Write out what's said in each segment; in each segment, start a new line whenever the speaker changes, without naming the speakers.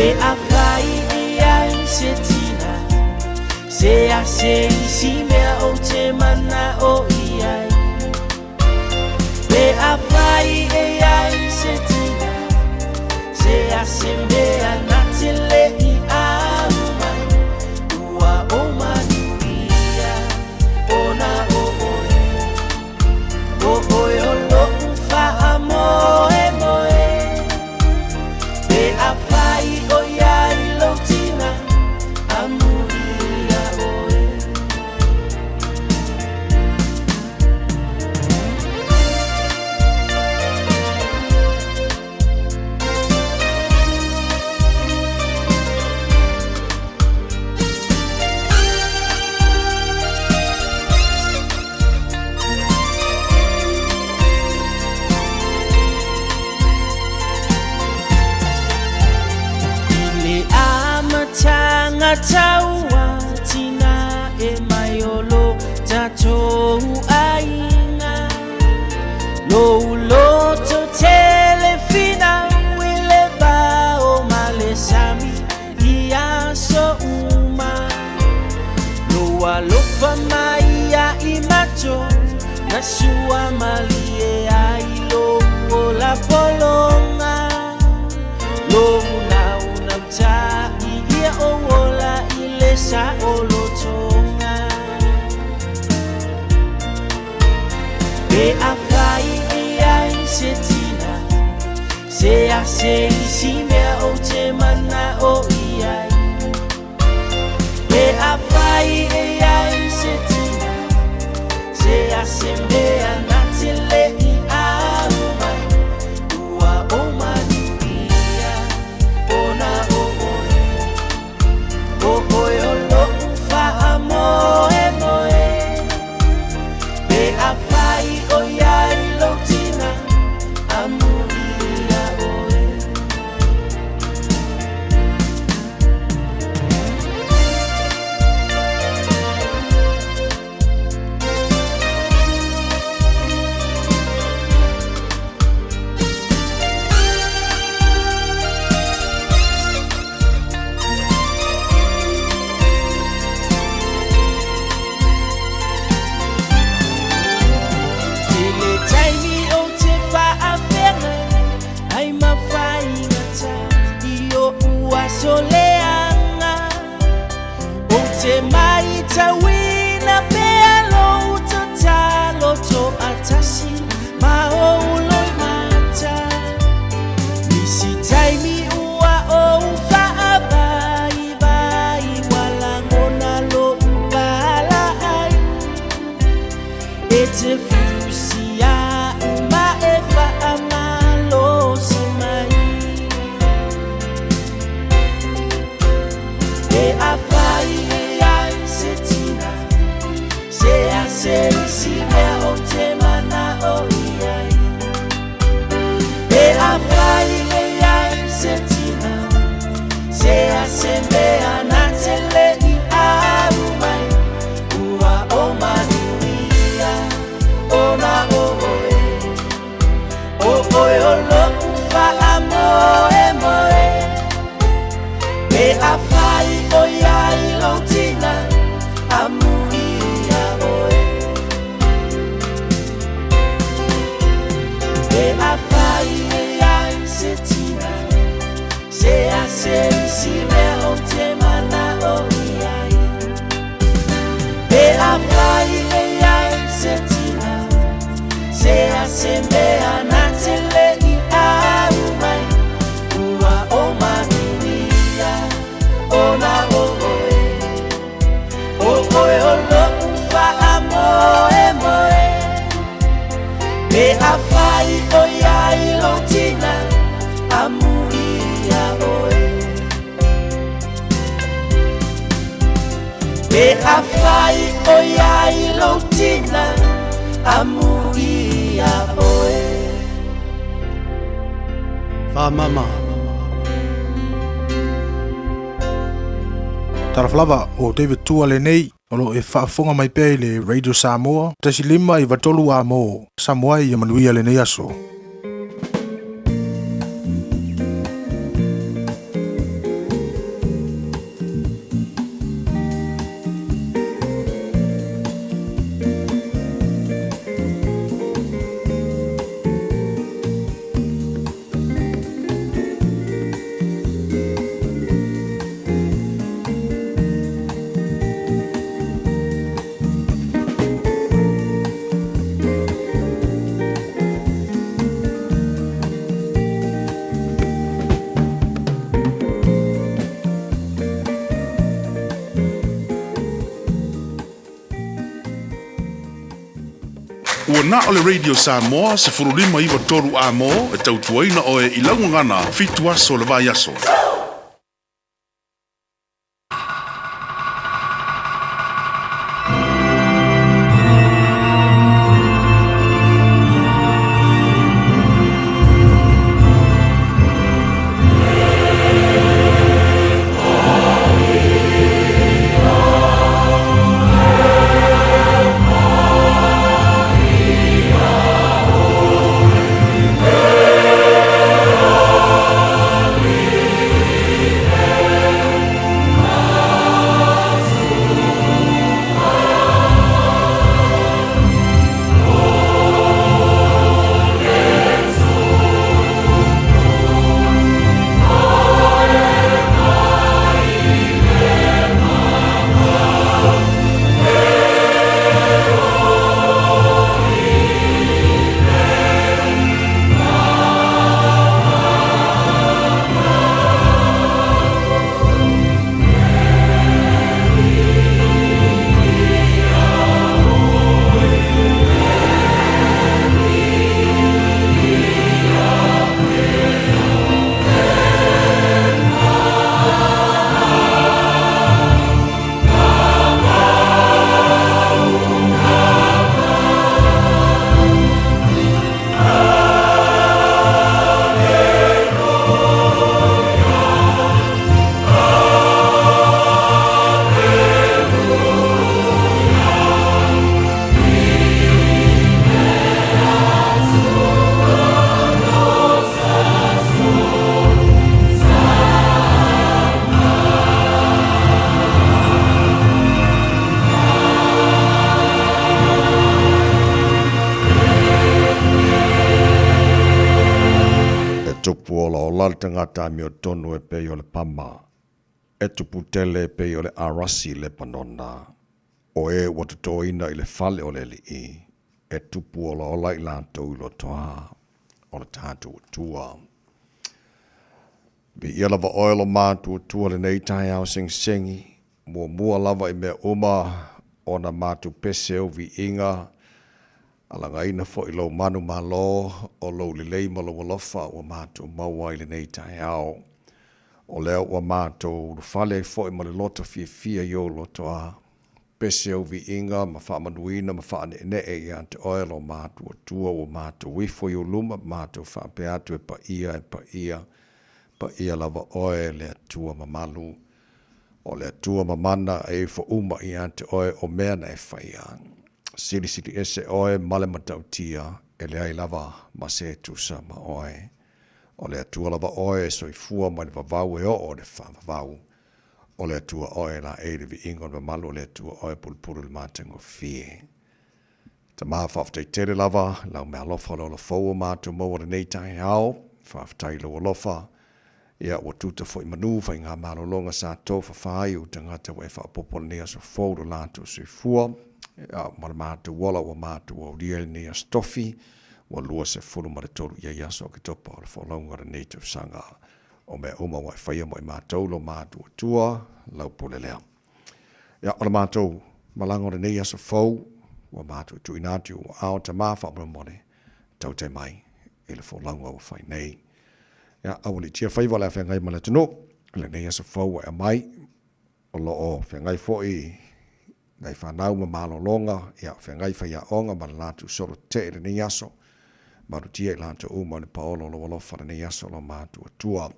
Pe afai e ai se tina, se a se isi mea ou te mana'o i ai. Pe afai e ai se tina, se a se mea na te le i alu mai, ua ou manuia ona o oe. O oe o lo'u faamoemoe. Pe afai o i ai lou tina, amuia oe. I le amataga taua tinae mai o lo tatou aiga, Lou loto tele finau i le va o ma le sami i aso uma. Lou alofa mai ia i matou na sua malie ai lou ola pologa. Lou naunautai ia ou ola i le saolotoga. Pe afai e ai se tina, se a se isi mea ou te mana'o i ai. Pe afai e ai se tina, se a se mea na te le i alu mai, ua ou manuia ona o oe. O oe o lo'u faamoemoe. Pe afai o i ai lou tina, amuia oe. Tele taimi ou te faafeagai ai ma faigata i o'u aso leaga. Ou te maitauina pea lou tatalo to'atasi ma ou loimata. Nisi taimi ua ou faavaivai ua lagona lo'u valaai. E te fusi a'u ma e faamalosi mai. Pe afai e ai se tina, se a se isi mea ou te mana'o i ai. Pe afai e ai se tina, se a se mea na te le i alu mai, ua ou manuia ona o oe. O oe o lo'u faamoemoe. Pe afai o i ai lou tina, amuia oe. Pe afai e ai se tina, se a se isi mea ou te mana'o i ai. Pe afai e ai se tina, se a se mea na te le i alu mai, ua ou manuia ona o oe. O oe o lo'u faamoemoe. Pe afai o i ai lou tina, amuia oe. Pe afai o i ai lou tina, amuia oe.
Faamama. Talofa lava, o David Tua lenei, o lo o e faafofoga mai pea i le Radio Samoa, 1 5 93 a mo Samoa ia manuia lenei aso.
na o le Radio Samoa 15 93 Amo e tautuaina oe i lau gagana 7 aso o le vaiaso.
E tupu olaola le tagata amiotonu e pei o le pama, e tupu tele e pei o le arasi i Lepanona, o e ua totoina i le fale o le Alii, e tupu olaola i latou i lotoa o le tatou Atua. Viia lava oe lo matou Atua lenei taeao segisegi, muamua lava i mea uma ona matou pese ou viiga, alagaina foi lou manumalo o lou lelei ma lou alofa ua matou maua ai lenei taeao. O lea ua matou ulufale ai foi ma le loto fiafia i ou lotoa. Pese ou viiga ma faamanuina ma faaneenee ia te oe lo matou Atua ua matou ifo i ou luma matou faapea atu e paia e paia, paia lava oe le Atua mamalu. O le Atua mamana e ifo uma ia te oe o mea na e faia. Silisili ese oe ma le matautia, e leai lava ma se tusa ma oe. O le Atua lava oe e soifua mai le vavau e oo i le faavavau. O le Atua oe e laei le viiga o le mamalu o le Atua oe e pulupulu i le matagofie. Tama, faafetai tele lava lau meaalofa o le ola fou o matou maua lenei taeao. Faafetai i lou alofa. Ia, ua tuta foi manu faigamalologa sa tofafa ai ou tagata ua e faaopoopo lenei aso fou lo latou soifua. Ia, ma le matou ola ua matou aulia i lenei aso tofi, ua 23 ia i aso Oketopa o le folauga o lenei tausaga. O mea uma ua e faia mo i matou lo matou Atua, lau pule lea. Ia, o le matou malaga o lenei aso fou, ua matou tuuina atu i ou aao Tama faamolemole, tautai mai i le folauga ua fai nei. Ia, aua le tia faiva o le a feagai ma le atunuu, i lenei aso fou ua e aumai, o lo o feagai foi nai fanau ma malologa, ia, feagai faiaoga ma le latou solo tetee i lenei aso, malutia i latou uma i le paolo o lou alofa lenei aso lo matou Atua.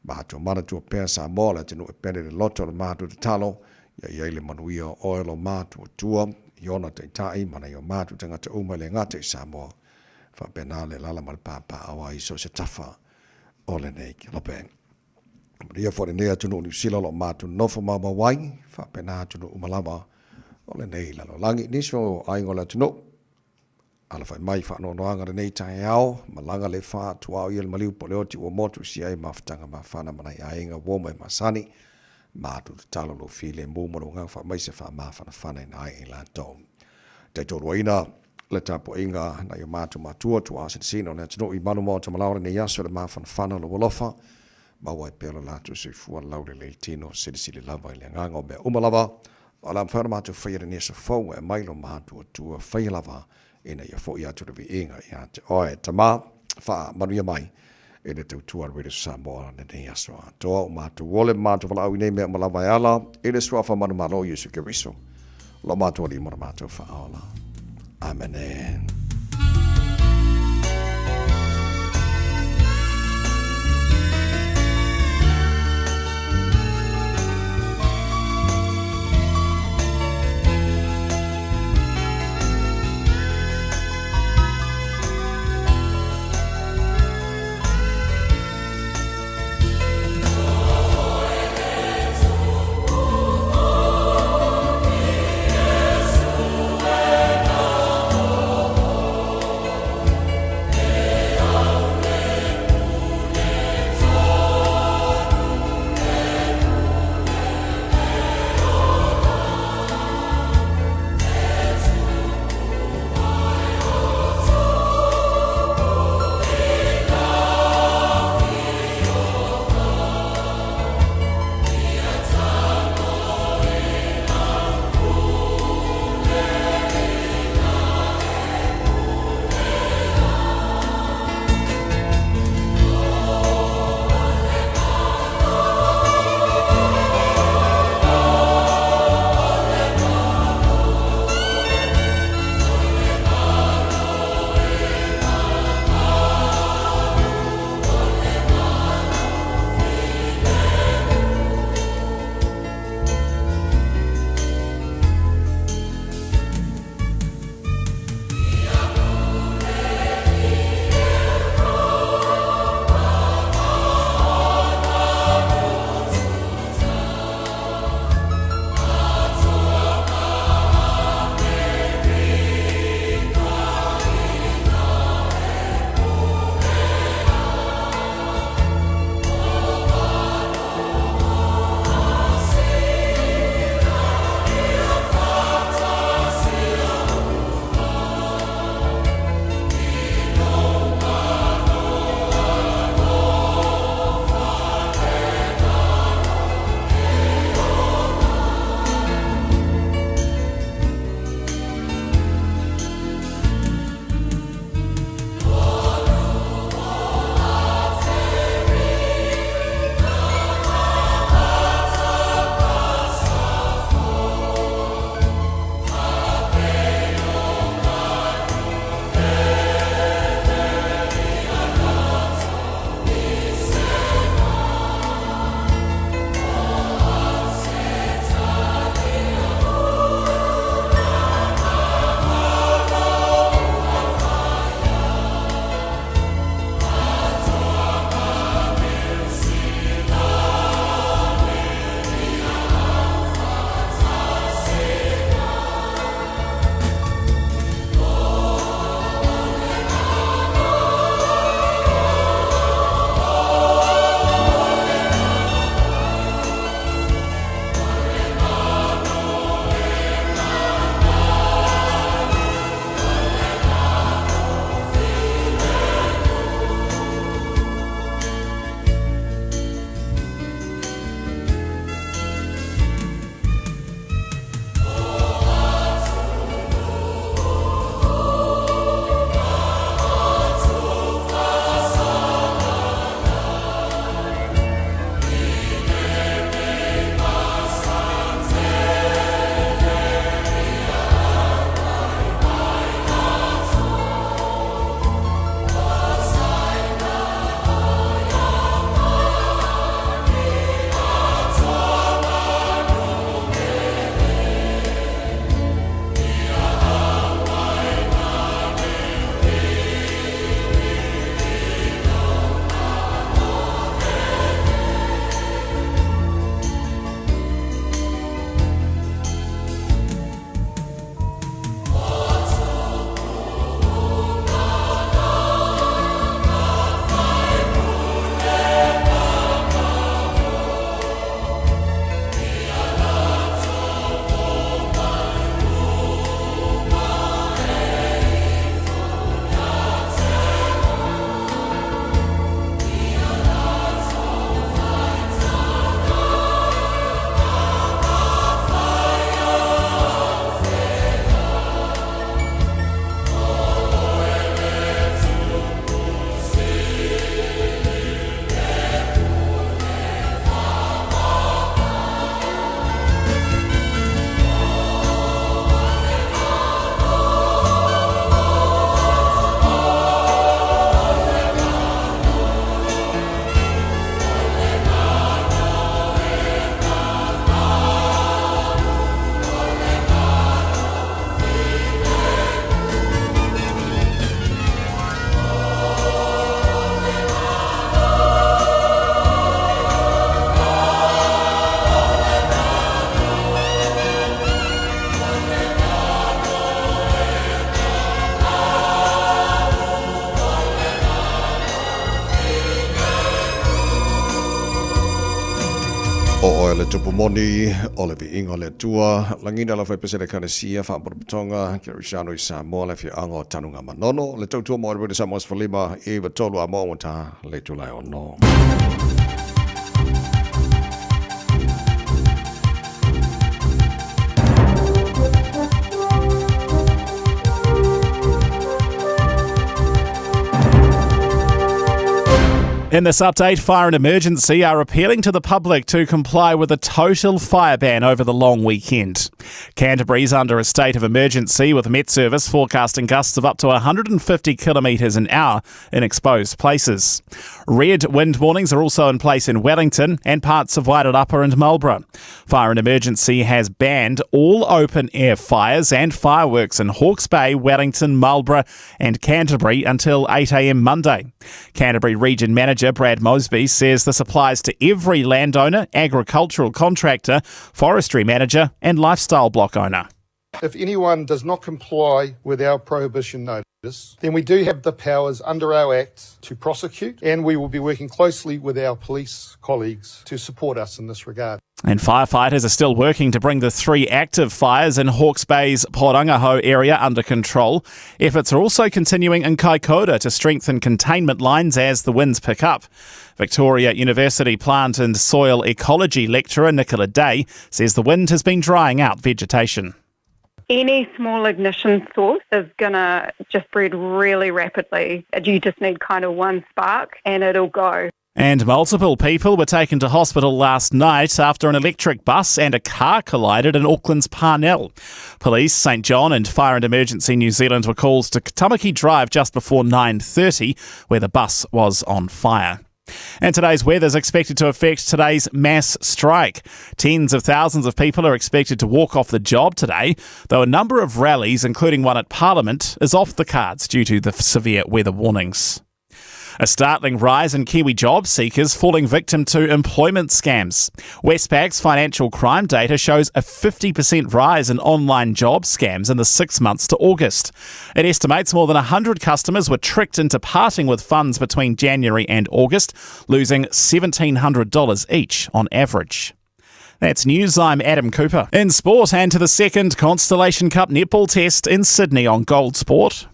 Matou manatua pea Samoa le atunuu e pele le loto o le matou tatalo, ia i ai le manuia o oe lo matou Atua, i ona taitai ma nai o matou tagata uma e le gata i Samoa, faapena le alaala ma le papaaao ai i so o se tafa o lenei kelope. Manuia foi lenei atunuu o Niu Sila o lo o matou nofo maumau ai, faapena atunuu uma lava o lenei lalolagi. Nisi o aiga o le atunuu, Alafai mai faanoanoaga lenei taeao, malaga le fa tuao ia le maliu po le oti ua motu si ai mafutaga mafana ma nai aiga ua mai masani. Matou tatalo lou filemu ma lou agaga faamaise faamafanafana ina ai i latou. Taitoaluaina le tapuaiga nai o matou matua tuaa sinosino o le atunuu i malu maota malao lenei aso le mafanafana o lou alofa maua ai pea lo latou soifua laulelei tino silisili lava i le agaga o mea uma lava o le a mafai ona matou faia lenei aso fou e aumai lo matou Atua faia lava. Ina ia foʻi atu le viiga ia te oe. Tamā, faamanuia mai i le tautua a le Radio Samoa lenei aso atoa. Ua matou ole ma matou valaau i nei mea uma lava e ala i le Suafa manumalo o Iesu Keriso, lo matou Alii ma lo matou Faaola. Amene. O oe le tupu moni, o le viiga o le Atua, lagina lau faipese le Ekalesia, Faapotopotoga, Kerisiano i Samoa, le afioaga o Tanugamanono, le tautua mo le Samoa 15, 9 3 a mo ua ta le itula e 6.
In this update, Fire and Emergency are appealing to the public to comply with a total fire ban over the long weekend. Canterbury's under a state of emergency with MetService forecasting gusts of up to 150 kilometres an hour in exposed places. Red wind warnings are also in place in Wellington and parts of Wairarapa and Marlborough. Fire and Emergency has banned all open air fires and fireworks in Hawke's Bay, Wellington, Marlborough and Canterbury until 8am Monday. Canterbury Region Manager Brad Mosby says this applies to every landowner, agricultural contractor, forestry manager and lifestyle block owner.
If anyone does not comply with our prohibition notice, then we do have the powers under our Act to prosecute, and we will be working closely with our police colleagues to support us in this regard.
And firefighters are still working to bring the 3 active fires in Hawke's Bay's Porangahau area under control. Efforts are also continuing in Kaikoura to strengthen containment lines as the winds pick up. Victoria University plant and soil ecology lecturer Nicola Day says the wind has been drying out vegetation.
Any small ignition source is going to just spread really rapidly. You just need kind of one spark and it'll go.
And multiple people were taken to hospital last night after an electric bus and a car collided in Auckland's Parnell. Police, St John and Fire and Emergency New Zealand were called to Tamaki Drive just before 9:30, where the bus was on fire. And today's weather is expected to affect today's mass strike. Tens of thousands of people are expected to walk off the job today, though a number of rallies, including one at Parliament, is off the cards due to the severe weather warnings. A startling rise in Kiwi job seekers falling victim to employment scams. Westpac's financial crime data shows a 50% rise in online job scams in the 6 months to August. It estimates more than 100 customers were tricked into parting with funds between January and August, losing $1,700 each on average. That's news. I'm Adam Cooper. In sport, and to the second Constellation Cup netball test in Sydney on Gold Sport.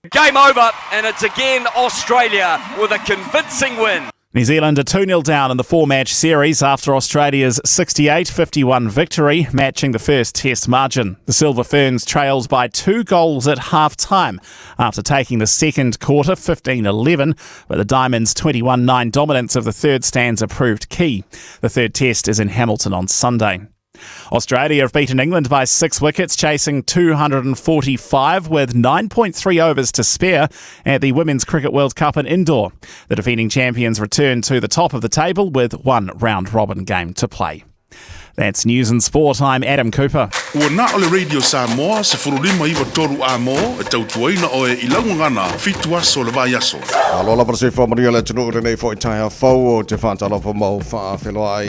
Game over, and it's again Australia with a convincing win.
New Zealand are two nil down in the 4-match series after Australia's 68-51 victory, matching the first test margin. The Silver Ferns trailed by 2 goals at half-time after taking the second quarter 15-11, but the Diamonds' 21-9 dominance of the third stanza proved key. The third test is in Hamilton on Sunday. Australia have beaten England by 6 wickets, chasing 245 with 9.3 overs to spare at the Women's Cricket World Cup in Indore. The defending champions return to the top of the table with 1 round-robin game to play. That's news and sport. I'm Adam Cooper.
Ua na o le Radio Samoa, se furu lima iwa toru a mō, e tautuaina oe i lau ngana, 7 aso le vai aso.
Alo lava se wha manuia le tunu ure nei fo i taia fau o te whātalofa mau whaawheloa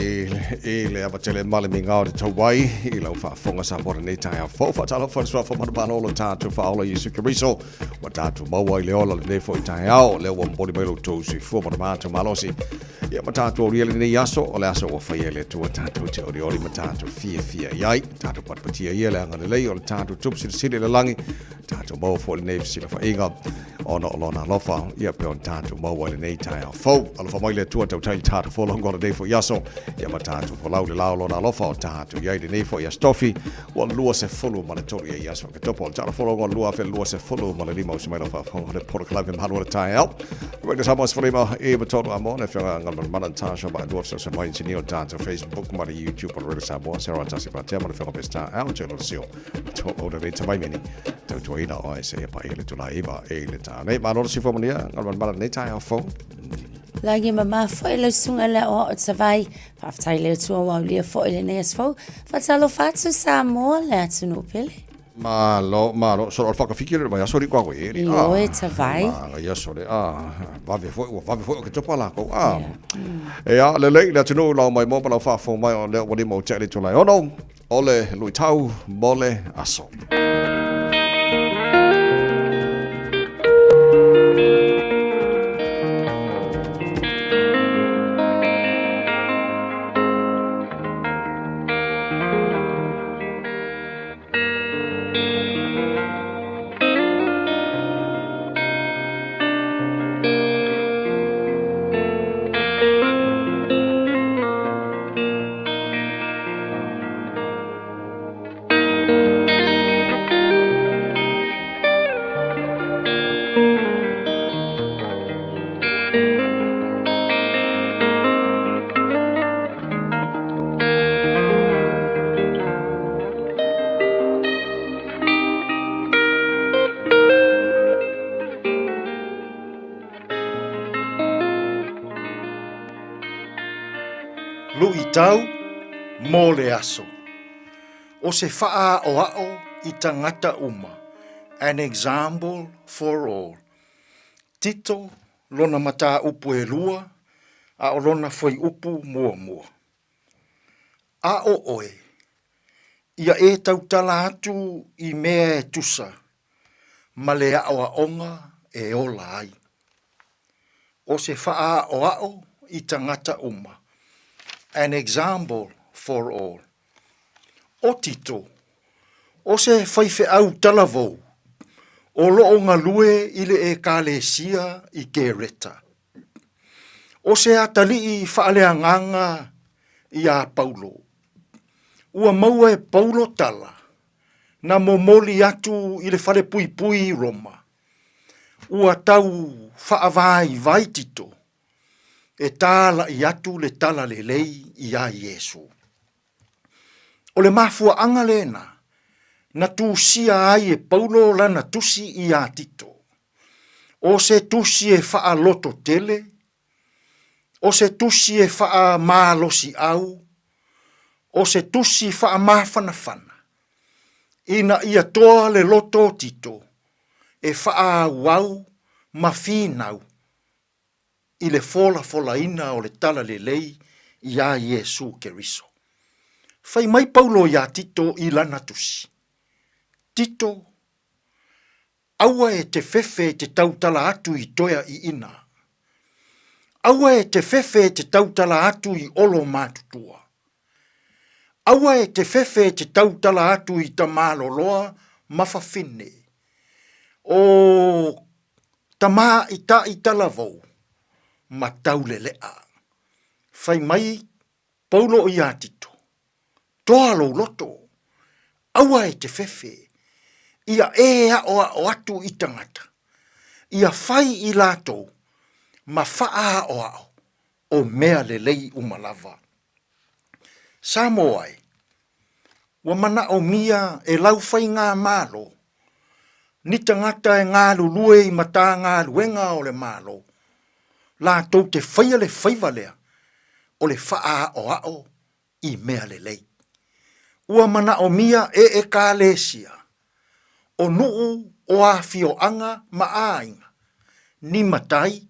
i le awatele male mi ngā o te tauai i lau whaafonga sa mora nei taia fau. Whātalofa le sua wha manu manolo tātou whaola Yesu Keriso. Wa tātou maua i le ola le nei fo i taia ao. Lea ua mboli mai lo tau sui fua manu mātou malosi. Ia ma tātou ori ele nei aso, o le aso ua whai ele tua tātou te ori ori ma tātou fia fia iai. Tātou patpatia ia le anga lelei o le tātou tupu sili sili le langi. Tātou maua fo le nei sila whainga. Ona o lona alofa, ia pe on tātou maua le nei taia fau. Alofa mai le tua tau tai tātou fo longo le nei fo iaso. Ia ma tātou fo lau le lao lona alofa o tātou iai le nei fo iastofi. Ua lua se fulu ma le toru ia iaso. Ke topo o le tātou fo longo lua fe lua se fulu ma le lima o se mai lofa fo le poro kalawe malu le taia au. Wait, there's how much for him, e ma toru a mone, whianga ngā mana mana tāsha ma lua fsa mai insinio tātou Facebook, ma le YouTube, o le Radio Samoa, Sarah Tasi Patea, ma le whianga pesta au, te lo sio. Tō o le reta mai meni, tau tuaina o e se e pai ele tula iwa, e le tā. Nei, ma lolo si fo mania, ngā mana mana nei taia fo.
Langi ma mā fo e lau sunga le o o tawai, whaaftai le tua wau lia fo e le nei as fo, whatalo whatu Samoa le atu no pele.
Ma lo, ma lo, so o whakawhiki re mai aso ri kwa koe, ri,
I
ah.
oe tawai.
Ma, ngai aso le, ah, vave foi, ua vave foi o ke topa la kou, ah.
Yeah.
E a, le lei, le atu no, lau mai mo, pa lau whaafo mai o leo wani mau te le tūlai ono, o le lui tau, mo le aso.
Luʻitau mo le aso. O se faaoao i tagata uma, an example for all. Tito lona mataupu e lua, a o lona fuaiupu muamua. A o oe, ia e tautala atu i mea e tusa ma le aoaoga e ola ai. O se faaoao i tagata uma, an example for all. O Tito, o se faifeau talavou o loo galue i le Ekalesia i Kereta. O se atalii faaleagaga iā Paulo. Ua maua e Paulo tala na momoli atu i le falepuipui i Roma. Ua tau faavaivai Tito e tālaʻi atu le tala lelei iā Iesu. O le mafuaaga lena na tusia ai e Paulo lana tusi iā Tito. O se tusi e faalototele, o se tusi e faamalosiau, o se tusi faamafanafana, ina ia toa le loto o Tito e faaauau ma finau i le folafolaina o le talalelei iā Iesu Keriso. Fai mai Paulo iā Tito i lana tusi, Tito, aua e te fefe e te tautala atu i toea i ina. Aua e te fefe e te tautala atu i olo matutua. Aua e te fefe e te tautala atu i tamaloloa ma fafine. O tamā i taʻi talavou ma tauleleʻa. Fai mai Paulo iā Tito, Toa lou loto, aua e te fefe, ia e aʻoaʻo atu i tagata, ia fai i latou ma faaaʻoaʻo o mea lelei uma lava. Samoa e, ua manaʻomia e lau faigamalo ni tagata e galulue i Matagaluega o le Malo, latou te faia le faiva lea o le faaaʻoaʻo i mea lelei. Ua manaʻomia e ʻEkalesia, o nuʻu o afioaga ma ʻāina, ni matai,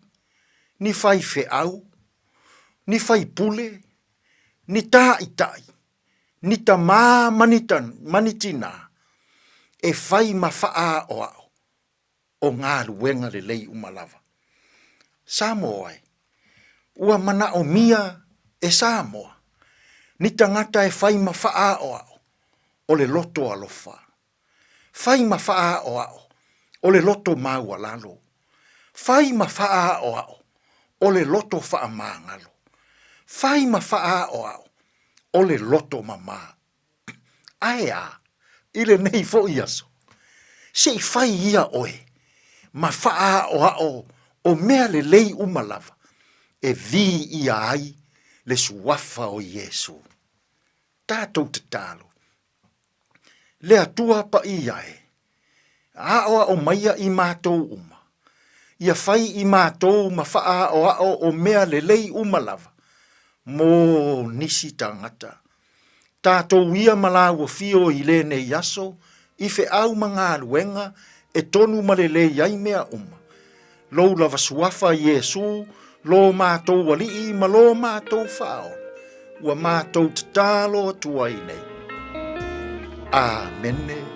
ni faifeau, ni faipule, ni tāʻitaʻi, ni tamā ma ni, ma ni tinā, e fai ma faaaʻoaʻo o galuega lelei uma lava. Samoa e, ua manaʻomia e Samoa ni tagata e fai ma faaaʻoaʻo o le loto alofa, fai ma faaaʻoaʻo o le loto maualalo, fai ma faaaʻoaʻo o le loto faamagalo, fai ma faaaʻoaʻo o le loto mamā. Ae a, i lenei foʻi aso, se i fai ia oe ma faaaʻoaʻo o mea lelei uma lava e vī ʻia ai le suafa o Iesū. Tatou tatalo, Le Atua paʻia e, aʻoaʻo maia i matou uma, ia fai i matou ma faaaʻoaʻo o mea lelei uma lava mo nisi tagata. Tatou ia ma lāua fio i lenei aso i feʻau ma galuega e tonu ma lelei ai mea uma. Lou lava suafa Iesū, lo matou Aliʻi ma lo matou Faaola, ua matou tatalo atu ai nei. Āmene.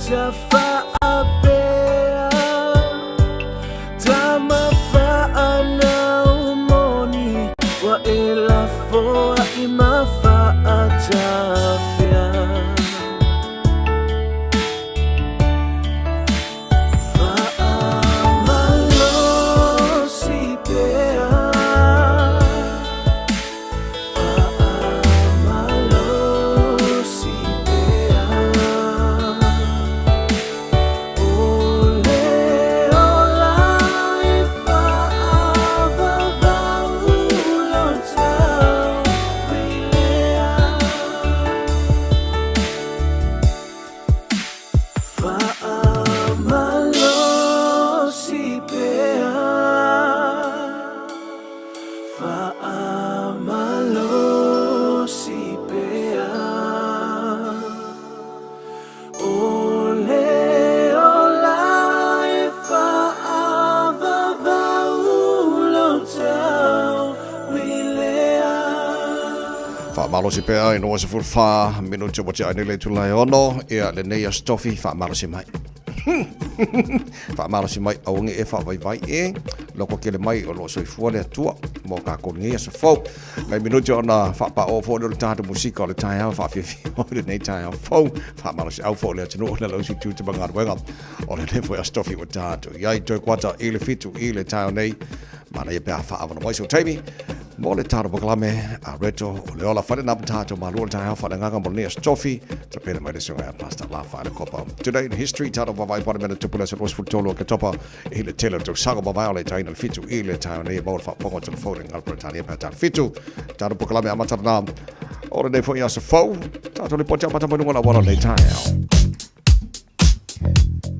Fa'atafa'apea Tama fa'anau moni Ua e lafoa'i ma fa'atafea Fa'amalosi pea Fa'amalosi pea O le ola e fa'avavau lau tauilea Fa'amalosi pea Fa'amalosi pea O le ola e fa'avavau lau tauilea.
Faamalosi pea i 24 minute ua tea ai nei le itula e ono, ia lenei aso tofi, faamalosi mai. Faamalosi mai aua nei e faavaivai e loko kele mai o loo soifua le Atua mo kākou lenei aso fou. Nai minute ona faapaoa foi lea o le tatou musika o le taeao faafiafia o lenei taeao fou. Faamalosiau foi le atunuu ona lau siutiu te magaluega o lenei foi aso tofi ua tatou i ai. Toe kuata i le 7 i le taeao nei. Manaia pe a faaavanoa mai sou taimi mo le tatou polokalame a Reto o le Ola Fale na tatou malua le taeao faaleagaga mo lenei aso tofi. Tapena mai le susuga ia Pastor Lafa le Kopa. Today in history, tatou vavaai po o le mea na tupu i le aso 23 o Oketopa i le tele o tausaga mavae o le taina le 7 i le taeao nei e maua le faafofoga o telefone i Peretania pe a ta le 7. Tatou polokalame amata lena o lenei foi aso fou. Tatou lipoti amata mai luga o le auala o lenei taeao.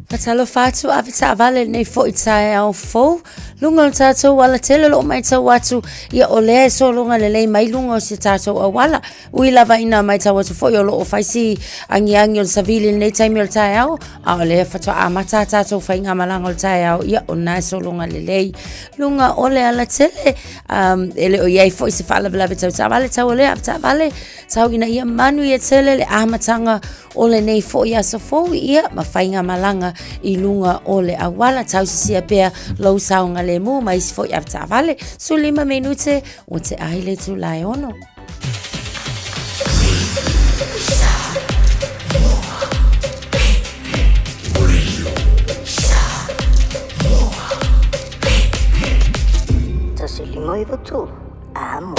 Fatalofa atu ave taavale lenei foi taeao fou. Luga o le tatou alatele o loo matau atu ia o lea e sologa lelei mai luga o se tatou auala. Ui lava ina matau atu foi o loo fai si agiagi o le savili i lenei taimi o le taeao, a o lea faatoa amata a tatou faigamalaga o le taeao, ia o lena e sologa lelei luga o le alatele. E le o i ai foi se faalavelave tau taavale, tau o lea ave taavale tau ina ia manuia tele le amataga o lenei foi aso fou ia ma faigamalaga i luga o le auala. Tausisia pea lou saogalemu ma isi foi avetaavale. 15 minute ua tea ai le itula e 6.
159 Amo.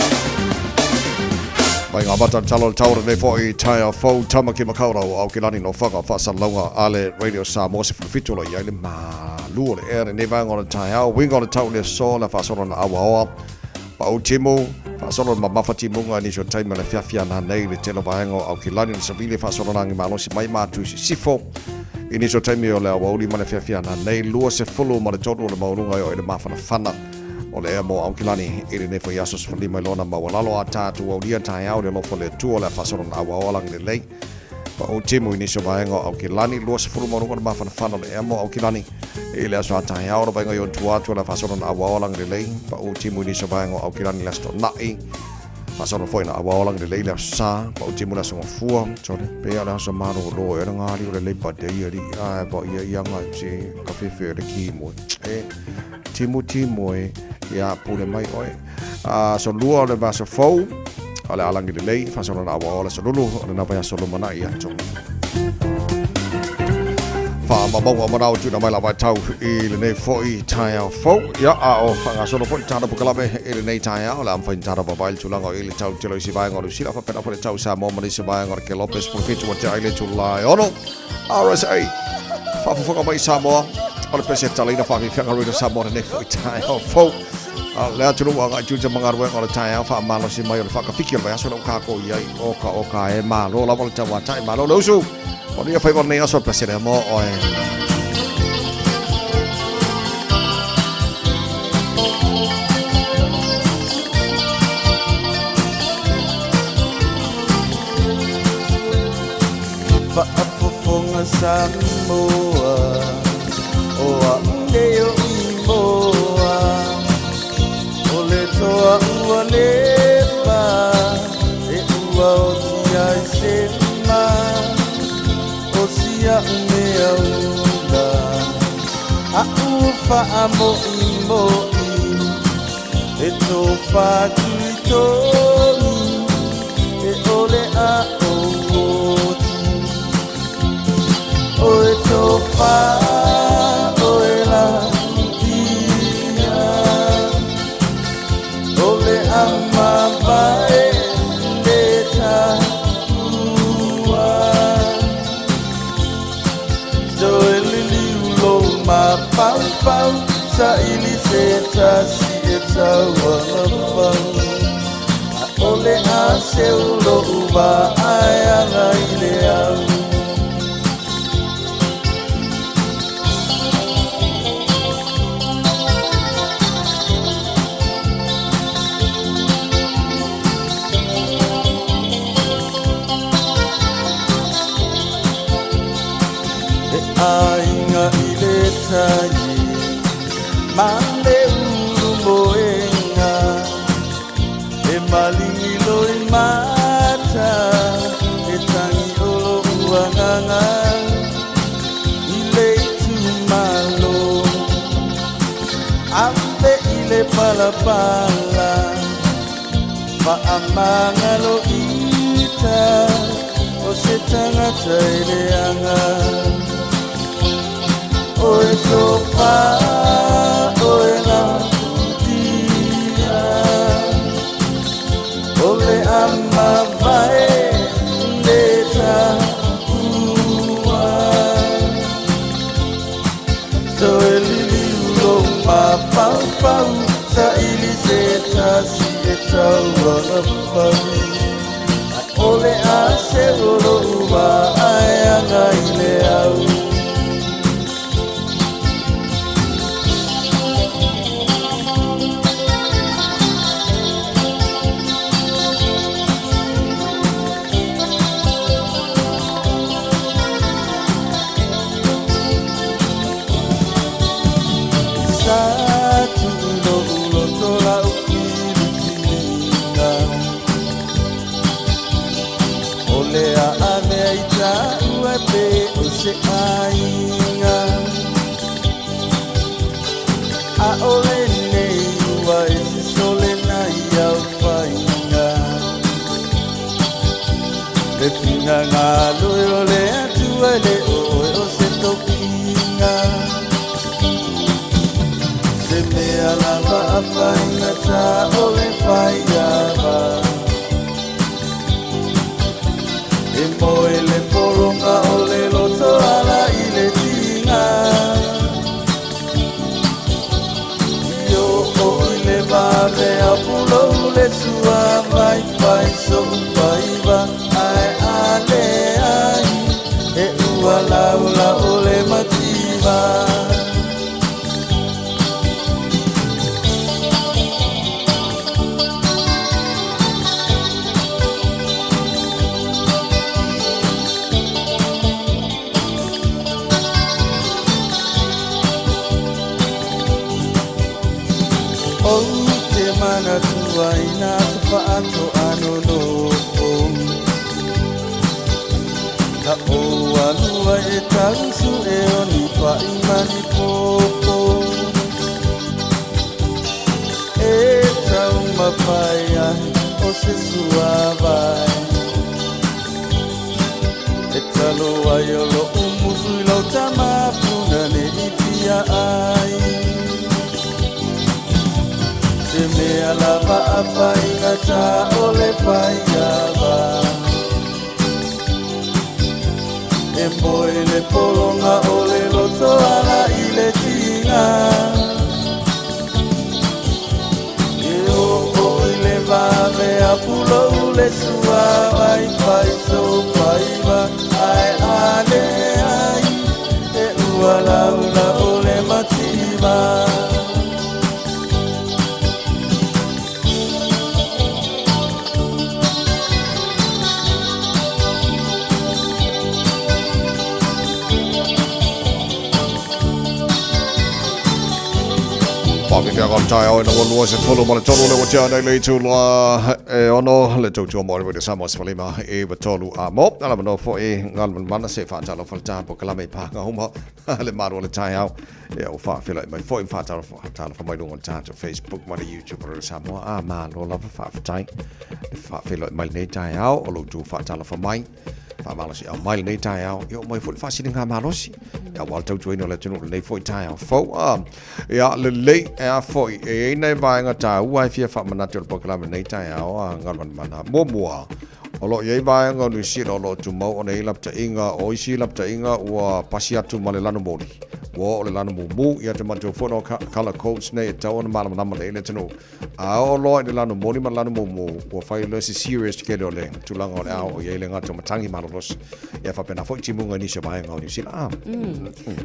Mai ngā mata talo le taura nei foi taia fou Tamaki Makaurau Aokelani no whanga whaasalauga a le Radio Samoa se whakawhitu lo iai le malu o le ea lenei vaega o le taeao winga o le tau le aso le whaasolo na awaoa pau timu whaasolo le mamafa timunga nisi o taimi o le fiafia na nei le tele vaega o Aokelani le savili whaasolo nangi malosi mai mātu i sisifo i nisi o taimi o le awauli ma le fiafia na nei 23 ma le tolu o le mauluga e o i le mafanafana O le ea mo Aukilani i lenei foi aso 15 i lona maualalo a tatou aulia taeao i le alofa o le Atua o le a faasolo na auao lagi lelei. Pau timu i nisi o vaega o Aukilani, 20 ma luga o le mafanafana o le ea mo Aukilani i le aso a taeao o le vaega i ona tua atu o le a faasolo na auao lagi lelei. Pau timu i nisi o vaega o Aukilani i le aso Toonai. Faasolo foi na auao lagi lelei le aso Sa. Pau timu le aso Gafua. Sole, pea le aso malolo e le ngali o le Labour Day ali ae va ia ia ngai se ka fefe le ki mo. E timu timu e ia pule mai oe. Aso lua o le vaiaso fou, o le alagi lelei, faasolo na aua o le aso lulu, o lena vaiaso lumanai atu. Faamaumauga o manao tuuina mai la vaitau i lenei foi taeao fou. Ia, a o faagasolo foi le tatou polokalame i lenei taeao, o le a mafai ona tatou vaavaai i le tulaga o i le tau tele o isi vaega o Niu Sila, faapena foi le tau Samoa ma nisi vaega o le Kelope 17 ua tea ai le itula e 6. RSA, faafofoga mai Samoa, o le pese e talaina faafiafiaga Radio Samoa lenei foi taeao fou. A le atunuu agai tiute ma galuega o le taeao faamalosi mai o le faakafiki o le vaiaso lea ua kākou i ai. Oka oka e malo lava le tauatai, malo le usu. Manuia faiva o lenei aso, le pese lea mo oe.
Faafofoga Samoa o a'u nei o Imoa O le toa ua leva e ua oti ai se ma O si a'u mea aula A'u fa'amo'imo'i E tofatuitogi E ʻole a oti Oe tofa oe la ia O le a mavae le taua Toe liliu lou mafaufau Saili se tasi e tauagafau ʻAʻole a seu loʻu vaai aga i le au. E aiga i le tai ma le ulu moega E maligi loi mata E tagi o loʻu agaga I le itumalo Ave i le palapala Faamagalo ita O se tagata e leaga Oe tofa oe lautia O le a mavae le taua Toe liliu lou mafaufau Saili se tasi e tauagafau ʻAʻole a seu o loʻu vaai aga i le au. Sa tuu loʻu loto lau filifiliga O le a avea i taua e pei o se aiga ʻAʻole nei ua ese sole na ia faiga Le finagalo e o le Atua e le o oe o se tofiga Se mea lava a faigata o le faiava E moe le pologa o le loto ala i le tiga I oo i le vave a pulou le sua mai fai soʻu faiva ae a leai e ua laula o le mativa. Ou te manatua i nā aso faatoa nonofo Na ou alu ai e tausue o ni paʻi ma ni popo E taumafai ai o se suāwai E talo ai o loʻu musu i lau tama puna ne i fia ai Se mea lava a faigata o le faiava E moe le pologa o le loto ala i le tiga E oo i le vave a pulou le sua mai fai sou faiva ae a leai e ua laula o le mativa.
Mafifiaga o le taeao ina ua 23 le ua tea nei le itula e 6 le tautua mo le Radio Samoa 15 i 3 a mo. Ala manoa foi Galumalemana se faatalofa le tapo kalame i pāka uma le malu o le taeao. Ia ua faafeiloai mai foi ma faatalofa mai luga o le tatou Facebook ma le YouTube o Radio Samoa. A malo lava faafetai le faafeiloai mai lenei taeao o lo outou faatalofa mai. Faamalosiau mai lenei taeao, ia oo mai foi le faasiligamalosi aua le tautuaina o le atunuu lenei foi taeao fou. A, ia lelei, e a foi, e i ai nai vaega taua e fia faamanatu o le polokalame lenei taeao a Galumalemana. Muamua, o lo o i ai vaega o Niu Sila o lo o tumau ona i ai lapataiga, o isi lapataiga ua pasi atu ma le lanu moli, ua oo le lanu mumu, ia te matou foi no colour codes nei e tatau ona malamalama lelei le atunuu. A oo loa i le lanu moli ma le lanu mumu, ua fai loa se serious tele o le tulaga o le a oo i ai le gata o matagi malolosi. Ia faapena foi timuga i nisi o vaega o Niu Sila. Ah.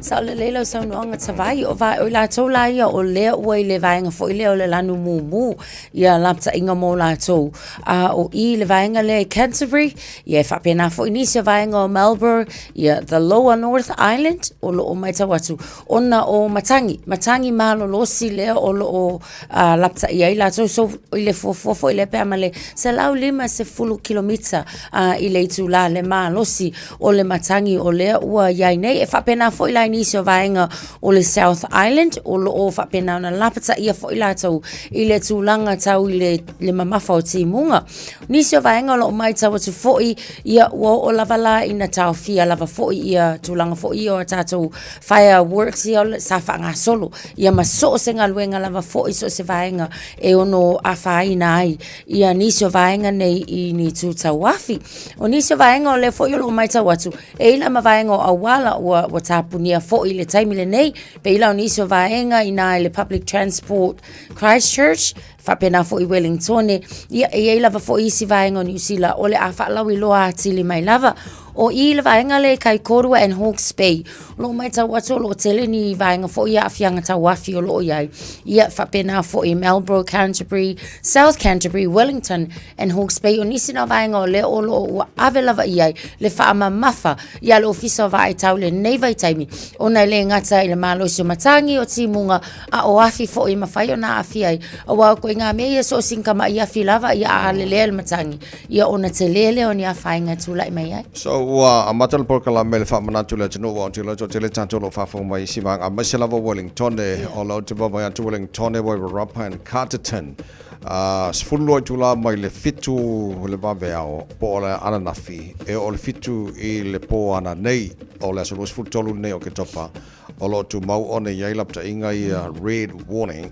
Sao lelei lau saunoaga Tavai, o va, o i latou la ia o lea ua i le vaega foi lea o le lanu mumu, ia lapataiga mo latou. A o i le vaega lea i Canterbury, ia e faapena foi nisi o vaega o Marlborough, ia the Lower North Island, o lo o matau atu, ona o matagi, matagi malolosi lea o lo o uh, lapataia ai latou. So, i le fuafua foi lea pe a ma le 150 kilomita uh, i le itulā le malosi o le matagi o lea ua i ai nei. E faapena foi la i nisi o vaega o le South Island o lo o faapena ona lapataia foi latou i le tulaga tau i le, le mamafa o timuga. Nisi o vaega o lo o matau atu foi, ia ua oo lava la ina taofia lava foi ia tulaga foi ia o a tatou fireworks ia sa faagasolo, ia ma so o se galuega lava foi, so o se vaega e ono afaina ai ia nisi o vaega nei i ni itu tauafi. O nisi o vaega o lea foi o lo o matau atu, e i la ma vaega o auala ua, ua tapunia foi i le taimi lenei, pei la o nisi o vaega inā i le public transport Christchurch, Faapena foi Wellingtone, ia e i ai lava foi isi vaega o Niu Sila o le a faalauiloa atili mai lava. O i le vaega lea i Kaikōrua and Hawke's Bay, o lo o matau atu o lo o tele ni vaega foi ia aafiaga tauafi o lo o i ai. Ia faapena foi Marlborough, Canterbury, South Canterbury, Wellington and Hawke's Bay, o nisi na vaega o lea o lo o ua ave lava i ai le faamamafa ia le Ofisa o Vaai Tau lenei vaitaimi, ona e le gata i le malosi o matagi o timuga, a o afi foi e mafai ona aafia ai. Aua ko i ngā mea ia so o sina tamai afi lava, ia a alelea le matagi, ia ona tele lea o ni afaina e tulai mai ai.
So ua amata le polokalame le faamanatu i le atunuu aua ou te iloa toatele tatou o lo o faafofoga mai i isi vaega aemaise lava Wellingtone o la ou te vaavaai atu Wellingtone, Wairarapa and Carterton 12 itula mai le 7 le vaveao po o le ananafi e oo le 7 i le po ananei o le aso 23 lenei o Oketopa O lo o tumau ona i ai lapataiga ia Red Warning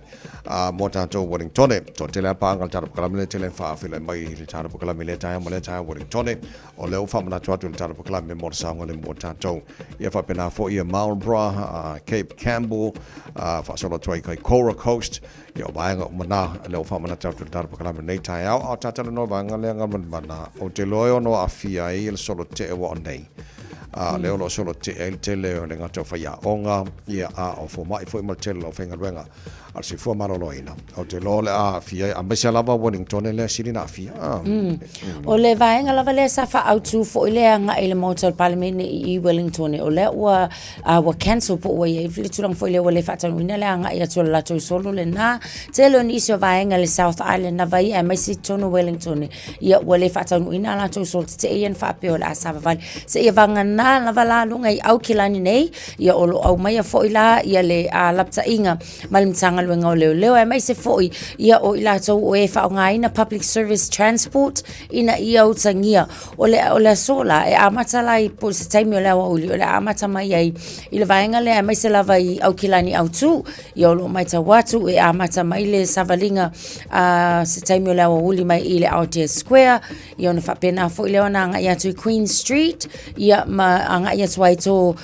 mo tatou Wellingtone. Toatele a paaga le tatou polokalame lea tele faafeiloai mai i le tatou polokalame i lea taeao ma lea taeao Wellingtone. O lea ua faamanatu atu i le tatou polokalame mo le saogalemu o tatou. Ia faapena foi ia Marlborough, Cape Campbell, faasolo atu ai i Kaikoura Coast, ia o vaega uma na, lea ua faamanatu atu i le tatou polokalame i lenei taeao. A o tatou talanoa i vaega lea Galumalemana, ou te iloa e ono aafia ai le solo tee ua o nei. A lea o lo o solo tea ai le tele o le gata o faiaoga, ia, a o fomai foi ma le tele o le aufaigaluega a le soifua maloloina. Ou te iloa o le a aafia ai, aemaise lava Wellingtone lea e sili ona aafia.
O le vaega lava lea sa faaautu foi lea agai i le Maota o le Palemene i Wellingtone, o lea ua, ua cancel po ua i ai le tulaga foi lea ua le faataunuuina le agai atu o le latou solo lena. Tele o nisi o vaega i le South Island lava ia aemaise i totonu o Wellingtone, Ia ua le faataunuuina a latou solo tetee ia na faapea o le a savavali. Seia vagana lava la luga i Aukilani nei, ia o lo o aumaia foi la ia le lapataiga ma le Matagaluega o Leoleo aemaise foi ia o i latou o e faaaogaina public service transport ina ia utagia. O le, o le aso la, e amata la i po o se taimi o le aoauli, o le a amata mai ai i le vaega lea aemaise lava i Aukilani autū. Ia o lo o matau atu e amata mai le savaliga a se taimi o le aoauli mai i le Aotea Square, ia ona faapena foi lea ona agai atu i Queen Street, ia ma agai atu ai tō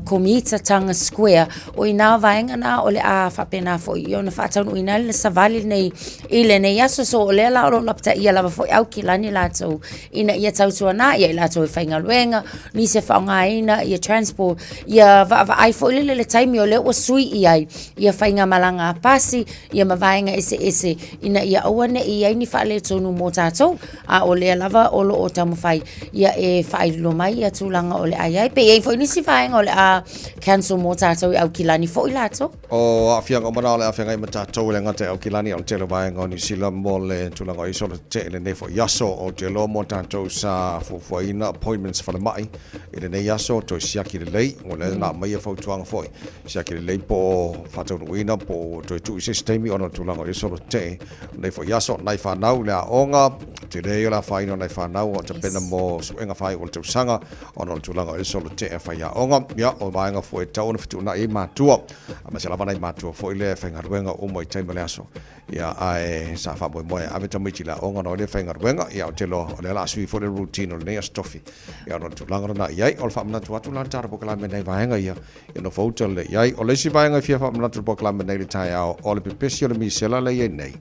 Komitatanga Square. O i nā vaega nā o le a faapena foi ia ona faataunuuina ai le savali lenei i lenei aso. So o lea la o lo o lapataia lava foi Aukilani latou ina ia tautuana ia i latou e faigaluega, nisi e faaaogaina ia transport, ia vaavaai foi lele le taimi o lea ua sui i ai ia faigamalaga a pasi, ia ma vaega eseese ina ia aua ne i i ai ni faaletonu mo tatou, a o lea lava o lo o taumafai ia e faaililo mai ia tulaga o le a i ai. Pe i ai foi nisi vaega o le a cancel mo tātou i Aukilani foi latou.
O aafiaga uma na o le a feagai ma tatou e le gata i Aukilani a o le tele o vaega o Niu Sila mo le tulaga o i solo tetee i lenei foi aso. Ou te iloa mo tatou sa fuafuaina appointments falemai i lenei aso toe siaki lelei ua lea na aumaia fautuaga foi siaki lelei po o faataunuuina po o toe tuu i se isi taimi ona o le tulaga o i solo tetee lenei foi aso. Nai fanau i le aoga, tele ia o le afaina o nai fanau o tapena mo suega faaiu o le tausaga Ona o le tulaga o le solo tea e faiaoga, ia, o vaega foi e tatau ona fetuunai ai matua, aemaise lava nai matua foi lea e faigaluega uma i taimi o le aso. Ia, ae sa faamoemoe e ave tamaiti i le aoga ona o lea e faigaluega, ia, ou te iloa o lea o le a sui foi le routine o lenei Aso Tofi, ia, ona o le tulaga lena i ai. O le faamanatu atu la le tala polokalame i nai vaega ia, ia nofo uta lelei i ai. O le isi vaega e fia faamanatu i le polokalame nei i le taeao, o le pepesi o le misela lea e i ai nei.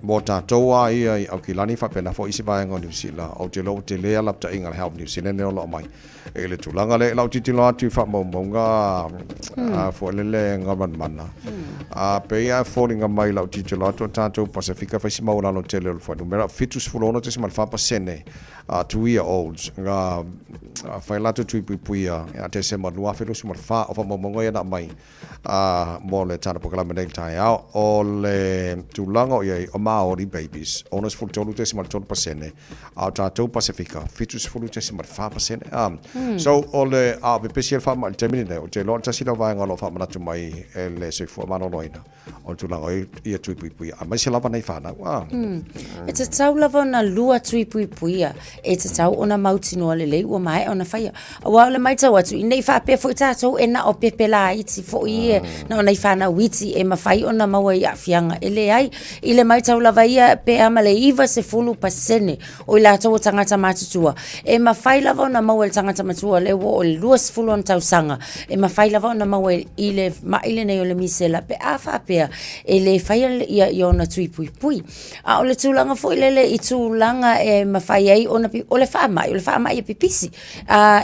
Mo tatou lava ia i Aukilani faapena foi isi vaega o Niu Sila, ou te iloa ua tele lava lapataiga a le Health New Zealand lea o lo o aumai i le tulaga lea. I lau tilotilo atu i faamaumauga foi lele gavana, pei lava e foliga mai i lau tilotilo atu o tatou Pasefika e fai si maualalo tele o le fuainumera, 76.4% 2-year-olds na fai latou tui puipuia ia Tesema 2024. O faamaumauga ia na aumai mo le tala polokalame nei i le taeao. O le tulaga o i ai o Māori babies, 63.3%, a o tatou Pasefika, 70.4%. So, o le a o pepesi ai le faamai i le taimi lenei, ou te iloa o le tasi lea o vaega o lo o faamanatu mai e le soifua maloloina, o le tulaga o ia tui puipuia, aemaise lava nai fanau.
E tatau lava ona lua tui puipuia, e tatau ona mautinoa lelei ua maea ona faia. Aua o le matau atu, ne i faapea foi tatou e na o pepe laiti foi ia, na o nai fanau iti e mafai ona maua i aafiaga. E leai, i le matau lava ia pe a ma le 90% o i latou o tagata matutua, e mafai lava ona maua e le tagata matua lea ua oo i le 20 ona tausaga, e mafai lava ona maua i le mai lenei o le misela pe a faapea e le faia ia ona tui puipui. A o le tulaga foi lele i tulaga e mafai ai ona, o le faamai, o le faamai e pipisi.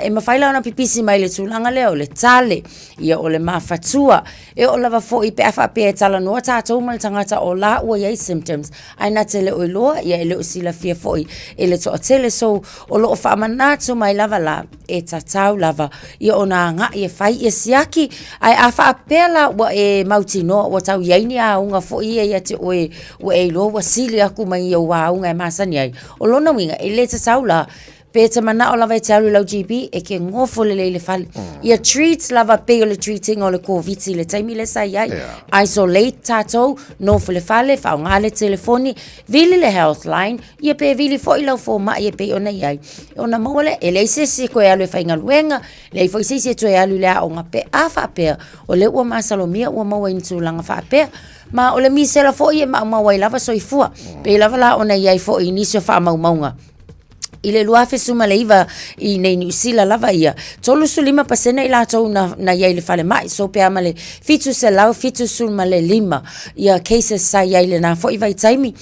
E mafai la ona pipisi mai le tulaga lea o le tale, ia o le mafatua, e oo lava foi pe a faapea e talanoa tatou ma le tagata o la ua i ai symptoms, ae na te le o iloa, ia e le o silafia foi e le toatele. So, o lo o faamanatu mai lava la, e tatau lava ia ona agai e fai ia siaki, ae a faapea la ua e mautinoa ua tau i ai ni auga foi ia ia te oe ua e iloa ua sili atu mai i ou auga e masani ai, o lona uiga, e le tatau la pe e te manao lava e te alu i lau GP, e ke gofo lelei i le fale. Ia treat lava pei o le treat ina o le Koviti i le taimi lea sa i ai. Isolate tatou, nofo i le fale, faaaoga le telefoni, vili le health line, ia pe vili foi lau fomai e pei ona i ai. Ona maua lea, e leai se isi e toe alu e faigaluega, leai foi se isi e toe alu i le aoga pe a faapea o lea ua masalomia ua maua i ni tulaga faapea. Ma o le misela foi e maumau ai lava soifua. Pei lava la ona i ai foi i nisi o faamaumauga. I le 2019 i nei Niu Sila lava ia, 35% i latou na, na i ai i le falemai, so pe a ma le 775 ia cases sa i ai i lena foi vaitaimi.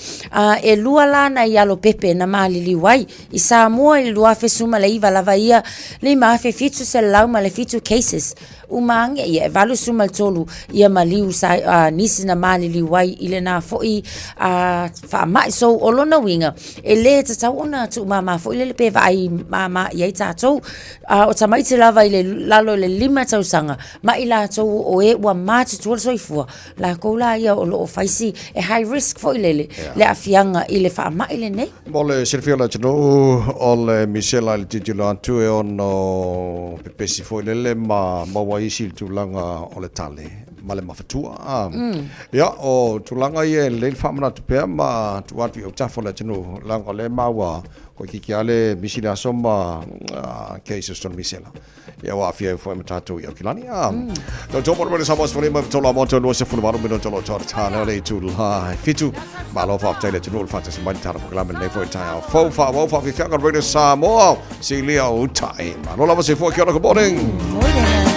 E lua la nai alo pepe na maliliu ai. I Samoa i le 2019 lava ia, 5,707 cases. Uma ane ia, e 83 ia maliu sa, nisi na maliliu ai i lena foi faamai. So, o lona uiga, e le tatau ona tuumama foi lele pe vaai mama i ai tatou. O tamaiti lava i le lalo i le 5 tausaga, ma i latou o e ua matutua le soifua, lakou la ia o lo o fai si, e high risk foi lele, le aafiaga i le faamai lenei.
Mo le silafia o le atunuu, o le misela i le tilotilo atu e ono pepesi foi lele ma maua isi i le tulaga o le tale ma le mafatua. Ia, o tulaga ia e lelei le faamanatu pea ma tuu atu i autafa o le atunuu, leaga o lea e maua toeitiiti lava le misi le aso ma cases o le misela. Ia ua aafia ai foi ma tatou i Aukilani. No tō mora mera Samoa sefulu lima tolu a moto lua sefulu valu minute o lo tō tāne o le itu la e fitu. Malo faafetai le atunuu le faatasi mai le tala polokalame lenei foi taeao fou faaauau faafiafiaga Radio Samoa silia o utai. Malo lava soifua kia ora good morning. Morena.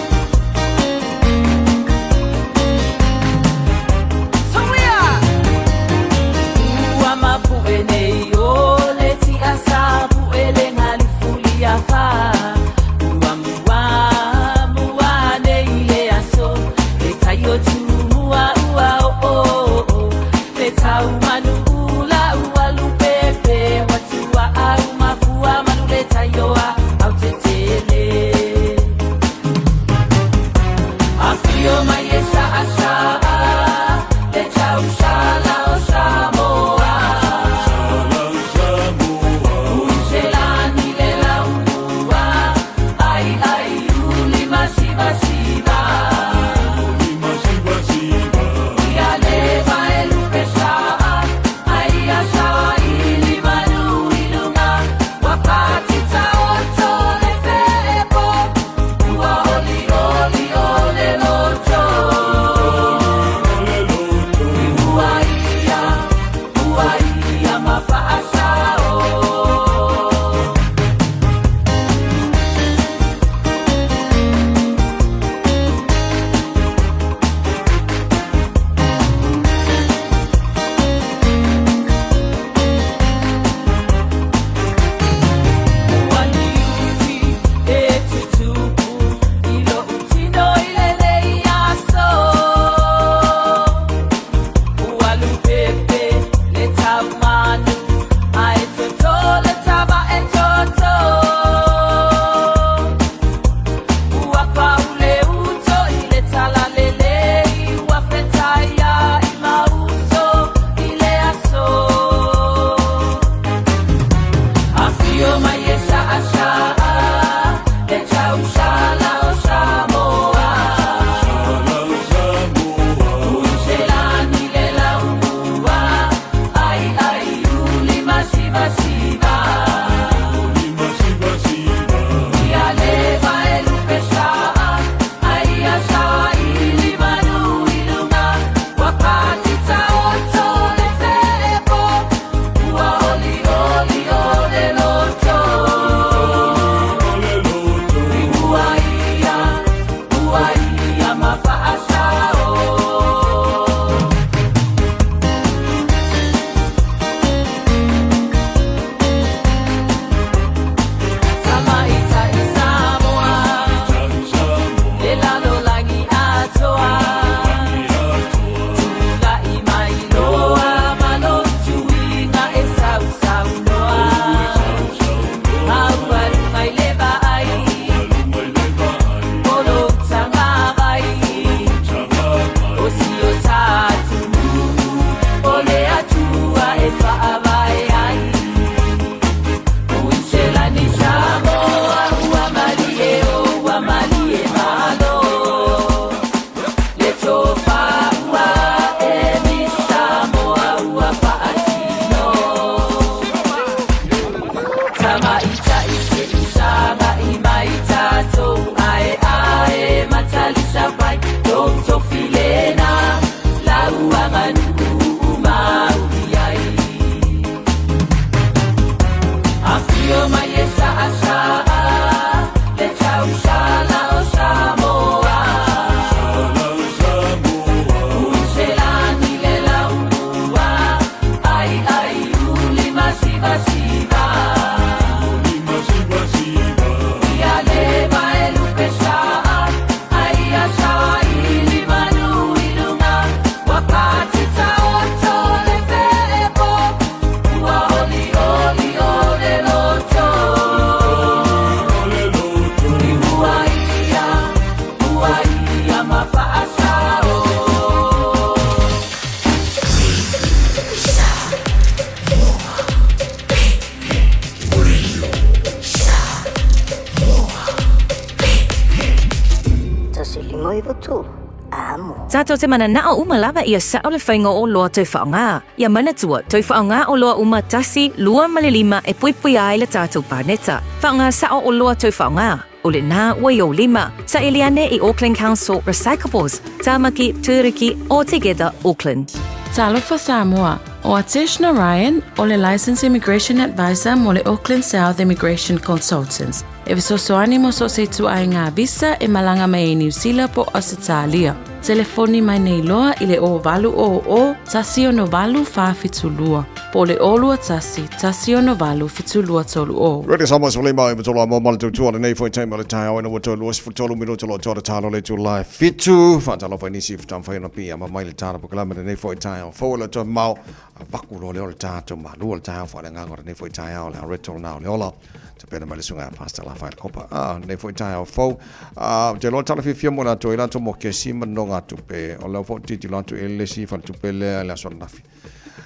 Tātou te mananao uma lava ia sa'o le faiga o oloa tau faaaoga. Ia manatua, tau faaaoga oloa uma tasi, lua ma le lima e puipuia ai le tātou paneta. Faaaoga sa'o oloa tau faaaoga. O lenā ua i ou lima. Saili ane i Auckland Council Recyclables, Tāmaki, Tūruki, or Together Auckland.
Talofa Samoa, ʻO Atesh Narayan, ʻo le Licensed Immigration Advisor mo le Auckland South Immigration Consultants, e fesoasoani mo so o se ituaiga visa e malaga mai ai Niu Sila po o Ausetalia. Telefoni mai nei loa i le 0800 168 472 po o le 021 168 7230.
Radio Samoa se lima i matolo a mo male tautua lenei foi taimi o le taeao ina ua toe 23 minuta loa toa le talo le itula e fitu. Faatalofa i nisi faatamafai ona pia ma mai le tala polokalame lenei foi taeao fou e le toe mao a vaku loa lea o le tatou malu o le taeao faaleagaga o lenei foi taeao le areto lena o le ola. Tapena mai le susuga ia Pastor Lafaele Kopa. Ah, lenei foi taeao fou. Ah, ou te iloa tala fiafia mo latou i latou mo kesi ma nonogatupe. O lea foi tilotilo atu i le isi faletupe lea i le aso ananafi.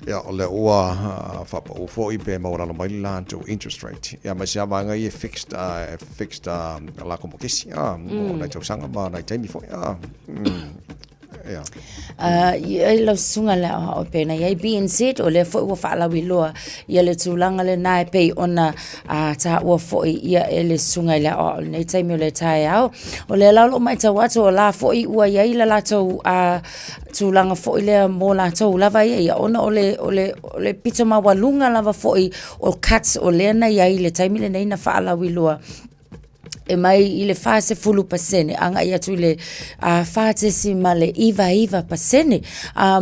Ia, o lea ua faapau foi pe maualalo mai le latou interest rate. Ia, ma se vaega ia fixed, fixed latou mo kesi, mo nai tausaga ma nai taimi foi. Ia.
I lau susuga le aoao pei ona i ai BNZ, o lea foi ua faalauiloa ia le tulaga lena e pei ona taua foi ia e le susuga i le aoao i lenei taimi o le taeao. O lea la o lo o matau atu o la foi ua i ai le latou tulaga foi lea mo latou lava ia, ia ona o le, o le, o le pito maualuga lava foi o cuts o lea na i ai i le taimi lenei na faalauiloa e mai i le 40% agai atu i le 4.99%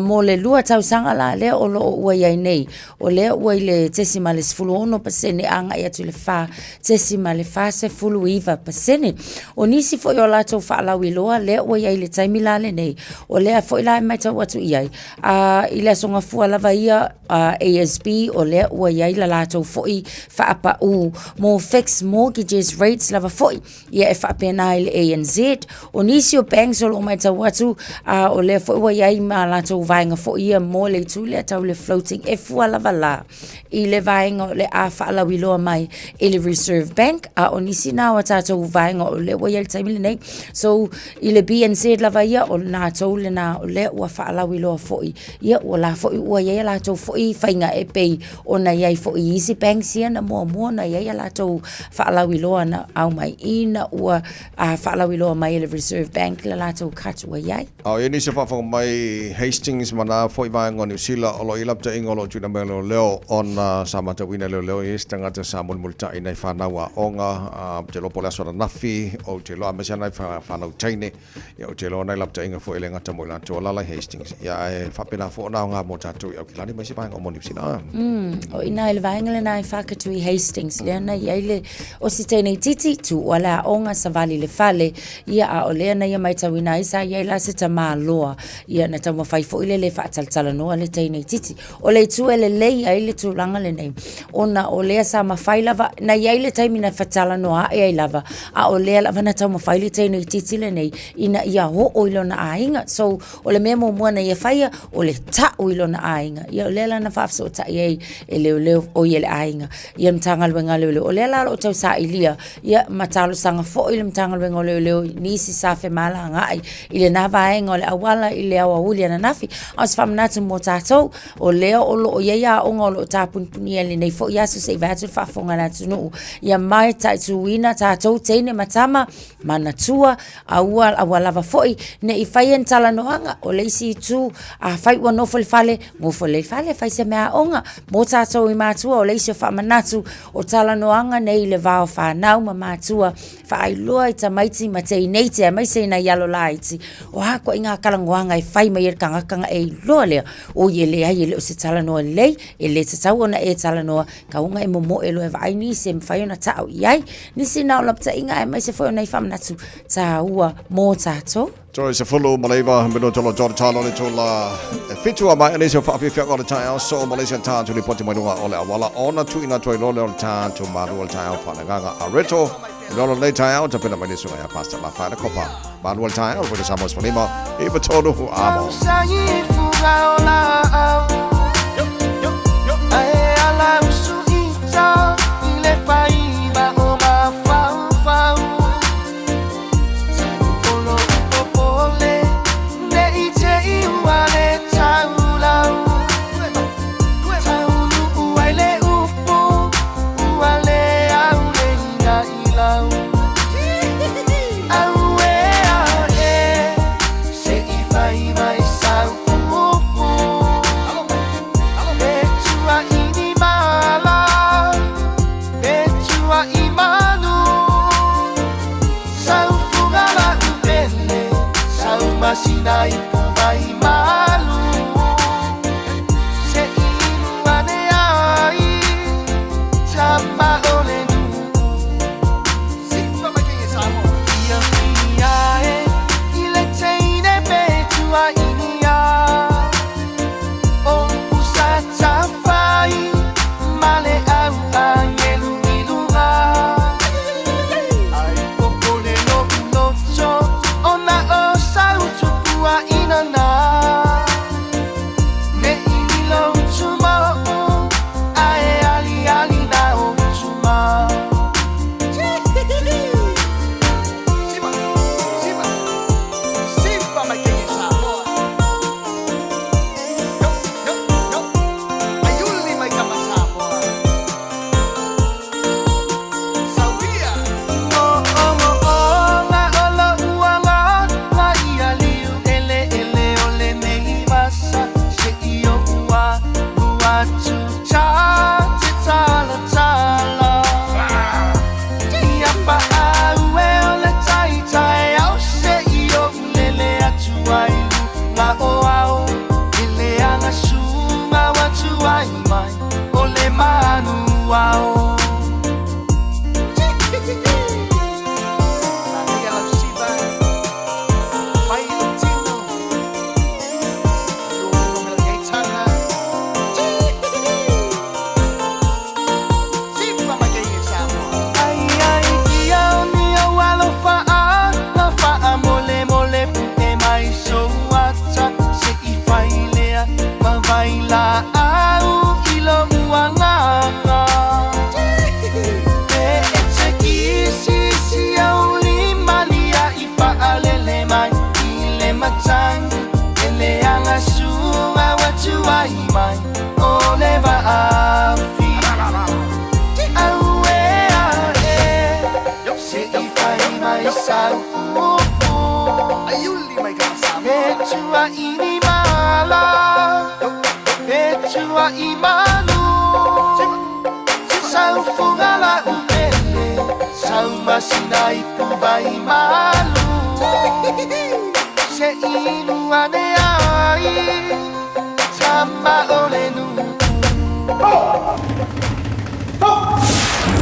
mo le lua tausaga la lea o lo o ua i ai nei, o lea ua i le 0.16% agai atu i le 4.49%. O nisi foi o latou faalauiloa lea ua i ai i le taimi la lenei, o lea foi la e matau atu i ai, i le Aso Gafua lava ia ASB o lea ua i ai la latou foi faapau mo fixed mortgages rates lava foi ia e faapena i le ANZ. O nisi o banks o lo o matau atu o lea foi ua i ai ma latou vaega foi ia mo le itu lea tau le floating e fua lava la i le vaega o le a faalauiloa mai i le Reserve Bank, a o nisi na o a tatou vaega o lea ua i ai i le taimi lenei. So, i le BNZ lava ia, o latou lena o lea ua faalauiloa foi, ia ua la foi ua i ai a latou foi faiga e pei ona i ai foi i isi banks ia na muamua ona i ai a latou faalauiloa na aumai ina ua faalauiloa mai e le Reserve Bank le latou cut ua i ai.
A o i ai nisi o faafofoga mai Hastings ma nā foi vaega o Niu Sila o lo o i ai lapataiga o lo o tuuina mai e leoleo ona sa matauina e leoleo e i ai se tagata sa mulimulitai i nai fanau aoga ou te iloa po o le aso ananafi ou te iloa aemaise lava nai fanau teine ia ou te iloa nai lapataiga foi e le gata mo i latou o alaala i Hastings ia ae faapena foi ona aoga mo tatou i Aukilani ma isi vaega uma o Niu Sila.
O i ina i le vaega lena i Whakatū i Hastings lea na i ai le o si teine itiiti tuua le aoga savali i le fale Ia, a o lea na ia matauina ai sa i ai la se tamāloa, ia na taumafai foi le le faatalatalanoa le teine itiiti. O le itu e lelei ai le tulaga lenei, ona o lea sa mafai lava, na i ai le taimi na fatalanoa ae ai lava, a o lea lava na taumafai le teine itiiti lenei ina ia oo i lona aiga. So, o le mea muamua na ia faia, o le ta'u i lona aiga. Ia, o lea la na faafesootai ai e leoleo, oi e le aiga, ia le Matagaluega a Leoleo. O lea la o lo o tau sailia, ia, ma talosaga foi le Matagaluega o Leoleo i nisi sa femalagaai i lena vaega o le auala i le aoauli ananafi. A o se faamanatu mo tatou, o lea o lo o i ai aoga o lo o tapunipunia i lenei foi aso se i vae atu le faafofoga a le atunuu ia mataituina tatou teine ma tama manatua, aua aua lava foi ne i faia ni talanoaga. O le isi itu, afai ua nofo i le fale, nofo lelei i le fale, fai se meaaoga mo tatou i matua. O le isi o faamanatu o talanoaga nei i le va o fanau ma matua, faailoa i tamaiti ma teineiti aemaise i nai alo laiti, o a ituaiga talanoaga e fai mai e le tagata ona e iloa lea, oi e leai e le o se talanoa lelei, e le tatau ona e talanoa, tatau ona e momoe loa e vaai nisi e mafai ona tao i ai. Nisi na o lapataiga aemaise foi o nai faamanatu tāua mō tātou.
Toe 19 minuta lo tō talo le tula e fitu a mai anise o whaafiafiaga o le taeao so o Malaysia tātu lipoti mai lunga o le awala ona tuina atu ai loa lea o le tātu malu o le taeao whaanagaga a Reto lolo nei taeao tapena mai le suga ia Pastor Lafaele Kopa malu o le taeao le Samoa 15 i tolu amo.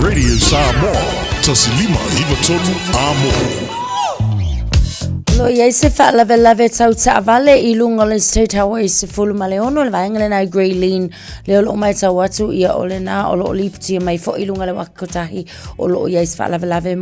Radio Samoa, 1593 Amo.
O lo o i ai se faalavelave tau taavale i luga o le State Highway 16, le vaega lena i Grey Lynn, lea o lo o matau atu ia o lena o lo o lipotia mai foi i luga o le waka kotahi o lo o i ai se faalavelave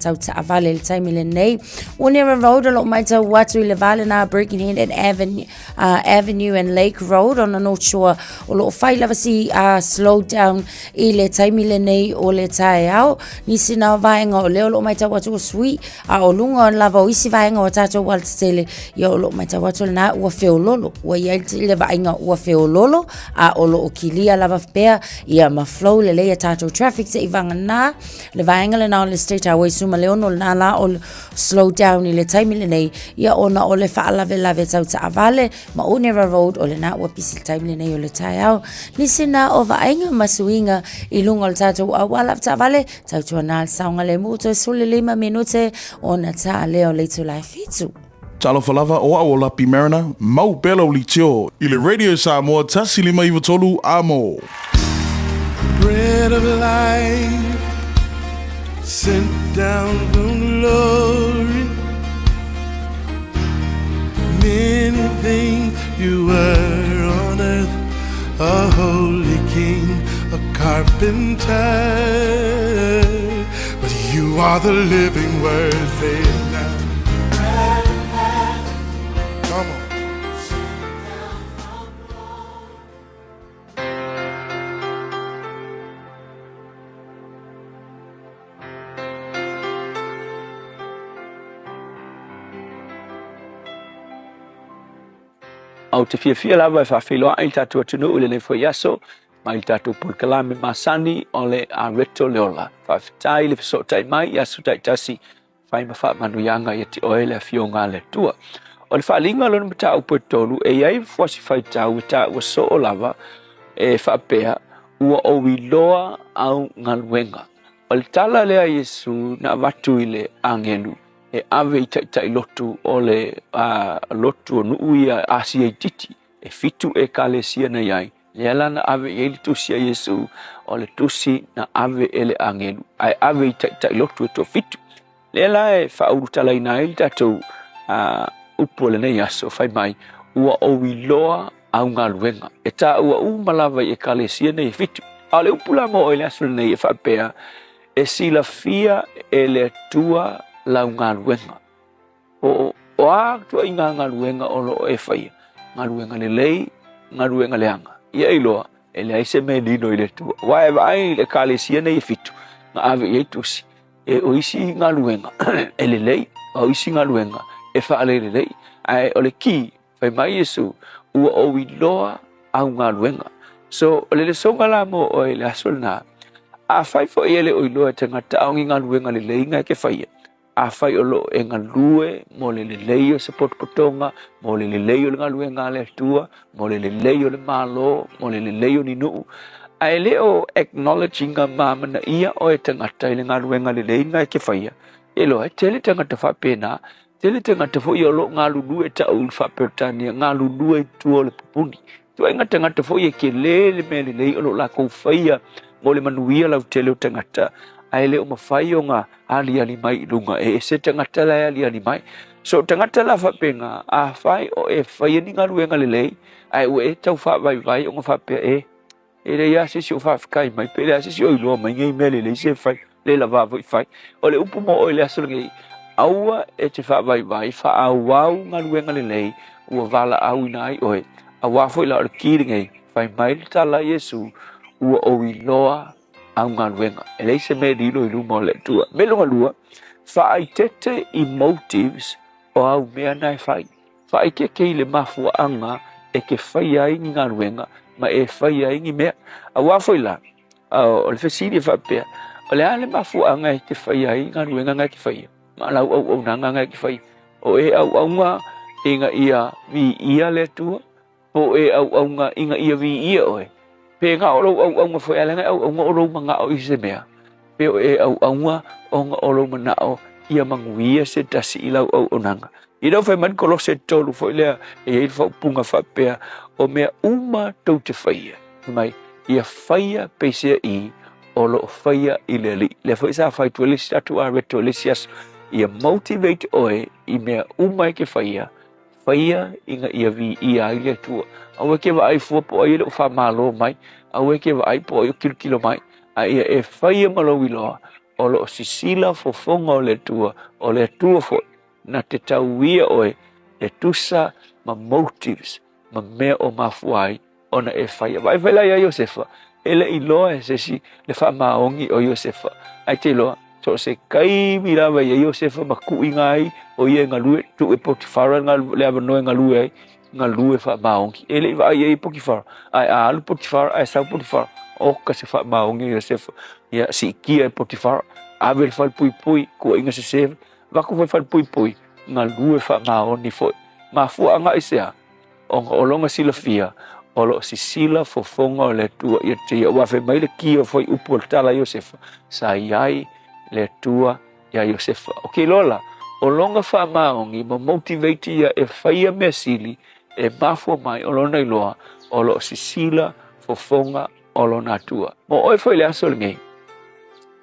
tau taavale i le taimi lenei. Onera Road o lo o matau atu i le va lena Birkenhead and Avenue, Avenue and Lake Road on the North Shore o lo o fai lava si slow down i le taimi lenei o le taeao. Nisi na o vaega o lea o lo o matau atu o sui a o luga lava o isi vaega o tātou alatetele, ia o lo o matau atu lena ua feololo, ua i ai le vaaiga ua feololo a o lo o kilia lava pea ia ma flow lelei a tātou traffic se i vagana le vaega lena o le State Highway 16 lena la o slow down i le taimi lenei ia ona o le faalavelave tau taavale ma Onera Road o lena ua pisi le taimi lenei o le taeao. Nisi na o vaaiga ma suiga i luga o le tātou auala taavale, tautuana le saogalemu toe 15 minute ona tā lea o le itula e 7.
Talofa lava, o au o Lapi Mariner, mau pea lau leitio i le Radio Samoa 1593 Amo.
Bread of life sent down from glory. Many things you were on earth, a holy king, a carpenter. But you are the living word, say it now. Come on.
Ou te fiafia lava e faafeiloai i le tatou atunuu i lenei foi aso mai le tatou polokalame masani o le Areto le Ola. Faafetai i le fesootai mai i aso taitasi fai ma faamanuiaga ia te oe le Afioga a le Atua. O le faaaliga o lona mataupu e tolu, e i ai fuasi faitau e taua soo lava e faapea, ua ou iloa au galuega. O le tala lea a Iesu na avatu i le agelu e ave i taitai lotu o le lotu o nuu ia Asia itiiti, e fitu ekalesia na i ai, lea la na ave i ai le tusi a Iesu, o le tusi na ave e le agelu, ae ave i taitai lotu e toafitu. Lea la e faaulutalaina ai le tatou upu o lenei aso, fai mai, ua ou iloa au galuega. E taua uma lava i ekalesia nei e fitu. A o le upu la mo oe i le aso lenei e faapea, e silafia e le Atua lau galuega. O, o a ituaiga galuega o lo o e faia? Galuega lelei, galuega leaga. Ia iloa, e leai se mea e lilo i le Atua. Aua e vaai i le ekalesia nei e fitu, na ave i ai tusi. E o isi galuega e lelei, a o isi galuega e faalelelei. Ae o le kī, fai mai Iesu, ua ou iloa au galuega. So, o le lesoga la mo oe i le aso lena, afai foi e le o iloa e tagata a o ni galuega lelei na e ke faia, afai o lo o e galue mo le lelei o se potopotoga, mo le lelei o le galuega a le Atua, mo le lelei o le Malo, mo le lelei o ni nuu, ae le o acknowledge ina ma amanaia oe tagata i le galuega lelei na e ke faia, e iloa e tele tagata faapena, tele tagata foi o lo o galulue e tau i le faa-Peretania, galulue i tua o le pupuni. Ituaiga tagata foi e kele le mea lelei o lo o lakou faia mo le manuia lautele o tagata, ae le o mafai ona aliali mai i luga, e ese tagata la e aliali mai. So tagata la faapena, afai o e faia ni galuega lelei, ae ua e tau faavaivai ona faapea, e, e leai lava se isi o faafetai mai, pe leai se isi o iloa mai nei mea lelei se fai, le lava foi fai. O le upu mo oe i le aso lenei, aua e te faavaivai, faaauau galuega lelei ua valaauina ai oe, aua foi la o le ki lenei, fai mai le tala a Iesu, ua ou iloa au galuega. E leai se mea e lilo i luma o le Atua. Mea lona lua, faaitete i motives o au mea na e fai. Faaitete i le mafuaaga e te faia ai ni galuega ma e faia ai ni mea. Aua foi la, o le fesili e faapea, o le a le mafuaaga e te faia ai galuega na e te faia ma lau auaunaga na e te faia? O e auauna ina ia viia le Atua po o e auauna ina ia viia oe? Pe na o lou auauna foi, ae leaga e auauna o lou manao i se mea, pe o e auauna ona o lou manao ia manuia se tasi i lau auaunaga. I lau fai mai le Kolose 3 foi lea, e i ai le faaupuga faapea, o mea uma tou te faia, fai mai, ia faia peisea i o lo o faia i le Alii. Lea foi sa fai atu e le isi tatou areto i le isi aso. Ia motivate oe i mea uma e ke faia, faia ina ia viia ai le Atua. Aua e ke vaai fua po o ai e le o faamalo mai, aua e ke vaai po o ai o kilokilo mai, a ia e faia ma lou iloa, o lo o sisila fofoga o le Atua, o le Atua foi na te tauia oe e tusa ma motives ma mea o mafua ai ona e faia. Vaai foi la iā Iosefa, e le i iloa e se isi le faamaoni o Iosefa, ae te iloa, so o se taimi lava i ai Iosefa ma tuuina ai o ia e galue, tuu e Potifara le avanoa e galue ai, galue faamaoni. E le i vaai i ai Potifara, ae a alu Potifara, ae sau Potifara, oka se faamaoni o Iosefa. Ia, siitia e Potifara, ave i le falepuipui, tuuaiga sese, avatu foi i le falepuipui, galue faamaoni foi. Mafuaaga aisea? Ona o lona silafia, o lo o sisila fofoga o le Atua ia te ia. Ua fai mai le ki o fuaiupu o le tala a Iosefa, sa i ai le Atua iā Iosefa. O ke iloa la, o lona faamaoni ma motivate ia e faia mea sili e mafua mai o lona iloa o lo o sisila fofoga o lona Atua. Mo oe foi i le aso lenei,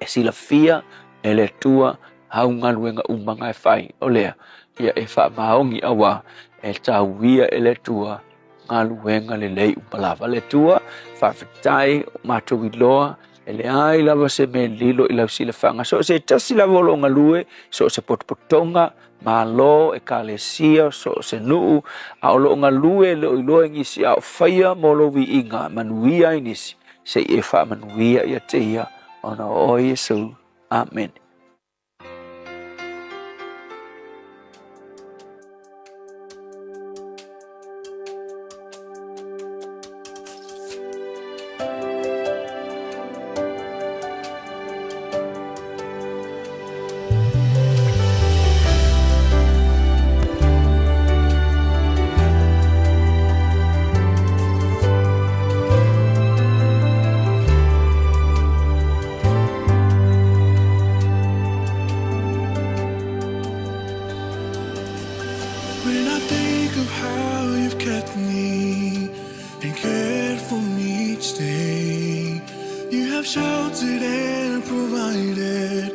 e silafia e le Atua au galuega uma na e fai, o lea, ia e faamaoni auā e tauia e le Atua galuega lelei uma lava. Le Atua, faafetai o matou iloa e leai lava se mea e lilo i lau silafaga. So o se tasi lava o lo o galue, so o se potopotoga, Malo, Ekalesia, so o se nuu, a o lo o galue e le o iloa e nisi, a o faia mo lou viiga, manuia ai nisi, se i e faamanuia ia te ia, ona o oe Iesu. Amene.
When I think of how you've kept me and cared for me each day, you have sheltered and provided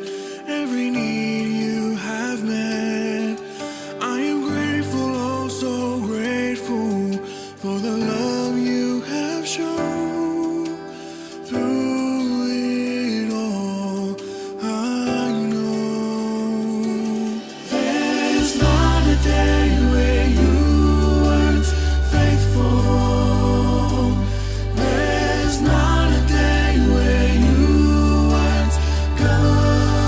every need you have met. I am grateful, oh so grateful for the love you have shown. Through it all, I know there's not a day where you weren't faithful. There's not a day where you weren't kind.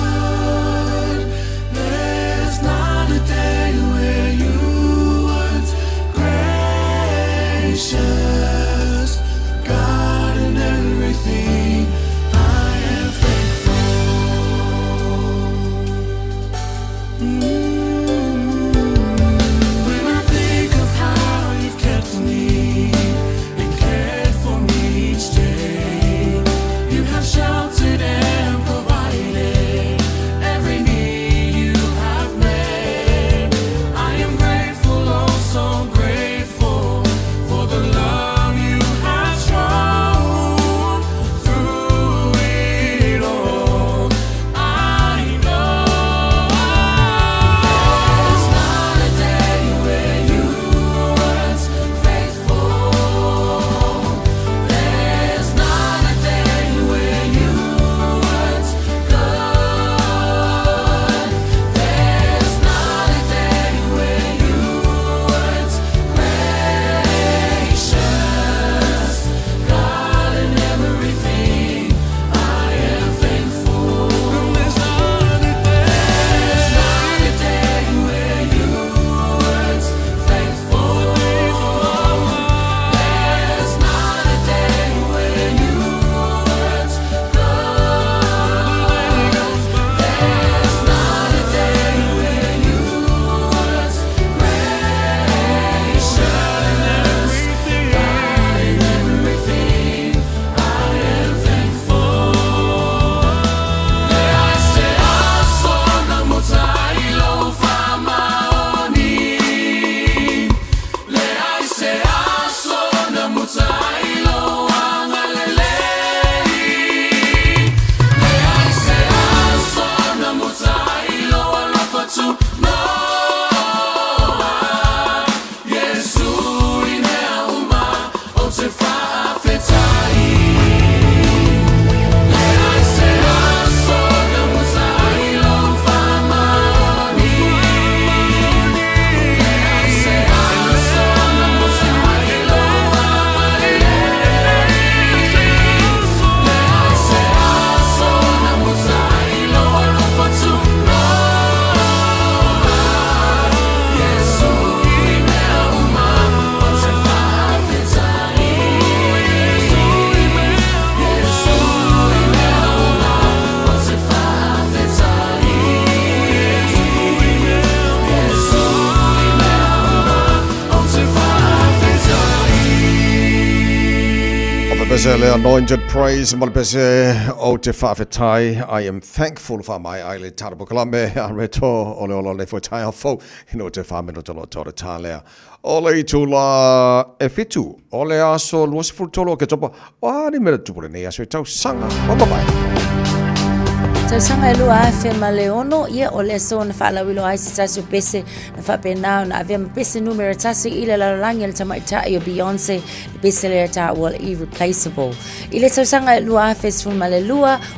pese le Anointed Praise ma le pese o te faafetai I am thankful faamaea ai le tala pokalame a Reto o le ola o le foi taeao fou ina ua toe faamenoto loa tore tā lea o le itula e 7 o le aso 23 o Oketopa O a ni mea na tupu lenei aso i tausaga ua mavae?
Tausaga e 2006, ia, o le aso na faalauiloa ai se tasi o pese na faapena ona avea ma pese numera tasi i le lalolagi a le tamaitai o Beyonce, le pese lea taua o le Irreplaceable. I le tausaga e 2012,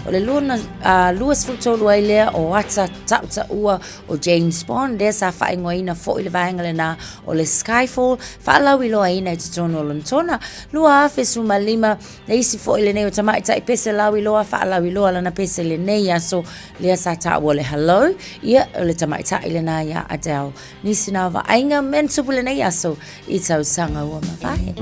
o le lua, 23 ai lea o ata tautaua o James Bond, lea sa faaigoaina foi le vaega lena o le Skyfall, faalauiloaina i totonu o Lonetona 2015. Le isi foi lenei o tamaitai pese lauiloa faalauiloa lana pese lenei aso, lea sa taua le Hello, ia o le tamaitai lena ia Adele. Nisi na vaaiga mea na tupu lenei aso i tausaga ua mavae.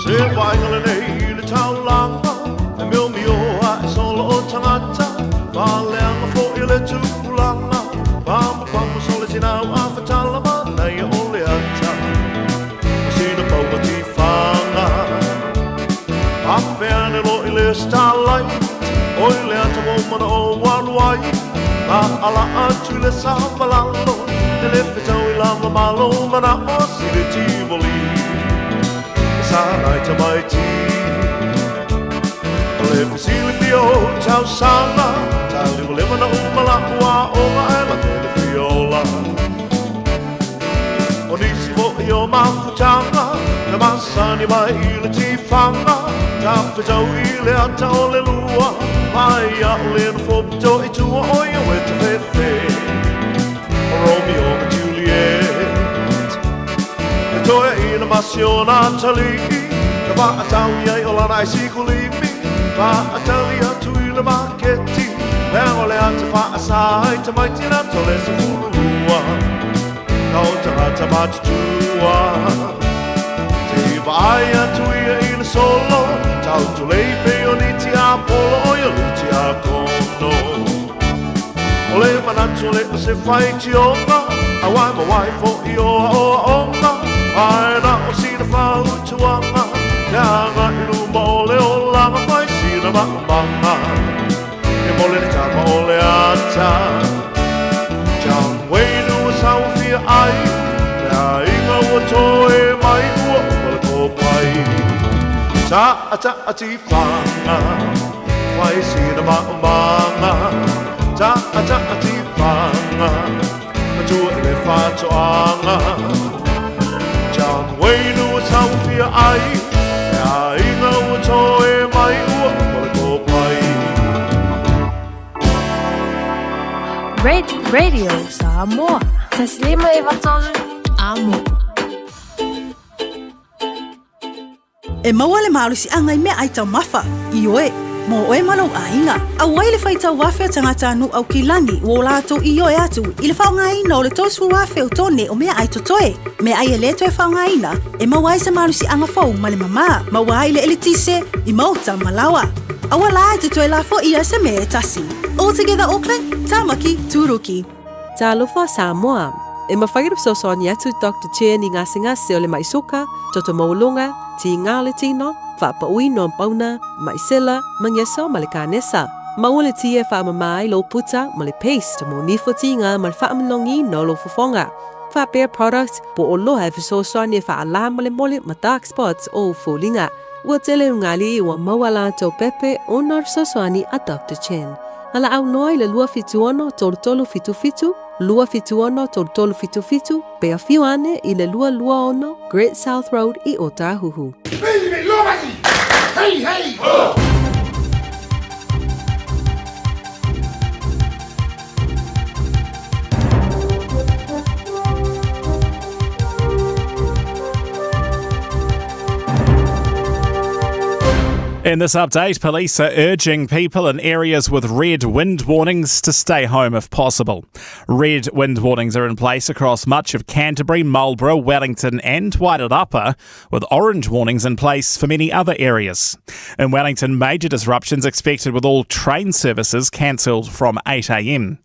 Se vaaiga lenei i le taulaga, e miomio ae solo o tagata, faaleaga foi le tupulaga, pamupamu sole sinau a fatala manaia o le ata, o sina paua tifaga. Afe ane loa i le starlight, oi le ata ua mana o alu ai, a ala atu i le savalalo, e le fetau i lava malo mana o sile tivoli. E sa nai tamaiti. O le fesili fia o tausaga, ta lewalewa na uma la'u aoga ae la tele fia ola. O nisi foi o mafutaga, na masani mai i le tifaga, ta fetau i le ata o le lua, mai a'u le nofo pito i tua o ia ue tafefe. O Romeo ma Juliet. E toeaina ma si ona atalii, na faatau i ai o lana aisikulimi, faatali atu i le maketi, leaga o le ata faasa ai tamaiti na tole 12. Na o tagata matutua. Te vaai atu ia i le solo, tau tulei pei o ni tiapolo o ia lutiakono. O le manatu le o se faitioga, a wai ma wai foi o aoaoga, ae na o sina fautuaga, leaga i luma o le olaga fai sina maumaga. E mole le tama o le ata. John Wayne ua saofia ai, le aiga ua toe mai ua uma le kopai. Ta'a ta'a tifaga, fai sina maumaga. Ta'a ta'a tifaga, matua i le faatoaga. John Wayne ua saofia ai, le aiga ua toe mai ua uma le kopai.
Radio Samoa. 153 Amo.
E maua le malosiaga i meaai taumafa, ioe, mo oe ma lou aiga. Auai le faitau afe o tagatanuu Aukilani ua o latou ioe atu i le faaaogaina o le 30,000 o tone o meaai totoe, meaai e le toe faaaogaina, e maua ai se malosiaga fou ma le mamā, maua ai le eletise i maota ma laoa. Aua la e te toe lafoia se mea e tasi. All Together Auckland, Tāmaki, Tūruki.
Talofa Samoa! E mafai ona fesoasoani atu Doctor Chen i gasegase o le maʻi suka, toto maualuga, tiga o le tino, faapauina o pauna, maʻi sela, magiso ma le kanesa. Maua le tia e faamama ai lou puta ma le paste mo nifo tiga ma le faamanogiina o lou fofoga. Faapea product po oloa e fesoasoani e faalā molemole ma dark spots o ou foliga. Ua tele ugali ua maua latou pepe ona o le fesoasoani a Doctor Chen. Valaau loa i le 276 3377, 276 3377, pe afio ane i le 226 Great South Road i Otahuhu.
Hey, hey, ho!
In this update, police are urging people in areas with red wind warnings to stay home if possible. Red wind warnings are in place across much of Canterbury, Marlborough, Wellington, and Wairarapa, with orange warnings in place for many other areas. In Wellington, major disruptions expected with all train services cancelled from 8am.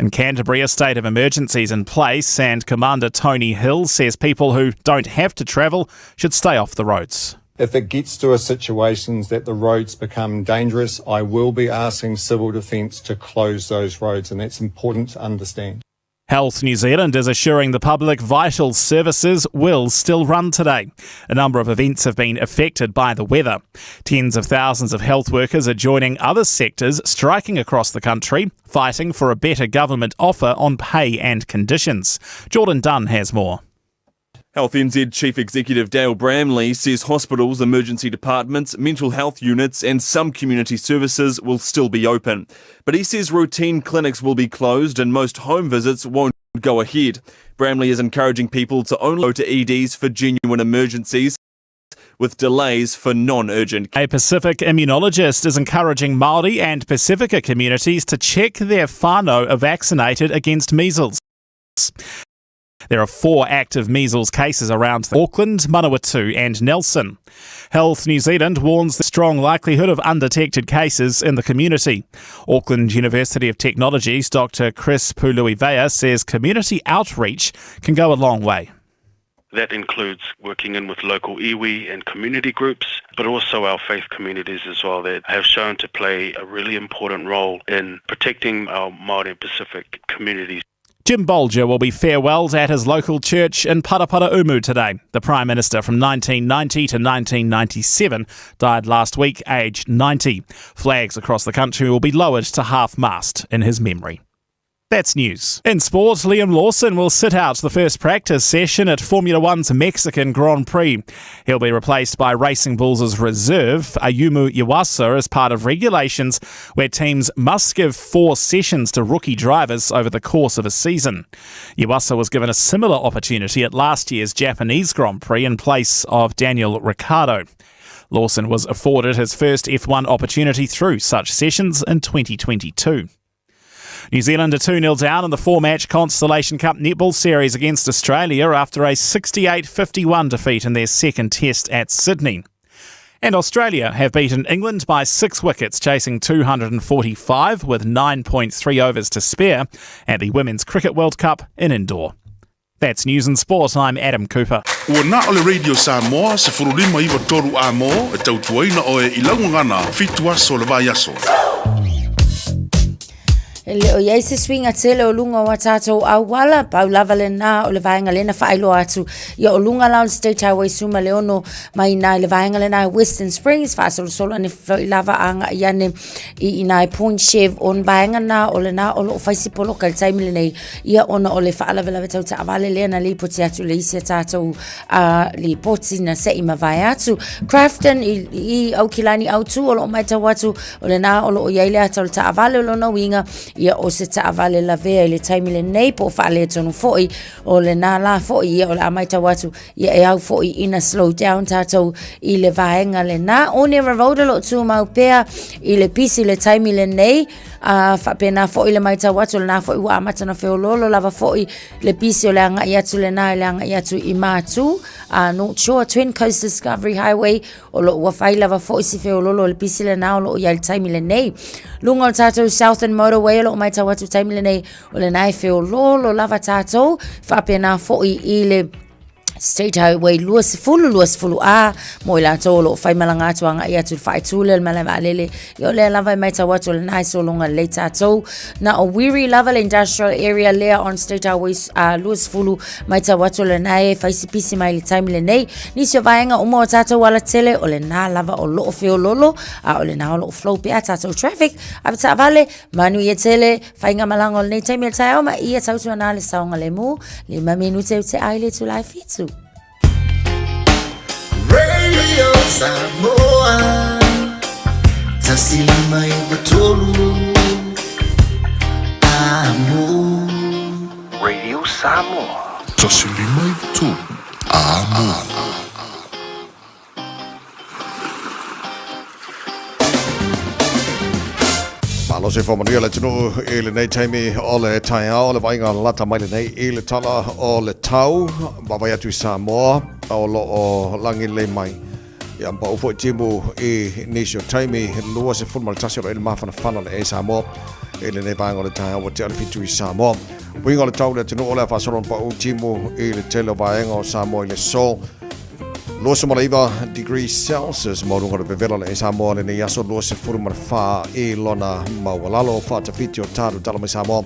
In Canterbury, a state of emergency is in place, and Commander Tony Hill says people who don't have to travel should stay off the roads.
If it gets to a situation that the roads become dangerous, I will be asking Civil Defence to close those roads, and that's important to understand.
Health New Zealand is assuring the public vital services will still run today. A number of events have been affected by the weather. Tens of thousands of health workers are joining other sectors striking across the country, fighting for a better government offer on pay and conditions. Jordan Dunn has more.
Health NZ Chief Executive Dale Bramley says hospitals, emergency departments, mental health units, and some community services will still be open. But he says routine clinics will be closed and most home visits won't go ahead. Bramley is encouraging people to only go to EDs for genuine emergencies with delays for non-urgent.
A Pacific immunologist is encouraging Māori and Pacifica communities to check their whānau are vaccinated against measles. There are four active measles cases around Auckland, Manawatu and Nelson. Health New Zealand warns the strong likelihood of undetected cases in the community. Auckland University of Technology's Dr Chris Puluivea says community outreach can go a long way.
That includes working in with local iwi and community groups, but also our faith communities as well that have shown to play a really important role in protecting our Māori and Pacific communities.
Jim Bolger will be farewelled at his local church in Paraparaumu today. The Prime Minister from 1990 to 1997 died last week, aged 90. Flags across the country will be lowered to half-mast in his memory. That's news. In sport, Liam Lawson will sit out the first practice session at Formula One's Mexican Grand Prix. He'll be replaced by Racing Bulls' reserve, Ayumu Iwasa, as part of regulations where teams must give four sessions to rookie drivers over the course of a season. Iwasa was given a similar opportunity at last year's Japanese Grand Prix in place of Daniel Ricciardo. Lawson was afforded his first F1 opportunity through such sessions in 2022. New Zealand are 2 0 down in the four match Constellation Cup Netball Series against Australia after a 68 51 defeat in their second test at Sydney. And Australia have beaten England by six wickets, chasing 245 with 9.3 overs to spare at the Women's Cricket World Cup in Indore. That's news and sport. I'm Adam Cooper.
Ua na o le Radio Samoa, 1593 a mō, e tautuaina oe i laugagana, fitu aso le vai aso.
E le o i ai se suiga tele o luga o a tātou auala, pau lava lenā o le vaega lena faailoa atu ia o luga la o le State Highway Suma le ono mai inā i le vaega lenā i Western Springs, faasolosolo ane foi lava agai ane i inā i Point Chev o le vaega nā o lenā o loo fai se poloka i le taimi lenei ia ona o le faalavelave tau taavale lea na lipoti atu le isi a tātou uh, lipoti na se'i mavae atu. Crafton i, i Aukilani Autu o loo matau atu O lenā o loo i ai le ata o le taavale o lona uiga, ia o se taavale lavea i le taimi lenei po o faaletonu foi. O lenā la foi ia o le a matau atu, ia e au foi ina slow down tātou i le vaega lenā. Onera Road o loo tumau pea i le pisi i le taimi lenei, a faapena foi le matau atu, o lenā foi ua amata ona feoloolo lava foi le pisi o le agai atu lenā i le agai atu i Matū, a North Shore Twin Coast Discovery Highway, O loo ua fai lava foi si feololo o le pisi lenā o loo i ai le taimi lenei. Luga o le tātou Southern Motorway o loo matau atu taimi lenei o lenā e feololo lava tātou faapena foi i le State Highway 20 20 A mo i latou o loo faimalaga atu agai atu i le faaitu lea o le malae vaalele ia o lea lava e matau atu o lenā e sologa lelei tātou na o Wiri lava le industrial area lea on State Highway uh, 20 matau atu o lenā e faisipisi mai le taimi lenei nisi o vaega uma o tātou alatele o lenā lava o loo feololo a o lenā o loo flow pea tātou traffic ave taavale manuia tele faigamalaga o lenei taimi o le taeao ma ia tautuana le saogalemu lima minute u te ai le itula e fitu.
Radio Samoa 159 Amo
Radio Samoa.
159 Amo.
Malo soifua manuia le atunuu i lenei taimi o le taeao o le vaaiga lata mai lenei i le tala o le tau vaavaai atu i Samoa o lo o lagi lelei mai. Ia pau foi timu i nisi o taimi 21 o lo o i le mafanafana o le ea i Samoa i lenei vaega o le taeao ua tea le 7 i Samoa. Uiga o le tau i le atunuu o le a faasolo ona pau timu i le tele o vaega o Samoa i le aso 29 degrees Celsius maualuga o le vevela o le ea i Samoa lenei aso 24 i lona maualalo faatafiti o talu tala mai Samoa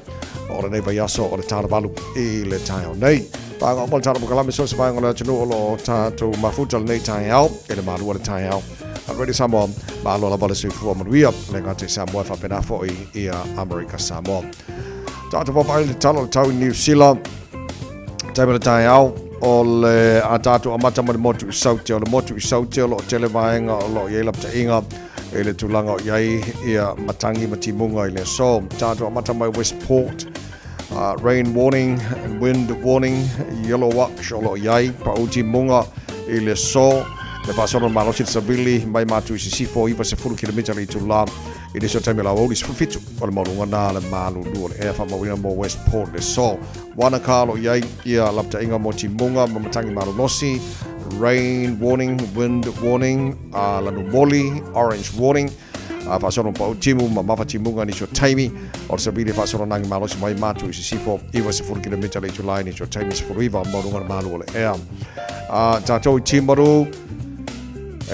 o lenei vaiaso o le tala 8 i le taeao nei. Vaega uma le tala polokalame so se vaega o le atunuu o lo o tatou mafuta lenei taeao i le malua le taeao. A Radio Samoa, malo lava le soifua manuia, le gata i Samoa e faapena foi ia Amerika Samoa. Tatou vaavaai le tala o le tau i Niu Sila, taimi o le taeao, o le a tatou amata ma le motu i Saute. O le motu i Saute o lo o tele vaega o lo o i ai lapataiga i le tulaga o i ai ia matangi ma timuga i le aso. Tatou amata mai Westport, Rain warning and wind warning, yellow watch o lo o i ai, pau timuga i le aso, le faasolo malosi le savili mai Matu i Sisifo 90 kilomita le itula i nisi o taimi o le aoauli 17 o le maualuga na le malulu o le ea faamauina mo Westport le aso. Wanaka o lo o i ai ia lapataiga mo timuga ma matangi malolosi, rain warning, wind warning, lanumoli, orange warning, A faasolo pau timu ma mafa timuga nisi o taimi o le savili faasolo nagi malosi mai Matu i Sisifo 90 kilomita le itula i nisi o taimi 19 maualuga le malu o le ea. A tatou i Timaru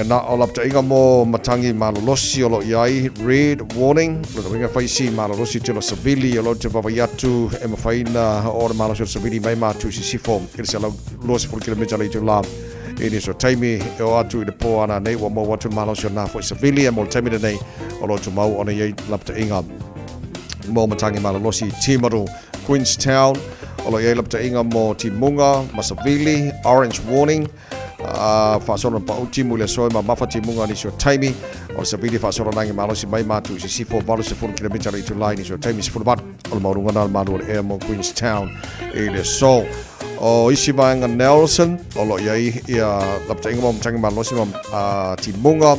e na o lapataiga mo matangi malolosi o lo o i ai red warning lona uiga fai si malolosi tele o savili o lo o te vaavaai atu e mafai ona oo le malosi o le savili mai Matu i Sisifo i le 120 kilomita le itula I nisi o taimi e oo atu i le pō ana nei ua maua atu le malosi o nā foi savili e mo le taimi lenei o lo o tumau ona i ai lapataiga mo matangi malolosi i Timaru, Queenstown o lo o i ai lapataiga mo timuga ma savili, orange warning, a faasolo na pau timu i le aso e mamafa timuga nisi o taimi o le savili faasolo nangi malosi mai Matu i Sisifo 80 kilomita le itula i nisi o taimi 18 o le maualuga na o le malu o le ea mo Queenstown i le aso. O isi vaega Nelson, o lo o i ai ia lapataiga mo matangi malolosi ma timuga,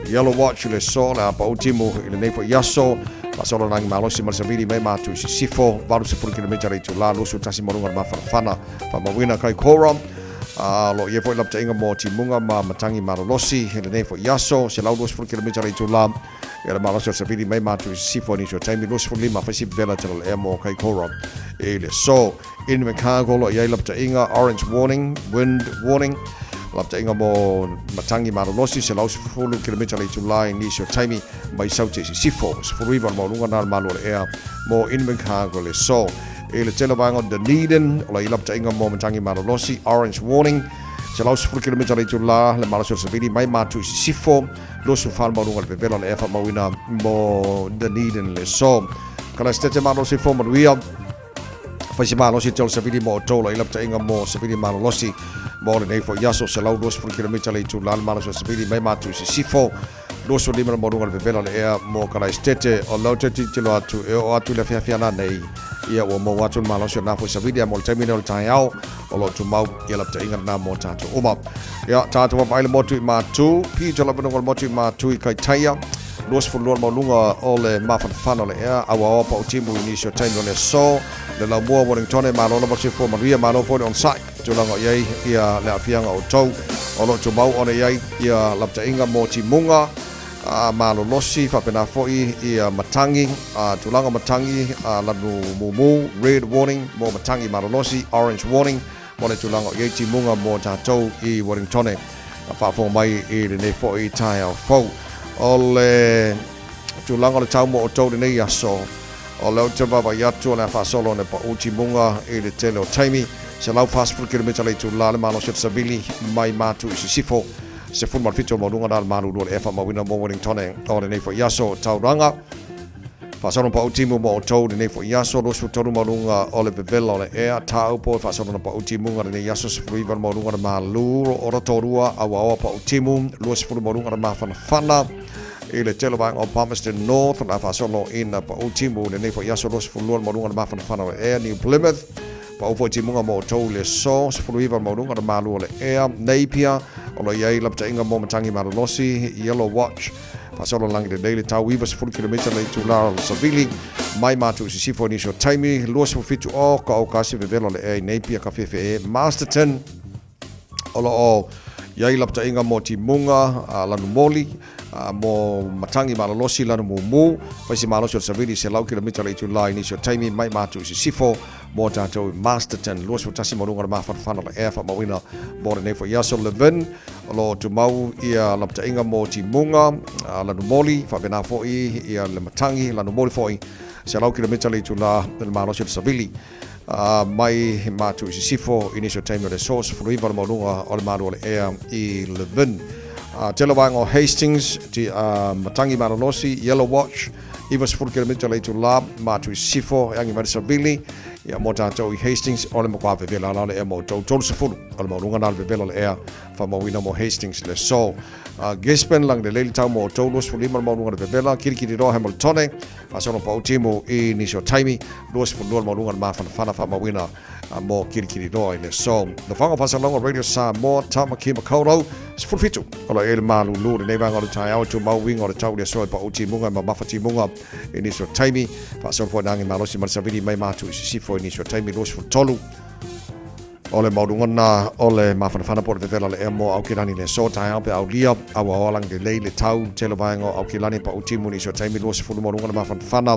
Yellow Watch i le aso, le a pau timu i lenei foi aso, faasolo lagi malosi ma le savili mai Matu i Sisifo, 80 kilomita le itula, 21 maualuga le mafanafana, faamauina Kaikoura, o lo o i ai foi lapataiga mo timuga ma matangi malolosi i lenei foi aso, 120 kilomita le itula, Ia le malosi o le savili mai Matu i Sisifo i nisi o taimi 25 fai si vela tele o le ea mo Kaikoura i le aso. Invercargill o lo o i ai lapataiga Orange Warning, Wind Warning, lapataiga mo matangi malolosi 110 kilomita le itula i nisi o taimi mai Saute i Sisifo, 19 o le maualuga na o le malu o le ea mo Invercargill i le aso. I le tele o vaega o Dunedin o lo o i ai lapataiga mo matangi malolosi Orange Warning, 110 kilomita le itula le malosi o le savili mai Matu i Sisifo, 24 le maualuga o le vevela o le ea faamauina mo Dunedin le aso. Kalasetete malolosi fo manuia. Fai se malosi te o le savili mo outou la i lapataiga mo savili malolosi mo lenei foi aso 120 kilomita le itula le malosi o le savili mai Matu i Sisifo. 25 le maualuga o le vevela o le ea mo Kalasetete. O lau te tilotilo atu e oo atu i le afiafi ana nei ia ua maua atu le malosi o lena foi savili a mo le taimi nei o le taeao o lo o tumau ia lapataiga lena mo tatou uma. Ia, tatou vaavaai le motu i Matu, pito lava luga o le motu i Matu i Kaitaia, 22 le maualuga o le mafanafana o le ea, auaoa pautimu i nisi o taimi o le aso, le laumua Wellingtone, malo lava le soifua manuia, malo foi le onosai, tulaga o i ai ia le aafiaga o outou, o lo o tumau ona i ai ia lapataiga mo timuga, a malolosi, faapena foi ia matangi, a tulaga matangi, a lanu mumu, red warning mo matangi malolosi, orange warning mo le tulaga o i ai timuga mo tatou i Wellingtone. A faafofoga mai i lenei foi taeao fou. O le tulaga o le tau mo outou lenei aso, o lea ou te vaavaai atu o le a faasolo ona pau timuga i le tele o taimi, 140 kilomita le itula le malosi o le savili mai Matu i Sisifo. 17 o maualuga na le malulu o le ea faamauina mo Wellingtone o lenei foi aso. Tauranga, faasolo pau timu mo outou lenei foi aso, 23 maualuga o le vevela o le ea, Taupo e faasolo na pau timuga lenei aso, 19 maualuga le malu o Rotorua, Auaoa pau timu, 20 maualuga le mafanafana i le tele o vaega o Palmerston North, o le a faasolo ina pau timu lenei foi aso, 22 maualuga le mafanafana o le ea, New Plymouth, Pau foi timuga mo outou i le aso, 19 le maualuga o le malu o le ea, Napier, o lo o i ai lapataiga mo matangi malolosi, Yellow Watch, Faasolo lagi lelei le tau 90 kilomita le itula o le savili mai Matu i Sisifo i nisi o taimi 27 o ka o kasi vevela o le ea i Napier ka fefe e Masterton. O lo o i ai lapataiga mo timuga lanumoli, mo matagi malolosi lanumumu, faisi malosi o le savili 100 kilomita le itula i nisi o taimi mai Matu i Sisifo mo tatou i Masterton. 21 ma luga o le mafanafana o le ea faamauina mo lenei foi aso. Levin, o lo o tumau ia lapataiga mo timuga lanumoli, faapena foi ia le matagi lanumoli foi 100 kilomita le itula le malosi o le savili mai Matu i Sisifo i nisi o taimi o le aso 19 le maualuga o le malu o le ea i Levin. Tele vaega o Hastings, ti, Matangi Malolosi, Yellow Watch, 90 kilomita le itula, Matu i Sisifo, e agi mai le savili, ia mo tātou i Hastings, o le matua vevela la o le ea mo outou 30 o le maualuga na le vevela o le ea faamauina mo Hastings le aso. Gisborne, lagi lelei le tau mo outou 25 le maualuga o le vevela, Kirikiriroa, Hamiltone, Faasolo pau timu i nisi o taimi, 22 le maualuga le mafanafana faamauina mo Kirikiriroa i le aso. Nofoaga o Faasalauga Radio Samoa, Tamaki Makaurau, 17 o lo o i ai le malulu i lenei vaega o le taeao e tumau uiga o le tau i le aso e pau timuga e mamafa timuga i nisi o taimi. Faasolo foi nagi malosi ma le savili mai matu i sisifo i nisi o taimi, 23 O le maualuga lena o le mafanafana po o le vevela o le ea mo Aukilani le aso taeao pe aulia a ua oa lagi lelei le tau tele vaega o Aukilani pa utimu nisi o taimi 20 maualuga le mafanafana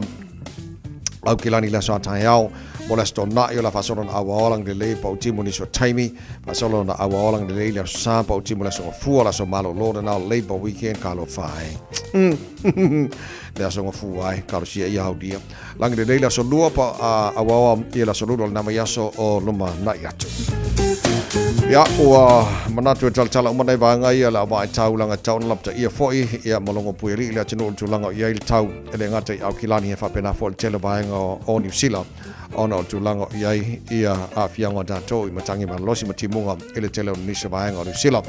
Aukilani le aso a taeao mo le aso Tona'i o le a faasolo na ua oa lagi lelei pa utimu nisi o taimi faasolo na ua oa lagi lelei le aso Sa pa utimu le aso Gafua le aso malolo lena o Labour Weekend talofa e le aso Gafua e talosia ia aulia Lagi lelei le aso lua pa auaoa ia le aso lulu o lena vaiaso o lumanai atu. Ia, ua manatu e talatala uma nei vaega ia le a vaai taulaga tau na lapataia foi ia ma logo puialii le atunuu i le tulaga o i ai le tau e le gata i Aukilani he faapena foi le tele vaega o Niu Sila ona o le tulaga o i ai ia aafiaga o tatou i matagi malolosi ma timuga i le tele o nisi vaega o Niu Sila.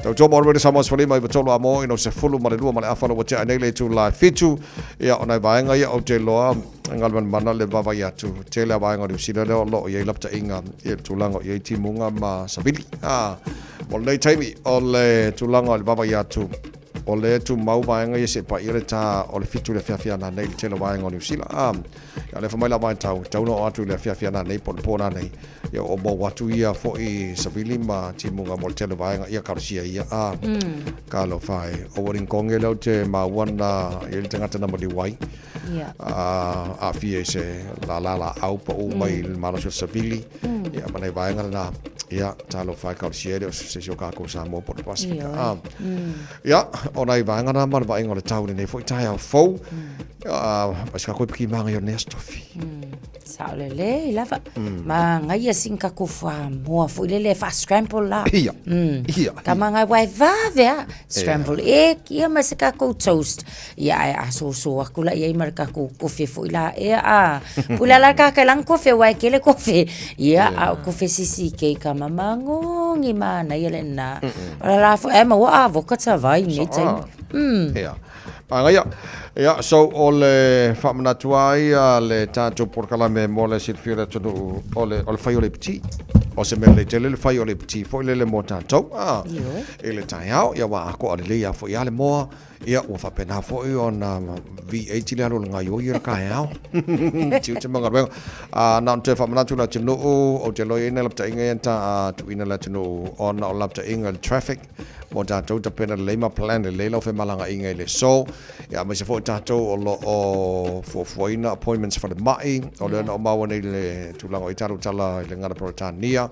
Tautua mo Radio Samoa 15 i 3 a mo ina o se fulu ma le lua ma le afa ua tea nei le itula e 7. Ia, o nai vaega ia ou te iloa galumanamana le vaavaai atu. Tele a vaega o Niu Sila lea o lo o i ai lapataiga i le tulaga o i ai timuga ma savili. A, mo lenei taimi, o le tulaga o le vaavaai atu, o lea e tumau vaega ia seia paia le tā o le 7 i le afiafi a nanei i le tele o vaega o Niu Sila. A, ia alefa mai la vaitau, e tatau ona oo atu i le afiafi a nanei po o le po nanei, Ia o mau atu ia foi savili ma timuga mo le tele vaega ia kalosia ia a talofa e. O Warinkonge lea ou te maua na i le tagata na maliu ai.
Ia.
A aafia i se lala laau pau mai le malosi o le savili. Ia ma nai vaega lena. Ia talofa e kalosia e le o se isi o kakou Samoa po o le Pasifika. A. Ia o nai vaega na ma le vaaiga o le tau i lenei foi taeao fou. Ia ma se kakou e piki maga i o lenei aso tofi.
Sao lelei lava. Magaia sina kakou fuamoa foi lele e faa-scramble la.
Ia. Ia.
Ka magai aua e vave a. Scramble egg ia ma se kakou toast. Ia ae asoso aku la iai ma le kakou kofe foi la ea a. Pule ala ka ka lang kofe aua e kele kofe. Ia a o kofe sisi kei ka mamagogi manaia lena. O la la foi ae maua avoka vai nei taimi.
Ia. Magaia. Ia, so o le faamanatu ai a le tatou polokalame mo le silafia o le atunuu o le, o le fai o le ipiti. O se mea lelei tele le fai o le ipiti foi lele mo tatou a, i le taeao. Ia, ua atoa lelei lava foi a le moa. Ia, ua faapena foi ona V8 le alu o le gaoioi o le taeao. Tiute ma galuega. A, na ona toe faamanatu i le atunuu, ou te iloa e i ai nai lapataiga ia na ta tuuina i le atunuu ona o lapataiga i le traffic. Mo tatou tapena lelei ma plan lelei lau femalagaaiga i le aso. Ia aemaise foi tatou o lo o fuafuaina appointments falemai, o lea na ou maua nei le tulaga o i tatou tala i le gagana Peretania,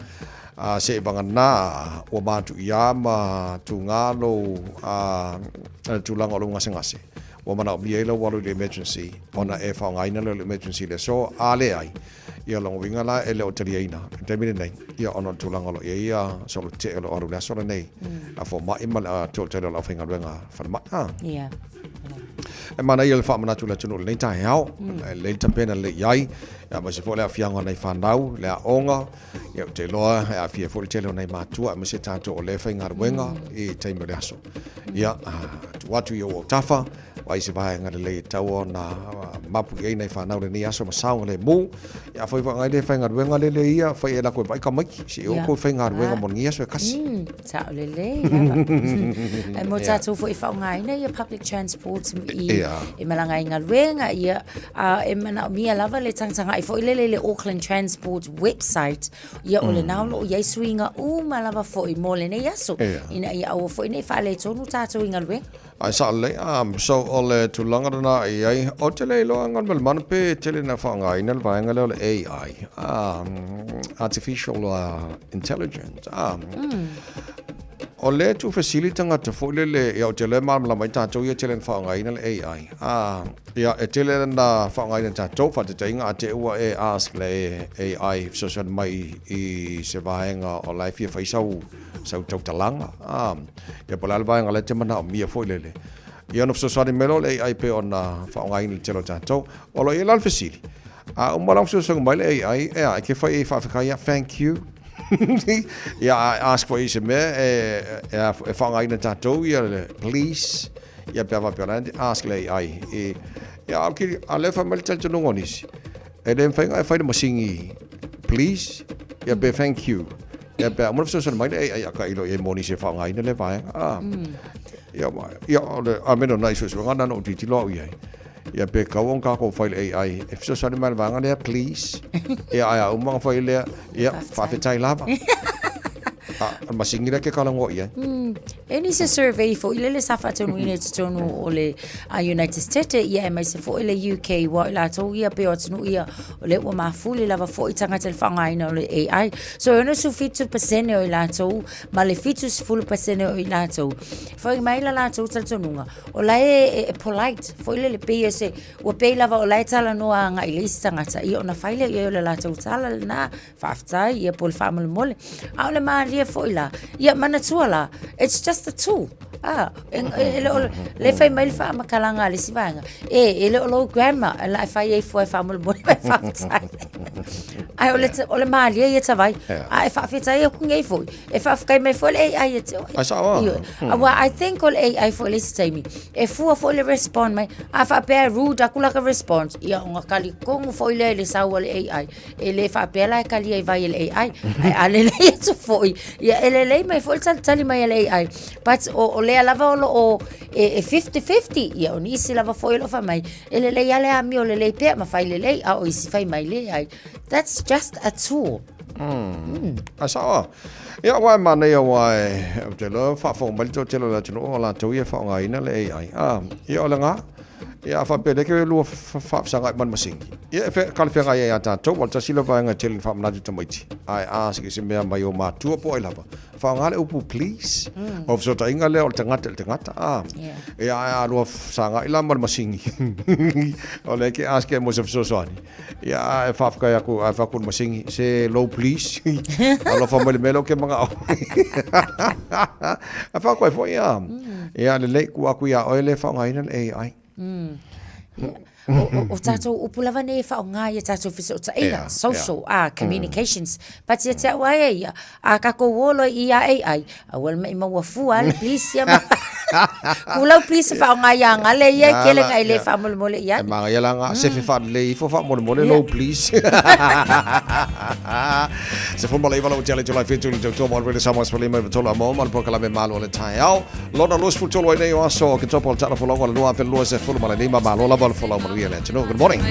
a se i vagana ua matuia ma tuga lou le tulaga o lou gasegase, ua manaomia ai lau alu i le emergency ona e faaaogaina lea o le emergency i le aso, a leai, Ia lona uiga la e le o taliaina i le taimi lenei, ia ona o le tulaga o lo o i ai ia solo tetee o lo o alu i le aso lenei a fomai ma le toatele o le aufaigaluega falemai. A.
Ia.
E manaia le faamanatu i le atunuu i lenei taeao, e lelei le tapena lelei i ai, aemaise foi le aafiaga o nai fanau, le aoga, ia ou te iloa e aafia ai foi le tele o nai matua aemaise tatou o lea e faigaluega i taimi o le aso. Ia, tuu atu i ou autafa. Vaai se vaega lelei e tatau ona mapu i ai nai fanau lenei aso ma saogalemu. Ia afai foi agai le faigaluega lele ia, fai e lako e vaai tamaiti, se i oo koe faigaluega mo lenei aso e kasi.
Sao lelei lava. Ae mo tatou foi e faaaogaina ia public transport i e malaga ai i galuega, ia, a e manaomia lava le tagatagai foi lele i le Auckland Transport website, ia o lena o lo o i ai suiga uma lava foi mo lenei aso, ina ia aua foi ne i faaletonu tatou i galuega.
Ae sao lelei, so o le tulaga lena e i ai, ou te le iloa Galumalemana pe tele ina faaaogaina le vaega lea o le AI, Artificial Intelligence. O lea e tuufesili tagata foi lele, ia ou te iloa e malamalama ai tatou ia e tele ina faaaogaina le AI. Ia e tele ina faaaogaina e tatou, faataitaiga a te i ua e ask le AI e fesoasoani mai i se vaega o la e fia fai sau sau tautalaga, a, ia po o le a le vaega la e te manaomia foi lele. Ia ona fesoasoani mai loa o le AI pei ona faaaogaina e le tele o tatou. O lo o i ai la le fesili, a uma la ona fesoasoani mai le AI, e a, e te fai i ai faafetai ia, thank you. Ia a ask foi i se mea e, e, e faaaogaina e tatou ia le please, ia pe a faapea la e ask le AI. I, ia, a lea fai mai le talitonuga o nisi, e le mafai ona e fai le masini please, ia pe thank you. Ia pe a uma ona fesoasoani mai le AI a tailo i ai mo nisi e faaaogaina lea vaega. A, ia, ia, o le amene o nai suesuega na na ou tilotilo au i ai. Ia pe tatau ona tatou fai i le AI e fesoasoani mai i le vaega lea, please. Ia ae a uma ona fai lea, ia, faafetai lava. A, o le masini lea e te talanoa i ai.
E nisi survey foi lele sa faataunuuina i totonu o le United States ia aemaise foi le UK aua o i latou ia pei o atunuu ia o lea ua mafuli lava foi tagata i le faaaogaina o le AI. So e 67% o i latou ma le 70% o i latou fai mai la latou talitonuga o la e, e, e polite foi lele pei e se ua pei lava o la e talanoa agai i le isi tagata ia ona fai lea i ai o le latou tala lena Faafetai, ia po o le faamolemole. A o le malie foi la, ia manatua la, it's just a tool. Ah, e, e, e le o, le fai mai le faamatalaga a le isi vaega, e, e le o lou grammar, e la e fai ai fua e faamolemole ma e faafetai. Ae o le, o le malie ia tavai, a e faafetai aku nei foi, e faafetai mai foi le AI ia te oe.
Ai sao a.
Ioe. Aua I think o le AI foi le isi taimi, e fua foi le respond mai, a faapea e rude atu laka response, ia ona talitonu foi lea i le sau a le AI. E le faapea la e talia i vai e le AI, ae a lelei atu foi, ia e lelei mai foi le talitali mai a le AI. But o, o lea lava o lo o e, e 50-50, ia o nisi lava foi o lo o fai mai, e lelei lava le amio lelei pea ma fai lelei, a o isi fai mai leai. That's just a tool.
Ae sao a. Ia, aua e manaia aua e, ou te iloa faafofoga mai le toatele o le atunuu o latou ia e faaaogaina le AI. A, ia o lena. Ia a faapea lea ke lua faafesagai ma le masini. Ia e talafeagai ai ia tatou, aua o le tasi lea vaega e tele ina faamanatu i tamaiti. Ae a se se mea mai o matua po o ai lava, faaaoga le upu please. O le fesootaiga lea o le tagata i le tagata, a. Ia ae a lua fesagai la ma le masini, o lea e te ask mo se fesoasoani. Ia ae faafetai atu, ae fai atu i le masini, se low please. Alofa mai i le mea lea ou te manao. Ae fai atu ai foi, ia, ia lelei, tuu atu ia oe lea e faaaogaina le AI.
O tatou upu lava nei e faaaoga i a tatou fesootaiga, social communications. But ia te au lava ia, a tatou o loa i ia AI, aua le maimau fua le please ia ma Kulau please faaaoga ia gale ia e tele na e le faamolemole i ai.
E manaia la na sefe faalelei ifo faamolemole lou please. 19 lau tiale July 7 le tautua mo le Samoa 15 i tolu a mo ma le polokalame Malo o le Taeao. Lona 23 ai nei o aso o Oketopa o le Tala Folauga o le 2025 malo lava le folau manuia le atunuu. Good morning.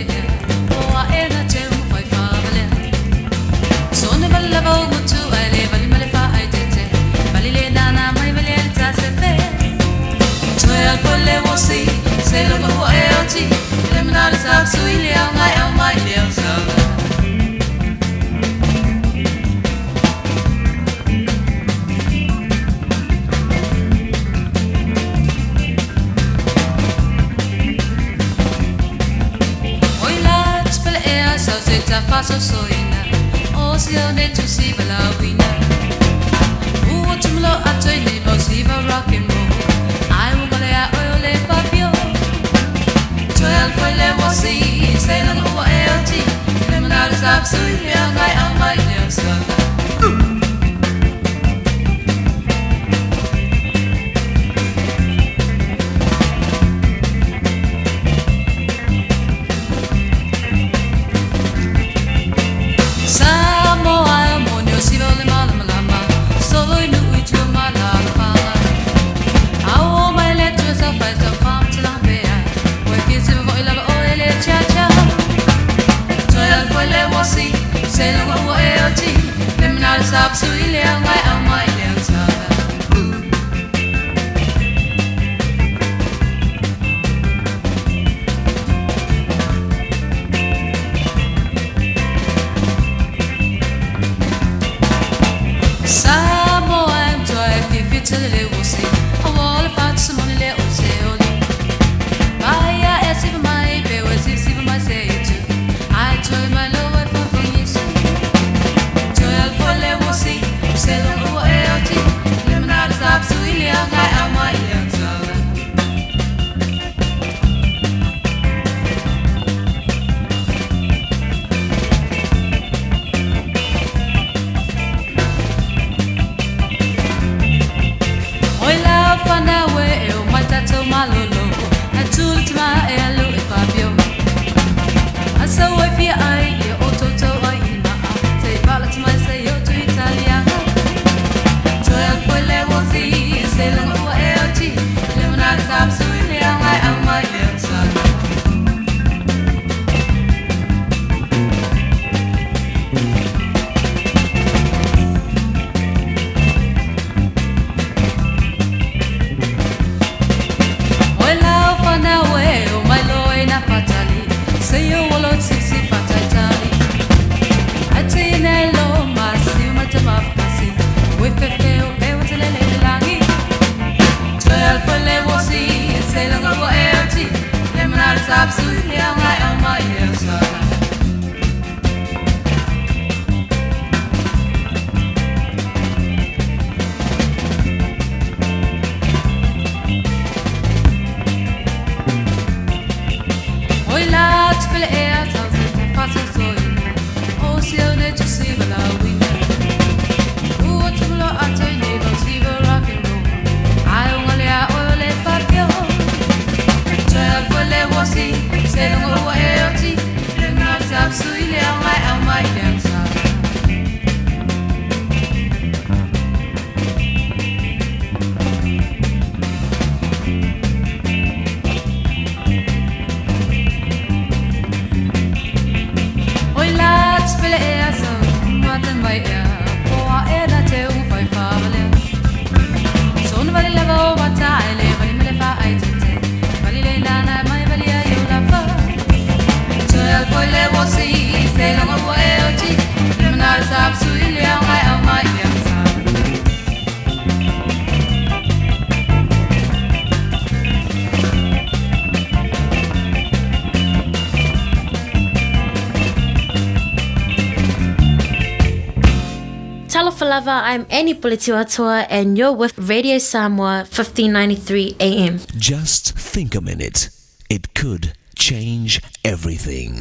Talofa I'm Annie Pulitiwatua and you're with Radio Samoa 1593 AM.
Just think a minute. It could change everything.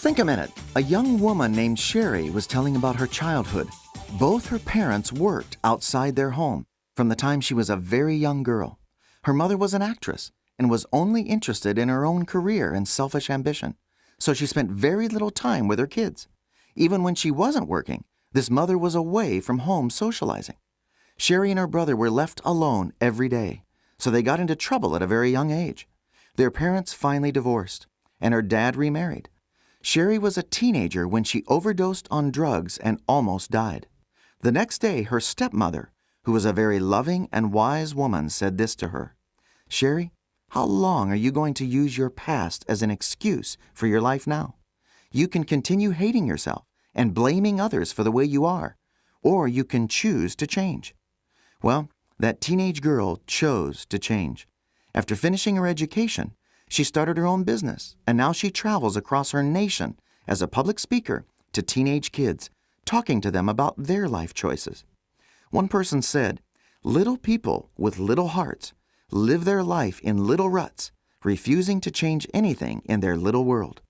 Think a minute. A young woman named Sherry was telling about her childhood. Both her parents worked outside their home from the time she was a very young girl. Her mother was an actress and was only interested in her own career and selfish ambition, so she spent very little time with her kids. Even when she wasn't working, this mother was away from home socializing. Sherry and her brother were left alone every day, so they got into trouble at a very young age. Their parents finally divorced, and her dad remarried. Sherry was a teenager when she overdosed on drugs and almost died. The next day, her stepmother, who was a very loving and wise woman, said this to her Sherry, how long are you going to use your past as an excuse for your life now? You can continue hating yourself and blaming others for the way you are, or you can choose to change. Well, that teenage girl chose to change. After finishing her education, she started her own business, and now she travels across her nation as a public speaker to teenage kids, talking to them about their life choices. One person said, Little people with little hearts live their life in little ruts, refusing to change anything in their little world.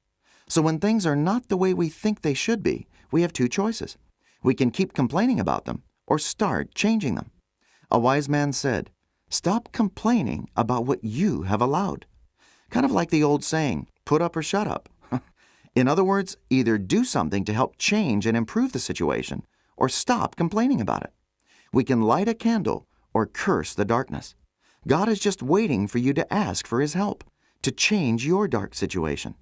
So when things are not the way we think they should be, we have two choices. We can keep complaining about them or start changing them. A wise man said, Stop complaining about what you have allowed. Kind of like the old saying, put up or shut up. In other words, either do something to help change and improve the situation or stop complaining about it. We can light a candle or curse the darkness. God is just waiting for you to ask for His help to change your dark situation.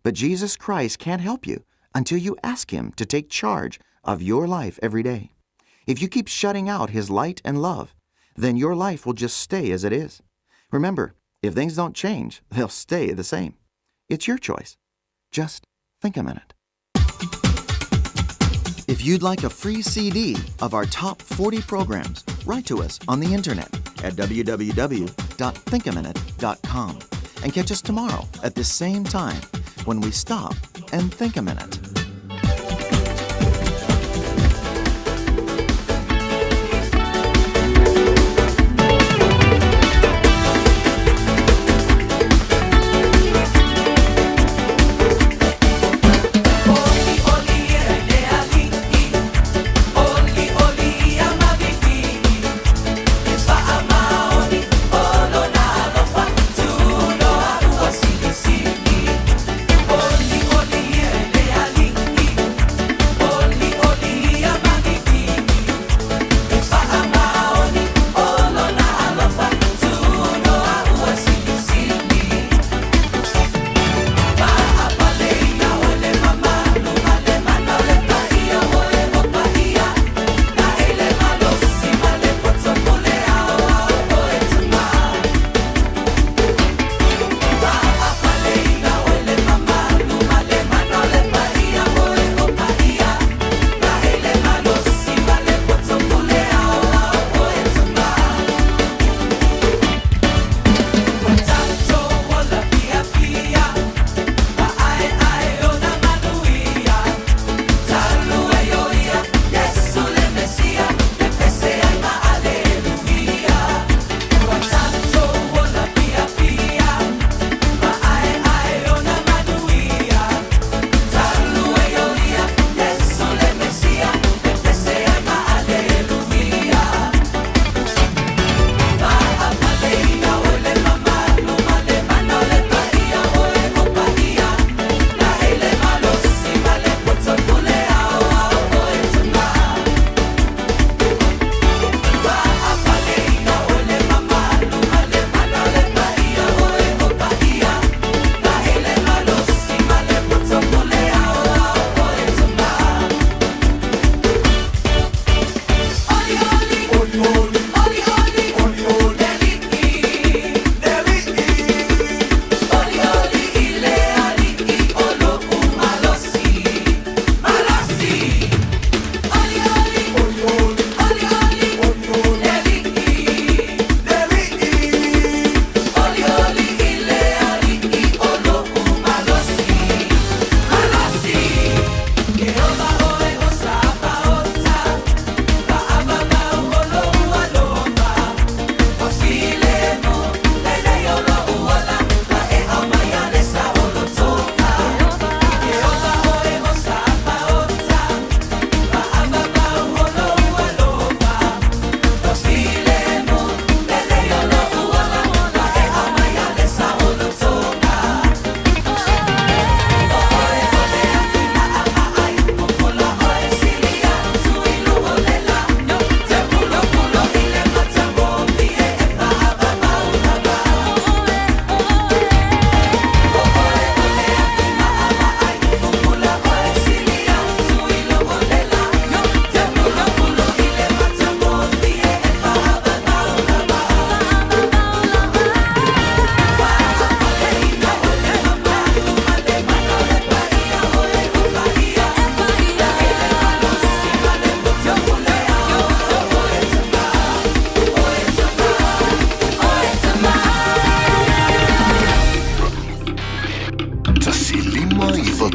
But Jesus Christ can't help you until you ask Him to take charge of your life every day. If you keep shutting out His light and love, then your life will just stay as it is. Remember, if things don't change, they'll stay the same. It's your choice. Just think a minute. If you'd like a free CD of our top 40 programs, write to us on the internet at www.thinkaminute.com and catch us tomorrow at this same time when we stop and think a minute.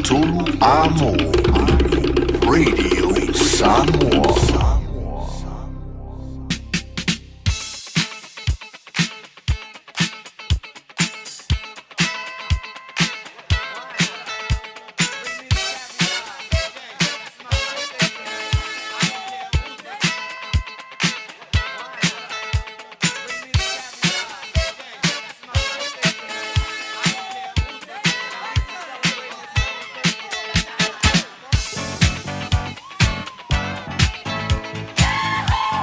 93 Amo Radio Samoa.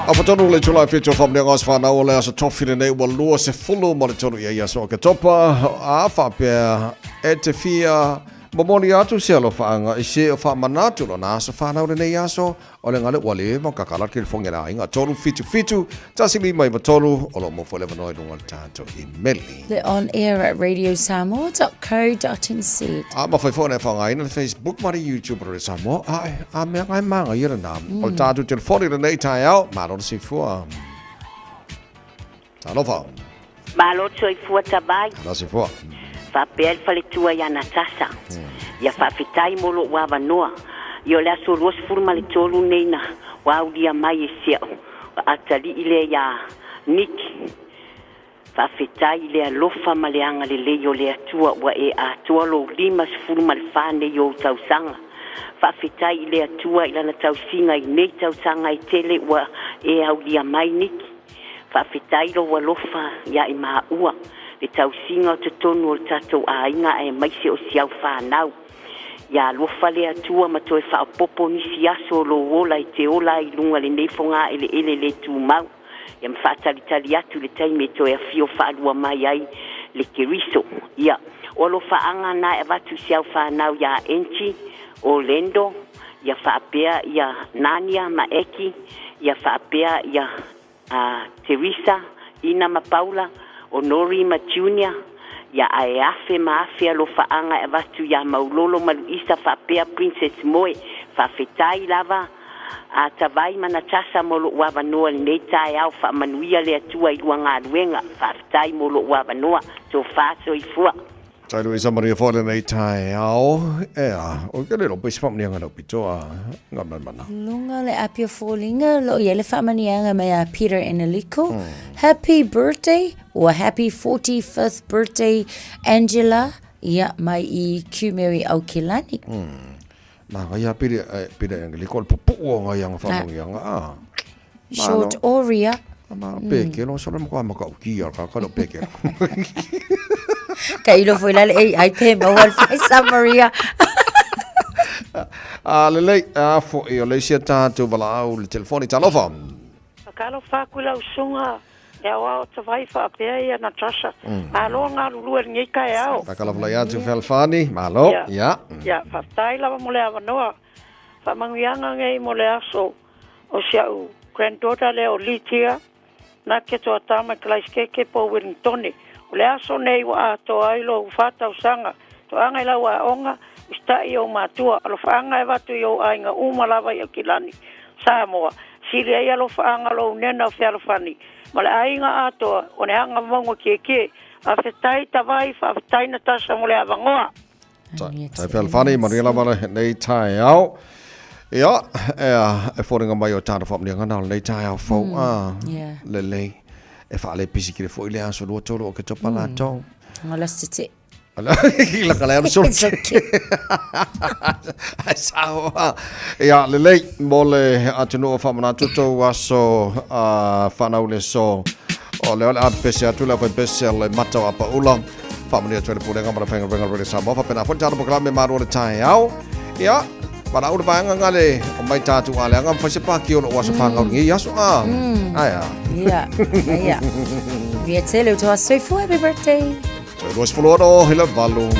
Afatonu le itula e 7 o faamanuiaga o aso fanau o le aso tofi lenei ua 23 ia i aso Oketopa a faapea e te fia momoli atu se alofaaga i se o faamanatu lona aso fanau lenei aso o le gale ua leva kakala telefoni a le aiga 377 1593 o lo o maua foi le avanoa i luga o le tatou imeli.
Le on air at radiosamoa.co.nz.
A mafai foi ona e faaaogaina le Facebook ma le YouTube o Radio Samoa. Ae, a mea ngai magaia lena. O le tatou telefoni lenei taeao, malo le soifua. Talofa.
Malo le soifua Tavai.
Malo le soifua.
Faapea le faletua ia Natasha. Ia faafetai mo lou avanoa. Ia o le aso 23 nei na aulia mai e si au atalii lea ia Nick. Faafetai i le alofa ma le agalelei o le Atua ua e atoa lou 54 nei o ou tausaga. Faafetai i le Atua i Lana tausiga i nei tausaga e tele ua e aulia mai, Niki. Faafetai lou alofa ia i maua, le tausiga o totonu o le tatou aiga aemaise o si au fanau. Ia alofa le Atua ma toe faaopoopo nisi aso o lou ola e te ola ai i luga lenei fogaeleele le tumau. Ia ma faatalitali atu i le taimi e toe afio faalua mai ai le Keriso. Ia, o alofaaga na e avatu i si au fanau iā Angie, Orlando, ia faapea ia Nania ma Eki, ia faapea ia a Teresa, Ina ma Paula, o Nori ma Junior, ia ae afe ma afe alofaaga e avatu iā Maulolo ma Luisa faapea Princess Moe, faafetai lava A Tavai ma Natasha mo lou avanoa i lenei taeao faamanuia le Atua i lua galuega faafetai mo lou avanoa tofa soifua.
Tai Luisa manuia foi lenei taeao ea o ke lelo pesi faamanuiaga lau pito a nga mana.
Luga le api o foliga o lo o i ai le faamanuiaga mai a Peter Eneliko. Happy birthday or happy 45th birthday Angela ia mai i Q Mary Aukilani.
Manaia pire pire angeliko le pupu'u o ngai anga whamangianga a.
Short oria.
Ma peke lo solo mo ka makaukia ka ka lo peke.
Ka ilo foi lale ei ai pe maua le whai samaria.
A lelei a fo i o leisia tātou valaau le telefoni talofa.
Whakalofa aku i lau usuga e aoao tawai whaapea ia Natasha. Malo galulue lenei taeao.
Whakalafalai atu Fealofani, malo,
Ia,
ia.
ia, faafetai lava mo le avanoa. Faamanuiaga nei mo le aso o si au granddaughter lea o Litia na ke toa tama i Kalaiseke po o Wellingtone. O le aso nei ua atoa ai lou fa tausaga. Toaga i lau aoga, usitai i ou matua, alofaaga e avatu i ou aiga uma lava i Aukilani, Samoa. Sili ai alofaaga lou nena o Fealofani ma le aiga atoa o ne aga mauga kiekie. Faafetai Tavai, faafetai Natasha mo le avanoa.
Tai Fealofani, manuia lava lenei taeao. Ia, ea, e foliga mai o tāna whaamnianga nā lenei taeao fou a lelei. E whaale pisikile foi le aso lua tolu o ke topa lātou.
Ngola se te.
La ka lea solo. Ai sao. Ia lelei mo le atunuu o faamanatu tou aso fanau le so. O lea o le a pese atu le awhai pese le mata o apaula. Faamanuia atu ai le pulega ma le faigaluega o Radio Samoa. Faapena foi le tatou polokalame malu o le taeao. Ia, valaau le vaega nga le o mai tātou a leaga ma fai se pāki o lou aso whangau ngi aso a. Ai a.
Ia, ia. Via tele o tō aso soifua, happy birthday.
Toe 26 i le 8.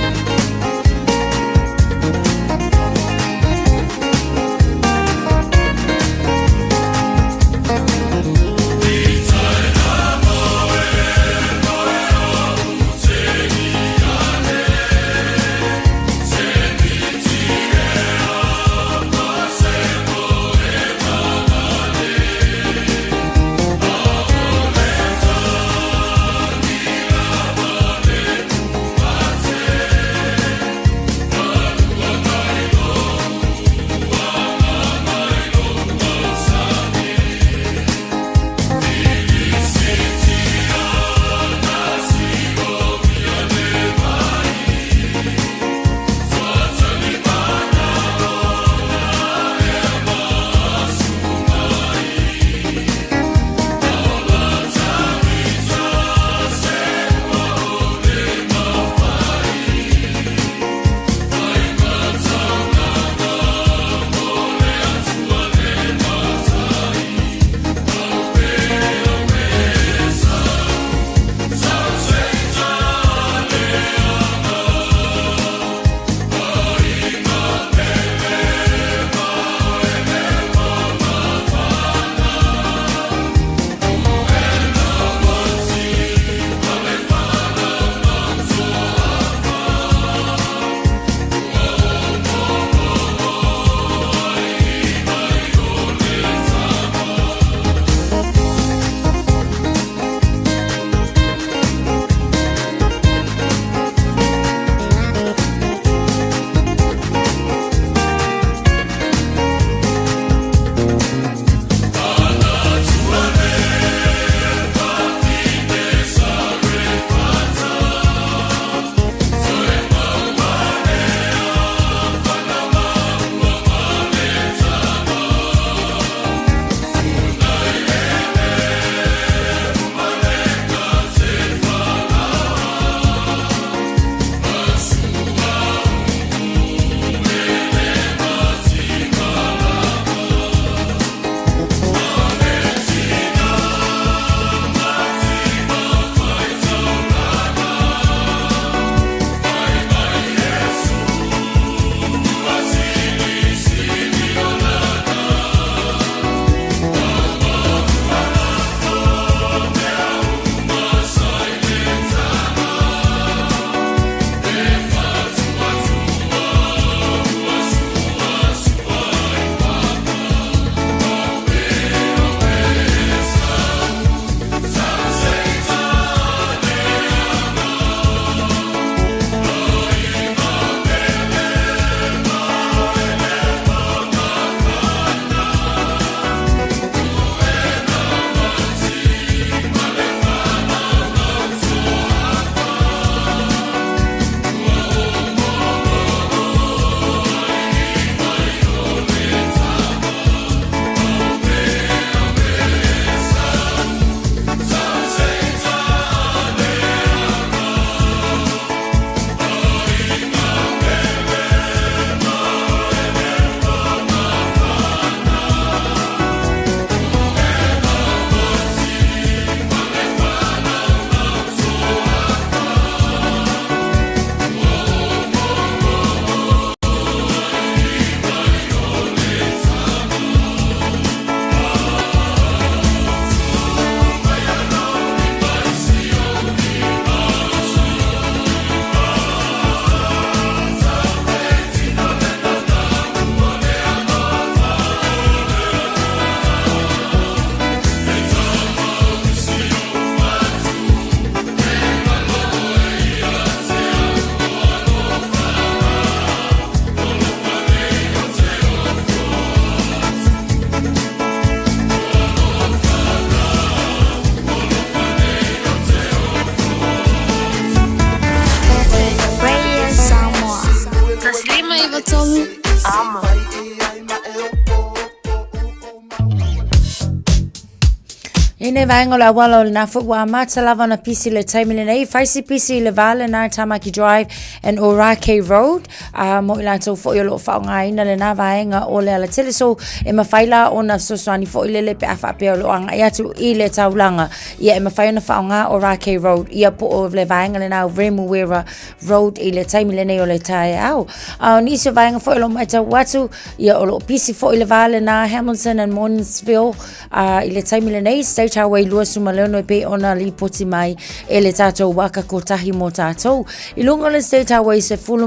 I nei vaega o le auala o lena foi ua amata lava ona pisi le taimi lenei, fai si pisi i le va lena i Tamaki Drive and Orakei Road, a mo i latou foi o lo o faaaogaina lena vaega o le alatele. So, e mafai la ona fesoasoani foi lele pe a faapea o lo o agai atu i le taulaga, ia e mafai ona faaaoga Orakei Road, ia po o le vaega lena o Remuera Road i le taimi lenei o le taeao. A o nisi o vaega foi o lo o matau atu, ia o lo o pisi foi le va lena Hamilton and Morrinsville, A i le taimi lenei, State Highway 26 e pei ona lipoti mai e le tātou waka kotahi mō tātou. I lunga o le State Highway 16,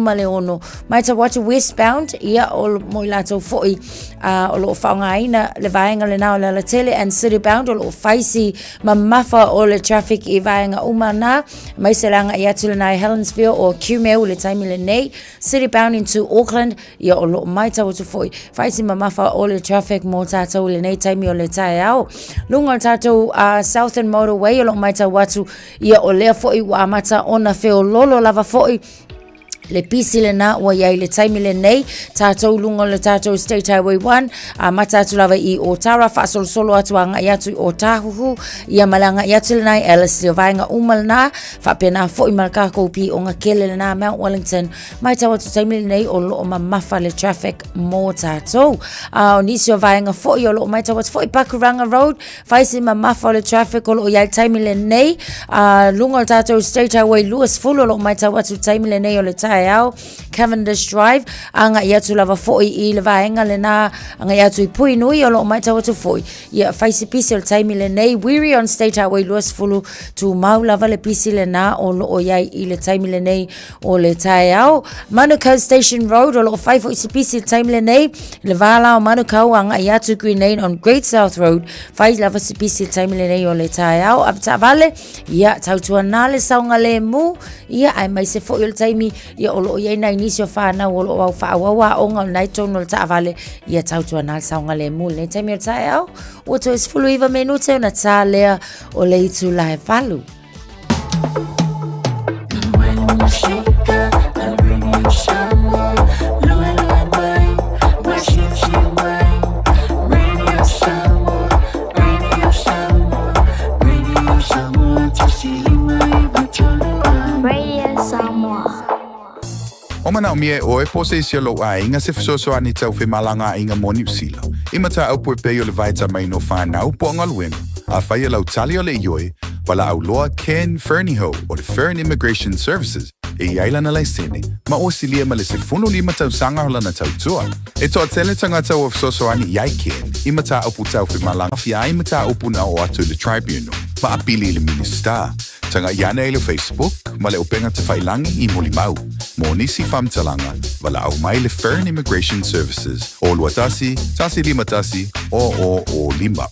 matau atu westbound, ia o mo i lātou foi o lo o faaaogaina le vaega lena o le alatele and citybound o lo o fai si mamafa o le traffic i vaega uma nā, aemaise le agai atu lena i Helensville o Kumeu i le taimi lenei, citybound into Auckland, Ia o lo o matau atu foi, fai si mamafa o le traffic mo tātou i lenei taimi o le taeao. Luga o le tātou Southern Motorway o lo o matau atu, ia o lea foi ua amata ona feololo lava foi le pisi lena ua iai le taimi lenei tātou luga o le tātou State Highway 1 amata atu lava i Otara faasolosolo atu agai atu i Otahuhu ia ma le agai atu lena i Ellerslie o vaega uma lena faapena foi ma le kākou pioga kele lena Mount Wellington Matau atu taimi lenei o loo mamafa le traffic mō tātou. A o nisi o vaega foi o loo matau atu foi Pakuranga Road, fai si mamafa o le traffic o loo iai taimi lenei. A lunga o le tātou State Highway 20 o loo matau atu taimi lenei o le taeao Cavendish Drive, agai atu lava foi i le vaega lena, agai atu i Puhinui o loo matau atu foi. Ia fai si pisi o le taimi lenei, Wiri on State Highway 20, tumau lava le pisi lena o loo iai i le taimi lenei o le taeao. Manukau Station Road, o loo fai foi si pisi le taimi lenei, le va la o Manukau agai atu Green Lane on Great South Road, fai lava si pisi le taimi lenei o le taeao. Avetaavale, ia tautuana le saogalemu, ia aemaise foi o le taimi, ia o loo iai nai nisi o whanau o loo au faaauau aoga o lena i totonu o le taavale, ia tautuana le saogalemu i lenei taimi o le taeao. Ua toe 19 minute ona tā lea o le itula e 8.
Radio Samoa.
O manaomia e ʻoe po o se isi o lou aiga se fesoasoani tau femalagaaiga mo Niu Sila, i mataupu e pei o le vaetamaina o fanau po o galuega, afai e lau tali o le ioe, valaau loa Ken Fernihough o le Fern Immigration Services e i ai lana laisene ma ua silia ma le 15 tausaga o lana tautua. E toatele tagata ua fesoasoani i ai Ken i mataupu tau femalagafi ai mataupu na oo atu i le Tribunal ma apili i le Minisita. Tagai ane i le Facebook ma le upega tafailangi i Molimau. Mo nisi faamatalaga, valaau mai le Fern Immigration Services o 21 151 0005.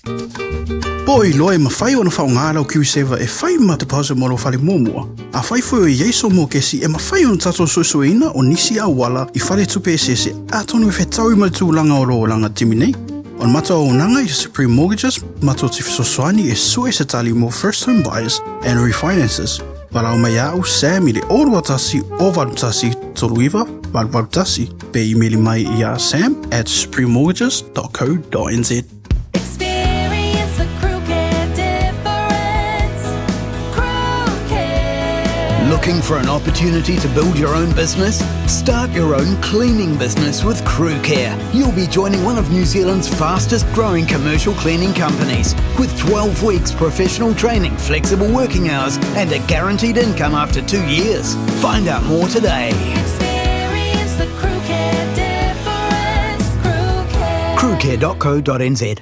Po o iloa e mafai ona faaaoga lau KiwiSaver e fai ma deposit mo lou fale muamua. Afai foi o i ai sou mokesi e mafai ona tatou suesueina o nisi auala i faletupe eseese atonu e fetaui ma le tulaga o lou olaga timi nei. O le matou auaunaga i Supreme Mortgages, matou te fesoasoani e sue se tali mo first home buyers and refinances. Valaau mai ia au Sam i le 021 081 39 881 pe imeli mai i a sam at suprememortgages.co.nz.
Experience the crew care difference. Crew care.
Looking for an opportunity to build your own business? Start your own cleaning business with Crew Care. You'll be joining one of New Zealand's fastest growing commercial cleaning companies with 12 weeks professional training, flexible working hours, and a guaranteed income after 2 years. Find out more today.
Experience the crew care difference. Crew care.
Crewcare.co.nz.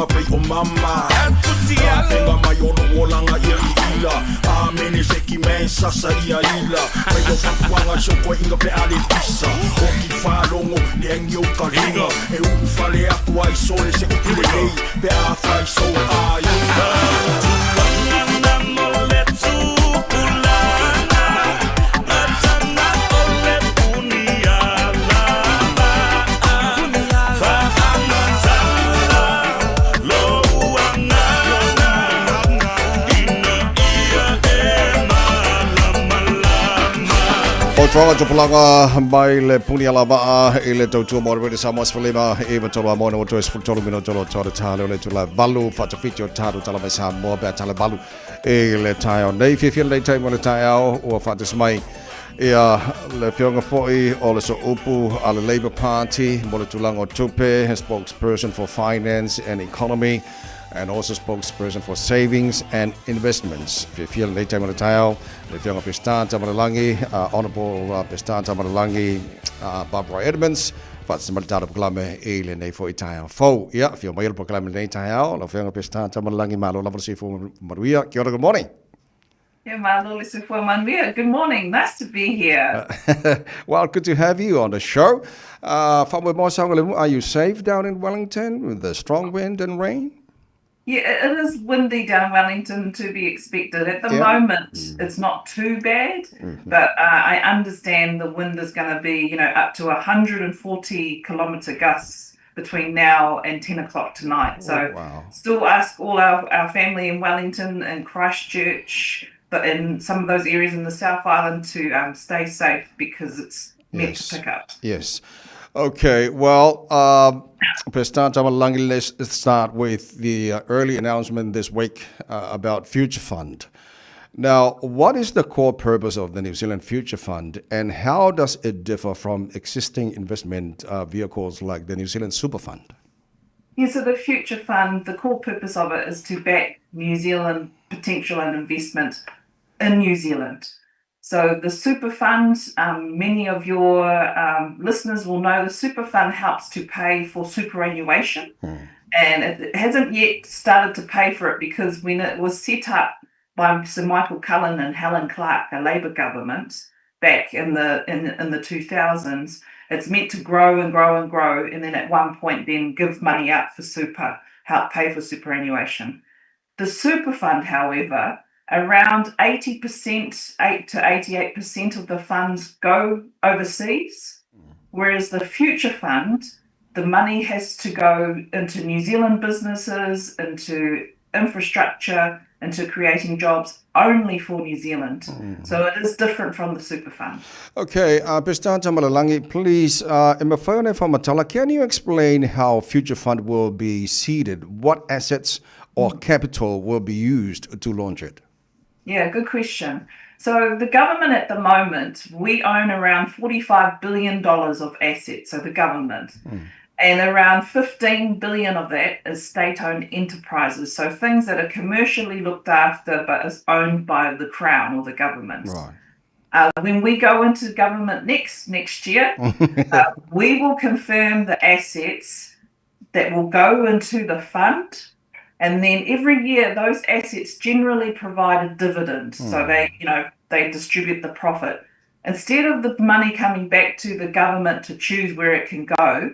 pei o mama Tapenga mai o lou olaga ia i'ila Amene seki man sasa ia ila Mai o fatuaga i sokoe'iga pe a le pisa Oki faalogo le agi o kaliga E ulufale atu ai sole se upu lelei Pe afai sou aiga
Fautuaga tupulaga mai le puni alavaa i le tautua mo le Samoa sefululima iva tolu a moana ua toe 13 minute o lo toa le tale o le itula e valu faatafiti o tatou tala mai Samoa pe a tale valu i le taeao nei. Fiafia lenei taimi o le taeao ua faatasi mai ia le afioga foi o le sooupu a le Labour Party mo le tulaga o tupe, spokesperson for finance and economy and also spokesperson for savings and investments. Fiafia lenei taimi o le taeao le afioga Pestan Tamarilagi, Honourable Pestan Tamarilagi, Barbara Edmonds, faatasi mai le tatou polokalame i lenei foi taeao fou. Ia, afio mai le polokalame i lenei taeao, lau afioga Pestan Tamarilagi, malo lava le soifua manuia. Kia ora, good morning.
Kia malo le soifua manuia. Good morning. Nice to be here.
Well, good to have you on the show. Faamoemoe saogalemu, are you safe down in Wellington with the strong wind and rain?
Yeah, it is windy down in Wellington, to be expected. At the moment, it's not too bad, but I understand the wind is going to be, up to 140 kilometre gusts between now and 10 o'clock tonight. So still ask all our family in Wellington and Christchurch, but in some of those areas in the South Island to stay safe because it's meant to pick up.
Yes. Okay, well, Pestan Tamalagi, let's start with the early announcement this week about Future Fund. Now, what is the core purpose of the New Zealand Future Fund, and how does it differ from existing investment vehicles like the New Zealand Super Fund?
Yeah, so the Future Fund, the core purpose of it is to back New Zealand potential and investment in New Zealand. So the Super Fund, many of your listeners will know the Super Fund helps to pay for superannuation. And it hasn't yet started to pay for it because when it was set up by Sir Michael Cullen and Helen Clark, a Labour government, back in the in the 2000s, it's meant to grow and grow and grow, and then at one point then give money out for super, help pay for superannuation. The super fund, however, around 80%, 8 to 88% of the funds go overseas, whereas the future fund, the money has to go into New Zealand businesses, into infrastructure, into creating jobs only for New Zealand. So it is different from the super fund.
Okay, Pestan Tamarilagi, please, e mafai ona e faamatala, can you explain how Future Fund will be seeded? What assets or capital will be used to launch it?
Yeah, good question. So the government at the moment, we own around $45 billion of assets, so the government. And around 15 billion of that is state-owned enterprises, so things that are commercially looked after but is owned by the Crown or the government. When we go into government next year, we will confirm the assets that will go into the fund. And then every year, those assets generally provide a dividend. So they distribute the profit. Instead of the money coming back to the government to choose where it can go,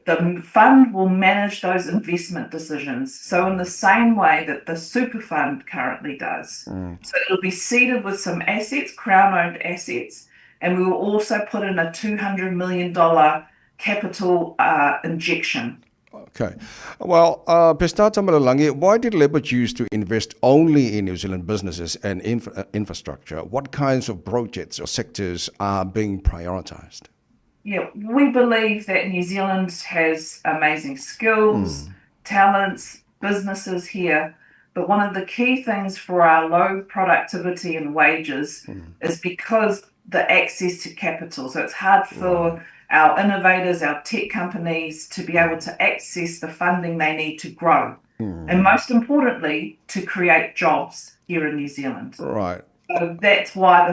the fund will manage those investment decisions. So in the same way that the super fund currently does. So it'll be seeded with some assets, Crown-owned assets, and we will also put in a $200 million capital injection.
Okay. Well, Pestan Tamarilagi, why did Labour choose to invest only in New Zealand businesses and infrastructure? What kinds of projects or sectors are being prioritised?
Yeah, we believe that New Zealand has amazing skills, talents, businesses here. But one of the key things for our low productivity and wages is because the access to capital. So it's hard for our innovators, our tech companies to be able to access the funding they need to grow. And most importantly, to create jobs here in New Zealand. So that's why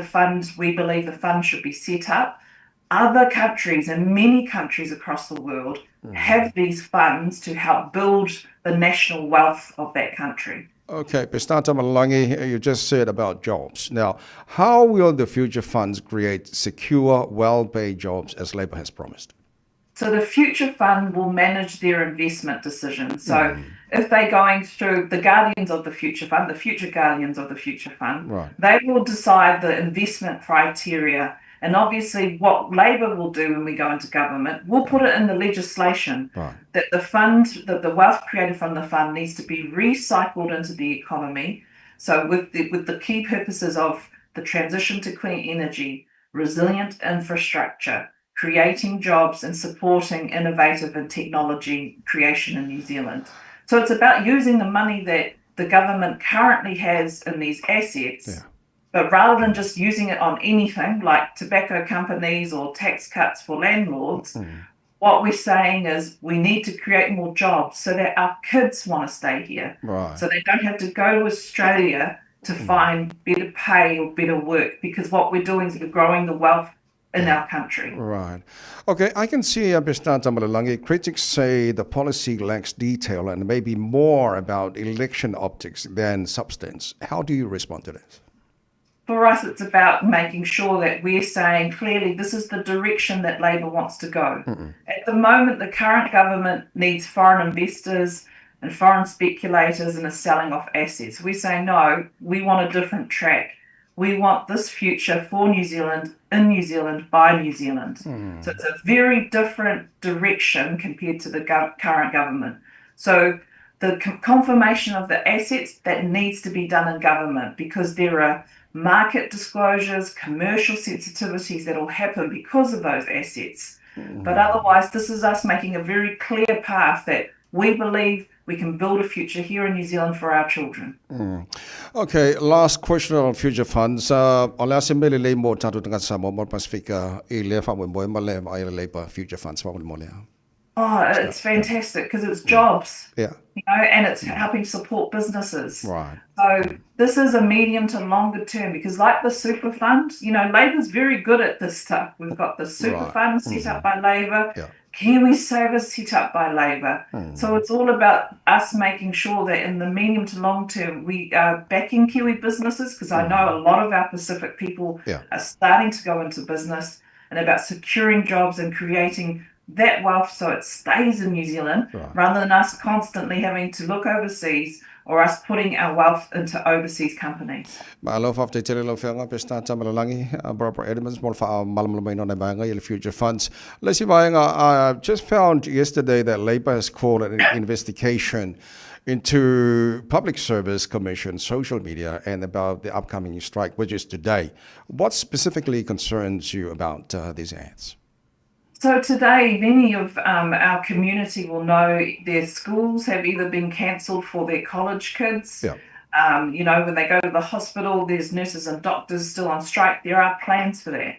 we believe the fund should be set up. Other countries and many countries across the world have these funds to help build the national wealth of that country.
Okay, Pesitana Tamalelagi, you just said about jobs. Now, how will the future funds create secure, well-paid jobs as Labour has promised?
So the future fund will manage their investment decisions. So mm. if they're going through the guardians of the future fund, the future guardians of the future fund, right. they will decide the investment criteria. And obviously, what Labor will do when we go into government, we'll put it in the legislation right. that the fund, that the wealth created from the fund needs to be recycled into the economy. So with the, with the key purposes of the transition to clean energy, resilient infrastructure, creating jobs and supporting innovative and technology creation in New Zealand. So it's about using the money that the government currently has in these assets. Yeah. But rather than just using it on anything like tobacco companies or tax cuts for landlords, mm. what we're saying is we need to create more jobs so that our kids want to stay here.
Right.
So they don't have to go to Australia to mm. find better pay or better work because what we're doing is we're growing the wealth in our country.
Right. Okay, I can see, Pesitana Tamalelagi, critics say the policy lacks detail and maybe more about election optics than substance. How do you respond to this?
For us, it's about making sure that we're saying clearly this is the direction that Labor wants to go. Mm-mm. At the moment, the current government needs foreign investors and foreign speculators and is selling off assets. We're saying, no, we want a different track. We want this future for New Zealand, in New Zealand, by New Zealand. Mm. So it's a very different direction compared to the current government. So the confirmation of the assets that needs to be done in government because there are market disclosures, commercial sensitivities that will happen because of those assets. Mm. But otherwise, this is us making a very clear path that we believe we can build a future here in New Zealand for our children.
Mm. Okay, last question on future funds. O le a se mea lelei mo tātou tagata Samoa mo le Pasifika i lea faamoemoe ma le vaai a le Labour future funds faamolemole.
Oh, it's fantastic because it's jobs.
Yeah.
You know, and it's helping support businesses.
Right.
So this is a medium to longer term because like the super fund, you know, Labour's very good at this stuff. We've got the super right. fund set mm. up by Labour.
Yeah.
KiwiSaver set up by Labor. Mm. So it's all about us making sure that in the medium to long term, we are backing Kiwi businesses because I know a lot of our Pacific people
yeah.
are starting to go into business and about securing jobs and creating that wealth so it stays in New Zealand
right.
rather than us constantly having to look overseas or us putting our wealth into overseas companies.
Malo faafetai tele lau Afioga Pesitana Tamalelagi, Barbara Edmonds mo le faamalamalamaina o nai vaega i le Future Funds. Le isi vaega, I just found yesterday that Labour has called an investigation into Public Service Commission social media and about the upcoming strike, which is today. What specifically concerns you about these ads?
So today, many of um, our community will know their schools have either been cancelled for their college kids.
Yeah.
Um, you know, when they go to the hospital, there's nurses and doctors still on strike. There are plans for that.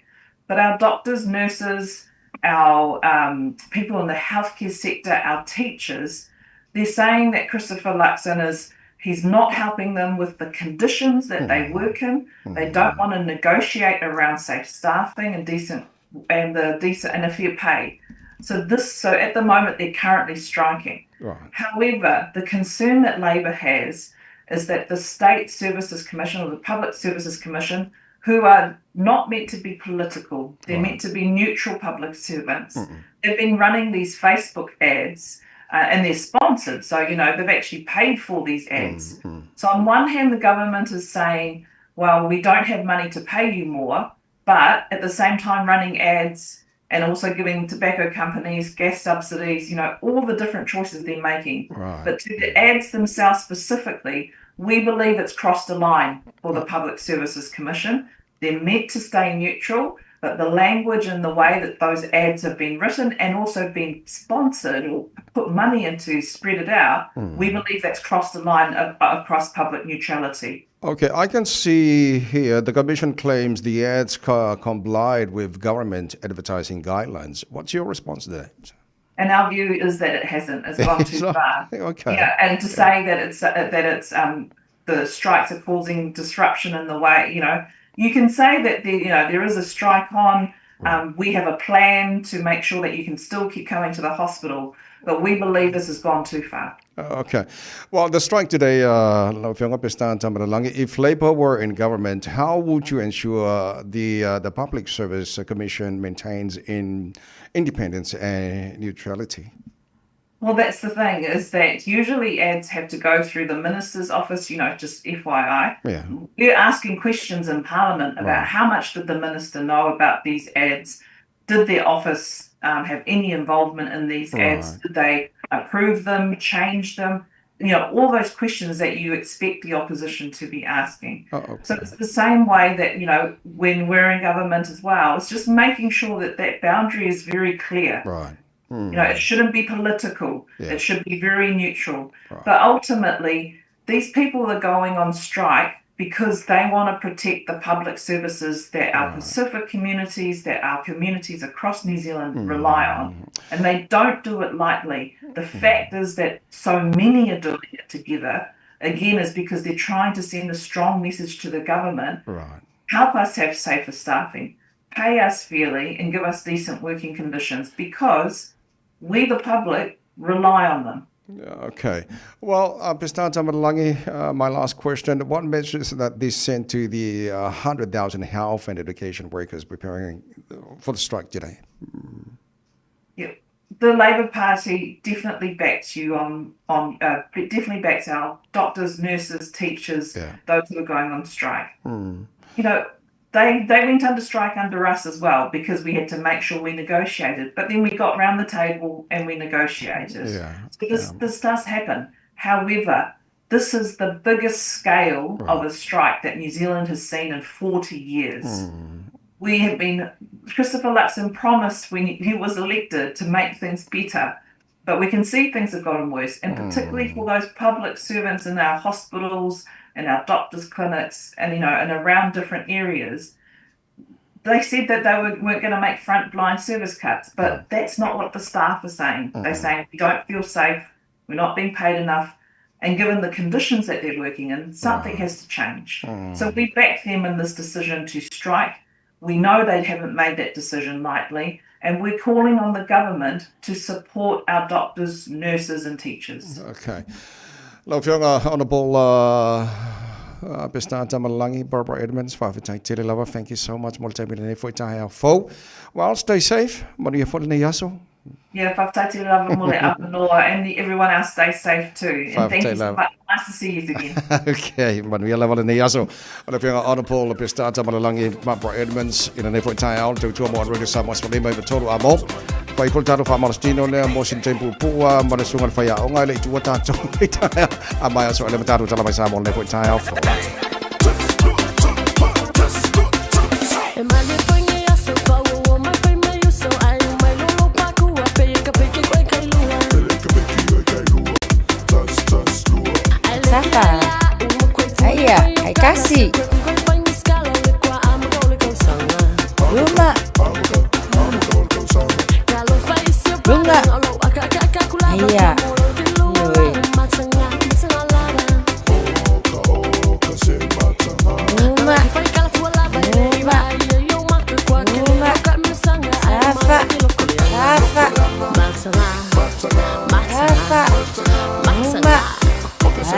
But our doctors, nurses, our um, people in the healthcare sector, our teachers, they're saying that Christopher Luxon is he's not helping them with the conditions that mm. they work in. Mm. They don't want to negotiate around safe staffing and decent and the decent and a fair pay. So this so at the moment they're currently striking.
Right.
However, the concern that Labor has is that the State Services Commission or the Public Services Commission, who are not meant to be political, they're
right.
meant to be neutral public servants. Mm-mm. They've been running these Facebook ads uh, and they're sponsored. So, you know, they've actually paid for these ads.
Mm-hmm.
So, on one hand, the government is saying, well, we don't have money to pay you more, but at the same time, running ads and also giving tobacco companies gas subsidies, you know, all the different choices they're making.
Right.
But to the ads themselves specifically, we believe it's crossed a line for the Public Services Commission. They're meant to stay neutral, but the language and the way that those ads have been written and also been sponsored or put money into spread it out,
mm.
we believe that's crossed the line of, across public neutrality.
Okay, I can see here the Commission claims the ads complied with government advertising guidelines. What's your response to that?
And our view is that it hasn't. It's gone too far.
Okay.
Yeah, and to say that it's that it's um, the strikes are causing disruption in the way, you know, you can say that there, you know, there is a strike on. Um, we have a plan to make sure that you can still keep coming to the hospital. But we believe this has gone too far.
Okay. Well, the strike today, lau Afioga Pestan Tamarangi, if Labour were in government, how would you ensure the the Public Service Commission maintains in independence and neutrality?
Well, that's the thing is that usually ads have to go through the minister's office, you know, just FYI.
Yeah.
We're asking questions in Parliament about
Right.
how much did the minister know about these ads? Did their office um, have any involvement in these ads?
Right.
Did they approve them, change them? You know, all those questions that you expect the opposition to be asking.
Oh,
So it's the same way that, you know, when we're in government as well, it's just making sure that that boundary is very clear.
Right.
You know, it shouldn't be political.
Yeah.
It should be very neutral. But ultimately, these people are going on strike because they want to protect the public services that our Pacific communities, that our communities across New Zealand rely on. And they don't do it lightly. The fact is that so many are doing it together, again, is because they're trying to send a strong message to the government
Right.
help us have safer staffing, pay us fairly, and give us decent working conditions because we, the public, rely on them.
Okay. Well, Pestan Tamarangi, my last question. What message that this sent to the 100,000 health and education workers preparing for the strike today?
Yeah. The Labor Party definitely backs you on on definitely backs our doctors, nurses, teachers, those who are going on strike. You know, they they went under strike under us as well because we had to make sure we negotiated. But then we got round the table and we negotiated.
Yeah.
So this this does happen. However, this is the biggest scale of a strike that New Zealand has seen in 40 years. We have been Christopher Luxon promised when he was elected to make things better, but we can see things have gotten worse, and particularly for those public servants in our hospitals and our doctors' clinics and you know and around different areas. They said that they weren't going to make frontline service cuts, but that's not what the staff are saying. They're saying we don't feel safe, we're not being paid enough, and given the conditions that they're working in, something has to change. So we back them in this decision to strike. We know they haven't made that decision lightly, and we're calling on the government to support our doctors, nurses, and teachers.
Okay. Lau Afioga, Honourable Pestan Tamarangi, Barbara Edmonds, faafetai tele lava. Thank you so much mo le taimi lenei foi taeao fou. Well, stay safe. Manuia foi lenei aso.
Yeah, faafetai tele lava mo le avanoa, and everyone else stay safe too. And thank
Faafetai
you so
lava.
much. Nice to see you again.
Okay, manuia lava lenei aso. O le Afioga Honourable Pestan Tamarangi, Barbara Edmonds, i lenei foi taeao, le tautua mo Radio Samoa 15 i tolu a mo. Fai foi le tatou faamalositino lea mo sina taimi puupuu ma le susuga i le faiaoga e le i tuua tatou i taeao. A mai aso ea le ma tatou tala mai Samoa lenei foi taeao fou.
Safa. Aia, ai kasi. Luma. Lunga. Aia. Ioe. Luma. Luma. Luma. Safa. Safa. Safa. Luma.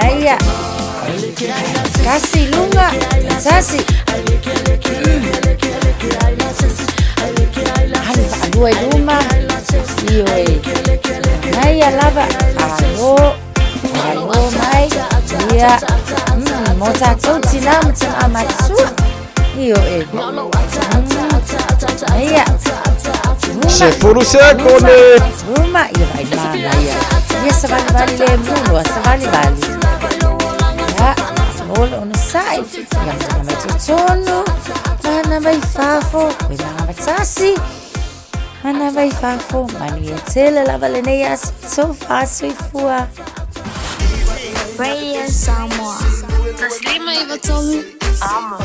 Aia. Kasi lunga. Sasi. Alu faalua i luma. Ioe. Mai lava. Alo. Alo mai. Ia. Mo tatou tinā ma tamā matusua. Ioe. Aia.
Se fulu sekone.
Luma. Ia vai mana ia. Ia savalivali le mulo a savalivali. Ia. Molo ona sai. Ia mana mai totonu. Mana mai fafo. Koe mana matasi. Mana mai fafo. Manuia tele lava lenei aso. Tofa soifua.
Radio Samoa. 153 Amo.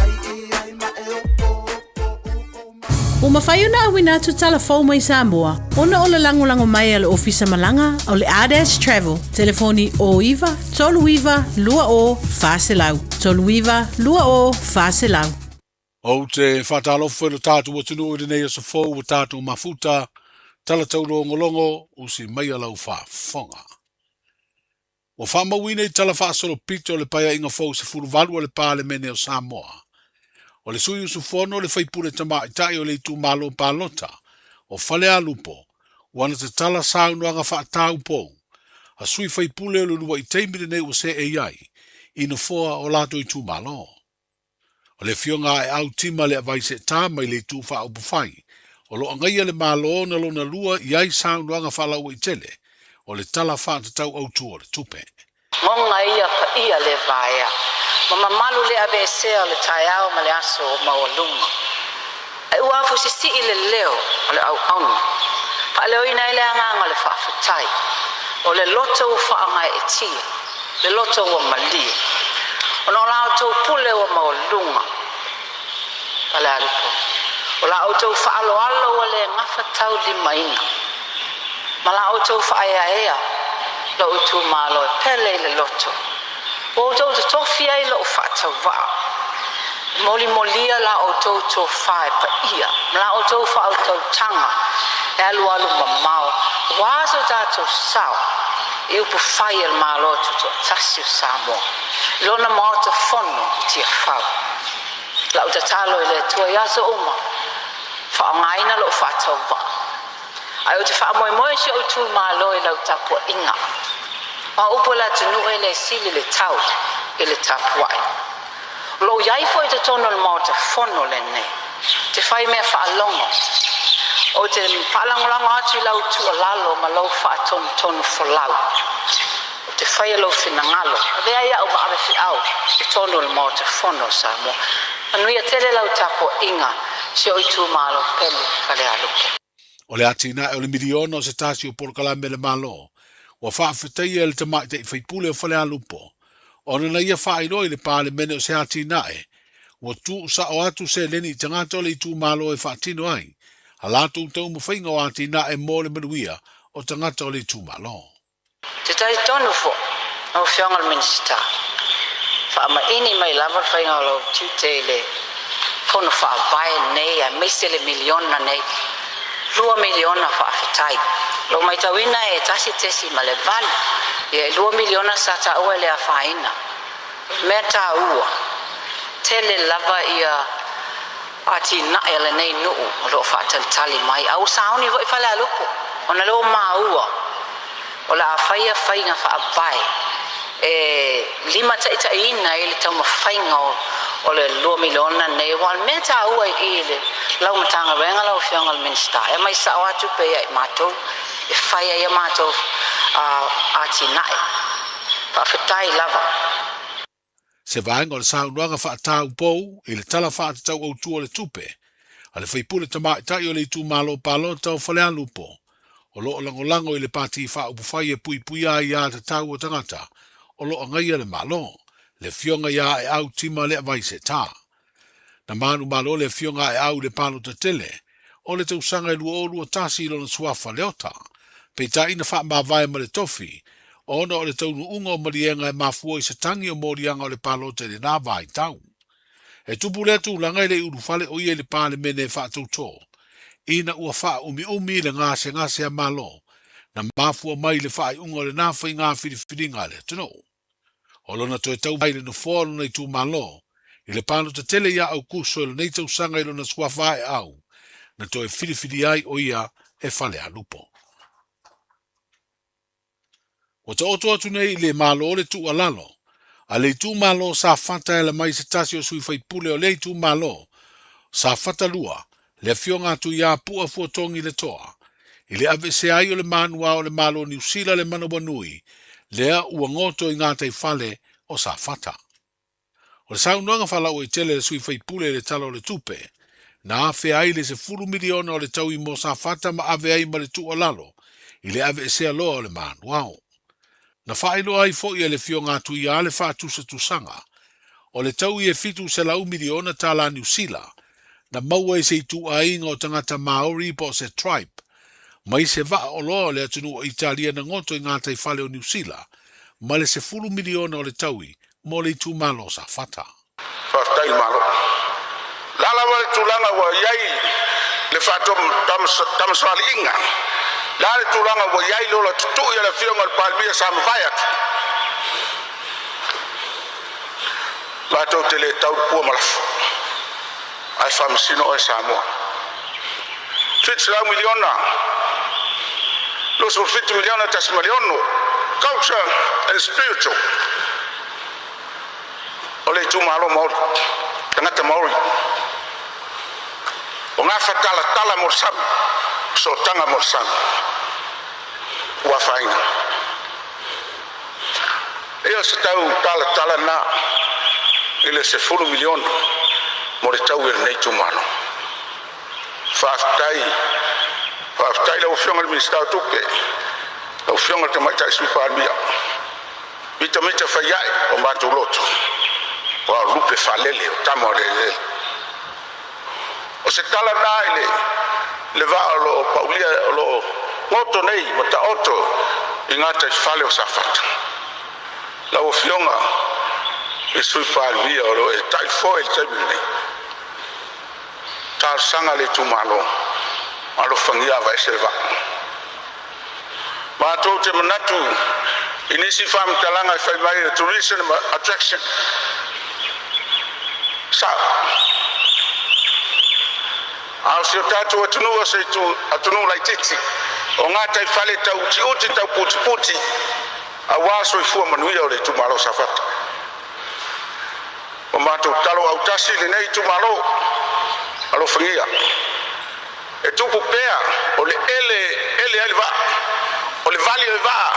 Ua mafai ona auina atu tala fou mai Samoa ona o le lagolago mai a le Ofisa Malaga o le Ardash Travel. Telefoni 09 39 20 400, 39 20 400.
Ou te whātalofa i lo tātou atunuu i lenei aso fou ua tātou mafuta. Tala taulogologo, usi maia lau faafofoga. Ua faamauina i tala faasolopito o le Paeaiga Fou 18 a le Palemene o Samoa, o le sui usufono le faipule tamaitai o le itumalo palota o Falealupo ua na tatala saunoaga faataupou a sui faipule o le uluai taimi lenei ua seei ai i nofoa o latou itumalo. O le Afioga a Aeau Tima Leavai Seeta mai le Itu Faaupufai o lo o agaia le Malo na lona lua i ai saunoaga faalauaitele o le Tala Faatatau Autu o le Tupe.
Goga ia paia le vaea ma mamalu le aveesea o le taeao ma le aso o maualuga. Ae ua afusisii le leo o le auauna, faaleoina ai le agaga o le faafetai, o le loto ua faagaeetia, le loto ua malie, ona o la outou pule ua maualuga. Falealupo, o la outou faaaloalo ua le gafataulimaina, ma la outou faaeaea lou itumalo e pele i le loto, ua outou totofi ai lou faatauvaa. E molimolia la outou tofa e paia ma la outou faautautaga e alualu mamao aua so tatou sao i upufai a le Malo Tutoatasi o Samoa i lona Maota Fono i Tiafau. Lau tatalo i le Atua i aso uma, faaaogaina lou faatauvaa. Ae ou te faamoemoe si ou itumalo i lau tapuaiga. Ma o upu a le atunuu e le sili le tau i le tapuai. O lo o i ai foi i totonu o le Maota Fono lenei, te fai mea faalogo. Ou te faalagolago atu i lau tuualalo ma lou faatonutonu folau. Ou te faia lou finagalo, avea ai au ma ave feau i totonu o le Maota Fono o Samoa. Manuia tele lau tapuaiga, si ou itumalo pele Falealupo.
O le atinae o le miliona o se tasi o polokalame a le Malo, ua faafetaia e le tamaitai faipule o Falealupo, ona na ia faailoa i le Palemene o se atinae ua tuusao atu seleni i tagata o le itumalo e faatino ai a latou taumafaiga o atinae mo le manuia o tagata o le itumalo.
Te talitonu foi, lau Afioga i le Minisita, faamaini mai lava le faiga o lau tiute i le Fono Faavae nei aemaise le miliona nei, $2 miliona faafetai. Lou matauina e 1.8, ia e $2 miliona sa taua e le afaina. Mea taua, tele lava ia atinae a lenei nuu o lo o faatalitali mai, a ua sauni foi Falealupo ona lea ua maua o le a faia faiga faavae e limataitaiina ai le taumafaiga o le $2 miliona nei. Aua o le mea taua i i le lau Matagaluega, lau Afioga i le Minisita, e aumai sao atu tupe ia i matou e fai ai a matou atinae. Faafetai lava.
Se vaega o le saunoaga faataupou i le Tala Faatatau Autu o le Tupe a le faipule tamaitai o le itumalo palota o Falealupo, o lo o lagolago i le Pati Faaupufai e Puipuia Aiā Tatau o Tagata o lo o agaia le Malo, le Afioga ia Aeau Tima Leavai Seta. Na manumalo le Afioga Aeau i le palota tele o le tausaga e 2021 i lona suafa Leota, peitai na faamavae ma le tofi ona o le taunuuga o maliega e mafua i se tagi o moliaga o le palota i lena vaitau. E tupu lea tulaga e le i ulufale o ia i le Palemene e faatautō, ina ua faaumiumi le gasegase a Malo na mafua mai i le faaiuga o lena faiga filifiliga a le atunuu. O lona toe tau ai le nofoa o lona itumalo i le palota tele ia Aukuso i lenei tausaga i lona suafa aeau na toe filifilia ai o ia e Falealupo. Ua taoto atu nei i le Malo le tuualalo a le itumalo Safata e ala mai se tasi o sui faipule o lea itumalo, Safata 2, le Afioga a Tuiapua Fuatogi Letoa, i le aveesea ai o le manuā o le Malo o Niu Sila le manawanui lea ua goto i gataifale o Safata. O le saunoaga faalauaitele a le sui faipule i le Tala o le Tupe, na afea ai le $10 miliona o le taui mo Safata ma ave ai ma le tuualalo i le aveesea loa o le manuao. Na faailoa ai foi e le Afioga a Tuia le faatusatusaga o le taui e $700 miliona Niu Sila na maua i se ituaiga o tagata Maori po o se tribe mai se vaa oloa o le atunuu o Italia na goto i gataifale o Niu Sila ma le $10 miliona o le taui mo le itumalo o Safata.
Faafetai i le Malo. O le a lava le tulaga ua i ai Le faatamasoaliiga, le a le tulaga ua i ai le ola tutui a le Afioga i le Palemia sa mavae atu? Matou te le tau le pua ma lafo, ae faamasino oe Samoa. 700 miliona, 27 miliona tasi ma le ono, culture and spiritual o le itumalo Maori, tagata Maori. O gafatalatala mo le sami, sootaga mo le sami, ua afaina. Ia o se tau talatala na i le 10 miliona mo le tau e lenei itumalo. Faafetai, faafetai lau Afioga i le Minisita o Tupe, lau Afioga i le Tamaitai Sui Palemia. Mitamita fai ae o matou loto, aua o lupe faalele o tama o le eleele. O se tala na i le le vaa o lo o paulia o lo o goto nei ma taoto i gataifale o Safata. Lau Afioga i le Sui Palemia o lo o e taifoe i le taimi lenei, talosaga a le itumalo, alofagia aveese le vaa. Matou te manatu i nisi faamatalaga e fai mai e tourism attraction. Sao. A o si o tatou atunuu o se itu atunuu laitiiti, o gataifale tau utiuti tau putiputi aua soifua manuia o le itumalo o Safata. Ua matou talo autasi lenei itumalo, alofagia. E tupu pea o le ele e ele ai le vaa, o le vali o le vaa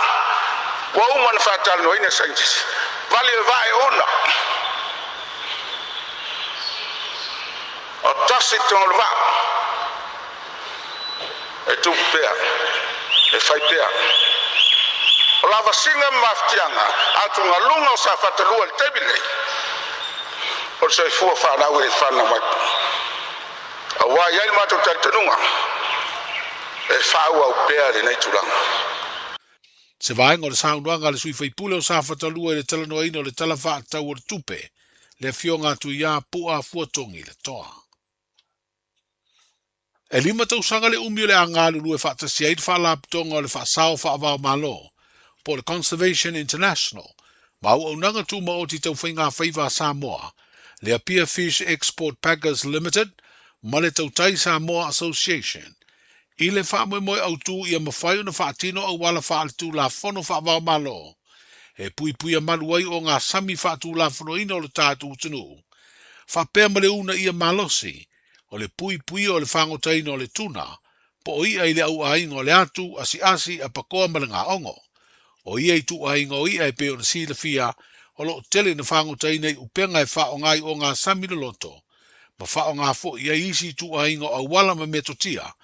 ua uma ona faatalanoaina e saienitisi. Vali o le vaa e ona. O tasi totonu o le vaa. E tupu pea, e fai pea. O lavasiga ma mafatiaga atugaluga o Safata 2 i le taimi lenei, o le soifua fanau e fanau mai. Aua e i ai le matou talitonuga, e faaauau pea lenei tulaga.
Se vaega o le saunoaga a le sui faipule o Safata 2 i le talanoaina o le Tala Faatatau o le Tupe, le Afioga a Tuiā Pu'a Fuatogi Letoa. E lima tausaga le umi o le a galulue faatasi ai le Faalapotopotoga o le Faasao Faava-o-Malo, po o le Conservation International, ma Auaunaga Tumaoti Tau Faiga Faiva a Samoa, le Apia Fish Export Packers Limited ma le Tautai Samoa Association, i le faamoemoe autu ia mafai ona faatino auala faaletulafono faava-o-Malo e puipuia malu ai ogasami faatulafonoina o le tatou atunuu, faapea ma le uunaia malosi o le puipuia o le fagotaina o le tuna po o i'a i le auaiga o le atu, asiasi, apakoa ma le gaogo. O ia ituaiga o i'a e pei ona silafia, o lo o tele ina fagotaina i upega e faaaoga i ogasami loloto, ma faaaoga foi i ai isi ituaiga o auala ma metotia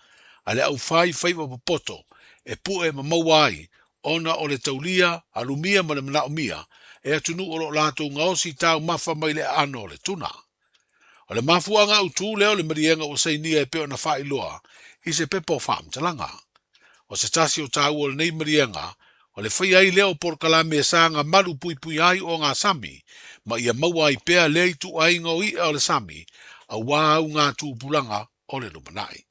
a le aufai faiva popoto e pue ma maua ai ona o le taulia, alumia ma le manaomia e atunuu o lo o latou gaosi taumafa mai le aano o le tuna. O le mafuaaga autu lea o le maliega ua sainia e pei ona faailoa i se pepa o faamatalaga. O se tasi o taua o lenei maliega, o le faia ai lea o polokalame e saga malu puipuia ai ogasami ma ia maua ai pea lea ituaiga o i'a o le sami aua auga tupulaga o le lumanai.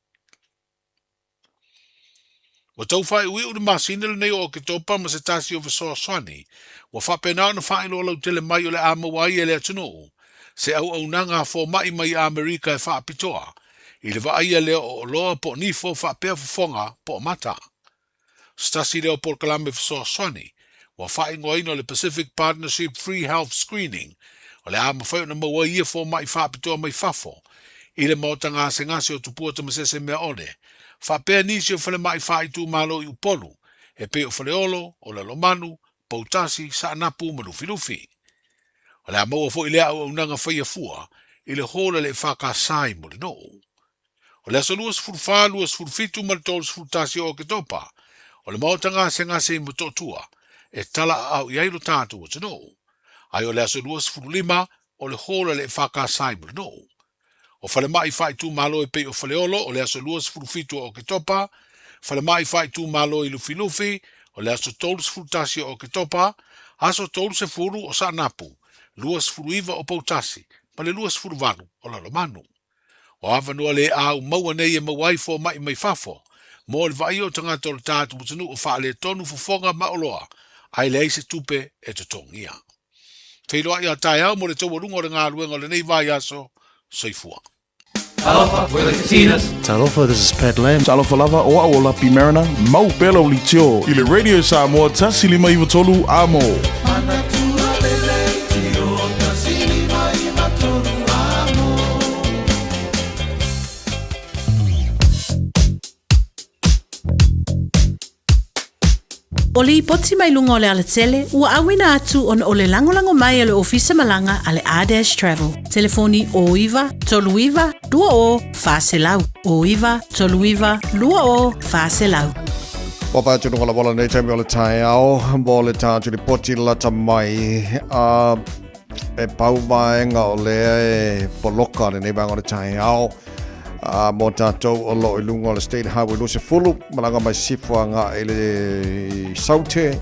Ua tau faaiuiu le masina lenei o Oketopa ma se tasi o fesoasoani ua faapena ona faailoa lautele mai o le a maua ai e le atunuu se auaunaga a fomai mai Amerika e faapitoa i le vaaia lea o oloa po o nifo faapea fofoga po o mata. O se tasi lea o polokalame fesoasoani ua faaigoaina o le Pacific Partnership Free Health Screening o le a mafai ona maua ai ia fomai faapitoa mai fafo i le maota gasegase o Tupua Tamasese Meaole faapea nisi o falemai faaitumalo i Upolu e pei o Faleolo, o Lalomanu, Poutasi, Saanapu ma Lufilufi. O le a maua foi lea auaunaga faia fua i le hall a le EFKS i Mulinuu. O le aso 24, 27 ma le 31 o Oketopa, o le maota gasegase i Motootua e tala aao i ai lo tatou atunuu. Ae o le aso 25, o le hall a le EFKS i Mulinuu. O falemai faaitumalo e pei o Faleolo o le aso 27 o Oketopa, falemai faaitumalo i Lufilufi o le aso 31 o Oketopa, aso 30 o Saanapu, 29 o Poutasi ma le 28 o Lalomanu. O avanoa le au maua nei e maua ai fomaʻi mai fafo, mo le vaaia o tagata o le tatou atunuu o faaletonu fofoga ma oloa, ae leai se tupe e totogia. Feiloai a taeao mo le taualuga o le galuega o lenei vaiaso. Soifua.
Talofa, we're the Katinas.
Talofa, this is Pat Lam.
Talofa lava, o au o Lapi Mariner, mau pea lau leitio i le Radio Samoa 153 Amo.
O lipoti mai luga o le alatele, ua auina atu ona o le lagolago mai a le Ofisa Malaga a le R-Dash Travel. Telefoni 09 39 20 400. 09 39 20 400.
Ua whai atu nunga lawala nei taimi o le taeao, mo le tātu lipoti lata mai. A, e pau vaega o lea e poloka lenei vaega o le taeao a mo tātou o lo i lunga o le State Highway 20, malaga mai sifo agai i le Saute,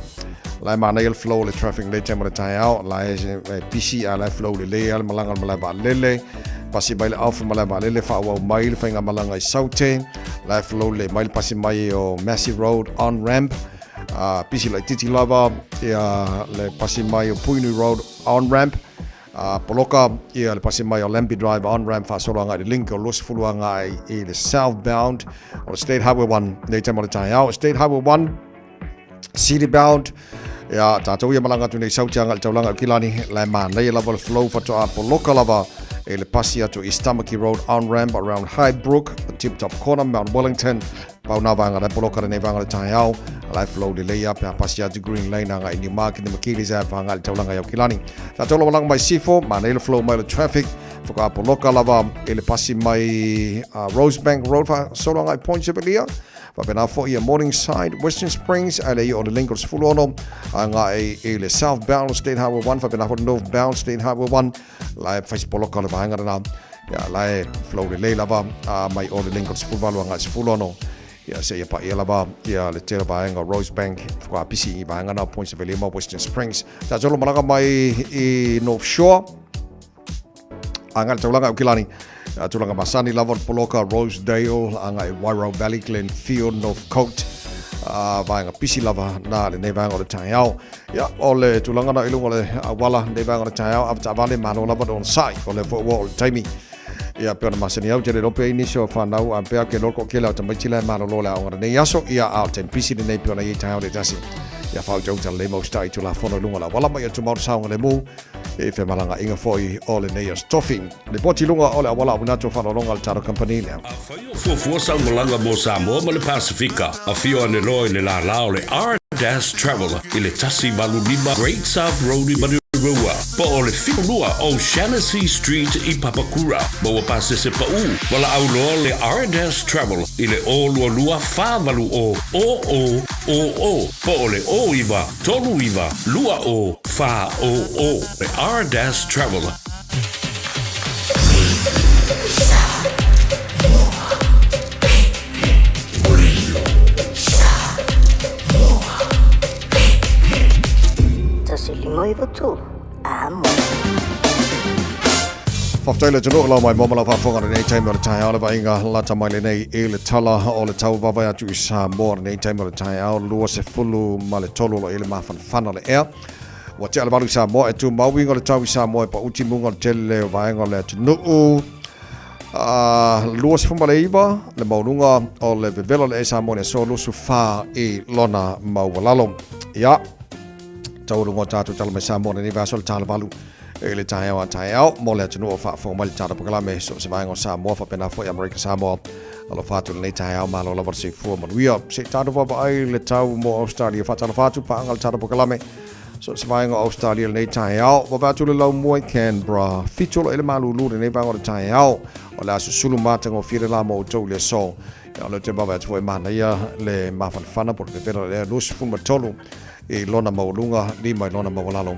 la e manaia le flow o le traffic nei taimi o le taeao, la e busy a la e flow lelei a le malaga o le malae vaalele, pasi mai le Alpha malae vaalele faaauau mai le faigamalaga i Saute, la e flow lelei mai le pasi mai o Massey Road on ramp, A pisi laititi lava ia le pasi mai o Puinui Road on ramp, a poloka ia le pasi mai o Lambie Drive on ramp faasolo agai i le link o 20 agai i le southbound o le State Highway 1 nei taimi o le taeao. State Highway 1 city bound ia tātou ia malaga atu nei Sauti agai i le taulaga o Kilani, la e manaia lava le flow faatoa poloka lava i le pasi atu i Stomachy Road on ramp around Highbrook, Tip Top Corner, Mount Wellington. Pau nā vaega lai poloka lenei vaega o le taeao, a lai flow lelei a pe a pasi atu Green Lane agai i Newmarket ni McKeely's Ave whangai le taulanga i Aukilani. Tātou lava langa mai Sifo, mānei le flow mai le traffic, whaka poloka lava i le pasi mai Rosebank Road wha solo agai Point Chevalier, whapena fo i Morningside, Western Springs, a le i o le link o le 16 agai i le southbound State Highway 1, whapena fo le northbound State Highway 1, lai whais poloka le vaega rena. Ia, la e flow lelei lava a mai o le link o le 18 agai 16. Ia, seia paia lava ia le tele vaega o Rosebank, whakaapisi i vaega na o Points of Elima, Western Springs. Tātou lo malaga mai i North Shore, agai le taulaga o Kilani. Tulaga masani lava o le poloka Rosedale, agai Wairau Valley, Glenfield, Northcote, vaega pisi lava na lenei vaega o le taeao. Ia, o le tulaga na i luga o le auala lenei vaega o le taeao, avetaavale malo lava le onosai, o lea foi ua oo le taimi. Ia, pei ona masani au, tele lope ai nisi o whanau, a pea ke loko kele o tamaiti la e malolo le aoga lenei aso, ia, a o le taimi pisi lenei pei ona i ai taeao le tasi. Ia, whautauta lelei mau stai tula fono i luga o le auala mai o tumau le saoga le mu, i femalagaaiga foi o lenei aso tofi. Lipoti i luga o le auala o Munato Faalologa le Taro Company lea.
Afai o fuafua sau malaga mo Samoa ma le Pasifika, afio ane loa i le lālā o le R-Dash Travel i le 185 Great South Road i Manurewa, po o le 72 O'Shannessy Street i Papakura. Maua pasese paʻū, valaau loa le R-Dash Travel i le 022 480 0000 po o le 09 39 20 400. Le R-Dash Travel.
Faafetai le atunuu lau mai mo ma lau faafofoga lenei taimi o le taeao le vaaiga lata mai lenei i le tala o le tau vaavaai atu i Samoa lenei taimi o le taeao 23 o lo o i ai le mafanafana o le ea. Ua tea le valu i Samoa e tumau uiga o le tau i Samoa e paʻu timuga o le tele o vaega o le atunuu. 29 le maualuga o le vevela o le ea i Samoa i le aso 24 i lona maualalo. Ia, taualuga o tatou tala mai Samoa lenei vaiaso le tala valu i le taeao a taeao mo le atunuu o faafofoga mai le tala polokalame so o se vaega o Samoa faapena foi Amerika Samoa. Alofa atu lenei taeao malo lava le soifua manuia. Se i tatou vaavaai le tau mo Australia. Faatalofa atu paaga le tala polokalame so o se vaega o Australia lenei taeao. Vaavaai atu le laumua i Canberra. 7 o lo o i le malūlū lenei vaega o le taeao. O le a susulu matagofie le la mo outou i le aso. Ia, o lea ou te vaavaai atu foi e manaia le mafanafana po o le vevela o le ea 23 i lona maualuga, 5 i lona maualalo.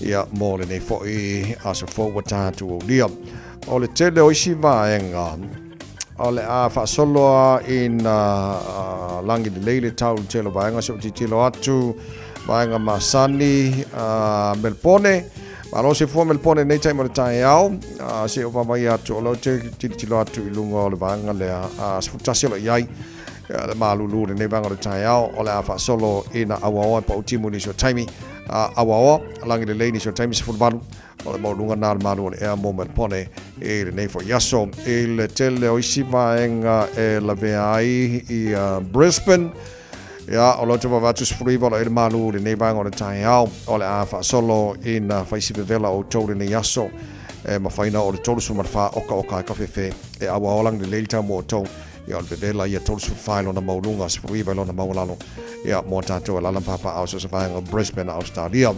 Ia, mo lenei foi aso fou ua tatou aulia. O le tele o isi vaega, o le a faasolo a ina lagi lelei le tau i le tele o vaega, se i ou tilotilo atu, vaega masani, Melpone, Malo soifua Melepone lenei taimi o le taeao. Se i ou vaavaai atu, o lea ou te tilotilo atu i luga o le vaega lea, 11 o lo o i ai le malulu i lenei vaega o le taeao. O le a faasolo ina auaoa e pau timu i nisi o taimi. Auaoa, lagi lelei nisi o taimi 18 o le maualuga na o le malu o le ea mo Melepone i lenei foi aso. I le tele o isi vaega e lavea ai i Brisbane, Ia, o lea ou te vaavaai atu 19 o lo o i ai le malu i lenei vaega o le taeao. O le a faasolo ina fai si vevela o outou i lenei aso. E mafai ona oo i le 34 okaoka ai kafefe e auaoa lagi lelei le tau mo outou. Ia, o le vevela ia 34 i lona maualuga, 19 i lona maualalo. Ia, mo tatou e alaala ma papaaao i so o se vaega o Brisbane, Ausetalia.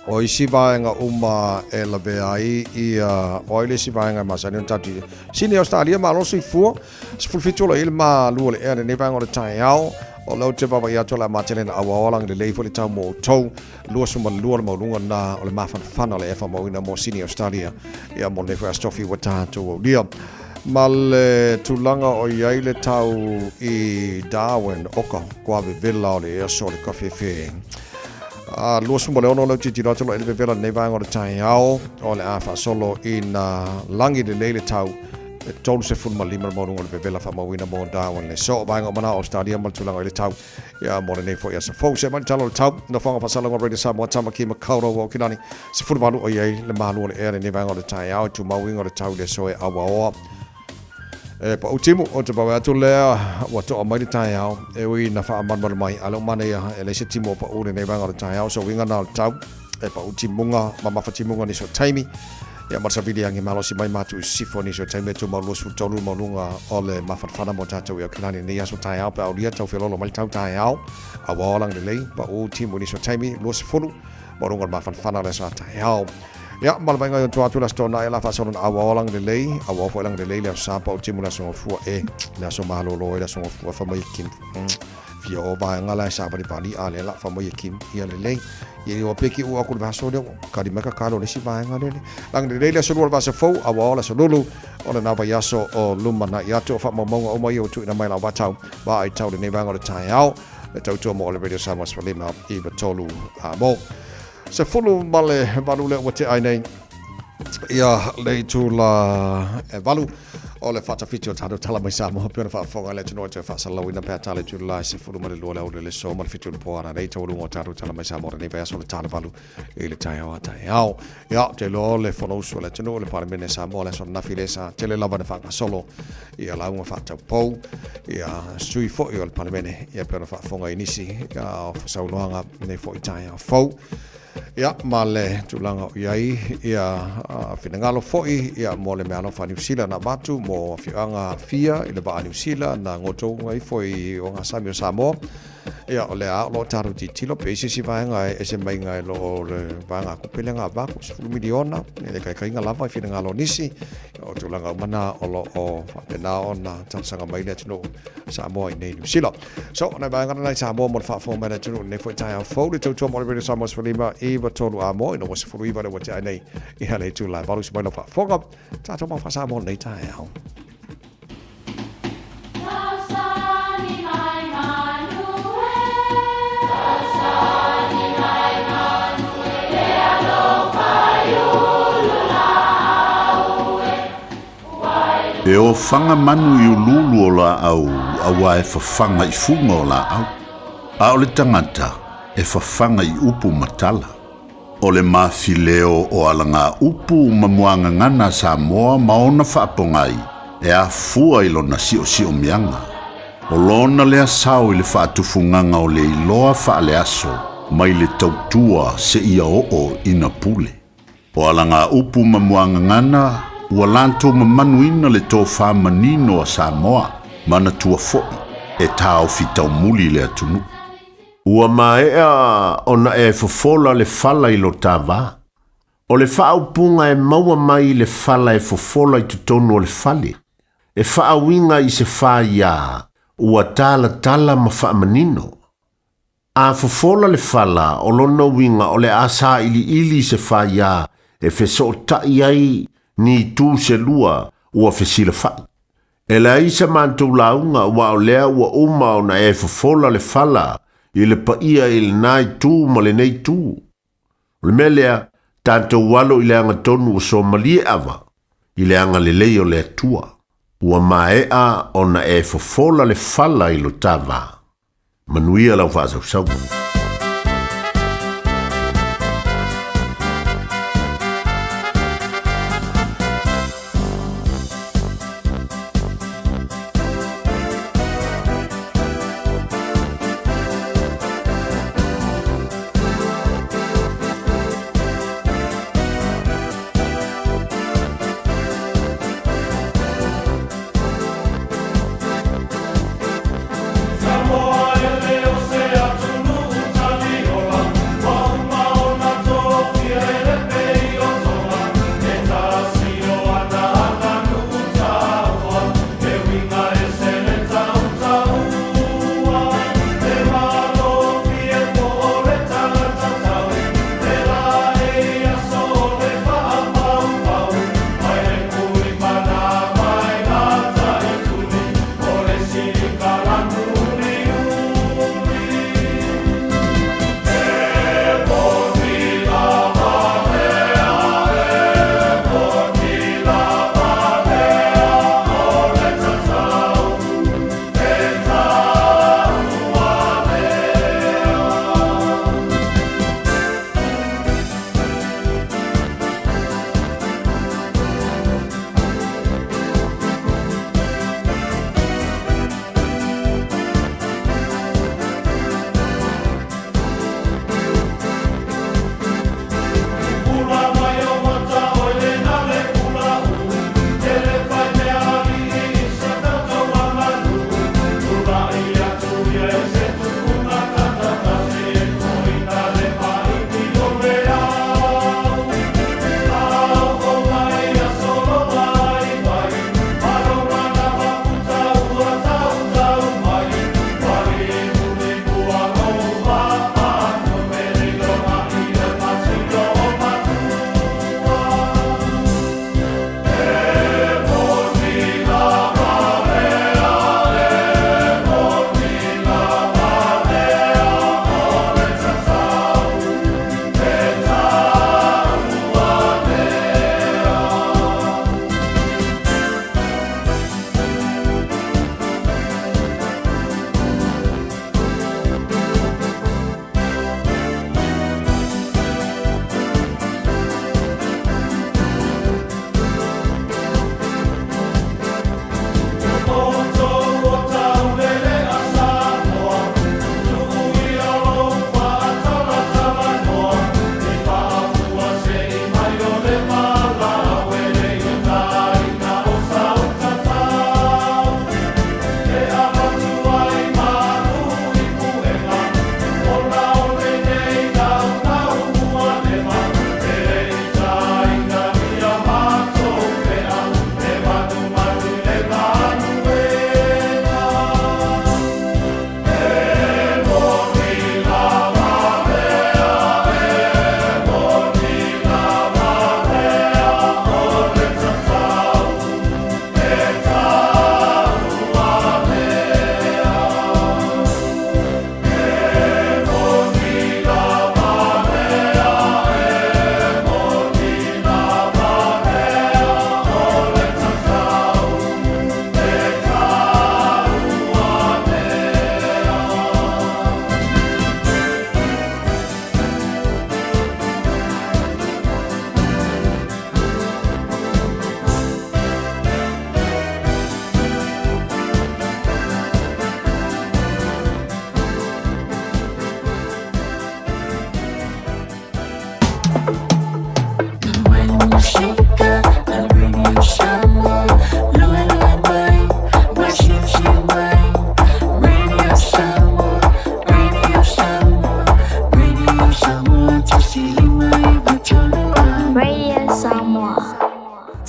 O isi vaega uma e lavea ai ia, o ai le isi vaega e masani ona tatou i Sini Ausetalia, malo soifua. 17 o lo o i ai le malu o le ea i lenei vaega o le taeao. O lea ou te vaavaai atu o le a matele na auaoa lagi lelei foi le tau mo outou. 22 le maualuga lena o le mafanafana o le ea faamauina mo Sini Australia. Ia mo lenei foi aso tofi ua tatou aulia. Ma le tulaga o i ai le tau i Darwin, oka kua vevela o le ea so le kafefe. A 26 lea ou tilotilo atu o lo o i ai le vevela i lenei vaega o le taeao. O le a faasolo ina lagi lelei le tau. E 35 le maualuga o le vevela faamauina mo Darwin le so vaega o manao Australia ma le tulaga i le tau ia mo lenei foi aso fou. Se mai le tala o le tau, nofoaga faasalaga o Radio Samoa, Tamaki Makaurau o Aukilani, 18 o i ai le malu o le ea lenei vaega o le taeao i tumauiga o le tau i le aso e auaoa. E pau timu o te pawe atu lea ua toa mai le taeao e ui na faamalumalu mai a le o manaia e leai se timu o pau lenei vaega o le taeao so uiga na o le tau e pau timuga mamafa timuga nisi o taimi Ia ma le savili agi malosi mai matou i sisifo nisi o taimi e tumau 23 le maualuga o le mafanafana mo tatou i Aukilani i lenei aso taeao pe a aulia tau feoloolo mai le tau taeao a ua ola lelei pau timu i nisi o taimi 20 maualuga o le mafanafana o le aso a taeao. Ia ma le vaaiga i ona tua atu le Aso Toonai o le a faasolo na ua ola lelei a ua oo foi lagi lelei le Aso Sa pau timu le Aso Gafua e le aso malolo ai le Aso Gafua fai mai e Kim fia o vaega la e savalivali a lea la fai mai e Kim ia lelei Ia i pe ki ua aku le vaso lea, kali mai ka kalo le si vaega lele. Lagi lelei le aso lua le vasa fou, a ua ola aso lulu, o lena vaiaso o luma na i atu o faamaumauga uma ia ua tuuina mai lau vatau, va ai tau lenei vaega o le taeao, le tautua mo o le Radio Samoa 15 93 a mo. 18 lea ua tea ai nei ia le itula e valu o le faatafiti o tatou tala mai Samoa pei ona faafofoga le atunuu e toe faasalalauina pe a tala itula e 12 le aoauli o le aso ma le 7 o le po a nei taualuga o tatou tala mai Samoa lenei vaiaso le tala valu i le taeao a taeao. Ia, ou te iloa o le Fonousu a le atunuu le Palemene Samoa le aso ananafi lea sa tele lava na faagasolo ia lauga faataupou ia sui foi o le Palemene ia pei ona faafofoga i nisi ia, o saunoaga nei foi taeao fou. Ia, ma le tulaga o i ai ia finagalo foi ia mo le meaalofa a Niu Sila na avatu mo afioaga fia i le vaa Niu Sila na gotouga ifo i ogasami o Samoa. Ia, o lea o lo o tatou tilotilo pe i se isi vaega e ese mai i lo o le vaegatupe lea na avatu, 10 miliona, i le kaikaiga lava i finagalo o nisi. O tulaga uma na o lo o faapena ona talosaga mai le atunuu Samoa i nei Niu Sila. So, nai vaega na i Samoa mo le faafofoga mai le atunuu lenei foi taeao fou le tautua mo le Radio Samoa 15 93 a mo ina ua 19 le ua tea ai nei i le itula e valu se mai lau faafofoga. Tatou mau faa-Samoa lenei taeao.
E ofaga manu i uluulu o laau auā e fafaga i fuga o laau, a o le tagata e fafaga i upu ma tala. O le mafileo o alagaupu ma muagagana a Samoa ma ona faapogai e afua i lona siosiomiaga. O lona lea sao i le faatufugaga o le iloa faaleaso mai le tautua seia oo ina pule. O alagaupu ma muagagana ua latou mamanuina le tofa manino a Samoa, manatua foi e taofi taumuli le atunuu. Ua maea ona e fofola le fala i lo ta va. O le faaupuga e maua mai i le fala e fofola i totonu o le fale, e faauiga i se faiā ua talatala ma faamanino. A fofola le fala, o lona uiga o le a sailiili i se faiā e fesootai ai ni itu se lua ua fesilafai. E leai sa matou lauga aua o lea ua uma ona e fofola le fala i le paia i lena itu ma lenei itu. O le mea lea,
Tatou alo i le agatonu o somalie ava i le agalelei o le Atua. Ua maea ona e fofola le fala i lo ta va. Manuia lau faasausauga.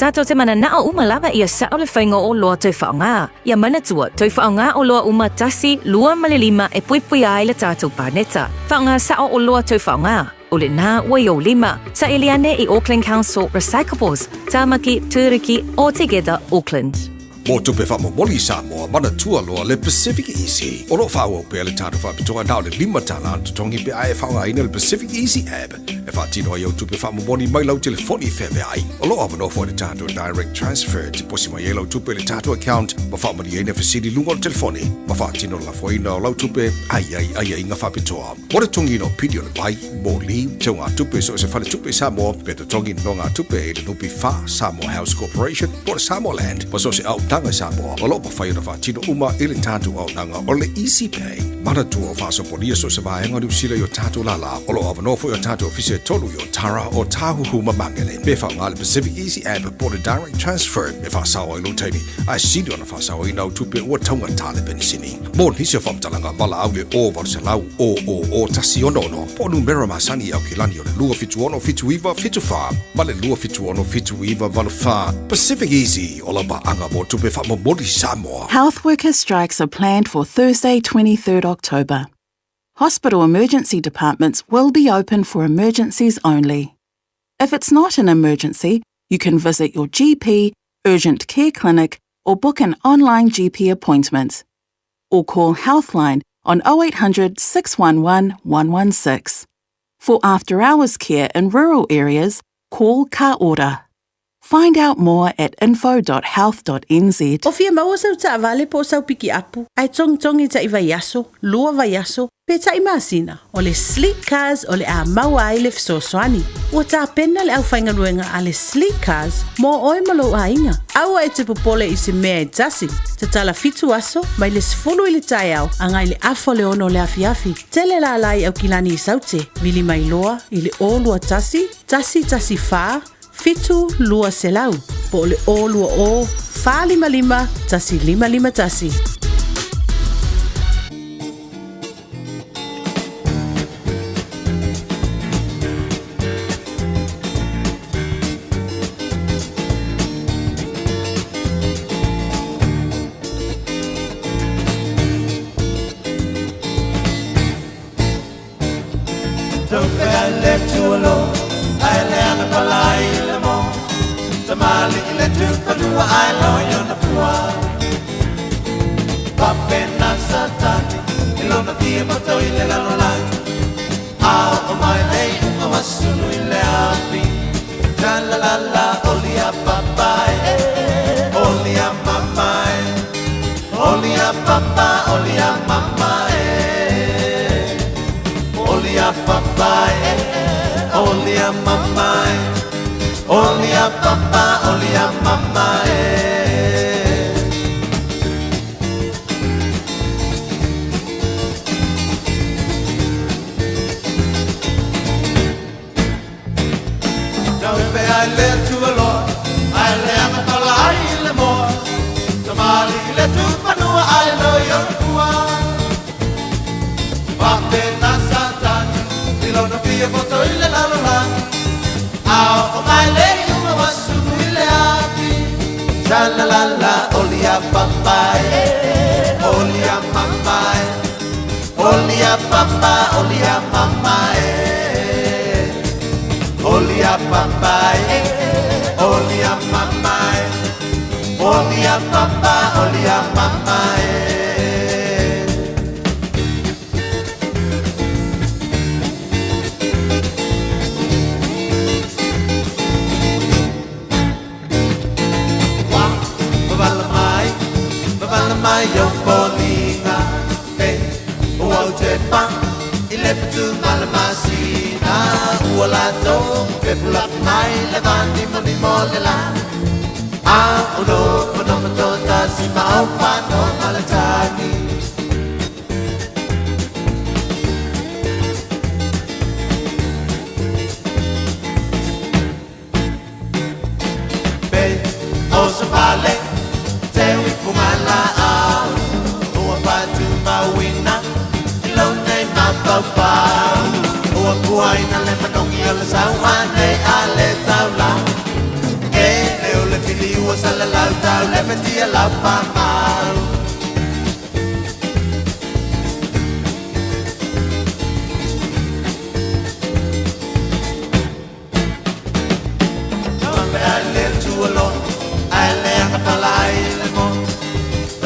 Tatou te mananao uma lava ia sa'o le faiga o oloa toe faaaoga. Ia manatua, toe faaaoga oloa uma tasi, lua ma le lima e puipuia ai le tatou paneta. Faaaoga sa'o oloa toe faaaoga. O lena ua i ou lima. Saili ane i Auckland Council Recyclables, Tamaki, Turuki, or Together Auckland.
Mo tupe faamomoli i Samoa, manatua loa le Pacific Easy. O lo o faaauau pea le tatou faapitoa na o le $5 le totogi pe a e faaaogaina le Pacific Easy app e faatino ai au tupe faamomoli mai lau telefoni feaveai. O lo o avanoa foi le tatou Direct Transfer e tiposi mai ai lau tupe i le tatou account ma faamalieina fesili i luga o le telefoni ma faatino le lafoina o lau tupe a i ai aiaiga faapitoa. Mo le totogiina o pili o le vai, moli, teugatupe i so o se faletupe i Samoa, pe totogi nonogatupe i le NPF, Samoa House Corporation, po o le Samoa Land, ma so o se auaunaga i Samoa, o lo o mafai ona faatino uma i le tatou auaunaga o le Easy Pay. Manatua o faasopolia so o se vaega o Niu Sila i o tatou lālā. O lo o avanoa foi o tatou ofisa e tolu i Otara, Ōtāhuhu ma Māngere. Pe faaaoga le Pacific Easy App po o le Direct Transfer e faasao ai lou taimi, ae sili ona faasaoina au tupe ua taugata le penisini. Mo nisi o faamatalaga, valaau i le 0800 000 166 po o numera masani i Aukilani o le 276 7974 ma le 276 7984. Pacific Easy, o lau paaga mo tupe faamomoli Samoa.
Health worker strikes are planned for Thursday 23rd October. Hospital emergency departments will be open for emergencies only. If it's not an emergency, you can visit your GP, urgent care clinic, or book an online GP appointment. Or call Healthline on 0800 611 116. For after hours care in rural areas, call Ka Ora. Find out more at info.health.nz.
O fia maua sau taavale po o sau pikiapu, ae togitogi taʻi vaiaso, lua vaiaso, pe taʻi masina, o le Sleek Cars o le a maua ai le fesoasoani. Ua tapena le aufaigaluega a le Sleek Cars mo oe ma lou aiga. Aua e te popole i se mea e tasi. Tatala fitu aso, mai le 10 i le taeao agai le afa o le ono o le afiafi. Tele lala i Aukilani i Saute, vili mai loa i le 021 114 7 200 po o le 020 455 1551.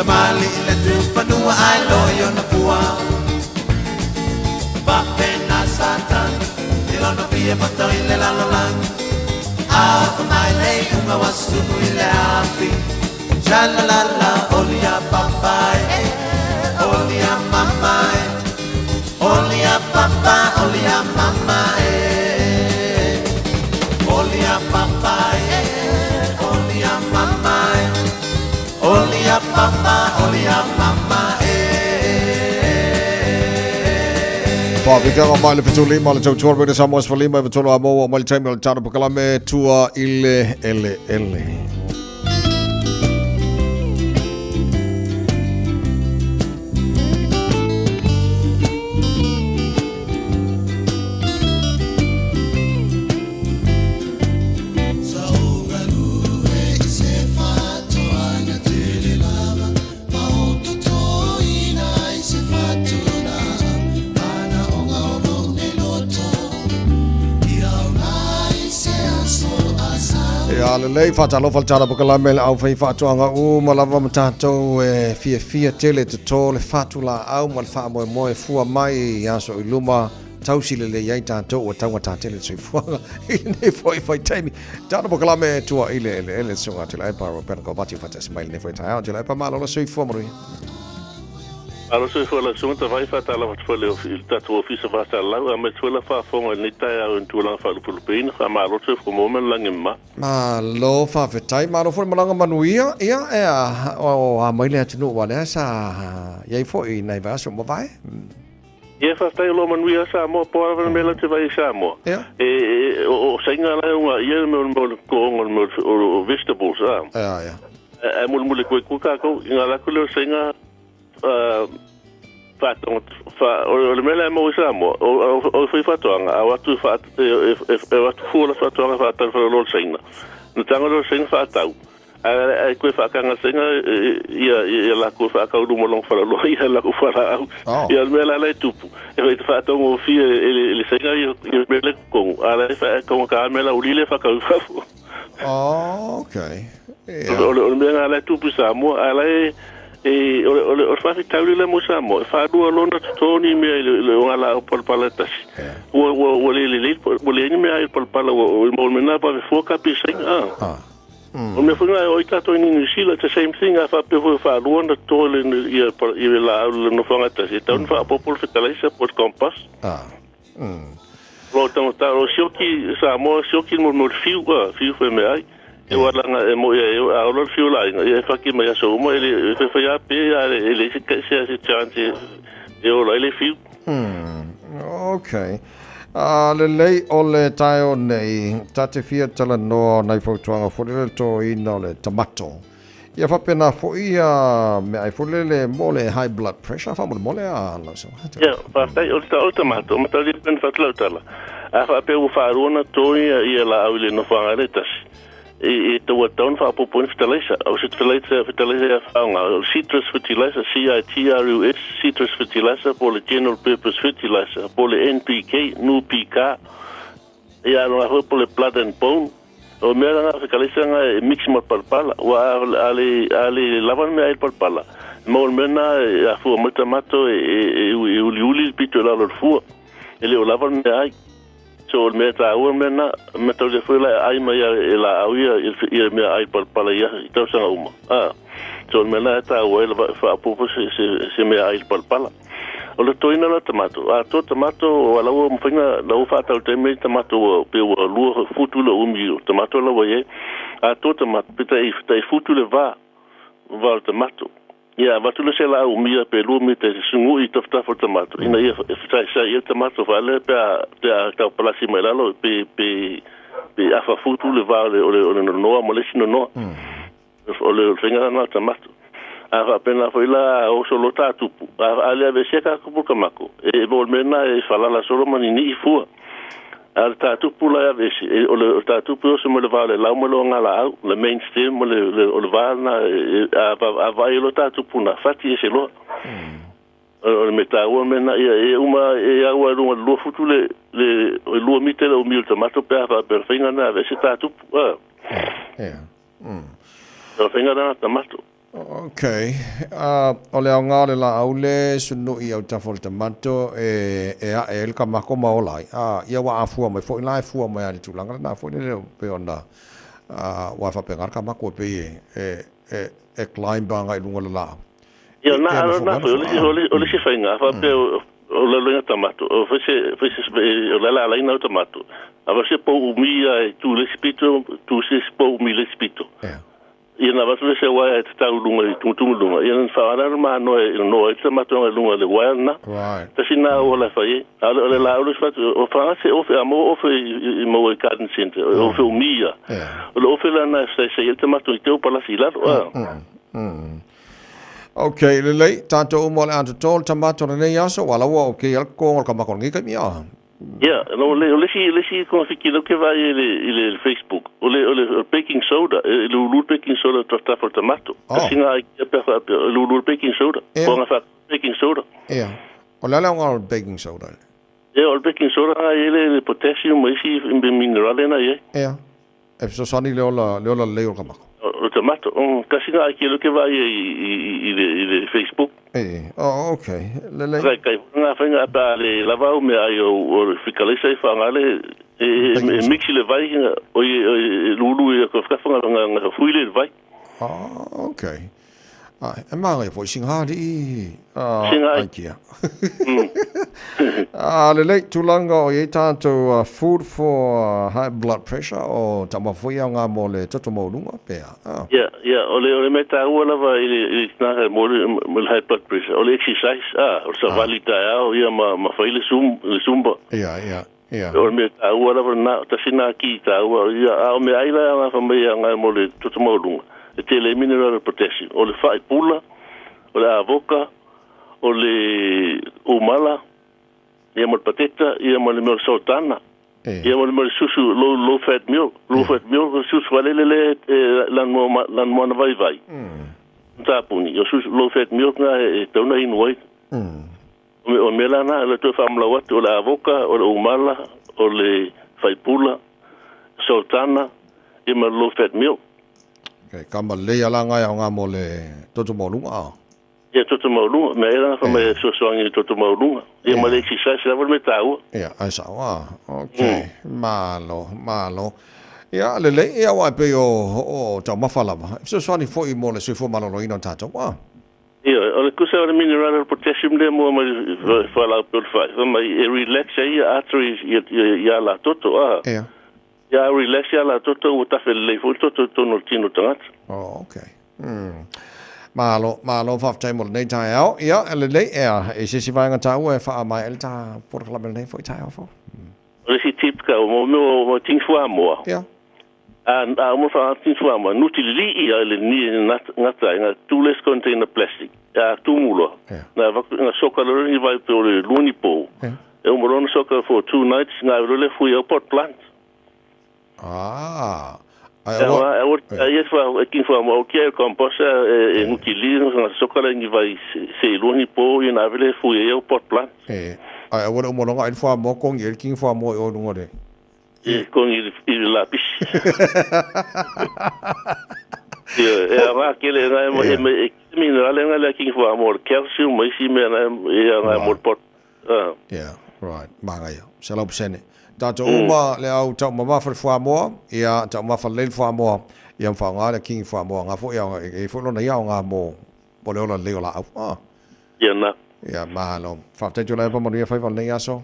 Tamalii le tufanua ae loi ona fua. Faapena Satani i lona fia poto i le lalolagi. A oo mai le iuga ua sunu i le afi. Sha-la-la-la, oli a papa e, oli a mama e, oli a papa, oli a mama e, oli a papa e, oli a mama e, oli a papa, oli a mama e.
Faapikanga mai le 75 le tautua le Samoa 15 i 3 a maua mai le taimi o le tano pakalame tua i le eleele. Ia lelei faatalofa le tala pokalame le aufai faatoaga uma lava ma tatou e fiafia tele toto le fatulaau ma le faamoemoe fua mai i aso i luma tausi lelei ai tatou ua taugata tele le soifuaga i lenei foi faitaimi. Tala pokalame tua i le eleele susuga Tuilaepa Roberto Kovati faatasi mai lenei foi taeao. Tuilaepa malo le soifua manuia.
Malo soifua lau susuga Tavai faatalofa atu foi i le tatou ofisa faasalalau aemaise foi la faafofoga i lenei taeao i ni tulaga faalupelupeina. Faamalo le soifua maua ma le lagi e mama.
Malo faafetai, malo foi le malaga manuia. Ia, e a, o a mai le atunuu aua lea sa i ai foi i nai vaiaso ua mavae.
Ia, faafetai o lo o manuia lava Samoa, po o a lava le mea latou te vaai i Samoa. E, e, o, o Saina la e unga ia le mea o le mea o le totoga o le mea o vegetables, a.
Ia, ia.
Ae mulimuli koe ku kākou, i ngā lako lea o Saina, whaatonga, wha, o le mea la e maua i Samoa, o, o, o whai whaatoanga, a o atu wha, e, e, e, e o atu fua la whaatoanga whaatau whalolo le Saina. Na tanga le Saina whaatau. A, a koe whaakanga Saina, ia, ia la koe whaakau luma long whalolo, ia la koe whalaau.
Oh.
Ia le mea la la e tupu. E whai te whaatonga o fia e, le, le Saina, ia, ia mea le kongu. A la e whaakonga ka mea la ulile whakau whafu.
Oh, okay. Yeah.
O le, o le mea ngā la e tupu i Samoa, a la e, e, o le, o le, o le whawhitauri la mo Samoa, e whārua lona totoni mea i le, le o ngā la o palapala e tasi.
Yeah.
Ua, ua, ua le le, le, ua le ni mea i palapala, ua, ua, ua mena pa fua kapi sainga. Ah.
Ah.
O mea foi ngā o i tātou i New Zealand, the same thing, a whapea foi whārua na toto le, ia, ia le la au le nofoanga tasi. E tau ni whaapopo le fertilizer po le compost.
Ah.
Lo tangata o sioki Samoa sioki mo mo le fiu a fiu fe me ai. E wa langa e mo ia e a lo fiu la inga e faki mai aso uma ele e fe fe a pe a ele ele se se se chance e o la ele fiu.
Okay. A lelei o le taeo nei, ta te fia talanoa o nai fautuaga foi lele totoina o le tamato. Ia faapena foi ia meaai foi lele mo le high blood pressure faamolemole a lau susuga.
Ia, faafetai, o le o le tamato, mataulia pea na fatu lau tala. A faapea ua faalua ona totogi ia laau i le nofoaga le tasi, e, e taua tatau ona faaopoopo ai ni fetalaisa. O se fetalaisa, fetalaisa ia faaaoga, o le citrus fertilizer, C-I-T-R-U-S, citrus fertilizer, po o le general purpose fertilizer, po o le NPK, nu-P-K, ia aloga foi po o le blood and bone. O mea la nga fekalesa nga e mix ma le palapala. Ua a, a le, a le lava le mea ai le palapala, e maua le mea na e afua mai le tamato e, e, e, e uliuli le pito i lalo o le fua. E le o lava le mea ai. So o le mea taua le mea na, mataulia foi la e ai mai a e laau ia, ia mea ai le palapala i, i tausaga uma. A. So o le mea na e taua ai le faaopoopo se, se, se mea ai le palapala. O le toina la tamato, a to tamato o ala ua mawhainga la ua whaatau te mei tamato ua pe ua lua futu le umi o tamato la ua iai. A to tamato pe ta i, ta i futu le va, va o le tamato. Ia avatu le se laau umia pe lua mita i se sungui i tafatafa o le tamato ina ia e sa ia le tamato whaalea pe a, pe a tau palasi mai lalo pe, pe, pe afa futu le va o le, o le, o le nonoa ma le isi nonoa. O le whainga na tamato. A faapena foi la o solo tātupu. A, a le avesia ka kupu ka mako. E mo le mea e whalala solo ma ni ni fua. A le tātupu la avesi. E, o le o tātupu oso mo le vā le lau mo le o ngā laau, le main stem mo le, le, o le vā na, e, a, a, a vai lo tātupu na, whati e se loa. O le me tāua me na ia e uma e aua e lunga le lua futu le, le, o lua mite le umi o le tamato pe a whaapea whainga na avesi tātupu. A.
Yeah.
O whainga na tamato.
Okay. O le aoga o le laau le sunui i autafa o le tamato e, e ae ai le kamako ma ola ai. Ia ua a fua mai foi la e fua mai lava i le tulaga lena foi lele pei ona aua e faapena le kamako e pei e, e, e, e climb agai i luga o le laau.
Ia, na, na foi, o le isi faiga, faapea o le loina tamato, o fai se, fai se, o le ala alaina o tamato, a fai se pou umi ia e tu le isi pito, tu se isi pou umi le isi pito. Ia na avatu le se uaea e tatau i luga i tumutumu luga, ia na whaara ma noa e noa i tamato anga lunga le uaea na. Tasi na auala e fai ai. A o le laau le isi fatu, o whanga se ofe, a mo ofe i maua i garden centre, o ofe umi ia. O le ofe la na e sai sai e tamato i te o palasi i lalo.
Ok, lelei, tātou uma o le a totō le tamato o lenei aso, ua laua o kei ala kokoga o le kamaka o lenei taimi, a.
Ia, no, o le, o le isi, le isi kogafiti lea ou te vaai ai i le, i le Facebook, o le, o le baking soda, e le ulu le baking soda tafatafa o le tamato.
Oh.
Tasi na aikia pe a faapea, o le ulu le baking soda,
Ia.
o aga faa baking soda.
Ia. O le a le aoga o le baking soda?
Ia, o le baking soda na i ai le, le potassium ma isi minerale na i ai.
Ia. E fesoasoani i le ola, le ola lelei o le kamaka.
O le tamato, tasi na aikia lea ou te vaai ai i le, i le Facebook.
E, oh, ok, lelei.
Kai, kai ngā whainga apa a le lava au mea ai o, o le whikaleisa i whaangale, e, e, e mix i le vai, o i, o i, lulu i ka whakawhanga ngā, ngā fui le vai.
Oh, ok. Ai, e māngai foi singa ali'i,
Singa ai.
aikia. Lelei, tulaga o i ai tātou food for high blood pressure o taumafa foi ia ngā mō le toto maualuga pea.
Ia, ia, o le, o le mea tāua lava i le, i le tinaga mō le, mō le high blood pressure, o le exercise, o le savali taeao, ia, ma, ma fai le zum, le zumba.
Ia, ia, ia.
O le mea tāua lava na, tasi nā ki tāua, ia, a o mea ai la ngā whamai a ngā mō le toto maualuga, e tele mineral potassium, o le whai pula, o le avoka, o le umala, ia mo le pateta, ia mo le mea o le sultana, ia mo le mea o le susu low, low fat milk, low fat milk, o susu walele le e, lan lan moana vaivai. Tāpuni, o susu low fat milk ngā e, e tauna inu ai. O mea la na, le toe whaamalau atu, o le avoka, o le umala, o le faipula, sultana, ia ma le low fat milk.
Okay, ka ma lei ala ngai au ngā mo le toto maualuga, a?
Ia toto maualuga, mea e langa whamai e soasoangi le toto maualuga. Ia ma le exercise lava le mea tāua.
Ia, ai sao, a. Okay, malo, malo. Ia, lelei, ia aua e pei o, o taumafa lava. E fesoasoani foi mo le soifua maloloina o tātou, a.
Ia, o le kusa o le mineral o le potassium lea mua mai fualaau pei o le fai, fai mai e relax ai ia arteries ia, ia, ia la toto, a.
Ia.
Ia relax ia la toto, ua tafe lelei foi le toto i totonu o le tino o le tagata.
Oh, okay. Malo, malo, faafetai mo lenei taeao. Ia, e lelei, ea, e se isi vaega taua e faamaea ai le ta polokalame lenei foi taeao fou.
O le isi tip ka o mea o tini fuamoa.
Ia.
A, a o mo wha tini fuamoa, nuti li ia le ni ngata i nga two less container plastic. A tumuloa.
Ia.
Na vaku, nga soka lore ni vai pe o le luni pou.
Ia.
E o morona soka for two nights, nga role fui au pot plant.
Ah. Ai,
Ia,
ua-
a o, a ia fa, e kini fuamoa, o kia e compost e, e nuti li, nga soka le ni vai se, se luni pou, ia na vele fui au pot plant.
E, ai, aua le umologa ai le fuamoa kongi ai le kini fuamoa i o lunga le.
E kongi i le lapisi. Ia, e a ngā kele ngā e, e, e, e minerale ngā lea kingi wha mō le calcium ma isi mea ngā e a ngā mō le pot.
Yeah, right, māngaia. 100%. Tātou uma le au tau mamafa le fuamoa, ia tau mamafa lelei le fuamoa, ia ma whaonga le kingi fuamoa. Ngā foi au, e foi lona ia o ngā mō, mō le ola lelei o laau.
Ia nā.
Ia, mahalo. Faafetai Tuilaepa, manuia faiva o lenei aso.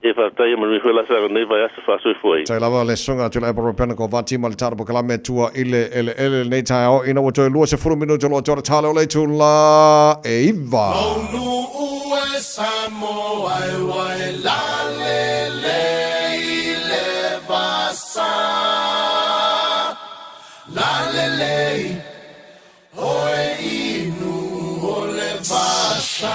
E faafetai ia manuia foi la sa lenei vaiaso faasoifua ai.
Tai lava le susuga Tuilaepa Ropena ko Vati ma le tala pokalame tua i le eleele lenei taeao ina ua toe 20 minute o lo atoa le tala o le itula e 9.
Maunuu e Samoa e wai lalele i le vasa. Lalele Hoe inu o le vasa.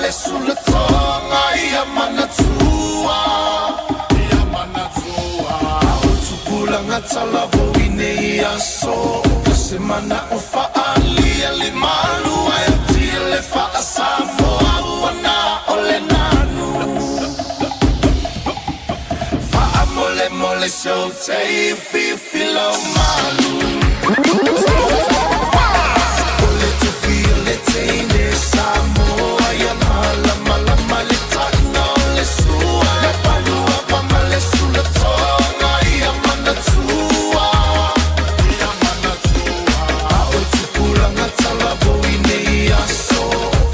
le sulatoga ia manatua ia manatua o tupulaga talavou i nei aso o se mana'o fa'aaliali malu ae atia le fa'asamoa ua na o le nanu fa'amolemole seu tei fifi lau malu o le tufi o le teine Samoa ia malamalama le taʻina o le sua e palua ma le sulatoga ia manatua ia manatua a o tupulaga talavou i nei aso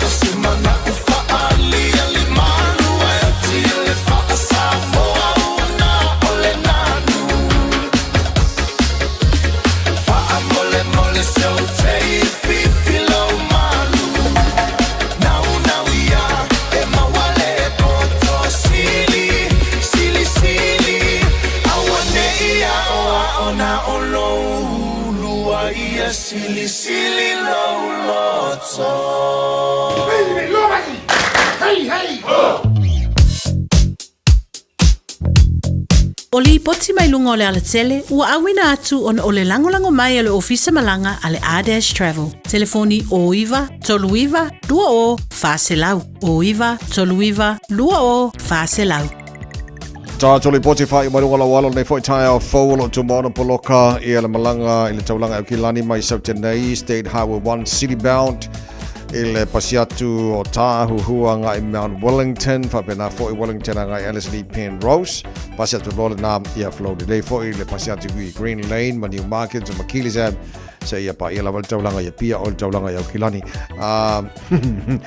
o se mana'o fa'aaliali malu ae atia le fa'asamoa ua na o le nanu fa'amolemole seu tei fifi lau malu naunau ia e mauale poto sili sili sili auane'i a'oa'o na o lou ulua ia silisili lou loto.
O lipoti mai luga o le alatele ua auina atu ona o le lagolago mai a le Ofisa Malaga a le Ardash Travel. Telefoni 09 39 20 400. 09 39 20 400.
Tātou lipoti whai mai runga lau alo nei foi taeao fou o lo tumau ona poloka ia le malaga i le taulaga e Aukilani mai Saute nei State Highway 1 City Bound i le pasi atu o Tāhuhua agai Mount Wellington faapena foi Wellington agai Ellerslie Penrose pasi atu loa lenā ia flow lelei foi le pasi atu i Green Lane ma Newmarket ma Keelys Ave seia paia lava le taulaga i Apia o le taulaga i Aukilani.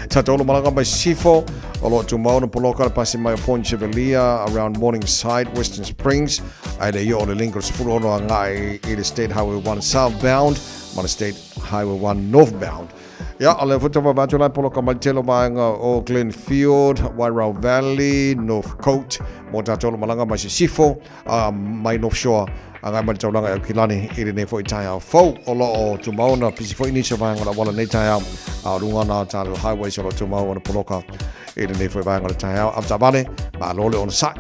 Tātou o lo malaga mai Sisifo, o lo o tumau ona poloka le pasi mai o Point Chevalier around Morningside, Western Springs, ae le i oo le link o le 16 agai i le State Highway 1 southbound ma le State Highway 1 northbound. Ia, o lea foi tau vaavaai atu la e poloka mai le tele o vaega o Glenfield, Wairau Valley, Northcote, mo tātou o lo malaga mai Sisifo, mai North Shore, agai mai le taulaga i Aukilani i lenei foi taeao fou. O lo o tumau ona pisi foi nisi o vaega o le auala i lenei taeao, a o luga na o tātou highways o lo o tumau ona poloka i lenei foi vaega o le taeao. Avetaavale, malo le onosai,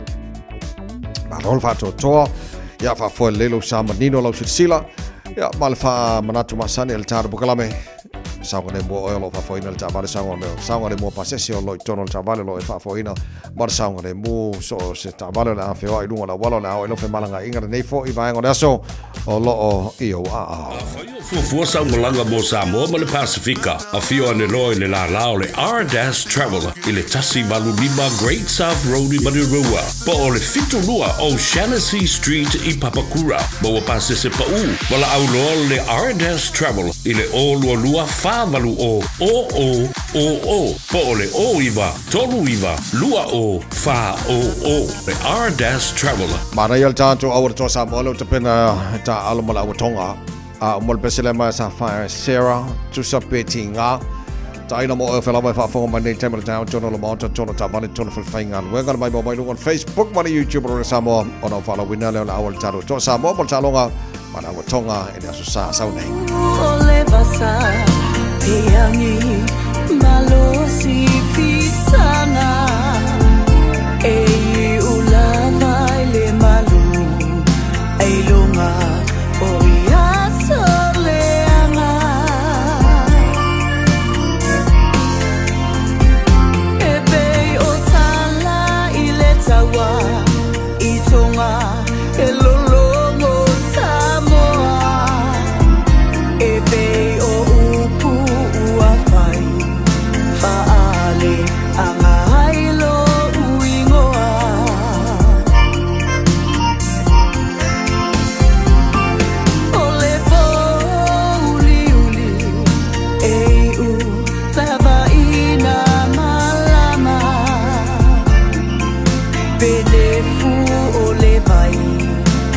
malo le faatoatoa, ia faafoe lelei lou sa manino lau silasila, ia ma le faamanatu masani a le tātou pokalame. Saogalemu oe o lo o faafoeina le taavale, saogalemu pasese o lo o i totonu o le taavale o lo o e faafoeina ma le saogalemu so o se taavale o le a feoai i luga o le auala o le a oo i lau femalagaaiga lenei foi vaega o le aso o lo o i ou aao.
Afai o fuafua sau malaga mo Samoa ma le Pasefika, afio ane loa i le lālā o le Ardas Travel i le 185 Great South Road i Manurewa, po o le 72 O'Shannessy Street i Papakura. Maua pasese paʻū, valaau loa le Ardas Travel i le 022 480 00 00 po o le 09 39 20 400. Le Ardas Travel.
Manaia le tatou aua le toa Samoa lea ua tapena e taaalo ma le aua Tonga. A o mo le pese lea mai a Sapphire Sarah, tusa pe tiga. Taina mo oe lava e faafofoga mai nei taimi o le taeao tonu o le Maota, tonu taavale, tonu falefaigaluega le maimoa mai luga o le Facebook ma le YouTube o le Samoa ona o faalauina lea o le aua le tatou toa Samoa mo le taaloga ma le aua Tonga i le aso sa sau nei.
O le vasa peangi malosi fisana e iu lava i le malu ai luga o ia soleaga e pei o tala i le taua i Tonga e lologo Samoa e pei o upu ua fai faale anga ai lou igoa. O le pōuliuli e iu lava ina malama Pelefu o le vai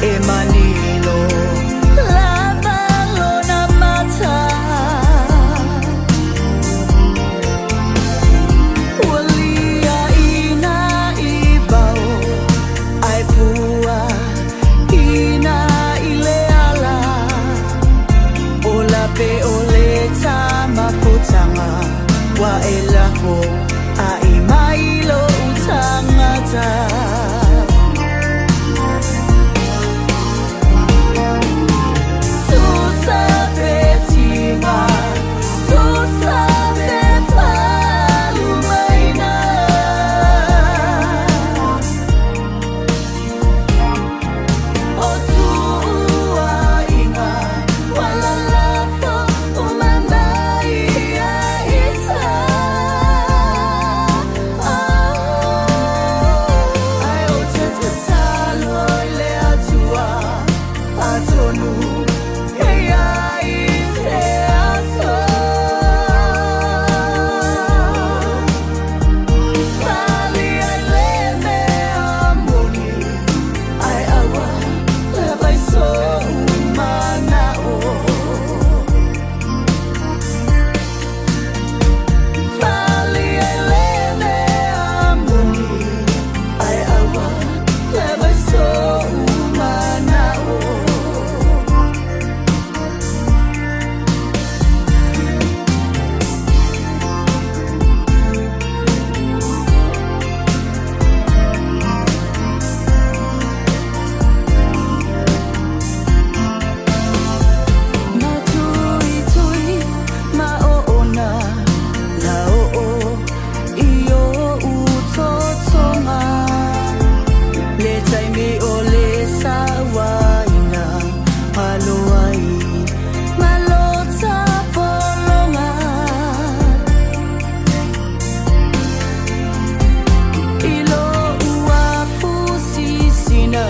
e manino lava lona mata Ua liaina i vao ae pua ina i le ala O lape o le tamafotaga ua e lafo Ai mai lou tagata. Tusa pe tiga, tusa pe falumaina. O tuuaiga ua lalafo uma mai ia ita. Ae ou te tatalo i le Atua, atonu e i ai se aso. Fale ai le mea moni, ae aua lava i sou manao. Fale ai le mea moni, ae aua lava i sou manao. Matuitui ma oona la oo i ou totoga le taimi o le sauaina alo ai ma lo tapologa. I lou afusisina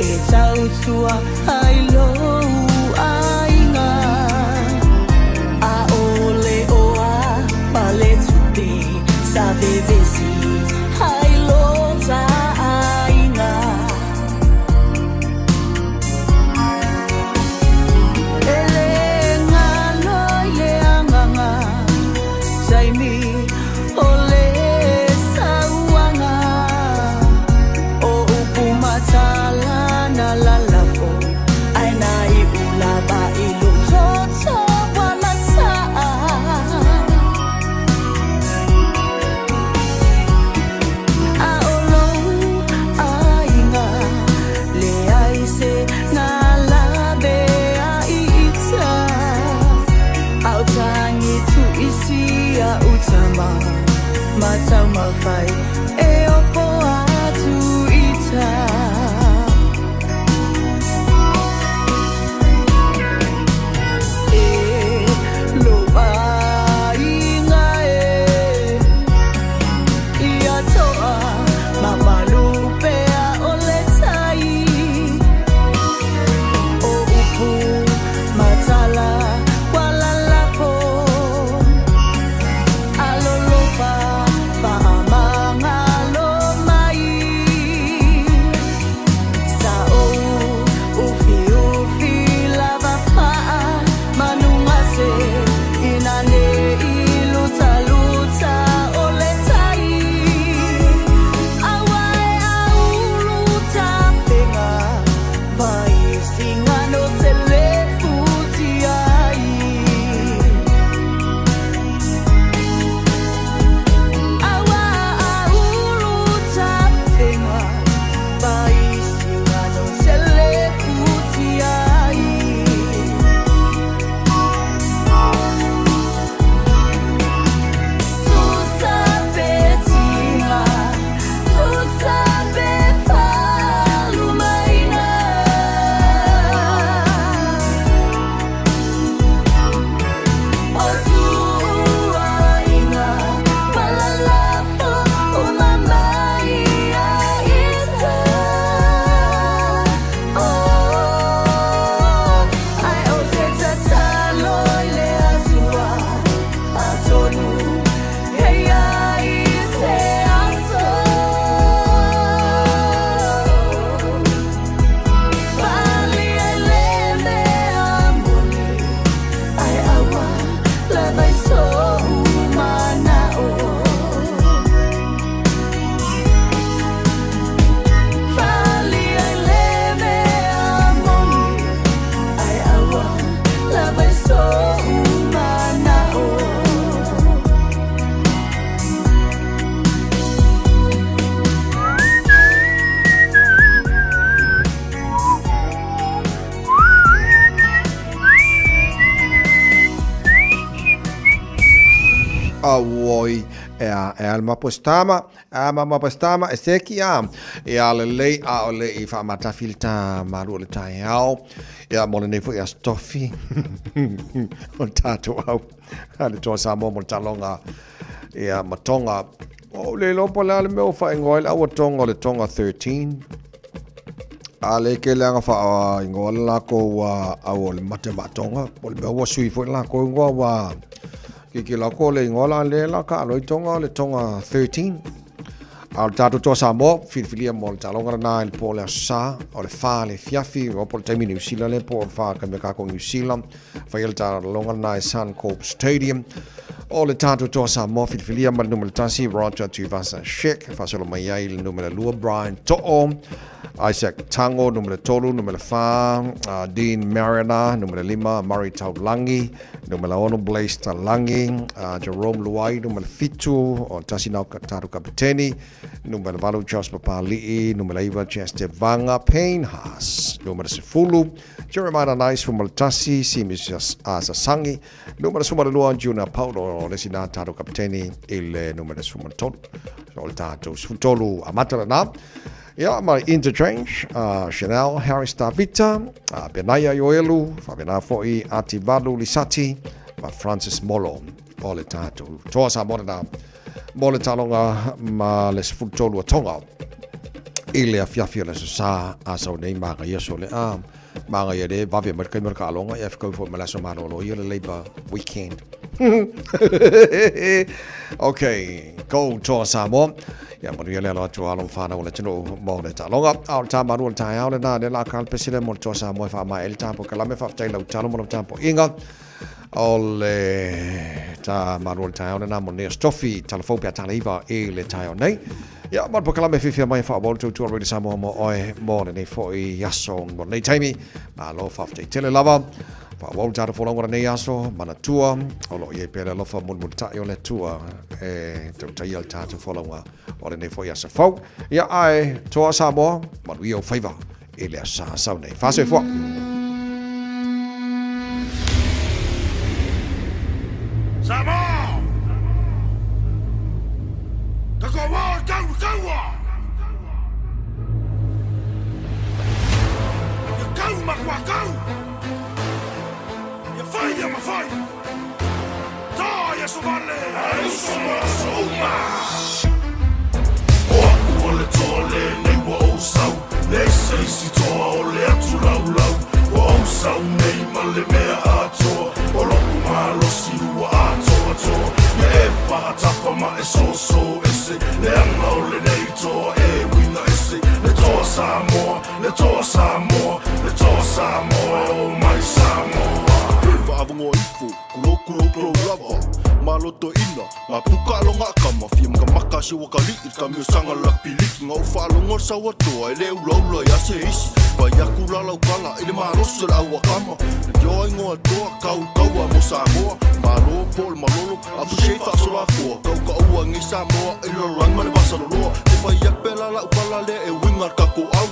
e tautua ai lou aiga a ole oa paletupe sa vevesi ai lo taaiga. E le galo i le agaga taimi o le sauaga o upu matala na lalafo ae na iu lava i lou toto ua masaa. A o lou aiga leai se galabe ai ita a o tagi tuisi a'u tama ma taumafai e opo atu ita. E lou aiga e ia toa mamalu pea o le tai o upu matala ua lalafo alolofa faamagalo mai.
Auoi, ea, e ale mapostama, a ma mapostama, e seki a, e ale lei a o le i whaamatafi le tā maru o le taeao, ia mo lenei foi aso tofi, o le tātou au, a le toa Samoa mo le taloga, ia ma Tonga. O le iloa po o le a le mea ua faaigoa ai le au a Tonga o le Tonga 13. A le ke leaga faaigoa le lakou au o le mate maatonga, po o le mea ua sui foi le lakou igoa ua kiki lako le igoa la le la ka alo i Tonga o le Tonga 13. A o le tatou toa Samoa, filifilia mo le taaloga lena i le po o le Aso Sa, o le 4 le afiafi, o po o le taimi Niu Sila lea po o le 4 ka mea kākou Niu Sila. Faia le taaloga lena i Suncorp Stadium. O le tatou toa Samoa filifilia ma le numera 1 Roger Tuivasa Sheck, faasolo mai ai le numera 2 Brian To'o, Isaac Tango numera 3, numera 4 Dean Mariner, numera 5 Murray Taulangi, numera 6 Blaise Talangi, Jerome Luai numera 7, o tasi nao tatou kapiteni, Numera 8, Josh Papali'i. Numera 9, Chester Vanga. Payne Haas. Numera 10, Jeremiah Nice from 1, Simi Sasangi. Numera 12, Juna Paulo. O le isi nā tātou kapiteni i le numera 13. O le tātou 13 amata lena. Ia, ma interchange, Chanel Harris Tavita, Benaia Ioelu, faapena foi Ativalu Lisati, ma Francis Molo. O le tātou toa Samoa lena. Mo le taaloga ma le 13 a Tonga i le afiafi o le Aso Sa a sau nei magaia sole a magaia le vave mai le taimi o le taaloga ia fekau foi ma le aso malolo ia le Labour weekend. Okay, go toa Samoa. Ia manuia le alo atu alo ma whanau o le atunuu mo le taaloga. A o le tā maru o le taeao lena, lea la ka le pesi lea mo le toa Samoa e faamaea ai le tapo kalame faafetai lau talo mo lau tapuaiga. O le tā maru o le taeao lena mo lenei aso tofi, tala fou pe a tala iva i le taeao nei. Ia, ma le polokalame fiafia mai e faaauau le tautua Radio Samoa mo oe mo lenei foi aso mo lenei taimi. Malo faafetai tele lava. Faaauau le tatou folauga lenei aso, manatua, o lo o i ai pea le alofa mulimulitai o le Atua e tautaia le tatou folauga o lenei foi aso fou. Ia, ae toa Samoa, manuia ou faiva i le aso sa sau nei. Faasoifua!
Samoa! Ka kau o kau kaua! Ia kau ma kua kau! Ia whai ia ma whai! Tā ia so vale! Ai uso mo aso uma! O aku o le toa lenei ua ou sau, Leai se isi toa o le atu laulau, Ua ou sau nei ma le mea atoa, O loku malosi ua atoatoa, Ia e faatapa ma e soso ese, Leaga o lenei toa e uiga ese, Le toa Samoa, le toa Samoa, Le toa Samoa e o mai Samoa.
Faavanoa ifo, kulou kulou kulou lava Malotoina, nga puka alo nga kama Fia makamaka se wakali'i le kamiosaga le lakapiliki Nga ou faalogo le sauatoa e le ulaula ia se isi Fai aku la laukala i le malosi o le auakama Le tioa igoa toa kau kaua mo Samoa Malo po o le malolo afu sei faasoloakoa Kaukaua ngi Samoa i le lalolagi ma le vasaloloa Te fai aku pea la laukala lea e uiga le tatou au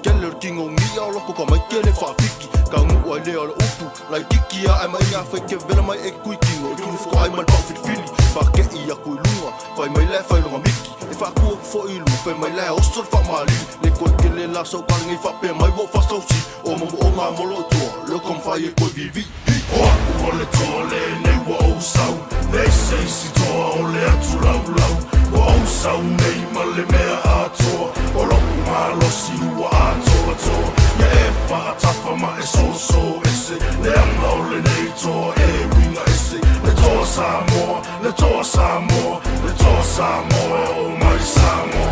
Kele o le tino ngia o loko ka mai kele faapiki Ka nu'u ai lea o le upu Laititi a ae mai a fai ke vela mai e ke kui tino I tulu whakaai mai le pau filifili Whake'i aku i lunga Whai mai lae whai longa miki E whaaku aku fo'i i lunga Whai mai lae oso le whaamalili Le koe kele la sau kale ngei whaapea mai wo whasausi O momo o ngā molo i toa Leo ka mawhai e koe vivi Hi!
O aku o le toa lenei ua ou sau Leai se isi toa o le atu laulau Ua ou sau nei ma le mea atoa O loku malosi ua atoatoa Ia e faatafa ma e soso ese Leaga o lenei toa e uiga ese Le toa Samoa, le toa Samoa, le toa Samoa e o mai Samoa.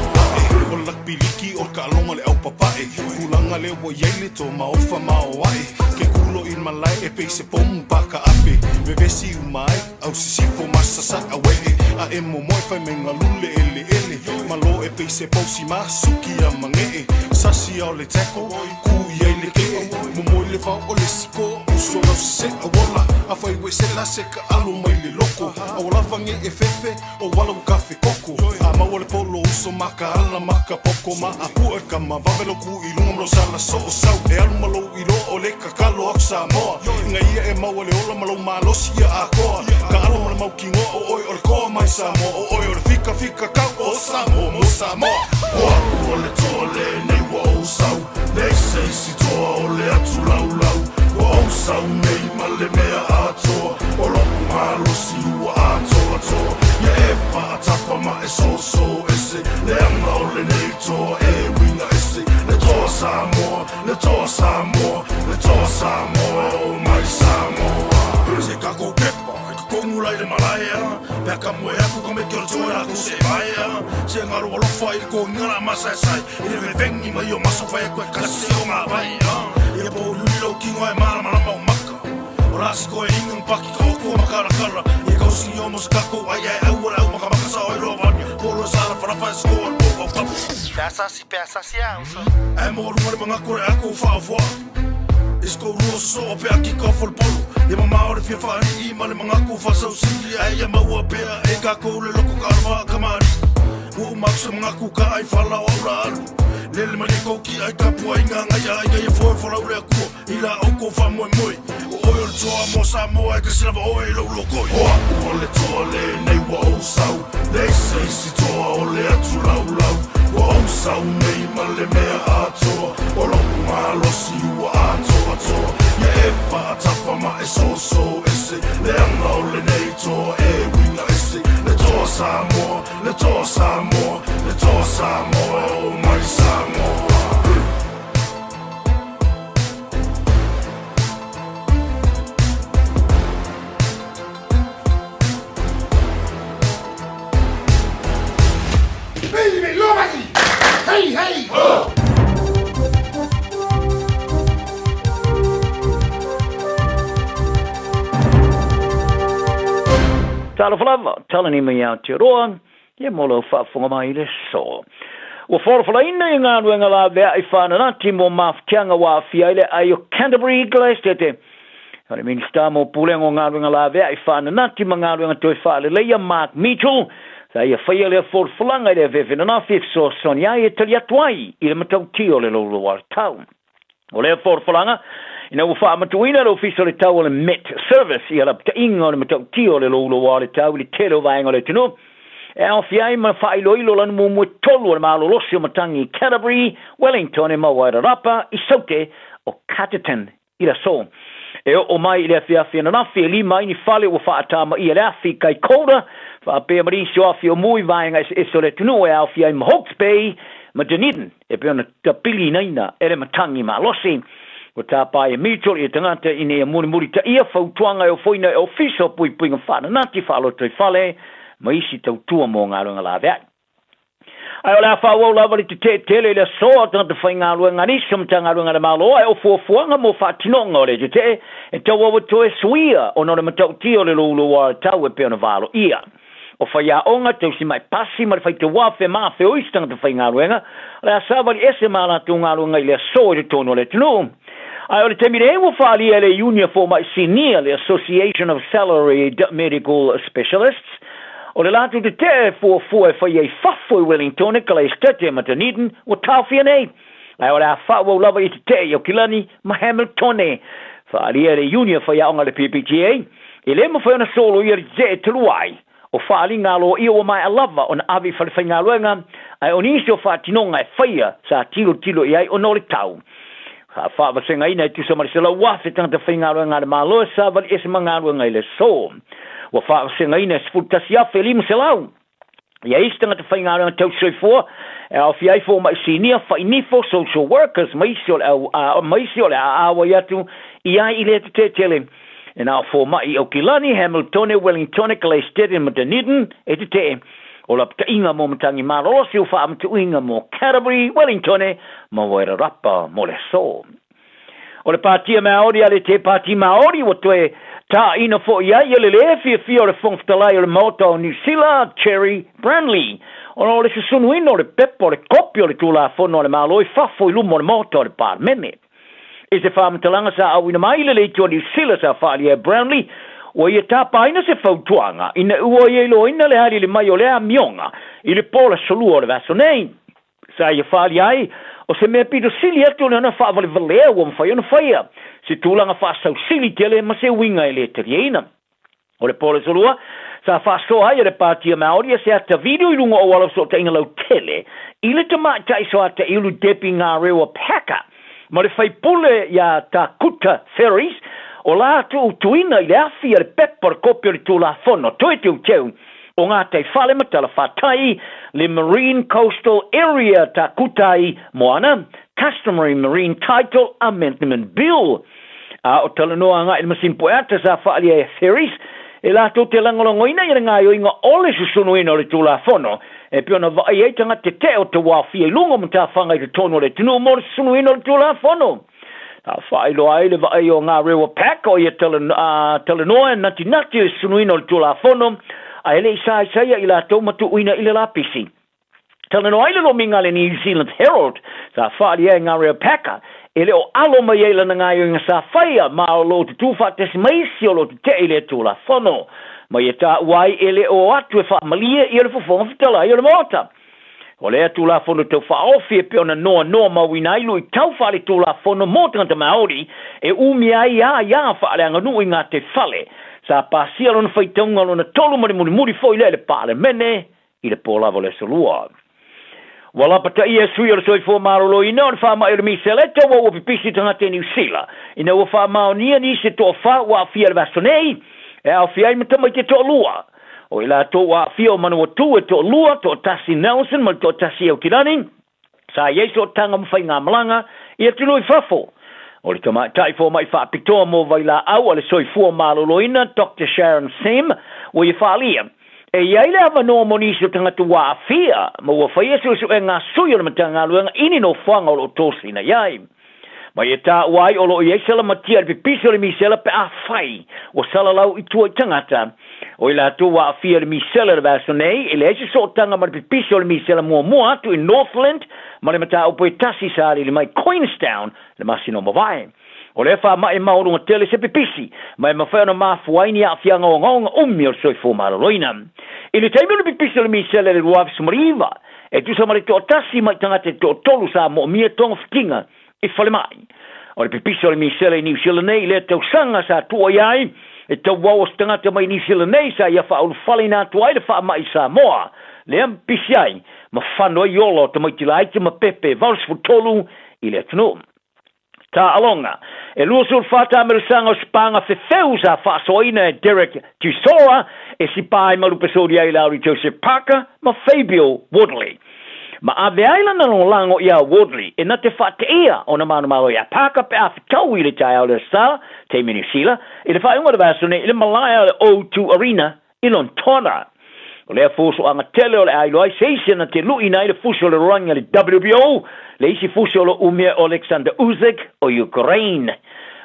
O le lakapiliki o le kaaloga le aupapae Tulaga lea ua i ai le toa maofa maoae Ke kulo i le malae e pei se pomu pakaape Vevesi uma ai au sisifo ma sasae auee A e momoe fai mai galule eleele Malo e pei se pousi ma suki a magee Sasi a o le tackle, ku i ai le kee Momoe le vao o le sikoa uso lau sesee auola. Afai ua e sela se kaʻalo mai le loko A ua lava nge e fefe o wala ua kafe koko A maua le polo uso ma ka ala ma ka poko Ma a pua e kama wawe lo ku i lunga ma lo sala soo sau E alu ma lou iloa o le kakalo aku Samoa Ina ia e maua le ola ma lou malosi ia akoa Ka alo ma le mau kinoa o oe o le koa mai Samoa O oe o le fika fika kau o Samoa mo Samoa O aku o le toa lenei ua ou sau Leai se isi toa o le atu laulau Ua ou sau nei ma le mea atoa O lo'u malosi ua atoatoa Ia e faatafa ma e soso ese Leaga o lenei toa e uiga ese Le toa Samoa, le toa Samoa, le toa Samoa e oo mai Samoa Se kako kepa i ka kongu la i le malaea Pe a ka moe aku ka meke o le toa e lākou se vaea Se ngaro alofa i le kogiga la masaesai I le vevengi mai o maso fai aku e kasi se o ngā vai Ia pōuriuri lou kino ae malamalama o maka O la si koe inga paki ka oko ma karakara Ia kausi i omo se kako ai ae aua le au makamaka sa oi loa vania Polo e sala farafa e sikoa le pō au kapu Pe asasi pe asasi a uso Ae mō runga le mangako le ako whaofoa I se kou lua soso o pe aki ka folopolo Ia mamao le fia whaari'i ma le mangako whasausili Ae ia maua pea e kākou le loko ka alawha kamari Ua uma aku se mangaku ka ai whala o au la alu Lele mai le kouki ai ka pua i ngā ngai a ia ia foe folau le akua I la au kou whamoemoe O oe o le toa mo Samoa e kasi lava oe i lou lokoi O aku o le toa lenei ua ou sau Leai se isi toa o le atu laulau Ua ou sau nei ma le mea atoa O lo'u malosi ua atoatoa Ia e faatafa ma e soso ese Leaga o lenei toa e uiga ese Le toa Samoa, le toa Samoa, le toa Samoa e oo mai Samoa. Hey, hey! Ho!
Talofa lava, talani mai Aotearoa, ia mo lau faafofoga mai i le aso. Ua folafolaina i galuega laveai faananati mo mafatiaga ua aafia ai le aai o Canterbury Glassdete. O le Minisita mo Pulega o Galuega Laveai Faananati ma Galuega Toe Faaleleia, Mark Mitchell, sa ia faia lea folafolaga i le afiafi ananafi e fesoasoani ai e tali atu ai i le matautia o le louloua o le tau. O lea folafolaga, ina ua faamatuuina le Ofisa o le Tau o le Met Service i alapataiga o le matautia o le louloua o le tau i le tele o vaega o le atunuu, e aofia ai ma faailoilo lanu muamua e tolu o le malolosi o matagi i Canterbury, Wellington e ma Wairarapa i Saute o Carterton i le aso. E oo mai i le afiafi ananafi e lima ai ni fale ua faatamaia le afi i Kaikoura, faapea ma nisi o afi o mu i vaega eseese o le atunuu e aofia ai ma Hawke's Bay ma Dunedin e pei ona tapiliinaina e le matagi malosi. Ua tāpae e Mitchell ia tagata ina ia mulimulitaia fautuaga e ofoina e Ofisa o Puipuiga Faananati Faalotoifale ma isi tautua mo galuega laveai. Ae o le a faaauau lava le tetee tele i le aso a tagata faigaluega a nisi o Matagaluega a le Malo, ae o fuafuaga mo faatinoga o le tetee e tauau e toe suia ona o le matautia o le louloua o le tau e pei ona valoia. O faiaoga, tausimai pasi ma le faitauafe ma afe o isi tagata faigaluega, o le a savali ese ma a latou galuega i le aso i totonu o le atunuu. Ae o le taimi nei ua faaalia e le Iuni a Fomai Sinia le Association of Salaried Medical Specialists, O le latou tetee e fuafua e fai ai fafo i Wellingtone, Kalaesetete ma Dunedin ua taofia nei, ae o le a faaauau lava i tetee i Aukilani ma Hamiltone. Faaalia e le Iuni a Faiaoga a le PPTA, e le mafai ona soloia le tetee talu ai o faaaliga aloaia ua maea lava ona ave i falefaigaluega, ae o nisi o faatinoga e faia sa tilotilo i ai ona o le tau. Sa faavasegaina e tusa ma le 100,000 tagata faigaluega a le Malo e savali ese ma galuega i le aso. Ua faavasegaina e 11,500 ia isi tagata faigaluega tausisoifua e aofia ai fomai sinia, fainifo, social workers ma isi o le au, a, ma isi o le a auai atu i ai i lea tetee E na o fomai i Aukilani, Hamiltone, Wellingtone, Kalaesetete ma Dunedin e tetee. O lapataiga mo matagi malolosi o faamatuuina mo Canterbury, Wellingtone ma Wairarapa mo le aso. O le Pātia Māori a le Te Pāti Māori ua toe tāina foi ai ia le lē fiafia o le Fofoga Fetalai o le Maota o Niu Sila, Cherry Brownlee, ona o le susunuina o le pepa o le kopi o le Tulafono a le Malo i fafo i luma o le Maota o le Palemene. I se faamatalaga sa auina mai le Leitu a Niu Sila sa faaalia e Brownlee, ua ia tapaina se fautuaga ina ua ia iloaina le aliali mai o lea amioga i le po le Aso Lua o le vaiaso nei. Sa ia faaalia ai o se mea pito sili atu o le ona faavalevalea ua mafai ona faia, se tulaga faasausili tele ma se uiga e le taliaina. O le po o le Aso Lua, sa faasoa ai e le Pātia Māori se ata video i luga o auala fesootaiga lautele i le tamaitai soataiulu Debbie Ngarewa Packer ma le faipule iā Tākuta Ferries o la tuutuina i le afi a le pepa o le kopi o le Tulafono Toe Teuteu o Gataifale ma Talafatai, le Marine Coastal Area Takutai Moana, Customary Marine Title Amendment Bill. A o talanoa agai i le masini poeata sa faaalia e Ferries, e latou te lagolagoina ia le gaoioiga o le susunuina o le Tulafono, e pei ona vaai ai tagata tetee o tauaofia i luga o matafaga i totonu o le atunuu mo le susunuina o le Tulafono. Sa faailoa ai le vaai o Ngarewa Pack o ia talanoa e natinati le susunuina o le Tulafono, a e le i saaisaia i latou ma tuuina i le lapisi. Talanoa ai le lomiga a le New Zealand Herald, sa faaalia e Ngarewa Packer, e le o alo mai ai lana gaoioiga sa faia, ma o lo o tutū faatasi ma isi o lo o tetee i lea Tulafono. Ma ia taua ai e le o atu e faamalie ia le Fofoga Fetalai o le Maota. O lea Tulafono Tau Faaofi e pei ona noanoa mauina ai luitau faaletulafono mo tagata Maori e umia ai aia faaleaganuu i gataifale, sa pasia lona faitauga lona tolu ma le mulimuli foi lea i le Palemene i le po lava o le Aso Lua. Ua lapataia e sui o le soifua maloloina o le faamai o le miseleta ua ua pipisi tagata i Niu Sila ina ua faamaonia nisi e toafa ua aafia i le vaiaso nei, e aofia ai ma tamaiti e toalua. O i latou ua aafia o Manawatu e toalua, toatasi Nelson ma le toatasi Aukilani, Sa i ai sootaga ma faigamalaga i atunuu i fafo. O le tamaitai fomai faapitoa mo vailaau a le soifua maloloina Doctor Sharon Sim ua ia faaalia, e i ai le avanoa mo nisi o tagata ua aafia ma ua faia suesuega a sui o le Matagaluega i ni nofoaga o lo o tosina i ai. Ma ia taua ai o lo o i ai salamatia i le pipisi o le misela pe afai ua salalau i tua i tagata. O i latou ua aafia i le misela i le vaiaso nei, e leai se sootaga ma le pipisi o le misela muamua atu i Northland ma le mataupu e tasi sa alili mai Queenstown le masina o mavae. O lea faamai e maualuga tele se pipisi, ma e mafai ona mafua ai ni aafiaga ogaoga umi o le soifua maloloina. I le taimi o le pipisi o le misela i le 2019, E tusa ma le toatasi mai tagata e toatolu sa moomia togafitiga i falemai. O le pipisi o le misela i Niu Sila nei i lea tausaga sa tua i ai e tauau o se tagata mai Niu Sila nei sa ia faaulufaleina atu ai le faamai i Samoa, lea pipisi ai ma fano ai ola o tamaiti laiti ma pepe 83 i le atunuu. Taaloga. E 24 taamilosaga o sipaga fefeu sa faasoaina e Derek Chisora e sipa ai ma lupesoli ai Lowry Joseph Parker ma Fabio Wardley. Ma ave ai lana lagolago iā Wardley e na te faateia ona manumalo iā Parker pe a fetaui i le taeao le Aso Sa, taimi Niu Sila, i le faaiuga o le vaiaso nei i le malae o le O2 Arena i Lontona. O lea fusoaga tele o le a iloa ai se isi na te luʻina ai le fusi o le rolangi a le WBO, le isi fusi o lo umia o Oleksandr Usyk o Ukraine.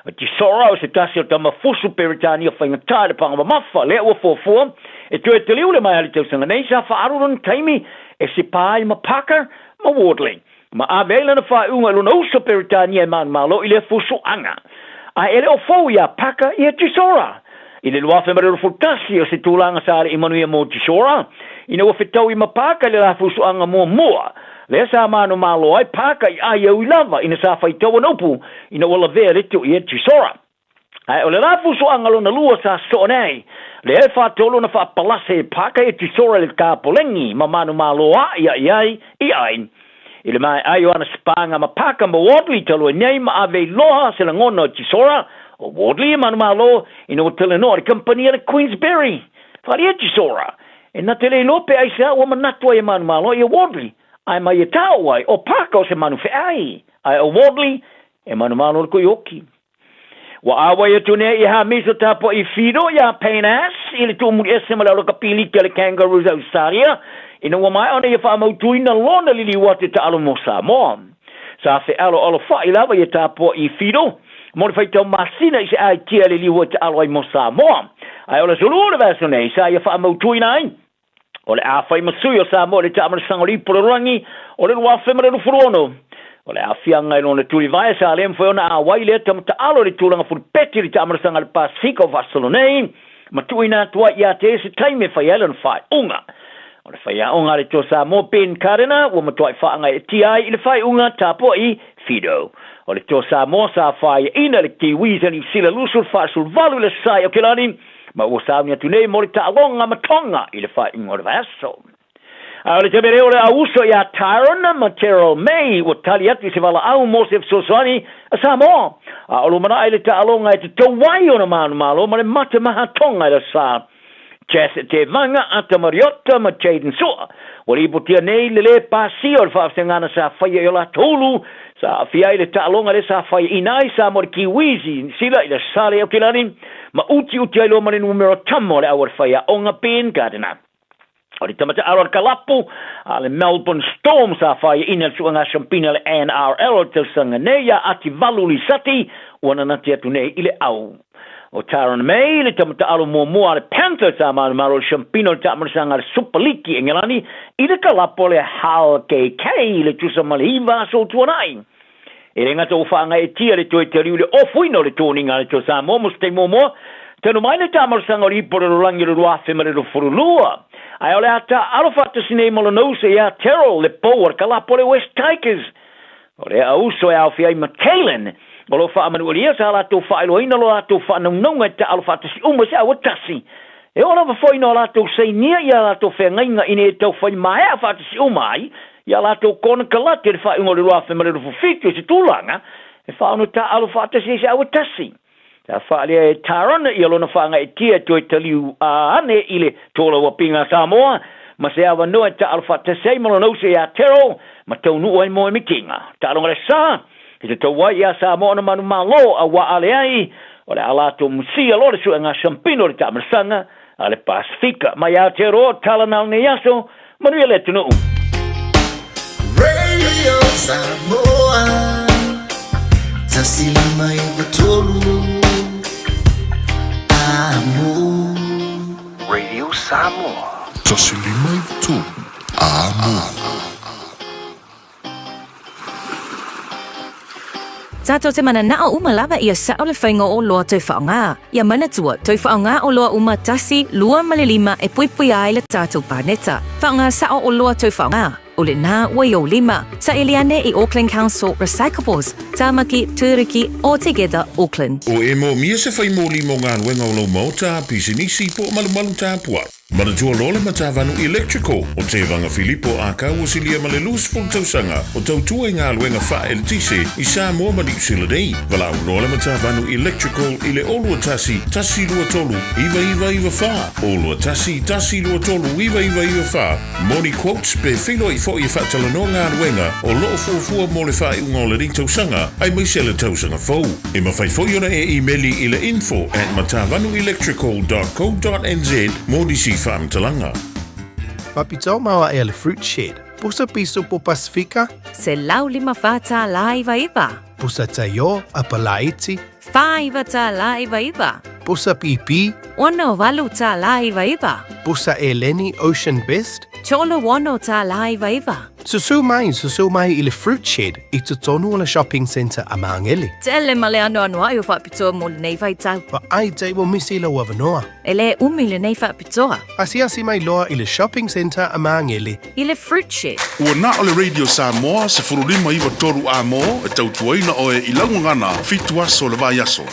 O Chisora o se tasi o tama fusu Peretania faigata i le paga mamafa, lea ua fuafua e toe taliu le maea i le tausaga nei sa faaalu lona taimi e sipa ai ma Parker ma Wardley. Ma ave ai lana faaiuga i lona uso Peretania e manumalo i lea fusuaga. A e le o fou iā Parker ia Chisora. I le 2021 o se tulaga sa alii manuia mo Chisora, ina ua fetaui ma Parker i le la fusuaga muamua, lea sa manumalo ai Parker i ai au i lava ina sa faitau ana upu ina ua lavea le tui e Chisora. Ae o le la fusuaga lona lua sa soo nei, lea e faatolu ona faapalase e Parker e Chisora i le tapolegi ma manumalo aʻiaʻi ai i ai. I le maea ai o ana sipaga ma Parker ma Wardley talu ai nei ma ave i loha se lagona o Chisora, o Wardley e manumalo ina ua talanoa le kamupani a le Queensberry. Faaalia Chisora, e na te le iloa pe aisea ua manatu ai e manumalo ia Wardley, ae ma ia taoʻu ai o Parker o se manu feʻai, ae o Wardley e manumalo le koioki. Ua ʻauai atu nei i Hamiso tapuai Fido iā Payne Ass i le tuumuli ese ma le aulakapiliki a le Kangaroos Ausaria ina ua maea ona ia faamautuina lona liliu atu e taalo mo Samoa. Sa fealoalofaʻi lava ia tapuai Fido mo le faitau masina i se aitia e liliu ai taalo ai mo Samoa. Ae o le aso lua o le vaiaso nei sa ia faamautuina ai O le a fai ma sui o Samoa i le taamalosaga o le ipu o le lalolagi o le 2026. O le aafiaga i lona tulivae sa le mafai ona auai lea tama taalo i le tulaga fulupeti i le taamalasaga a le Pasefika o faasolo nei ma tuuina atu ai ia te ia se taimi e fai ai lona faaiuga. O le faiaoga a le Toa Samoa Ben Gardiner ua matuai faagaeetia ai i le faaiuga tapuai Fido. O le Toa Samoa sa faiaina le Kiwis a Niu Sila 2048 i le Sasae o Kelani ma ua sauni atu nei mo le taaloga ma Tonga i le faaiuga o le vaiaso. A o le taimi lea o le auuso ia Tyron ma Terrell May ua tali atu i se valaau mo se fesoasoani a Samoa. A o lumanai i le taaloga e tatou ai ona manumalo ma le matamaha Tonga i le sa. Jess Tevaga, Ata Mariota ma Jayden Sua ua lipotia nei le lē pasia o le faafesegana sa faia i o latou ulu sa aafia ai le taaloga lea sa faiaina ai Samoa i le Kiwis i Nisila i le Sale Aukilani ma utiuti ai loa ma le numera tama o le auala faiaoga Ben Gardiner. O le tama taalo a le kalapu a le Melbourne Storm sa faiaina i le suega siampina a le NRL o le tausaga nei ia Ati Valu Lisati ua nanati atu nei i le au. O Tyrone May le tama taalo muamua a le Panthers sa manumalo i le siampina o le taamalasaga a le Super League i Engelani i le kalapu a le Hull KK i le tusa ma le 9 aso o tuanai. E le gata ua faagaeetia le toe taliu i le ofuina o le toniga a le Toa Samoa mo se taimi muamua, talu mai le taamalasaga o le ipu o le lalolagi o le 2022. Ae o le a taaalo faatasi nei ma lona uso ia Terrell le pou o le kalapu a le West Tigers. O le auso e aofia ai ma Kalen, o lo o faamanualia sa latou faailoaina lo latou faanaunauga e taaalo faatasi uma i se aua tasi. E oo lava foi ina o latou sainia i a latou feagaiga ina ia taufai maea faatasi uma ai i a latou konekarate i le faaiuga o le 2027 i se tulaga e faaono taaalo faatasi ai se aua tasi. Sa faalia e Taron ia lona faagaeetia e toe taliu ane i le tolauapiga a Samoa ma se avanoa e taaalo faatasi ai ma lona uso ia Terrell ma taunuu ai mo e mitinga. Taaloga le sa i te tau ai ia Samoa ona manumalo a ua ale ai o le a latou musia loa le suega siampino o le taamalasaga a le Pasefika. Mai Aotearoa, tala na o lenei aso, manuia le atunuu.
Radio Samoa 153 Amo.
Radio Samoa.
153 Amo.
Tatou te mananao uma lava ia sao le faiga o oloa toe faaaoga. Ia manatua, toe faaaoga oloa uma tasi, lua ma le lima e puipuia ai le tatou paneta. Faaaoga sao oloa toe faaaoga, o lena ua i ou lima. Saili ane i Auckland Council Recyclables, Tamaki, Turuki, or Together Auckland.
O e moomia se fai moli mo galuega o lou maota, pisinisi po o malumalu tapuai. Manatua loa le Matavanu Electrical o Tevaga Filipo Ākau o silia ma le 20 tausaga o tautua i galuega faa-eletise i Samoa ma Niu Sila nei. Valaau loa le Matavanu Electrical i le 021 123 9994, 021 123 9994 mo ni quotes pe feiloai foi e faatalanoa galuega o lo o fuafua mo le faaiuga o lenei tausaga aemaise le tausaga fou. E mafai foi ona e imeli i le info at matavanuelectrical dot co dot nz mo nisi faamatalaga.
Mapitao maoaʻe a le Fruit Shed. Pusa piso po Pasifika.
$154.99.
Pusa taio a Palaiti.
$4.99.
Pusa pipi.
$68.99.
Pusa eleni Ocean Best.
$36.99.
Susu mai, susu mai i le Fruit Shed i totonu o le Shopping Centre a Māngere.
Tele ma le anoanoai o faapitoa mo lenei vaitau.
Vaai te ua misi lou avanoa.
E le umi lenei faapitoa.
Asiasi mai loa i le Shopping Centre a Māngere.
I le Fruit Shed.
Ua na o le Radio Samoa 1593 Amo e tautuaina oe i lau gagana fitu aso o le vaiaso.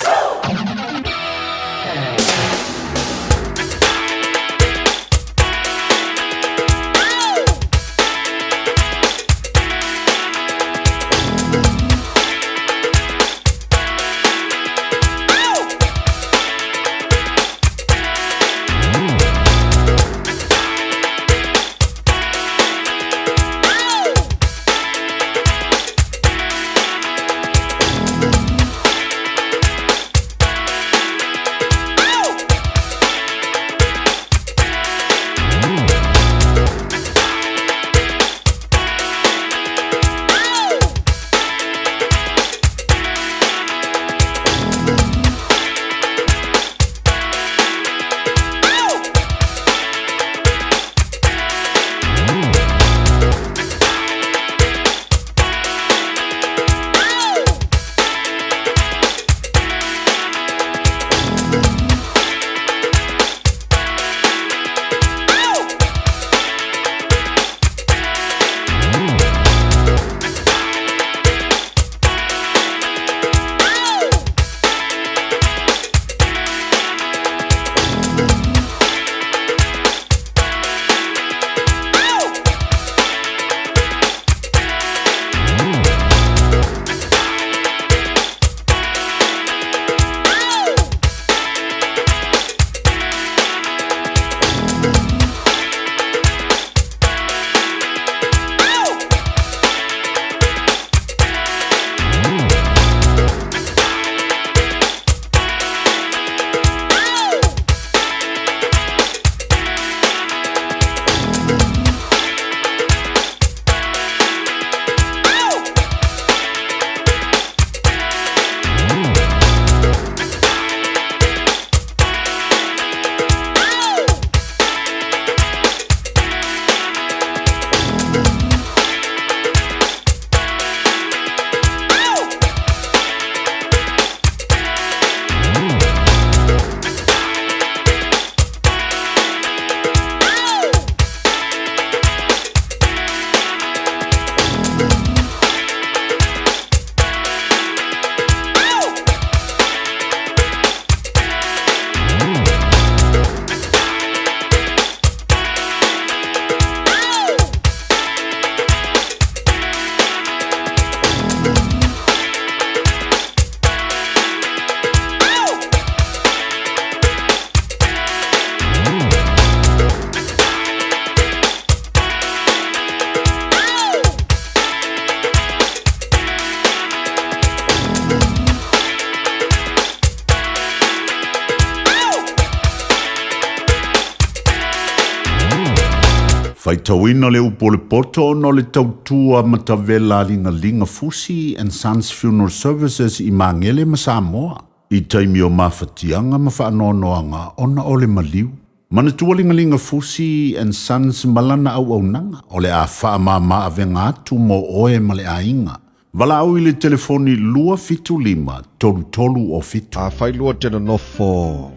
Faitauina le upu o le poto ona o le tautua matavela a Ligalinga Fusi and Sons Funeral Services i Magele ma Samoa i taimi o mafatiaga ma faanoanoaga ona o le maliu. Manatua Ligalinga Fusi and Sons ma lana auaunaga o le a faamama avega atu mo oe ma le aiga. Valaau i le telefoni 275 33 o 7.
Afai lua te nonofo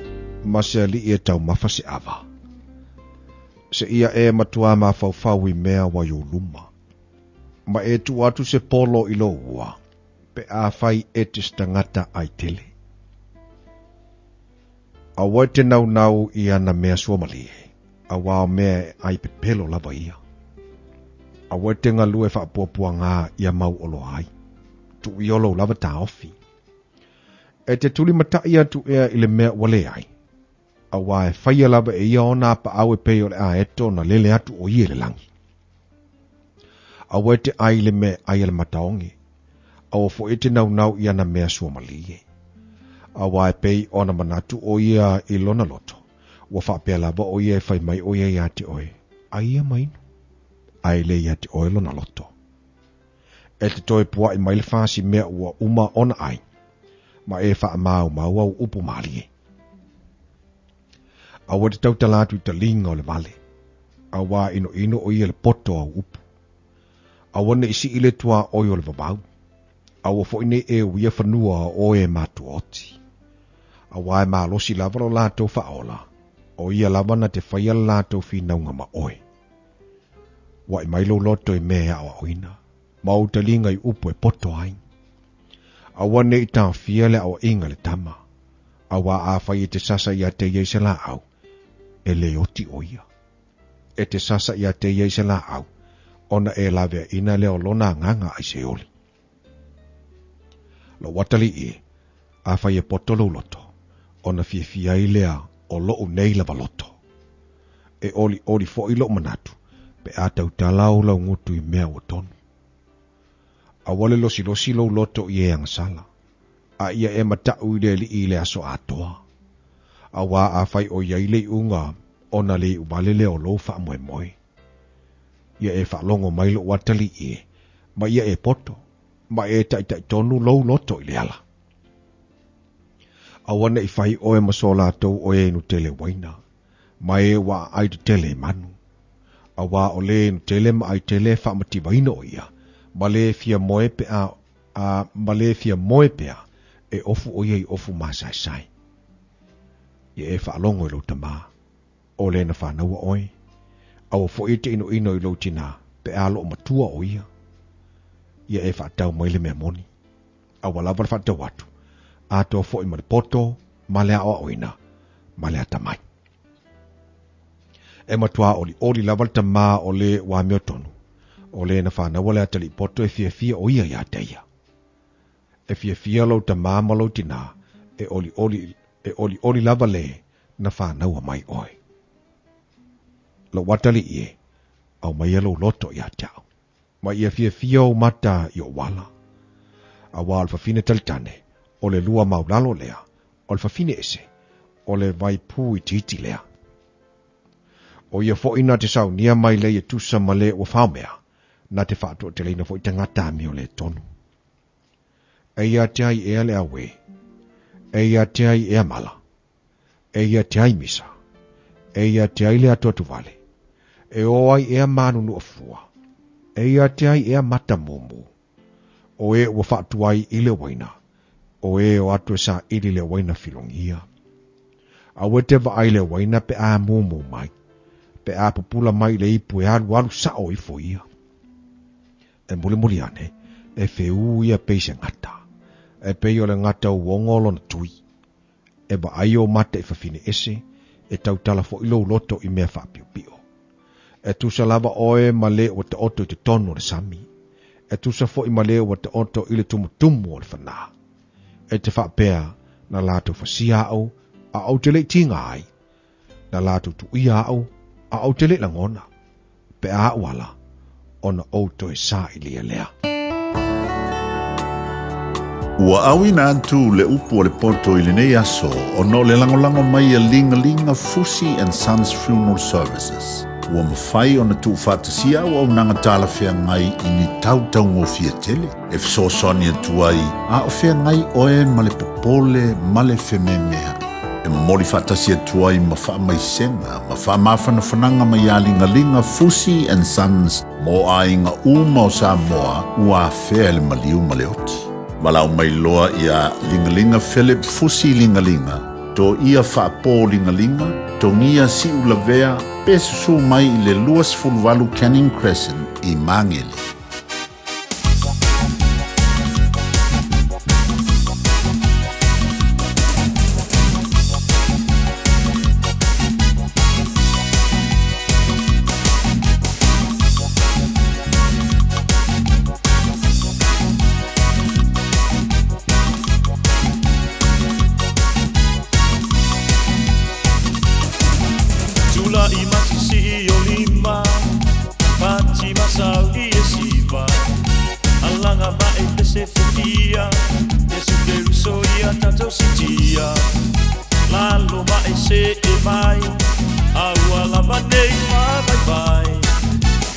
ma se alii e taumafa se ava, seia e matuā mafaufau i mea ua i ou luma, ma e tuu atu se polo i lou ua, pe afai e te se tagata ai tele. Aua e te naunau i ana mea suamalie, auā o mea e ʻai pepelo lava ia. Aua e te galue faapuapuagā ia mau oloa ai. Tuu ia o lou lava taofi. E te tulimataʻi atu ea i le mea ua leai, auā e faia lava e ia ona apaau e pei o le aeto ona lele atu o ia i le lagi. Aua e te ʻai i le mea e ʻai a le mataoge, aua foi e te naunau i ana mea suamalie. Auā e pei ona manatu ʻo ia i lona loto, ua faapea lava ʻo ia e fai mai ʻo ia iā te ʻoe, ʻAi ia ma inu, a e le iā te ʻoe lona loto. E te toe puaʻi mai le fasi mea ua uma ona ʻai, ma e faamaumau au upu mālie. Aua te tautala atu i taliga o le vale, auā ʻinoʻino ʻo ia le poto au upu. Aua ne i siʻi le tuaoi o le wawau, aua foi ne i e uia fanua o e matuaoti. Auā e malosi lava lo latou faaola, o ia lava na te faia le latou finauga ma oe. Uaʻi mai lou loto i mea e aʻoaʻoina, ma ou taliga i upu e poto ai. Aua ne i taofia le aʻoaʻiga a le tama, auā afai e te sasa iā te ia i se lāʻau, e lē oti ʻo ia. E te sasa iā te ia i se lāʻau, ona e laweaʻina lea o lona agaga a i se oli. Lou atalii, afai e poto lou loto, ona fiafia ai lea o loʻu nei lava loto. E ʻoliʻoli foi loʻu manatu, pe a tautala ou laugutu i mea ua tonu. Aua le losilosi lou loto i e agasala, a ia e mataʻu i le alii i le aso atoa. Auā afai ʻo ia i le iʻuga, ona le iʻu wale lea o lou faamoemoe. Ia e faalogo mai loʻu atalii e, ma ia e poto, ma e taʻitaʻi tonu lou loto i le ala. Aua ne i fai ʻoe ma so latou o e inu tele waina, ma e ua ʻaʻai tetele i manu. Auā o lē inu tele ma ʻai tele e faamativaina ʻo ia, ma lē fia moe pe a, a ma lē fia moe pea, e ofu ʻo ia i ofu māsaesae. Ia e faalogo i lou tamā, o lē na whānaua ʻoe, aua foi e te ʻinoʻino i lou tinā, pe a loʻo matua ʻo ia. Ia e faatau mai le mea moni, a ua lava le faatau atu, atoa foi ma le poto, ma le aʻoaʻoina, ma le atamai. E matuā ʻoliʻoli lava le tamā o lē ua amiotonu, o lē na whānaua le atalii poto e fiafia ʻo ia iā te ia. E fiafia lou tamā ma lou tinā, e ʻoliʻoli, e ʻoliʻoli lava lē na whānaua mai ʻoe. Lou atalii e, aumaia lou loto iā te au. Ma ia fiafia ou mata i oʻu ala. Auā o le fafine talitane, o le lua maulalo lea, o le fafine ese, o le waipū itiiti lea. ʻO ia foʻi na te saunia mai lea ia tusa ma le ua faomea, na te faatoateleina foʻi tagata amio le tonu. Eia te ai ea le auē, eia te ai ea mala, eia te ai misa, eia te ai le atuatuvale, e ō ai ea mānunuʻa fua, eia te ai ea mata mumu, o e ua faatuai i le waina, o e o atu e saʻili le waina filogia. Aua e te vaai le waina pe a mumu mai, pe a pupula mai le ipu e alualu saʻo ifo ia. E mulimuli ane, e feū ia pei se gata, e pei o le gata uoga o lona tui. E vaai ou mata i fafine ese, e tautala foʻi lou loto i mea faapiopio. E tusa lava ʻoe ma lē ua taoto i totonu o le sami, e tusa foʻi ma lē ua taoto i le tumutumu o le fanā. E te faapea, na latou fasia aʻu, a ou te le i tiga ai, na latou tuuia aʻu, a ou te le i lagona, pe a aʻu ala, ona ou toe sailia lea.
Ua auina atu le upu o le poto i lenei aso ona o le lagolago mai a Ligalinga Fusi and Sons Funeral Services. Ua mafai ona tuufaatasia auaunaga talafeagai i ni tau taugofie tele e fesoasoani atu ai a o feagai oe ma le popole ma le fememea'i. E momoli faatasi atu ai ma faamaisega ma faamafanafanaga mai ia Ligaliga Fusi and Sons mo aiga uma o Samoa ua afea e le maliu ma le oti. Valaau mai loa ia Ligaliga Philip Fusi Ligaliga, Toia Faapo Ligaliga, Togia Siulavea pe susu mai i le 28 Canning Crescent i Magele.
Tula'i ma sisii o lima Pati ma sauni e siva Alaga ma e pese fetia Yesu Keriso ia tatou sitia Lalo ma e se e mai A ua lava nei faavaivai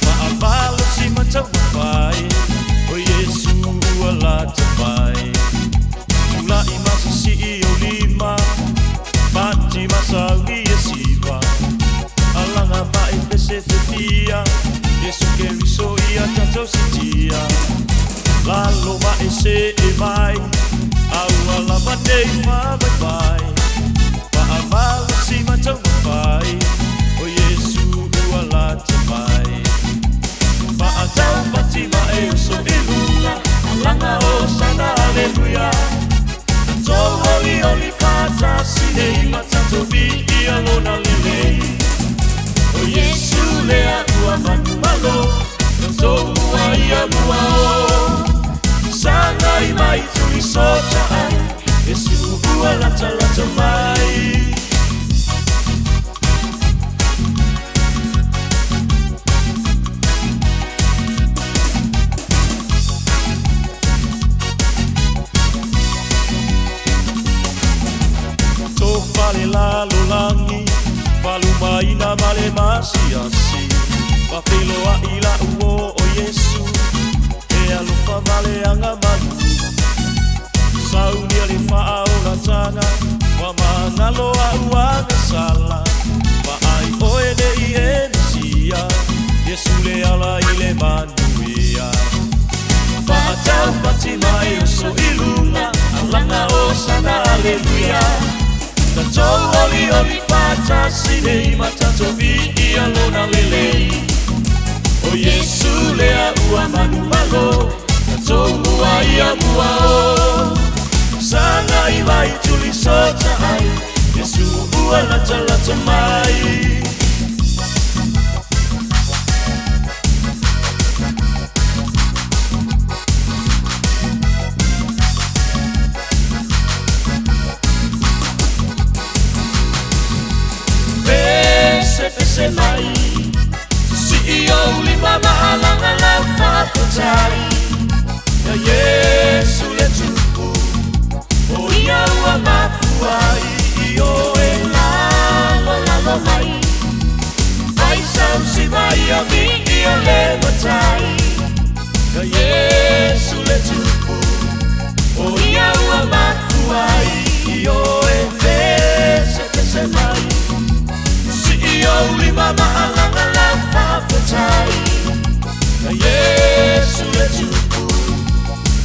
Faamalosi ma taumafai O Iesu ua lata mai Tula'i ma sisii o lima Pati ma sauni e siva Alaga ma e pese fetia Yesu Keriso ia tatou sitia Lalo ma e se e mai A ua lava nei faavaivai Faamalosi ma taumafai O Iesu ua lata mai Faataupati ma e uso i luga Alaga hosana aleluia Tatou olioli faatasi nei ma tatou viia lona lelei O Iesu lea ua manumalo Tatou mua ia mua o Sagai mai tuli sotaai Iesu ua latalata mai. Tofa le lalolagi Falumaina ma le masiasi Faafeiloai la'u uo o Iesu E alofa ma le agamalu Saunia le faaolataga Ua magalo a'u agasala Vaai oe nei e Mesia Iesu le ala i le manuia Faataupati ma e uso i luga Alaga hosana aleluia Tatou olioli faatasi nei ma tatou viia lona lelei O Iesu lea ua manumalo Tatou mua ia mua o Sagai mai tuli sotaai Iesu ua latalata mai. Pese pese mai Sisii ou lima ma alaga lau faafetai Ia Iesu le Tupu O ia ua mafua ai i o e lalolalo mai Ai sausi mai ia viia le Matai Ia Iesu le Tupu O ia ua mafua ai i o e pese pese mai Sisii ou lima ma alaga lau faafetai Ia Iesu le Tupu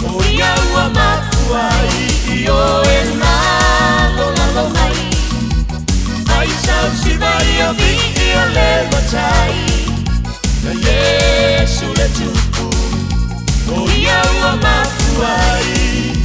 O ia ua mafua ai i o e lalolalo mai Ai sausi mai ia viia le Matai Ia Iesu le Tupu O ia ua mafua ai.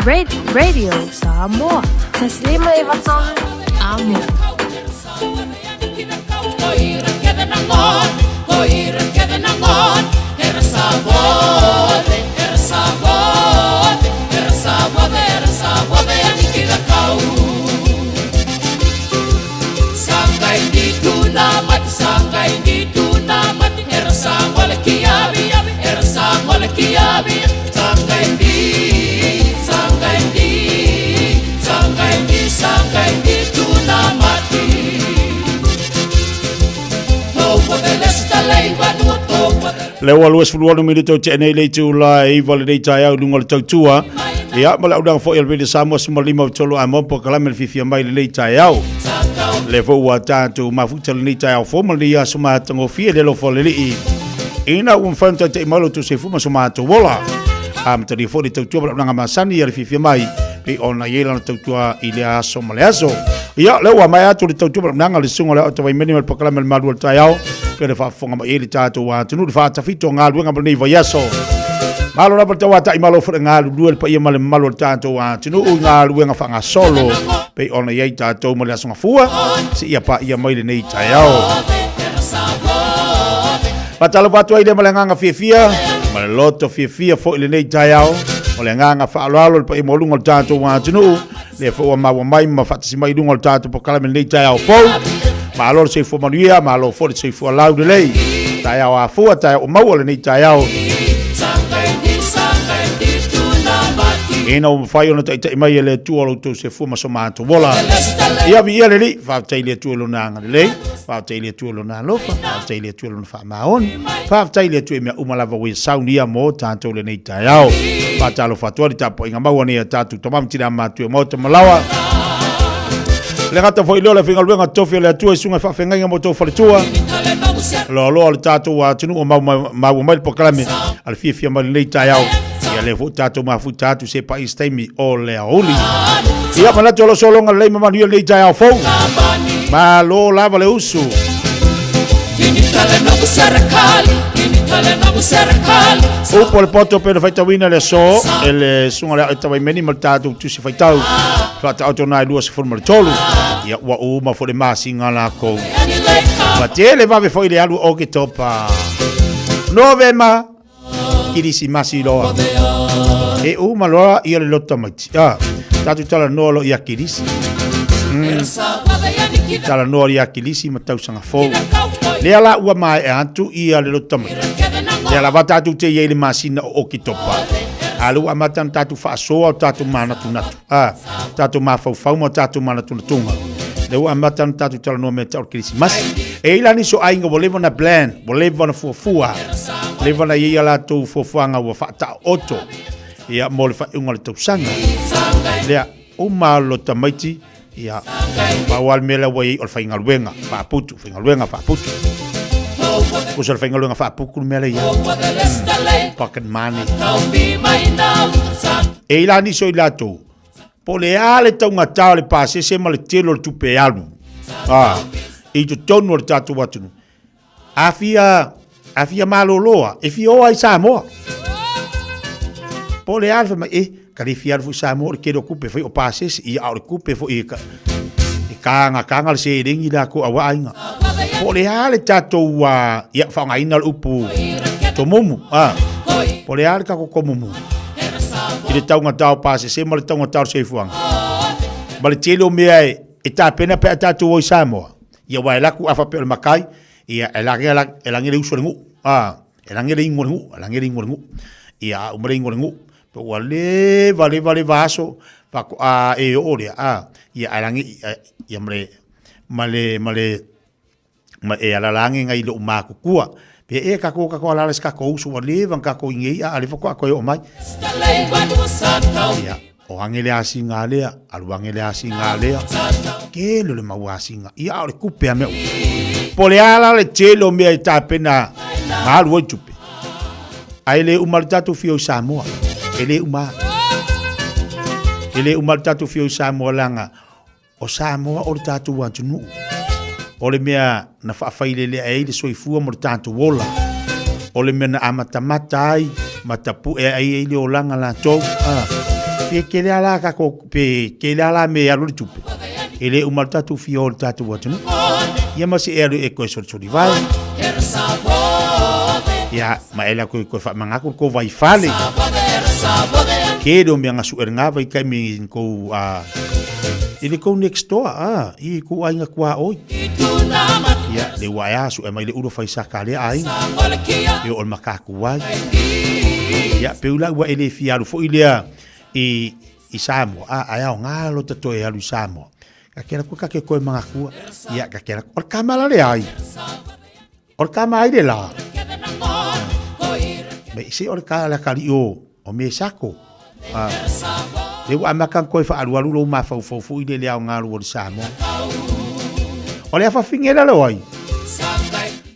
Radio Samoa. 153 Amo.
Le ua 28 minute o tea nei le itula e 9 lenei taeao i luga o le tautua. Ia, ma le aunaga foi a le Radio Samoa 15 o Amoa polokalame le fiafia mai lenei taeao. Le foi ua tatou mafuta lenei taeao fou ma lenei aso matagofie le alofa o le Alii. Ina ua mafai ona taitai mai lo outou soifua ma so matou ola. Amatalia foi le tautua ma le aunaga masani a le fiafia mai pei ona i ai lana tautua i le aso ma le aso. Ia, lea ua maea atu le tautua ma le aunaga a le susuga o le Aoao Vaimene ma le polokalame a le Malu o le Taeao, pei ona faafofoga mai ai le tatou atunuu i le faatafito o galuega mo lenei vaiaso. Malo lava le tauatai, malo foi le galulue le paia ma le mamalu o le tatou atunuu i galuega faagasolo pei ona i ai tatou ma le Aso Gafua seia paia mai lenei taeao. Faatalofa atu ai lea ma le agaga fiafia ma le loto fiafia foi lenei taeao o le agaga faaaloalo le paia maualuga o le tatou atunuu lea foi ua maua mai ma faatasi mai i luga o le tatou polokalame lenei taeao fou. Malo le soifua manuia, malo foi le soifua laulelei. Taeao afua, taeao maua lenei taeao. Ina ua mafai ona taitai mai e le Atua lo outou soifua ma so matou ola. Ia viia le Alii, faafetai i le Atua i lona agalelei, faafetai i le Atua i lona alofa, faafetai i le Atua i lona faamaoni. Faafetai i le Atua i mea uma lava ua ia saunia mo tatou lenei taeao. Faatalofa atu ai le tapuaiga maua nei a tatou tama ma tina matua maota ma laoa. Le gata foi lea o le faigaluega tofi o le Atua i susuga i faafeagaiga mo tou faletua. Loaloa le tatou atunuu o maua mai le polokalame a le fiafia mai lenei taeao. Ia lea foi tatou mafuta atu se paia se taimi o le aoauli. Ia manatu o lo sologa lelei ma manuia lenei taeao fou. Malo lava le usu. Upu o le poto pe na faitauina le aso e le susuga le Aoao Vaimeni ma le tatou tusi faitau faataoto na e 23. Ia ua uma foi le masina lakou. Ua tele vave foi le alu o Oketopa. Novema Kirisimasi loa. E uma loa ia le loto tamaiti. Ah, tatou talanoa loa ia Kirisi. Talanoa ia Kirisi ma tausaga fou. Lea la ua maea atu ia le loto tamaiti. Lea lava tatou te i ai i le masina o Oketopa. A lea ua amata ona tatou faasoa o tatou manatunatu. Ah, tatou mafaufau ma tatou manatunatuga. Lea ua amata ona tatou talanoa mea tau o le Kerisimasi. E i ai la nisi o aiga ua leva ona plan, ua leva ona fuafua, leva ona i ai a latou fuafuaga ua faataoto ia mo le faaiuga o le tausaga. Lea, uma lo tamaiti, ia, pau lava le mea lea ua i ai o le faigaluega faaputu, faigaluega faaputu. Tusa o le faigaluega faaputu le mea lea i ai. Pocket money. E i la nisi o i latou, po o le a le taugata o le pasese ma le tele o le tupe alu a, i totonu o le tatou atunuu, a fia, a fia malolo a, e fia o ai Samoa. Po o le a le fai mai, e, ka le fia alu foi Samoa o le tele o tupe foi o pasese, ia a o le tupe foi e, ka, e kagakaga le seleni la ko aua aiga. Po o le a le tatou, uh, ia, faaaogaina le upu tomumu, a, po o le a le tatou tomumu i le taugata o pasese ma le taugata o le soifuaga. Ma le tele o mea e, e tapena pe a tatou o i Samoa. Ia aua e alu atu a faapea o le matai, ia e lage, e lage le uso o le nuu, a, e lage le igu o le nuu, e lage le igu o le nuu. Ia a uma le igu o le nuu, pe ua leva, leva, leva aso faatoa e oo lea, a, ia ae lage, ia ma le, ma le, ma le, ma e alala age nai lou matutua. Pe e tatou tatou alala i se tatou uso ua leva ona tatou i nei a, a o lea faatoa toe oo mai. Ia, o age le asiga lea, alu age le asiga lea. Tele o le mau asiga. Ia, a o le tupe a mea uma. Po o le a la le tele o mea e tapena ma alu ai tupe. Ae le uma le tatou fia o i Samoa. E le uma. E le uma le tatou fia o i Samoa leaga O Samoa o le tatou atunuu. O le mea na faafailelea ai le soifua mo le tatou ola. O le mea na amatamata ai ma tapu'e ai ai le olaga latou. A. Pe tele a la tatou, pe tele a la mea e alu ai le tupe, e le uma le tatou fia o i le tatou atunuu. Ia ma se e alu e toe solisoli vae. Ia, ma e alu atu e toe faamanatu le tou vaifale. Tele o mea na sue i lena vaitaimi i ni tou, a, i le tou next door, a, i tou aiga tuaoi. Ia, le ua ae a sue mai le ulo fai saka a lea aiga. E oo i le matatu ai. Ia, pei la ua e le fia alu foi lea i, i Samoa, a, ae aoga lo ta toe alu i Samoa. Ka te alu atu ka te toe manatua. Ia, ka te alu atu, o le tama la le ai. O le tama ai le la. Me se o le ka la kali o, o me sako. A, le ua amata ona toe faaalualu lou mafaufau foi lele aoga alu o le Samoa. O le afafine la leo ai.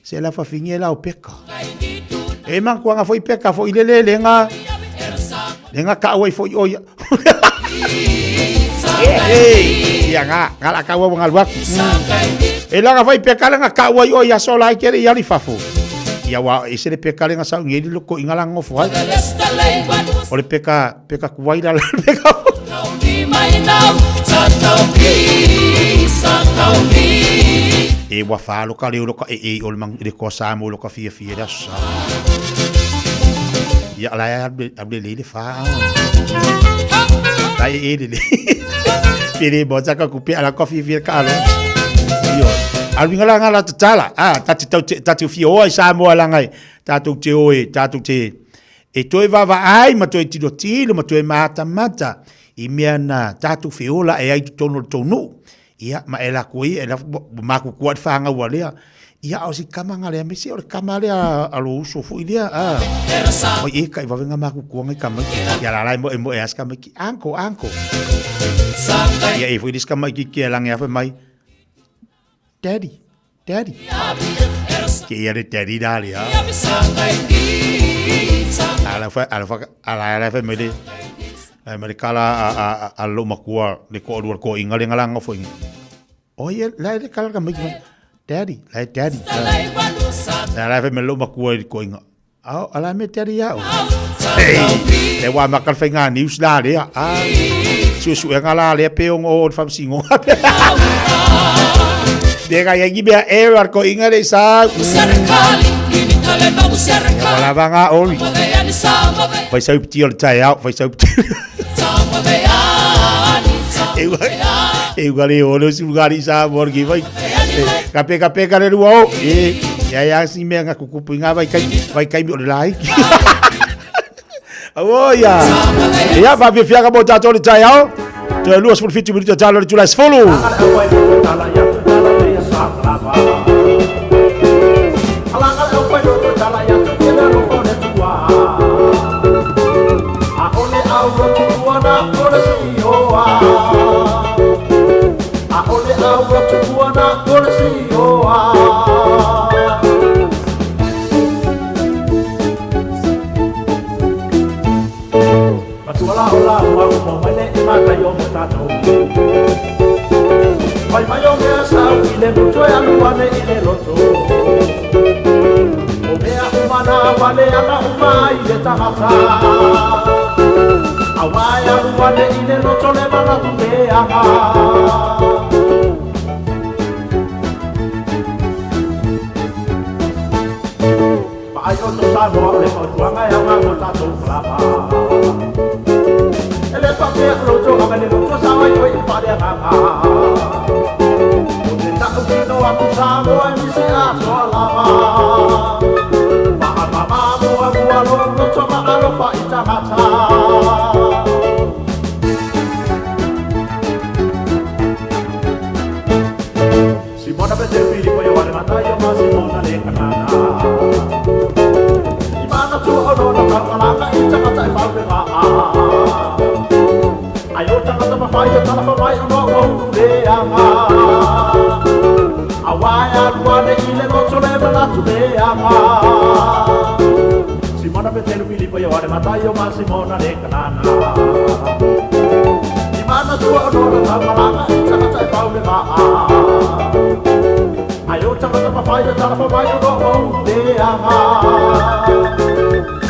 Se le afafine la o Peka. E manatuaga foi Peka foi lele lega lega kau ai foi oia. Ia nga nga la kau au ngalu aku. E laga foi Peka lega kau ai oia sola ai kere ia li fafo. Ia wa e se le Peka lega sau ngeli loko inga ngofo ai. O le Peka Peka kuai la Peka. E ua whālo ka leo loka e e o le mang le koa sa mo loka fia fia le aso sa. Ia la e alu le le whā. La e e le le. Pere mo taka ku pe ala koa fia fia ka alo. Io. Alu inga la ngala tatala. Ah, tati tau tati fia oa i Samoa langai. Tātou te oe, tātou te E toe vaavaai ma toe tilotilo ma toe matamata i mea na tatou feola e ai totonu o le tou nuu. Ia, ma e lako ia, e lako, ua makuakua le fanau a lea. Ia, a o si kama nga lea, mese o le kama lea a lou uso foi lea, a. Oi e ka i vave nga makuakua ngai kama iki. Ia la la e moe moe a si kama iki, Uncle, uncle. Ia e foi le si kama iki ki a lange a fai mai, Daddy. Daddy. Ke ia le daddy la le a. Ala fa ala fa ala ala fa me le me le kala a a a lo makua le ko lu ko inga le ngala ngofo inga. O ia la le kala ka me daddy, la daddy. La la fa me lo makua le ko inga. Ao, ala me te ari au. Hey, le wā makal whai ngā news la lea. Ah, su su e ngā la lea pe o ngō o le whamsingo. Te kai angi mea e ar ko inga le sa. Wala va ngā ori. Whai sau piti o le tai au, whai sau piti. E ua le o le su ngari sa morgi vai. Ka peka peka le rua o. E, ia ia si mea nga kukupu i ngā vai kai, vai kai mi o le lai. Awo ia. Ia fa fia ka mo tātou le tai ao. Toe 27 minuto talo le tula sefulu.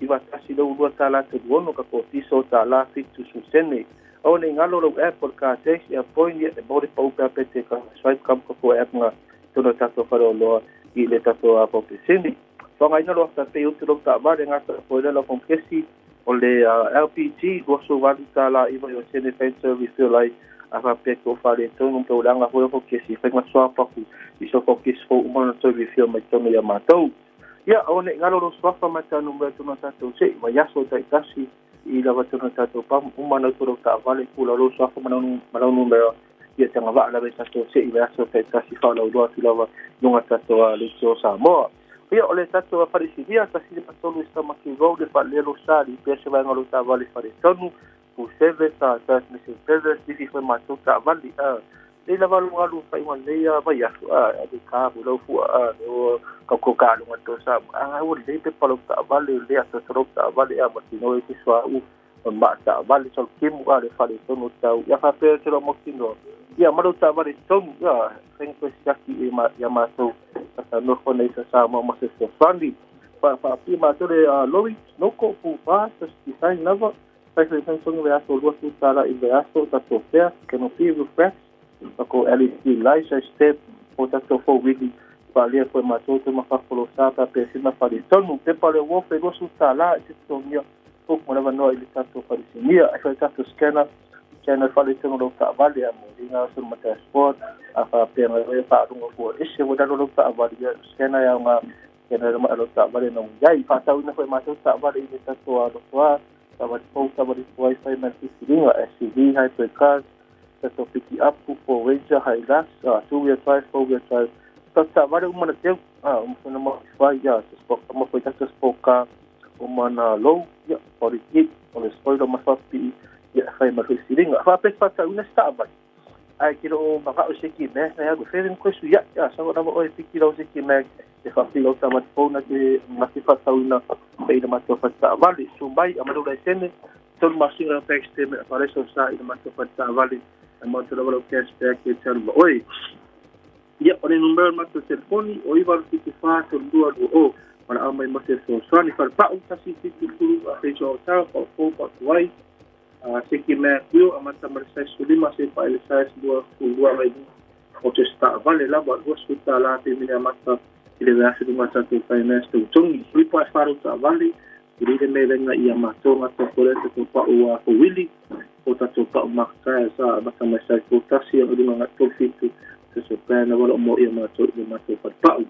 $91.36 ka ko tiso tālā 70 sene. Aua nei ngalo lau app o le car tax ia point ia e maua le pau pe a pete ka swipe kam ka ko app nga tonu o tatou faleoloa i le tatou paupesini. Faaaogaina lo Afterpay utu lau taavale gata foe lau fomokesi o le LPG $28 99 fencer refill ai a faapea ke o faaletonu ma taulaga foi o fomokesi faiga swap aku i so fomokesi fou uma ona toe refill mai totonu ia matou. Ia, aua ne i galo lou suafa ma tanu mea tonu a tatou se i vaiaso taitasi i lava tonu a tatou pamu uma na utu lou taavale pula lou suafa ma lau numera ia te agavaa lava i tatou se i vaiaso taitasi faalauiloa atu lava i luga tatou a Leitio Samoa. Ia, o le tatou a Faleisilia, 153 i Stamaki Road, le faalelelo sa lipea se vaega o lou taavale faletonu, Full Service, Transmission Service, lifi foi matou taavale, a. Nei lava alu alu faaiuga lenei vaiaso, a, ave ka fu lau fua, a, o ka ko ka lunga to sa, a, ua lelei pepa lau taavale, le atoato lau taavale, a, ma tino e te suauu, o le maa taavale, sa o le kemu, a, le faaletonu tau, ia faapea te loa mautinoa, ia ma lau taavale i totonu, ia, faiga toe siaki i ma, ia matou, sa nofo nei sa Samoa ma se fesoasoani. Fa, faapea matou le lori, noko, pupa, sa design lava, fai fai fai songa vaiaso $20 i le vaiaso, tatou fea, canopy, roof racks, tatou LED lights, a step, o tatou four wheelie, faaalia foi matou te mafafo sa ta pe sina faletonu. Pepa le wofe $20 i te totogia foku ma le avanoa i le tatou falesinia. Ai foi tatou scanner, scanner faletonu lau taavale a mo linga so ma dashboard, a faapea ngai e faalunga fua ese ua lalo lau taavale, ia scanner e aoga scanner ma lau taavale na iai. Faatauina foi matou taavale i le tatou alofa, taavale fou, taavale tuai fai ma le filifiliga, SUV, hybrid cars, tatou piki up, Ford Ranger, Hilux, two wheel drive, four wheel drive, tatou taavale uma na teu, uma foi na modify, ia, se sport, uma foi tatou sport car, uma na low, ia, body kit, o le spoiler ma faapipii, ia, fai ma le filifiliga. Faapea se faatauina se taavale, ae ke loo magao se ki mea, na alu fere ni koe ia, ia, sa lava oe piki lau se ki mea, e faapipii lau taavale fou na te, na te faatauina, pe i le matou fale taavale. Su mai, a malu laisene, 3 masina tax statement, a faleso sa i le matou fale taavale, a matou lava lau cash back e te alu ma oe. Ia, o le numera o le matou telefoni, o 974 3220, ma mai ma se fesoasoani. Falepau, 170 a feisoa o tau, paufou, pautuai, a seki mea kuio, a mata ma le size 15, se pa i le size 22 ngai luga. O te taavale lava, $20 pe mine amata i le vaiaso luga tatou finance tautogi. Ulipo ai wharu taavale, i leile me lenga i a matou ngata kore tatou pau a wili, o tatou pau makataia sa mata mai size 31 a lunga ngai 37, se so pēna wala o mo ia matou i le matou falepau.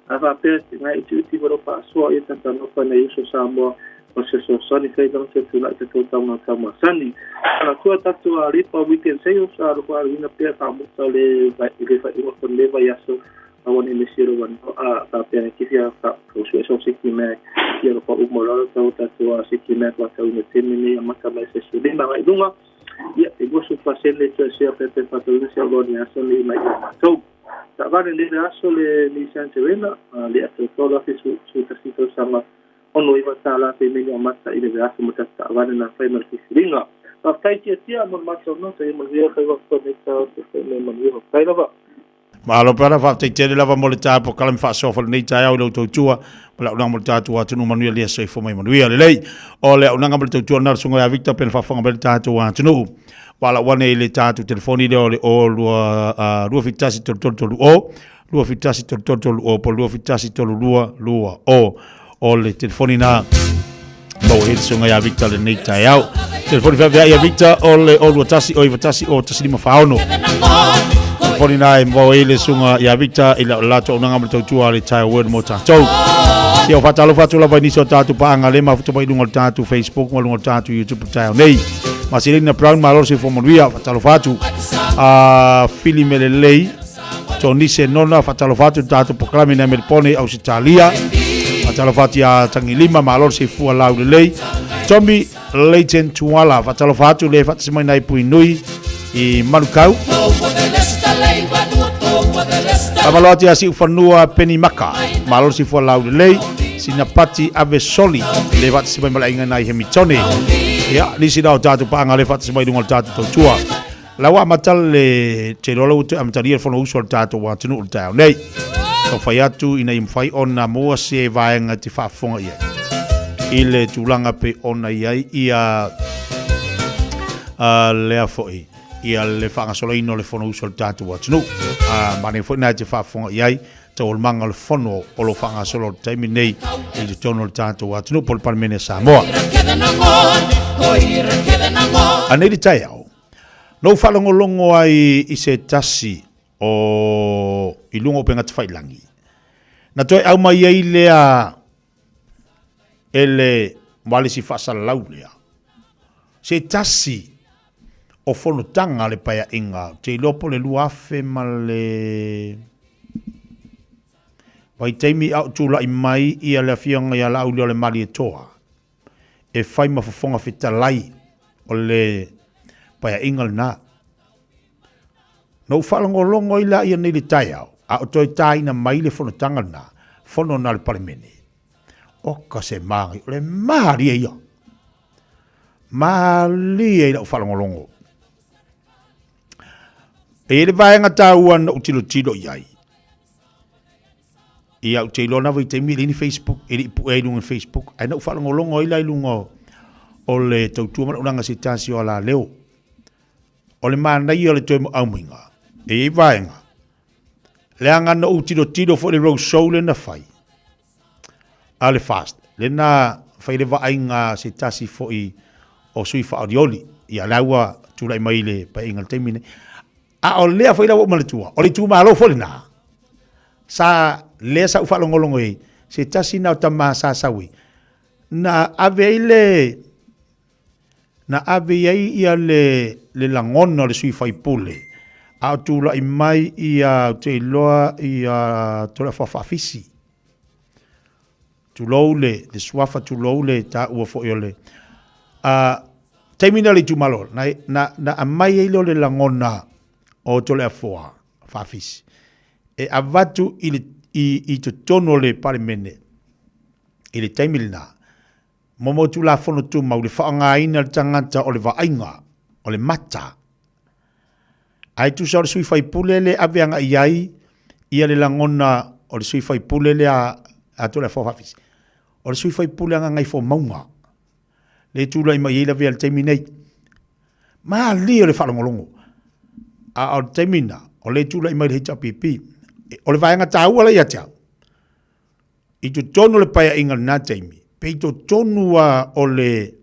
A faapea ngai utiuti walo faasoa ia tata nofa nei uso Samoa o se fesoasoani fai lava se tula'i tatou tauga taumasani. Ala tua tatou a lipa weekend sales a loko aluina pea faamuta le i le faaiuga fo le vaiaso aua nei misi lo wano a faapea kifia fa ko sue so siki me ia lo uma lalo tau tatou a siki me pa tau ina temi nei a mata mai se sulima ngai lunga ia e gosu pasele te se pe pe pa tau ina se lo ni aso ni mai ia matou. Taavale le aso le Nissan Serena le atoa tola fi su su tasi tausaga $69 pe mene amata i le vaiaso ma tatou taavale na fai ma le filifiliga. Faafetai tiatia mo le matou nota ia manuia faiva nei tao te fai mai manuia. Faafetai lava.
Malo pera faafetai tele lava mo le tapo kala me faasoa lenei taeao i lau tautua ma le auaunaga mo le tatou atunuu manuia lia soifua mai manuia lelei. O le auaunaga mo le tautua lena le susuga ia Victor pena faafofoga mai le tatou atunuu. Ua lau ane i le tatou telefoni lea o le 0 2 271 333 0 271 333 0 po o le 271 32 2 0 o le telefoni na maua ai le susuga ia Victor lenei taeao. Telefoni faavea ia Victor o le 021 o 91 o 1546. Telefoni na e maua ai le susuga ia Victor i le latou auaunaga ma le tautua a le Tire Word mo tatou. Ia o faatalofa atu lava i nisi o tatou paaga le mafuta mai i luga o le tatou Facebook ma luga o le tatou YouTube taeao nei. Masilina Brown, malo le soifua manuia, faatalofa atu. A Fili Melelei, Tonise Nona, faatalofa atu i le tatou polokalame nei Melbourne, Ausetalia. Faatalofa atu ia Tagilima, malo le soifua laulelei. Tommy Leighton Tuala, faatalofa atu le faatasi mai nai pui nui i Manukau. Faamalo atu ia Siufanua Penny Maka, malo le soifua laulelei. Sina Pati Ave Soli, le faatasi mai ma le aiga nai Hemitone. Ia, nisi na o tatou paaga le faatasi mai i luga o le tatou tautua. La ua amata le te iloa la ua toe amatalia le Fonousu a le tatou atunuu i le taeao nei. Taumafai atu ina ia mafai ona maua se vaega e te faafofoga i ai. i le tulaga pei ona i ai ia lea foi ia le faagasoloina o le Fonousu a le tatou atunuu. Manaia foi lena e te faafofoga i ai taualumaga o le fono o lo o faagasolo i le taimi nei i totonu o le tatou atunuu po o le Palemene a Samoa. A nei le taeao, na ou faalogologo ai i se tasi o i luga o upega tafailagi, na toe aumai ai lea e le ualesi faasalalau lea, se tasi o fonotaga a le Paeaiga, ou te iloa po o le 2000 ma le vaitaimi a o tulai mai ia le Afioga ia Laaulialemalietoa e fai ma fofoga fetalai o le Paeaiga lena. Na ou faalogologo ai la ia nei le taeao, a o toe tāina mai le fonotaga lena, fono na a le Palemene. Oka se māngai, o le mālie ia. Mālie i lau faalogologo. E i ai le vaega taua na ou tilotilo i ai. Ia, ou te iloa na vaitaimi e leai ni Facebook, e le i pue ai i luga o Facebook. Ae na ou faalogologo ai la i luga o le tautua ma ulaga se tasi o alaleo. O le manaia o le toe aumaiga, e i ai vaega, leaga na ou tilotilo foi i le road show lea na fai, a le FAST, lea na fai le vaaiga a se tasi foi o sui faaolioli, ia la ua tulai mai i le paeaiga i le taimi lenei. A o lea foi la ua ou manatua, o le itumalo foi lena, sa, lea sa ou faalogologo i ai, se tasi na o tama sa sau ai, na ave ai le, Na ave i ai ia le le lagona o le sui faipule a o tulai mai ia ou te iloa ia Toleafoa Faafisi. Tulou le le suafa tulou le taua foi o le a taimi na o le itumalo na na na aumai ai lea o le lagona o Toleafoa Faafisi e avatu i le i i totonu o le Palemene i le taimi lena. Momo Tulafono Tumau, le faaaogaina e le tagata o le vaaiga, o le mata. Ae tusa o le sui faipule le ave agai i ai ia le lagona o le sui faipule lea a Toleafoa Faafisi. O le sui faipule a Gagaifomauga le tulai mai ai lavea i le taimi nei. Malie o le faalogologo. A o le taimi na, o le tulai mai le HRPP. O le vaega taua la ia te au, I totonu o le paeaiga i lena taimi, pe i totonu lava o le,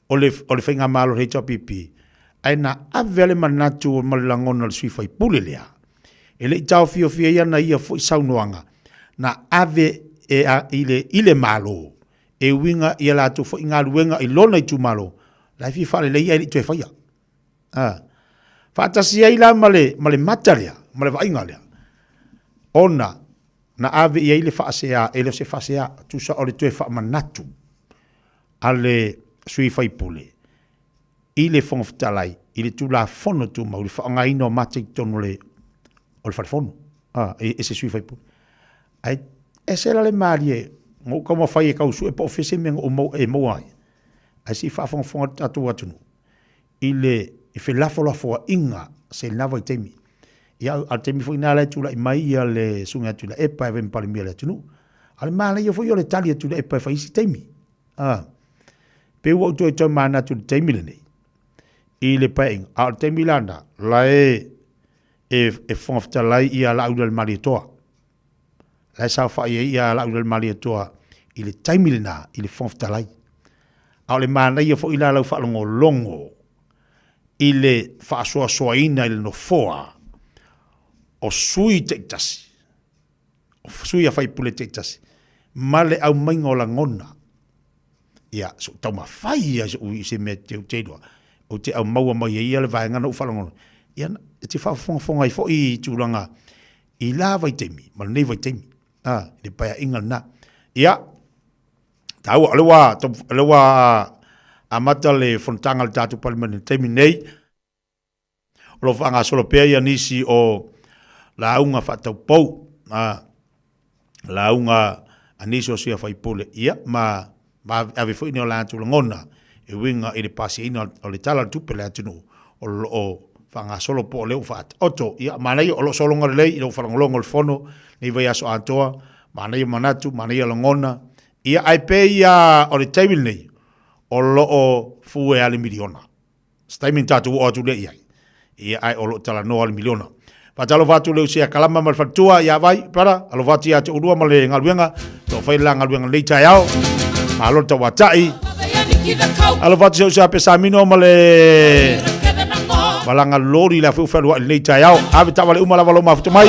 o le, o le faigamalo a le HRPP, ae na ave lava le manatu ma le lagona o le sui faipule lea, e le i taofiofia ai ana ia foi saunoaga, na ave e a, i le, i le Malo, e uiga i a latou foi galuega i lona itumalo, la e fia faalelei ae le i toe faia. A. Faatasi ai la ma le, ma le mata lea, ma le vaaiga lea, ona Na ave i ai le faasea, e le o se faasea, tusa o le toe faamanatu a le sui faipule i le Fofoga Fetalai i le Tulafono Tumau i le faaaogaina o mata i totonu o le o le Fale Fono a, e se sui faipule. Ae ese la le malie, na ou taumafai e tau sue po o fea se mea na ou maua, e maua ai, ae se i faafogafoga le tatou atunuu i le felafolafoaiga se lena vaitaimi. Ia, a o le taimi foi lena la e tulai mai ia le Susuga ia Tuilaepa e avea ma Palemia o le atunuu. A o le manaia foi o le tali a Tuilaepa e fai isi taimi. A, pei ua ou toe tau manatu i le taimi lenei, i le paeaiga, a o le taimi la lena, la e, e, e Fofoga Fetalai ia Laaulialemalietoa. La e saofai ai ia Laaulialemalietoa i le taimi lena i le Fofoga Fetalai. A o le manaia foi la lau faalogologo i le faasoasoaina i le Nofoa o sui taitasi, o sui a faipule taitasi, ma le aumaiga o lagona. Ia, so taumafai ia i se mea te, te iloa, ou te aumaua mai ai ia le vaega na ou faalogologo. Ia, e te faafogafoga ai foi i tulaga i la vaitaimi ma lenei vaitaimi, a, i le paeaiga lena. Ia, taua, o lea ua, o lea ua amata le fonotaga a le tatou Palemene i le taimi nei, o lo o faagasolo pea ia nisi o lauga faataupou, a, lauga a nisi o sui faipule, ia, ma, ma ave foi ni o latou lagona e uiga i le pasiaina o le Tala o le Tupe a le atunuu o lo o faagasolo po o lea ua faataoto. Ia, manaia, o lo o sologa lelei i lou faalogologo i le fono nei vaiaso atoa, manaia manatu, manaia lagona. Ia, ae pei a o le taimi lenei, o lo o fue a le miliona. Se taimi na tatou oo atu lea i ai. Ia, ae o lo o talanoa le miliona. Faatalofa atu le usi a Kalama ma le faletua ia Vai, brother, alofa atu ia te oulua ma le galuega, o lo o fai le la galuega lenei taeao. Malo le tauatai. Alofa atu se usi a Pesamino ma le malaga loli la foi fealuai lenei taeao. Ave taavale uma lava lo mafuta mai.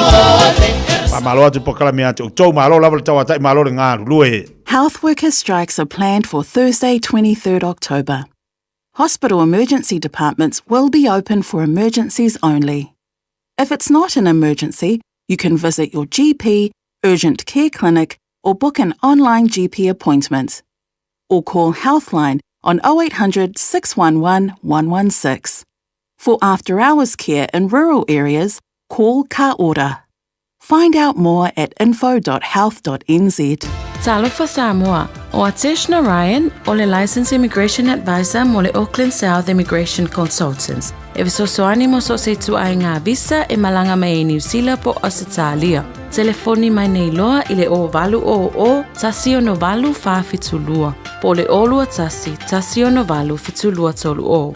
Faamalo atu polokalame ia te outou. Malo lava le tauatai, malo le galulue.
Health worker strikes are planned for Thursday 23rd October. Hospital emergency departments will be open for emergencies only. If it's not an emergency, you can visit your GP, urgent care clinic, or book an online GP appointment. Or call Healthline on 0800 611 116. For after hours care in rural areas, call Ka Ora. Find out more at info.health.nz.
Talofa Samoa, o Atesh Narayan o le Licensed Immigration Advisor mo le Auckland South Immigration Consultants. E fesoasoani mo so o se ituaiga visa e malaga mai ai Niu Sila po o Ausetalia. Telefoni mai nei loa i le 0800 168 472 po o le 021 168 7230.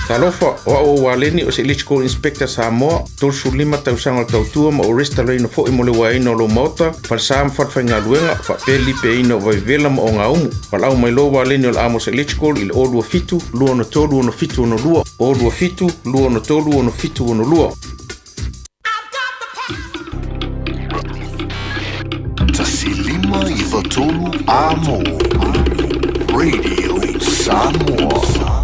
Talofa, o au o Waleni o se Electrical Inspector Samoa, 35 tausaga o le tautua ma ou resitalaina foi mo le uaeina o lou maota, falesa ma falefaigaluega, faapea le lipeaina o vaivevela ma ogaumu. Valaau mai loa Waleni o le Amos Electrical i le 027 263 6762, 027 263 6762.
1 5 9 3 Amo Radio Samoa.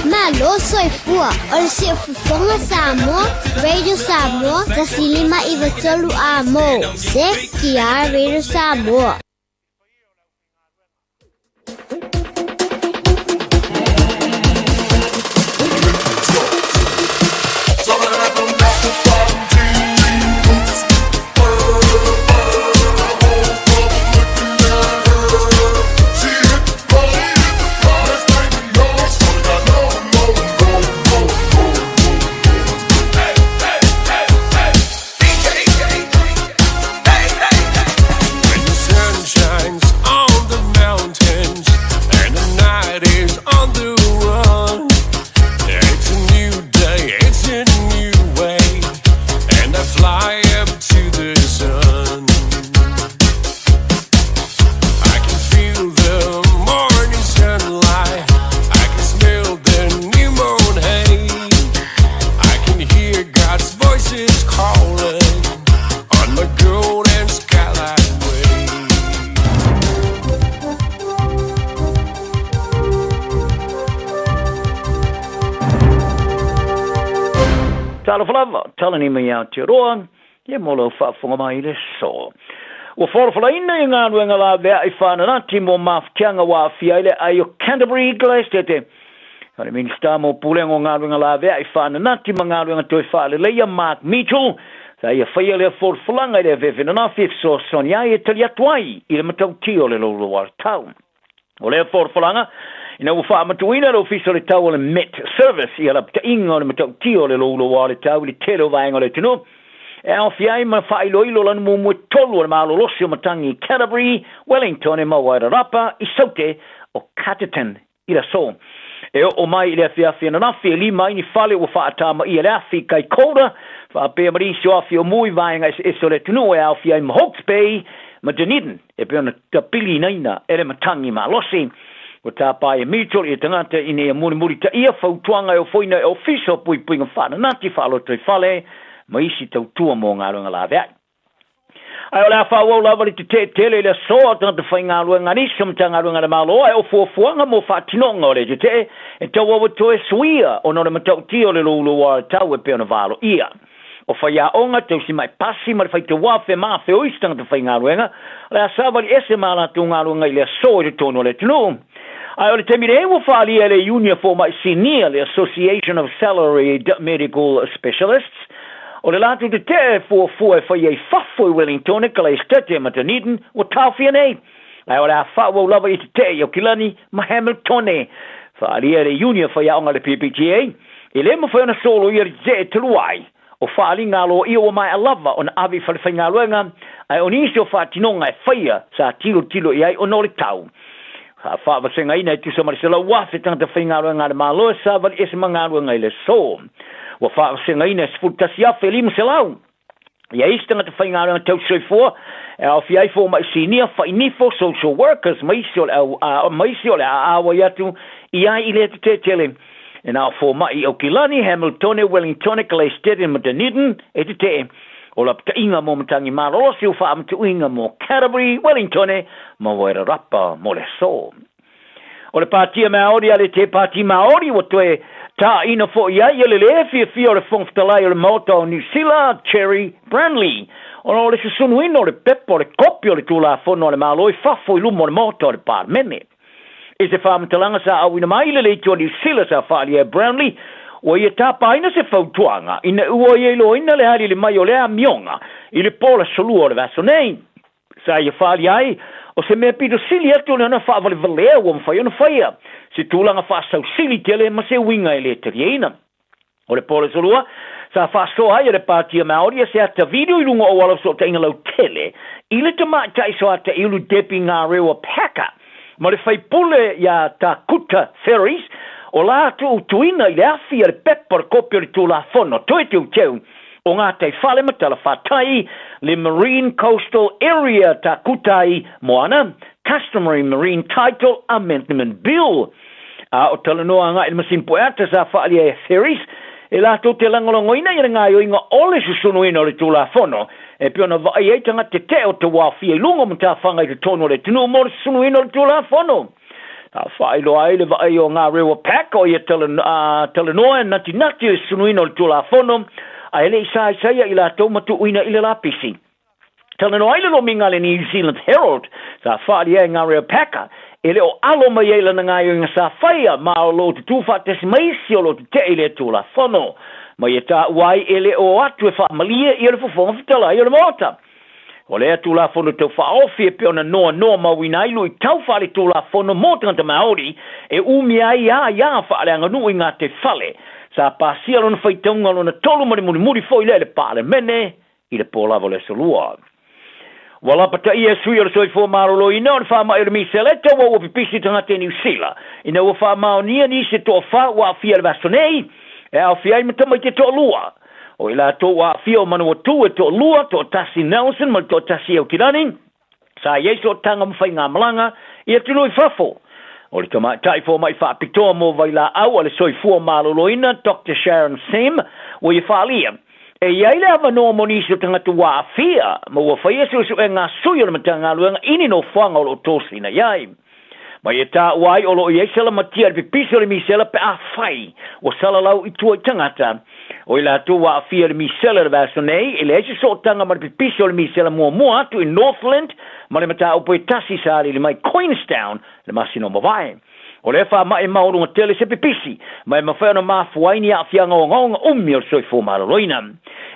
Malo soifua o le Siufofoga Samoa, Radio Samoa, 1593 A mo, CKR Radio Samoa.
When the sun shines on the mountains and the night is on the run, it's a new day, it's a new way, and I fly up to the sun. I can feel the morning sunlight, I can smell the new moon hay, I can hear God's voices calling on my golden skylight way.
Talofa lava, tala ni mai Aotearoa, ia mo lau faafofoga mai i le aso. Ua folafolaina i galuega laveai faananati mo mafatiaga ua aafia ai le aai o Canterbury Glassdete. O le Minisita mo Pulega o Galuega Laveai Faananati ma Galuega Toe Faaleleia Mark Mitchell sa ia faia lea folafolaga i le aveave ananafi e fesoasoani ai e tali atu ai i le matautia o le louloua o le tau. O lea folafolaga ina ua faamatuuina le Ofisa o le Tau o le Met Service i lapataiga o le matautia o le louloua o le tau i le tele o vaega o le atunuu e aofia ai ma faailoilo lanu muamua e tolu o le malolosi o matagi i Canterbury, Wellington e ma Wairarapa i Saute o Carterton i le aso. E oo mai i le afiafi ananafi e lima ai ni fale ua faatamaia le afi i Kaikoura, faapea ma nisi o afi o mu i vaega eseese o le atunuu e aofia ai ma Hawke's Bay ma Dunedin e pei ona tapiliinaina e le matagi malosi. Ua tāpae e Mitchell ia tagata ina ia mulimulitaia fautuaga e ofoina e Ofisa o Puipuiga Faananati Faalotoifale ma isi tautua mo galuega laveai. Ae o le a faaauau lava le tetee tele i le aso a tagata faigaluega a nisi o Matagaluega a le Malo, ae o fuafuaga mo faatinoga o le tetee e tauau e toe suia ona o le matautia o le louloua o le tau e pei ona valoia. O faiaoga, tausimaʻi pasi ma le faitauafe ma afe o isi tagata faigaluega, o le a savali ese ma a latou galuega i le aso i totonu o le atunuu. Ae o le taimi nei ua faaalia e le Iuni a Fomai Sinia le Association of Salaried Medical Specialists o le latou tetee e fuafua e fai ai fafo i Wellingtone, Kalaesetete ma Dunedin ua taofia nei. Ae o le a faaauau lava i tetee i Aukilani ma Hamiltone. Faaalia e le Iuni a Faiaoga a le PPTA e le mafai ona soloia le tetee talu ai o faaaliga aloaia ua maea lava ona ave i falefaigaluega, ae o nisi o faatinoga e faia sa tilotilo i ai ona o le tau. Sa faavasegaina e tusa ma le 100,000 tagata faigaluega a le Malo e savali ese ma galuega i le aso. Ua faavasegaina e 11,500 ia isi tagata faigaluega tausisoifua e aofia ai fomai sinia, fainifo, social workers ma isi o le au, a, ma isi o le a auai atu i ai i lea tetele. E na o fomai i Aukilani, Hamiltone, Wellingtone, Kalaisteden ma Dunedin e tetee. O lapataʻiga mo matagi malolosi o faamatuuina mo Canterbury, Wellingtone ma Wairarapa mo le aso. O le Pātia Māori a le Te Pāti Māori ua toe tāina foi ai ia le lē fiafia o le Fofoga Fetalai o le Maota o Niu Sila, Cherry Brownlee, ona o le susunuina o le pepa o le kopi o le Tulafono a le Malo i fafo i luma o le Maota o le Palemene. I se faamatalaga sa auina mai le Leitu o Niu Sila sa faaalia e Brownlee, ua ia tapaina se fautuaga ina ua ia iloaina le aliali mai o lea amioga i le po le aso Lua o le vaiaso nei. Sa ia faaalia ai, o se mea pito sili atu o le ona faavalevalea ua mafai ona faia, se tulaga faasausili tele ma se uiga e le taliaina. O le po le aso Lua, sa faasoa ai e le Pātia Māori se ata video i luga o auala fesootaiga lautele i le tamaitai soataiulu Debbie Ngarewa Packer ma le faipule iā Tākuta Ferries o latou tuuina i le afi a le pepa o le kopi o le Tulafono Toe Teuteu o Gataifale ma Talafatai, le Marine Coastal Area Takutai Moana, Customary Marine Title Amendment Bill. A o talanoa agai i le masini poeata sa faaalia e Ferries, e latou te lagolagoina ia le gaoioiga o le susunuina o le Tulafono, e pei ona vaai ai tagata tetee o tauaofia i luga o matafaga i totonu o le atunuu mo le susunuina o le Tulafono. Sa faailoa ai le vaai o Ngarewa Pack o ia talanoa e natinati le susunuina o le Tulafono, a e le i saesaia i latou ma tuuina i le lapisi. Talanoa ai le lomiga a le New Zealand Herald, sa faaalia e Ngarewa Packer, e le o alo mai ai lana gaoioiga sa faia, ma o lo o tutū faatasi ma isi o lo o tetee i lea Tulafono. Ma ia taua ai e le o atu e faamalie ia le Fofoga Fetalai o le Maota. O lea Tulafono Tau Faaofi e pei ona noanoa mauina ai luitau faaletulafono mo tagata Māori e umia ai a ia faaleaganuu i gataifale, sa pasia lona faitauga lona tolu ma le mulimuli foi lea i le Palemene i le po lava o le aso Lua. Ua lapataia e sui o le soifua maloloina o le faamai o le misela e tauau ua pipisi tagata i Niu Sila ina ua faamaonia nisi e toafa ua aafia i le vaiaso nei e aofia ai ma tamaiti e toalua. O i latou ua aafia o Manawatu e toalua, toatasi Nelson ma le toatasi Aukilani, sa i ai sootaga ma faigamalaga i atunuu i fafo. O le tamaitai fomai faapitoa mo vailaau a le soifua maloloina Doctor Sharon Sim ua ia faaalia, e i ai le avanoa mo nisi o tagata ua aafia ma ua faia suesuega a sui o le Matagaluega i ni nofoaga o lo o tosina i ai. Ma ia taua ai o lo o i ai salamatia i le pipisi o le misela pe afai ua salalau i tua i tagata. O i latou ua aafia i le misela i le vaiaso nei, e leai se sootaga ma le pipisi o le misela muamua atu i Northland ma le mataupu e tasi sa alili mai Queenstown le masina o mavae. O lea faamai e maualuga tele se pipisi, ma e mafai ona mafua ai ni aafiaga ogaoga umi o le soifua maloloina.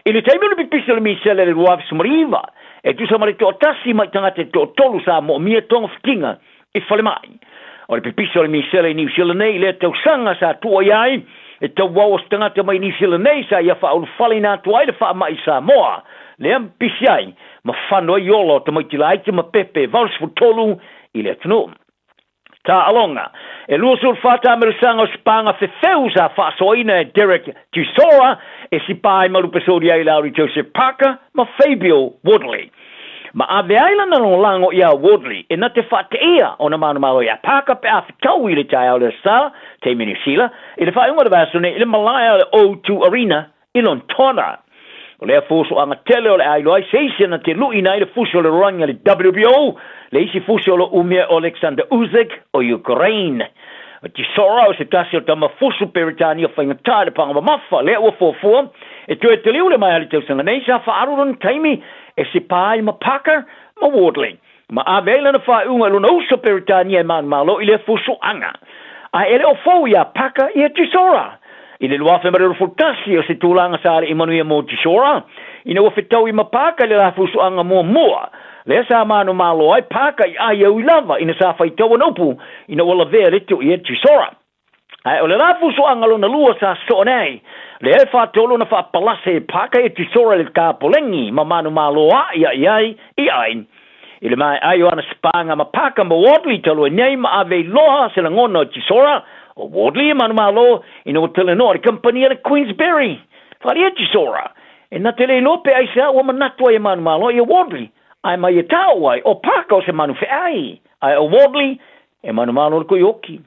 I le taimi o le pipisi o le misela i le 2019, E tusa ma le toatasi mai tagata e toatolu sa moomia togafitiga i falemai. O le pipisi o le misela i Niu Sila nei i lea tausaga sa tuua i ai e tauau o se tagata mai Niu Sila nei sa ia faaulufaleina atu ai le faamai i Samoa lea pipisi ai ma fano ai ola o tamaiti laiti ma pepe 83 i le atunuu. Taaloga. E 24 taamilosaga o sipaga fefeu sa faasoaina e Derek Chisora e sipa ai ma lupesoli ai Lowry Joseph Parker ma Fabio Wardley. Ma ave ai lana lagolago iā Wardley e na te faateia ona manumalo iā Parker pe a fetau i le taeao le Sa, taimi Niu Sila, i le faaiuga o le vaiaso nei i le malae o le O2 Arena i Lontona. O lea fusoaga tele o le a iloa ai se isi na te luʻina ai le fusi o le rolagi a le WBO, le isi fusi o lo o umia e Oleksandr Usyk o Ukraine. O Chisora o se tasi o tama fusu Peretania faigata i le paga mamafa lea ua fuafua e toe taliu le maea i le tausaga nei sa faaalu lona taimi e sepa ai ma Parker ma Wardley ma ave ai lana faaiuga i lona uso Peretania e manumalo i lea fusuaga. Ae e le o fou iā Parker ia Chisora. I le 2021 o se tulaga sa alii manuia mo Chisora ina ua fetaui ma Parker i le la fusuaga muamua Lea sa manumalo ai Parker i ai au i lava ina sa faitau ana upu ina ua lavea le tui e Chisora. Ae o le la fusoaga lona lua sa soo nei, lea e faatolu ona faapalase e Parker e Chisora i le tapoleni ma manumalo aʻiaʻi ai i ai. I le maeʻai o ana sipaga ma Parker ma Wardley talu ai nei ma ave i loha se lagona o Chisora, o Wardley e manumalo ina ua talanoa le kamupani a le Queensberry. Falia Chisora, E na te le iloa pe aisea ua manatu ai e manumalo ia Wardley, ae mai e taoʻu ai, o Parker o se manu feʻai, ae o Wardley e manumalo le koioki.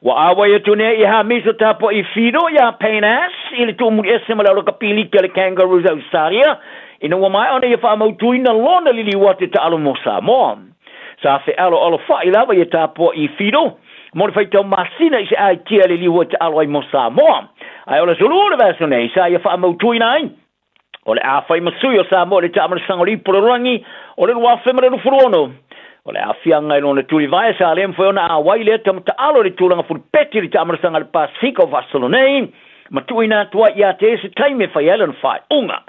Ua ʻauai atu nei i Hamiso tapuaʻi Fido iā Payne Ass i le tuumuli ese ma le aulakapiliki a le Kangaroos Ausaria ina ua maea ona ia faamautuina lona liliu atu e taʻalo mo Samoa. Sa feʻaloalo faʻi lava ia tapuaʻi Fido mo le faitau masina i se aitia le liu e taʻalo ai mo Samoa. Ae o le aso lua o le vaiaso nei sa ia faamautuina ai o le a fai ma sui o Samoa i le taamalasaga o le ipu o le lalolagi o le 2026. O le aafiaga i lona tulivae sa le mafai ona auai lea tama taalo i le tulaga fulupeti i le taamalasaga a le Pasefika o faasolo nei ma tuuina atu ai ia te se taimi e fai ai lona faaiuga.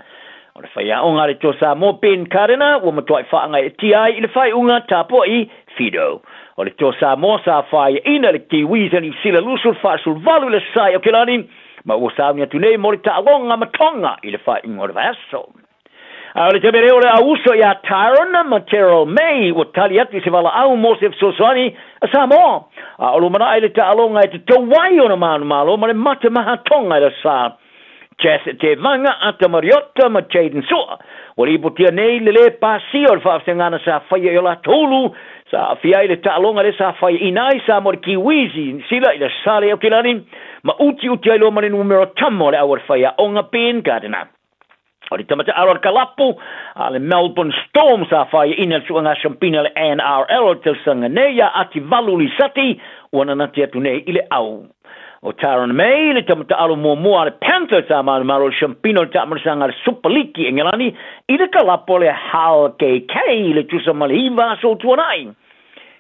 O le faiaoga a le Toa Samoa Ben Gardiner ua matuai faagaeetia ai i le faaiuga tapuai Fido. O le Toa Samoa sa faiaina le Kiwis a Niu Sila 28 i le Sae o Kelani ma ua sauni atu nei mo le taaloga ma Tonga i le faaiuga o le vaiaso. A o le taimi lea o le auuso iā Tyron ma Terrell May ua tali atu i se valaau mo se fesoasoani a Samoa. A o lumanai le taaloga e tatou ai ona manumalo ma le matemaha Tonga i le sa. Jess Tevaga, Ata Mariota ma Jayden Sua. Ua lipotia nei le lē pasia o le faafesegana sa faia i o latou ulu sa aafia ai le taaloga lea sa faiaina ai Samoa i le Kiwis i Sila i le Sale Aukilani ma utiuti ai loa ma le numera tama o le auala faiaoga Ben Gardiner. O le tama taalo a le kalapu a le Melbourne Storm sa faiaina le suega siampina a le NRL o le tausaga nei iā Ativalu Lisati ua nanati atu nei i le au. O Tyrone May le tama taalo muamua a le Panthers sa manumalo le siampina o le taamalasaga a le Super League i Engelani i le kalapu a le Hull KK i le tusa ma le iva aso o tuanai.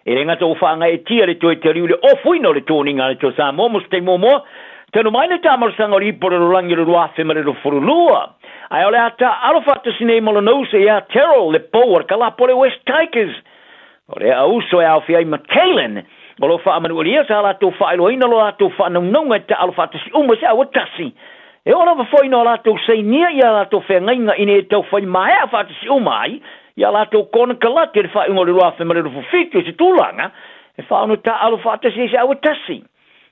E le gata ua faagaeetia le toe taliu i le ofuina o le toniga a le Toa Samoa mo se taimi muamua, talu mai le taamalasaga o le ipu o le lalolagi o le 2022. Ae o le a taaalo faatasi nei ma lona uso ia Terrell le pou a le kalapu a le West Tigers. O le auso e aofia ai ma Kalen, o lo o faamanuilia sa latou faailoaina lo latou faanaunauga e taaalo faatasi uma i se aua tasi. E oo lava foi ina o latou sainia i a latou feagaiga ina ia taufai maea faatasi uma ai i a latou konekarate i le faaiuga o le 2027 i se tulaga e faaono taaalo faatasi ai se aua tasi.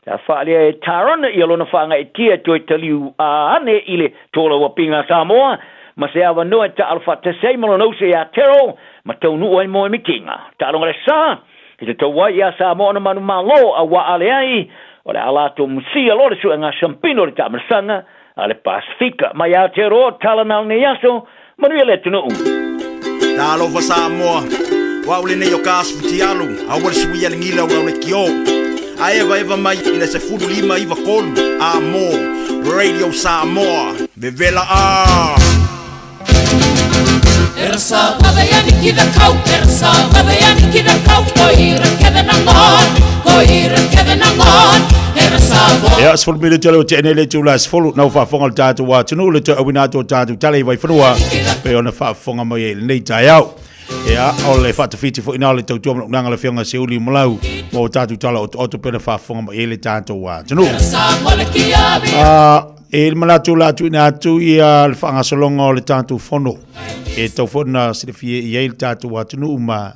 Sa faalia e Taron ia lona faagaeetia e toe taliu ane i le tolauapiga a Samoa ma se avanoa e taaalo faatasi ai ma lona uso ia Terrell ma taunuu ai mo e mitinga. Taaloga le sa i te tau ai ia Samoa ona manumalo a ua ale ai o le a latou musia loa le suega siampino o le taamalasaga a le Pasefika. Mai Aotearoa, tala na o lenei aso, manuia le atunuu.
Talofa Samoa, o au lenei o ka asu tialu, aua le suia le gila ua le kio. A eva eva mai i le 15 iva kolu, a mo, Radio Samoa, vevela a!
Ia, sefulu minute o lea ua tea nei le itula 10, na ua faafofoga le tatou atunuu le toe auina atu o tatou tala i Vaifanua pei ona faafofoga mai ai i lenei taeao. Ia, o le faatafiti foi na o le tautua ma le auaunaga a le Afioga ia Seuli Malau mo tatou tala otooto pei ona faafofoga mai ai le tatou atunuu. Ah, E i le manatu o le a tuuina atu ia le faagasologa o le tatou fono e tau foi ona silafia i ai le tatou atunuu ma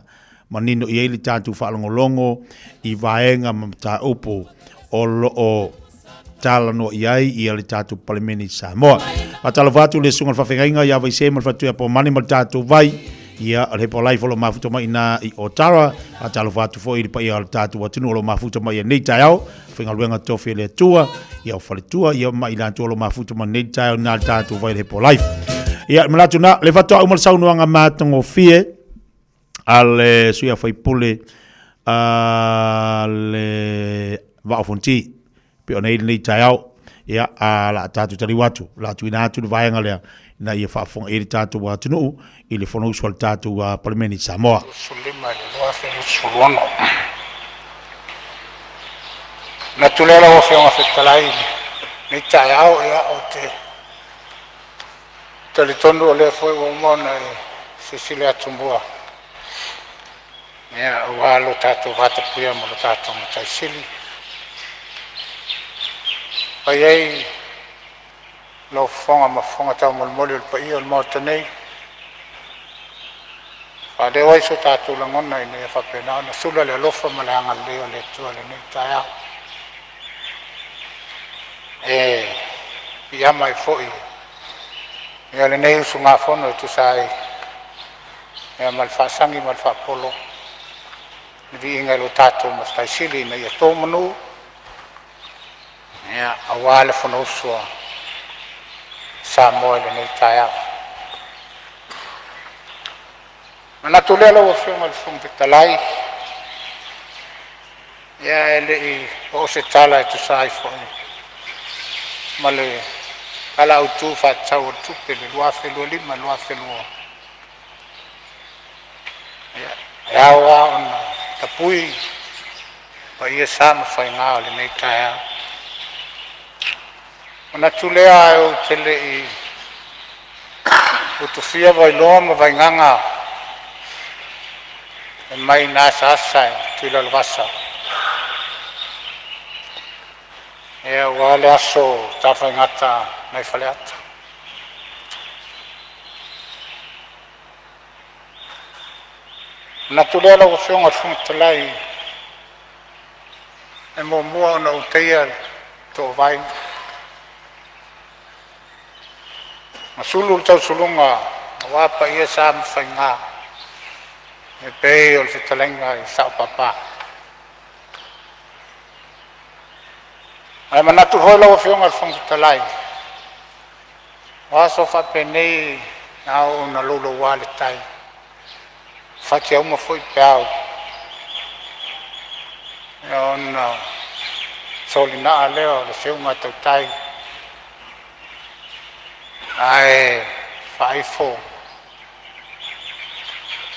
manino i ai le tatou faalogologo i vaega ma mataupu o lo o talanoa i ai ia le tatou Palemene i Samoa. Faatalofa atu le susuga i le faafeagaiga ia Vaise ma le Faletuia Pomane ma le tatou vai ia o le Hepa Life o lo o mafuta mai ina i Otara. Faatalofa atu foi i le paia o le tatou atunuu o lo o mafuta mai i nei taeao. Faigaluega tofi a le Atua, ia o faletua, ia ma i latou o lo o mafuta mai nei taeao na le tatou vai le Hepa Life. Ia, manatu na, le faatoa uma le saunoaga matagofie a le sui a faipule a le Vaa o Fonoti, pei ona i ai lenei taeao. Ia, a la tatou taliu atu, la tuuina atu le vaega lea ina ia faafofoga i ai le tatou atunuu i le Fonousu a le tatou Palemene i Samoa.
25 i le 2026. Manatu lea lau Afioga i le Fofoga Fetalai i lenei taeao, ia ou te talitonu o lea foi ua uma ona e silasila atumua ia aua lo tatou vatapuia ma lo tatou Matai Sili. Fai ai lau fofoga ma fofoga taumolimoli o le paia o le Maota nei, faaleo ai so tatou lagona ina ia faapena ona sula le alofa ma le agalelei o le Atua i lenei taeao. E piiama ai foi ia lenei usugafono e tusa ai ia ma le faasagi ma le faapolo le viiga i lo tatou Matai Sili ina ia to manu ia aua le Fonousu a Samoa i lenei taeao. Manatu lea lau Afioga i le Fofoga Fetalai, ia e le i oo se tala e tusa ai foi ma le Tala Autu Faatatau o le Tupe 2025/2026, ia e ao lava ona tapui paia sa ma faiga o lenei taeao. Manatu lea ae ou te le i utufia Vailoa ma Vaigaga e mai na asaasa e tuilalauvaasa ia aua le aso tafaigata nai Faleata. Manatu lea lau Afioga i le Fofoga Fetalai, e muamua ona ou taia le toovai ma sulu le tausuluga aua paia sa ma faiga e pei o le fetalaiga i Sao Papa. Ae manatu foi lau Afioga i le Fofoga Fetalai, o aso faapenei a oo ina louloua le tai, fatiauma foi peau ona solinaa lea o le seuga tautai ae faaifo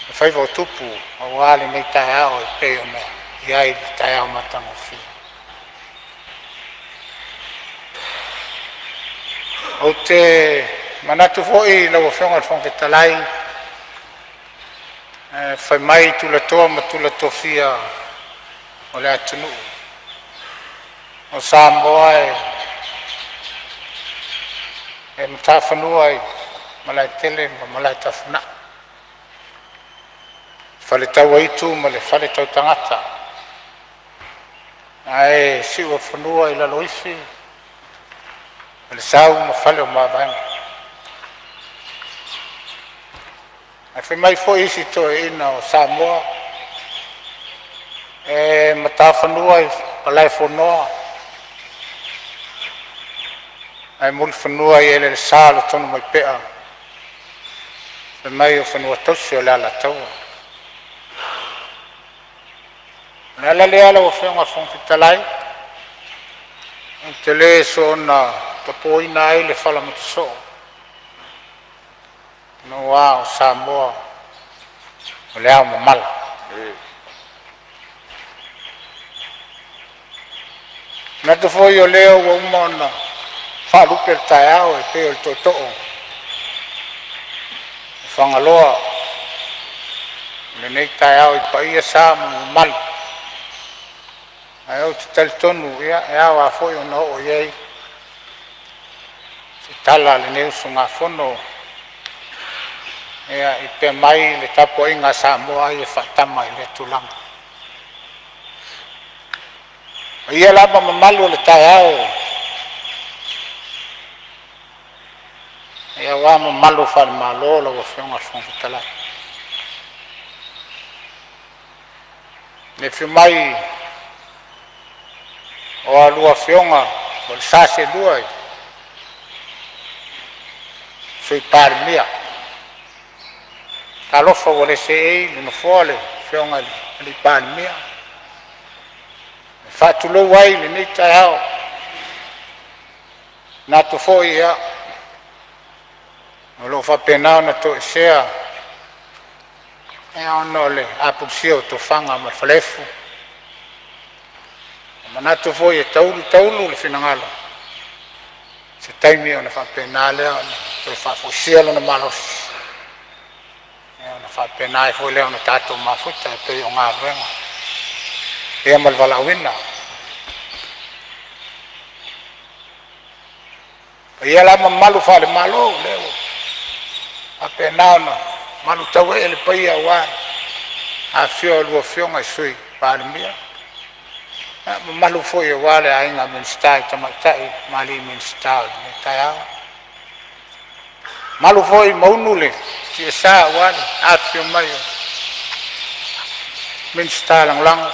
le faiva o tupu aua lenei taeao e pei ona i ai le taeao matagofie. Ou te manatu foi lau Afioga i le Fofoga Fetalai, fai mai tulatoa ma tulatofia o le atunuu o Samoa e matafanua i Malaetele ma Malaetafunaa, faletauaitu ma le faletautagata ae siuafanua i Laloifi, Falesau ma fale o Mavaega. Ae fai mai foi isi toeaiina o Samoa, e matafanua i Malaefonoa ae mulifanua i eleelesa o le Tonumaipea, fai mai o fanua tausi o le Alataua. O le ala lea lau Afioga i le Fofoga Fetalai, ou te le soona tapoina ai le fala matasoo aua o Samoa o le ao mamala. Manatu foi o lea ua uma ona faalupe le taeao e pei o le tootoo o Fagaloa i lenei taeao i paia sa ma mamalu, ae ou te talitonu ia e ao lava foi ona oo i ai se tala a lenei usugafono ia i pea mai le tapuaiga a Samoa ai e faatama i lea tulaga. O ia lava mamalu o le taeao, ia aua mamalu faale-Malo lau Afioga i le Fofoga Fetalai. Le afio mai o a oulua Afioga o le sa seelua i le Sui Palemia. Talofa ua le seei i le nofoa le Afioga i le Palemia, le Faatulou ai i lenei taeao, manatu foi ia o lo o faapena ona toesea ona o le apulusia o tofaga ma le falaefu. E manatu foi e taulu taulu le finagalo i se taimi ona faapena lea ona toe faafoisia lona malosi ona faapena ai foi lea ona tatou mafuta e pei o galuega ia ma le valaauina. O paia la ma mamalu faale-Malo lea ua faapena ona malutauee le paia aua le afifio o a oulua Afioga i Sui Palemia, mamalu foi aua le Aiga Minisita i Tamaitai ma Alii Minisita o lenei taeao. Mamalu foi Maunu ma le tiasa aua le afifio mai o Minisita Lagolago. O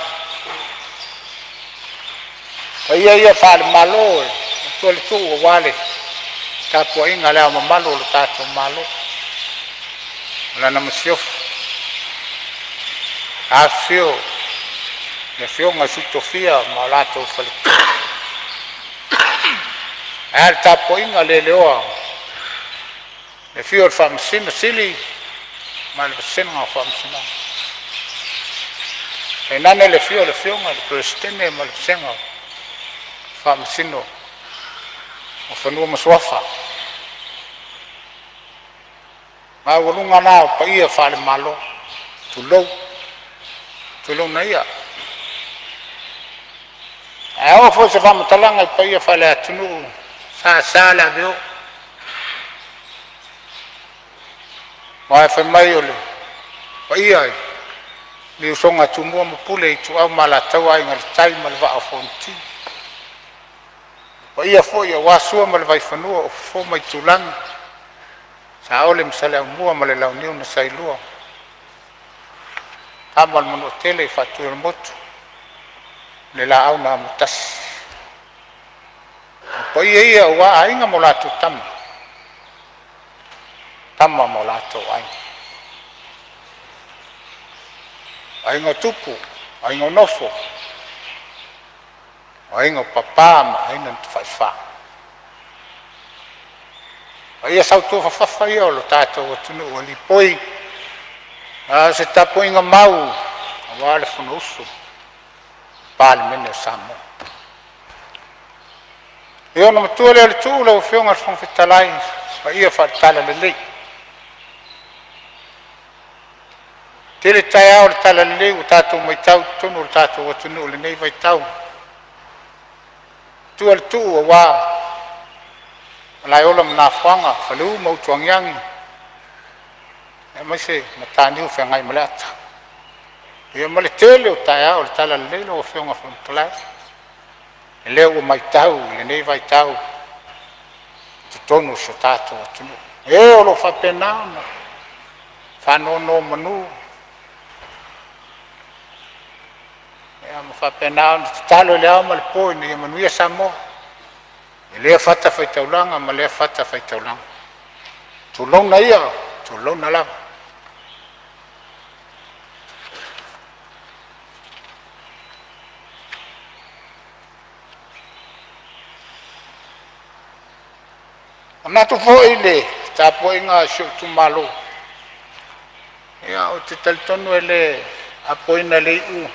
paia ia faale-Malo e matua le tuu aua le tapuaiga a Le Ao Mamalu o le tatou Malo ma lana Masiofo, afifio le Afioga i Sui Tofia ma o latou faletua, ae a le tapuaiga le leoa i le afio o le Faamasino Sili ma le vasega o Faamasinoga, tainane le afio o le Afioga i le Peresetene ma le vasega o Faamasino o Fanua ma Suafa. O maualuga na o paia faale-Malo, tulou, tulouna ia. Ae a oo foi se faamatalaga i paia faale-atunuu, e sasa le aveo, aua fai mai o le paia i le usoga a Tumua ma Pule, Ituau ma Alataua, Aiga i le Tai ma le Vaa o Fonoti. O paia foi aua Sua ma le Vaifanua, o Fofo ma Aitulagi, Saole ma Saleaaumua ma le Launiu na Saelua, Tama a le Manuatele, Faatuiolemotu, le Laau na Amotasi. O paia ia aua Aiga ma latou Tama, Tama ma o latou Aiga, Aiga o Tupu, Aiga o Nofo, Aiga o Papa ma Aiga na Tafaifa. O paia sautuafafafa ia o lo tatou atunuu e lipoi a o se tapuaiga mau aua le Fonousu a le Palemene o Samoa. Ia ona matua lea o le tuu lau Afioga i le Fofoga Fetalai, paia faale-Talalelei. E tele taeao o le talalelei ua tatou matau i totonu o le tatou atunuu i lenei vaitau, matua le tuu aua Malaeola ma Nafoaga, Faleu ma Utuagiagi, aemaise Mataniu Feagaimaleata. Ia ma le tele o taeao o le talalelei lau Afioga i le Fofoga Fetalai, lea ua matau i lenei vaitau i totonu o si o tatou atunuu, e o lo o faapena ona faanonomanu ma faapena ona tatalo i le ao ma le po ina ia manuia Samoa i lea fatafaitaulaga ma lea fatafaitaulaga. Tulouna ia, tulouna lava. E manatu foi i le tapuaiga a si ou itumalo, ia ou te talitonu e le apoina e le iu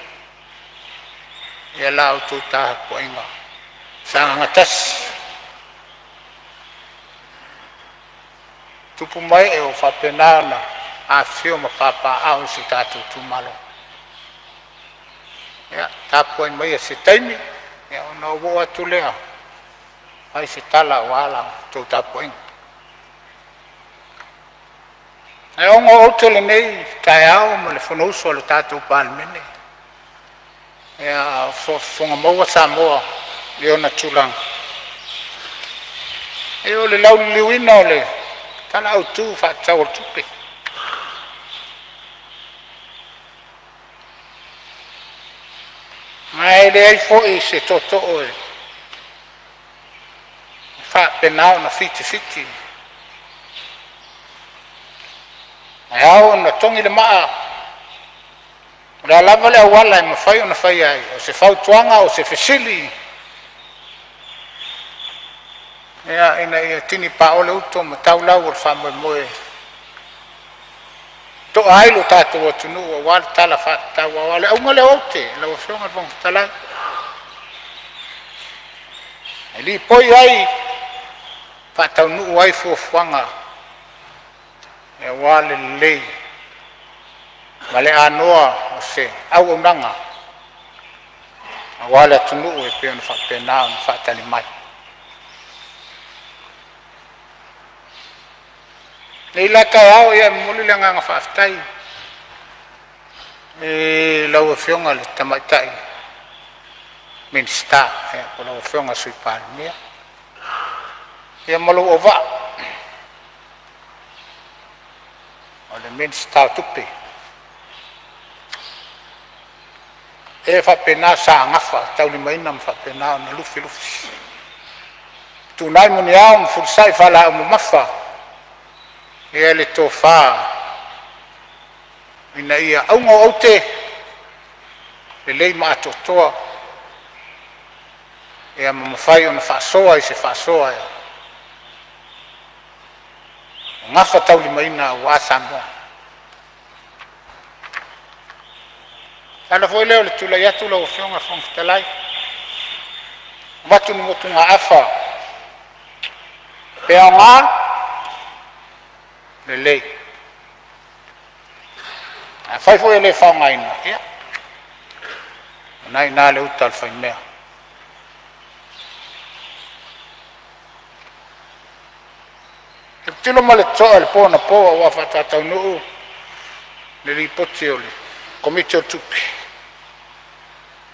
ia la outou tapuaiga. Sagaga tasi, tupu ma ee o faapena ona afifio ma papaaao i si o tatou itumalo. Ia tapuai maia se taimi ona ou oo atu lea fai se tala aua la outou tapuaiga. Ae ono oute lenei taeao ma le Fonousu a le tatou Palemene, a o faafofoga maua Samoa i ona tulaga, o le lauliliuina o le Tala Autu Faatatau o le Tupe. Ma e leai foi se tootoo e faapena ona fitifiti, ae ao ona togi le maa. O le a lava le auala e mafai ona faia ai, o se fautuaga, o se fesili, ia, ina ia tini paole uto ma tau lau o le faamoemoe e to'a ai lo tatou atunuu aua le Tala Faatatau Faaopoopo. O le auga lea o aute lau Afioga i le Fofoga Fetalai, e lipoi ai, faataunuu ai fuafuaga aua le lelei ma le anoa o se auaunaga aua le atunuu e pei ona faapena ona faatali mai. Nei la taeao, ia e momoli le agaga faafetai i lau Afioga i le Tamaitai Minisita po o lau Afioga i le Sui Palemia ia ma lou auvaa, o le Minisita o Tupe, e faapena sa gafataulimaina ma faapena ona lufilufi fetuunai muniao ma fefulisai faalaau mamafa ia le tofa ina ia auga o aute lelei ma atoatoa ia ma mafai ona faasoa i se faasoa e gafataulimaina aua Samoa. O le ala foi lea o le tulai atu lau Afioga i le Fofoga Fetalai, avatu ni motugaafa, pe aoga, lelei. Afai foi e le faaaogaina, ia o lena e i ina le uta a le faimea. Tilotilo ma le totoa i le po anapo a ua faatautaunuu le lipoti a le Komiti o Tupe,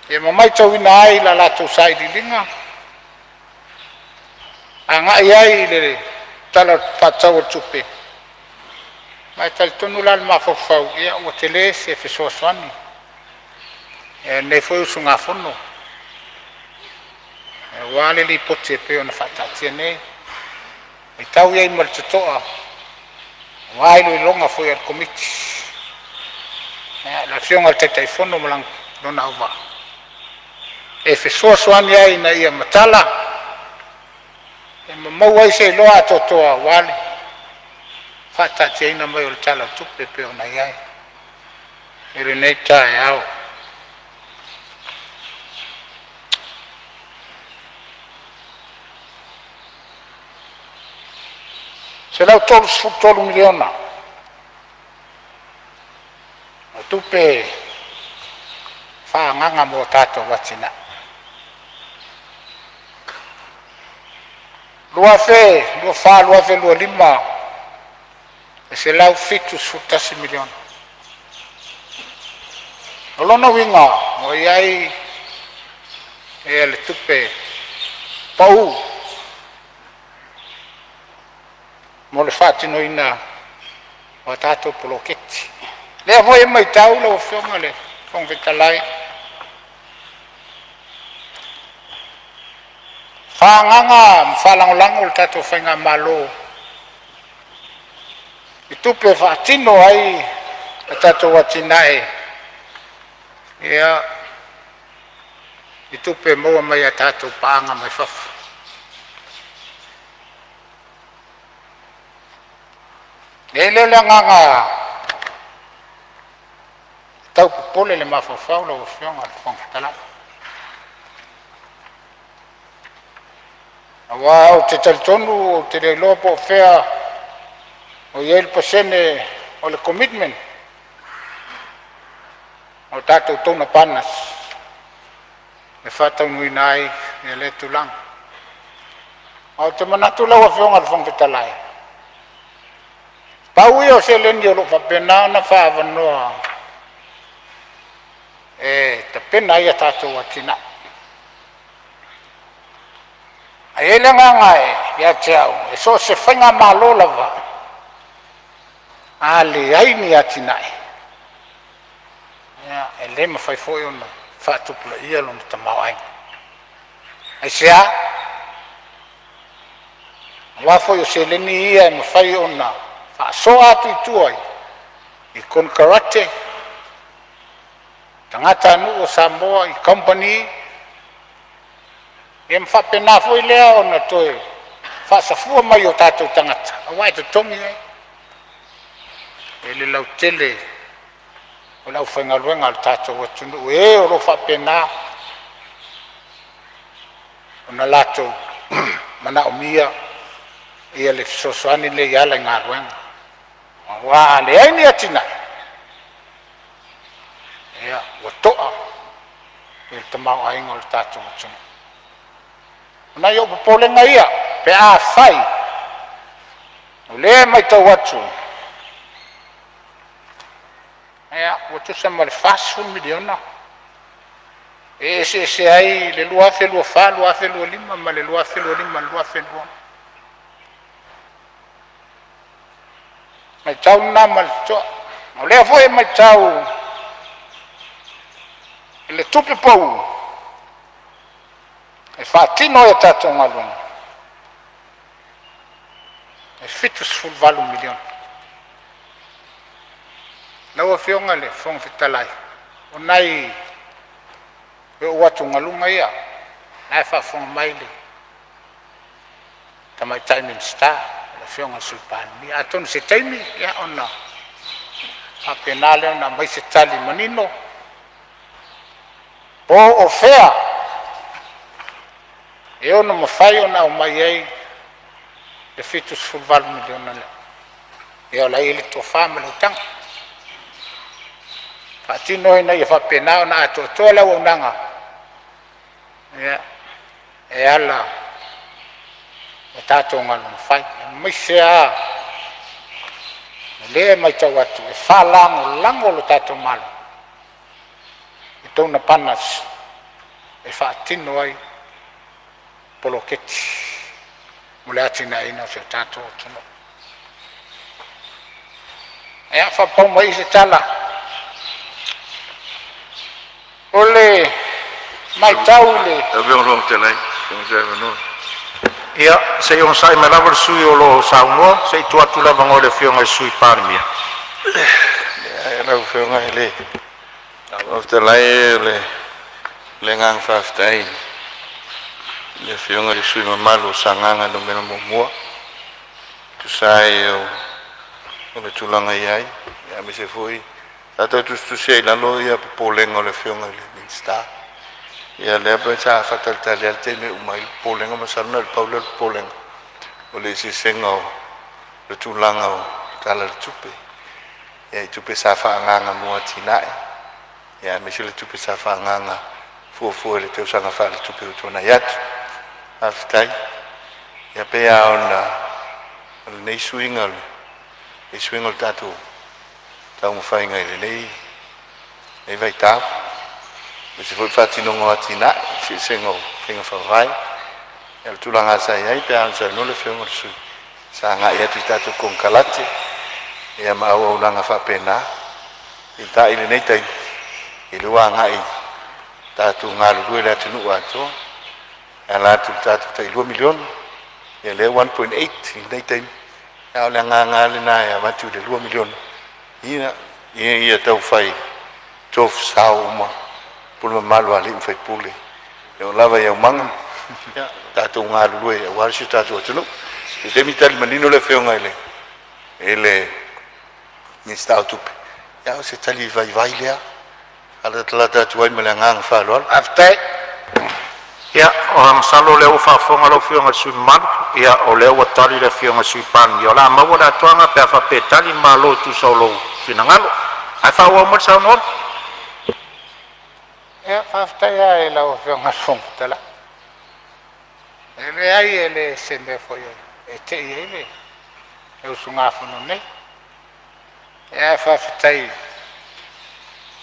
ia ma matauina ai la latou sailiiliga agai ai i le Tala Faatatau o le Tupe, ma e talitonu la le mafaufau ia ua tele se fesoasoani a lenei foi usugafono aua le lipoti e pei ona faataatia nei. Matau i ai ma le totoa aua iloiloga foi a le Komiti, le Afioga i le Taitaifono ma lona auvaa e fesoasoani ai ina ia matala ma maua ai se iloa atoatoa aua le faataatiaina mai o le Tala o le Tupe e pei ona i ai i lenei taeao. $133 miliona o tupe faaagaaga mo tatou atinae. 2024/2025 e $171 miliona. O lona uiga ua i ai le tupe pau mo le faatinoina o a tatou poloketi. O lea foi e matau lau Afioga i le Fofoga Fetalai, faaagaaga ma faalagolago le tatou faigamalo i tupe e faatino ai a tatou atinae ia i tupe maua mai a tatou paaga mai fafo. E le o le agaga e tau popole le mafaufau lau Afioga i le Fofoga Fetalai, aua ou te talitonu ou te le iloa po o fea o i ai le pasene o le commitment o tatou donor partners e faataunuuina ai lea tulaga. Ae ou te manatu lau Afioga i le Fofoga Fetalai, pau ia o seleni o lo o faapena ona faaavanoa e tapena ai a tatou atinae. Ae i ai le agaga ia te au, e so o se faigamalo lava, a leai ni atinae, ia, e le mafai foi ona faatupulaia lona tamaoaiga. Aisea? Aua foi o seleni ia e mafai ona faasoa atu i tua i konekarate. Tagatanuu o Samoa i kamupani, ia ma faapena foi lea ona toe faasafua mai o tatou tagata aua e totogi ai e le lautele o le aufaigaluega a le tatou atunuu, e o lo o faapena ona latou manaomia le fesoasoani lea e ala i galuega. Aua a leai ni atinae, ia ua to'a le tamaoaiga o le tatou atunuu. O nai ou popolega ia pe afai o lea e matau atu ua tusa ma le $40 miliona e eseese ai le 2024/2025 ma le 2025/2026. Matau lena ma le totoa. O lea foi e matau i le tupe pau e faatino ai a tatou galuega, e $78 miliona. Lau Afioga i le Fofoga Fetalai, o nai ou atugaluga ia, o la e faafofoga mai le Tamaitai Minisita le Afioga i le Sui Palemia. Atonu o se taimi ona faapena lea ona aumai se tali manino po o fea e ono mafai ona aumai ai le $78 miliona lea. Ia o la e i ai le tofa ma le utaga, faatino ina ia faapena ona atoatoa le auaunaga e ala i a tatou galuega fai, aemaise lava o lea e matau atu e faalagolago le tatou Malo i donor partners e faatino ai poloketi mo le atinaeina o si o tatou atunuu. Ia, faapau mai i i se tala. O le matau i le
Ia, se i onosai mai lava le sui usufono o lo o saunoa se i tuu atu le avanoa i le Afioga i le Sui Palemia. Lau Afioga i le Fofoga Fetalai, o le agaga faafetai i le Afioga i le sui usufono mamalu o Sagaga 1, e tusa ai o le tulaga e i ai, aemaise foi sa tau tusitusia i lalo popolega o le Afioga i le Minisita. Ia o lea sa faatalitali lava i le taimi e uma ai le popolega, masalo na o le pau lea o le popolega, o le eseesega o le tulaga o le Tala o le Tupe, i tupe sa faaagaaga mo atinae, aemaise le tupe sa faaagaaga fuafua i le tausaga faaletupe ua tuanai atu. Faafetai. Ia pei lava ona o lenei suiga o le tatou taumafaiga i lenei vaitau, aemaise foi le faatinoga o atinae, eseesega o faiga faavae. Ia o le tulaga lava sa i ai pei lava ona saunoa le Afioga i le sui usufono, sa agai atu i tatou konekarate ma auaunaga faapena. Peitai i lenei taimi, ia lea ua agai tatou galulue i le atunuu atoa e ala atu i le tatou tai $2 miliona. Ia lea ua 1.8 i lenei taimi, a o le agaga lava lena e avatu i le $2 miliona ina ia taufai tofu sao uma pule mamalu a alii ma faipule e oo lava i aumaga, ia tatou galulue aua si o tatou atunuu. I se taimi tali manino le Afioga i le Minisita o Tupe, a o se tali vaivai lea, e latalata atu ai ma le agaga faaaloalo.
Faafetai. Ia, masalo o lea ua faafofoga lau Afioga i le sui usufono mamalu, ia o lea ua tali le Afioga i le Sui Palemia. O le a maua le atoaga pe a faapea e tali le Malo e tusa o lou finagalo. Ae faaauau mai le saunoaga. Ia, faafetai lava i lau Afioga i le Fofoga Fetalai. E leai e le se mea foi e tei ai le usugafono nei. Ae faafetai,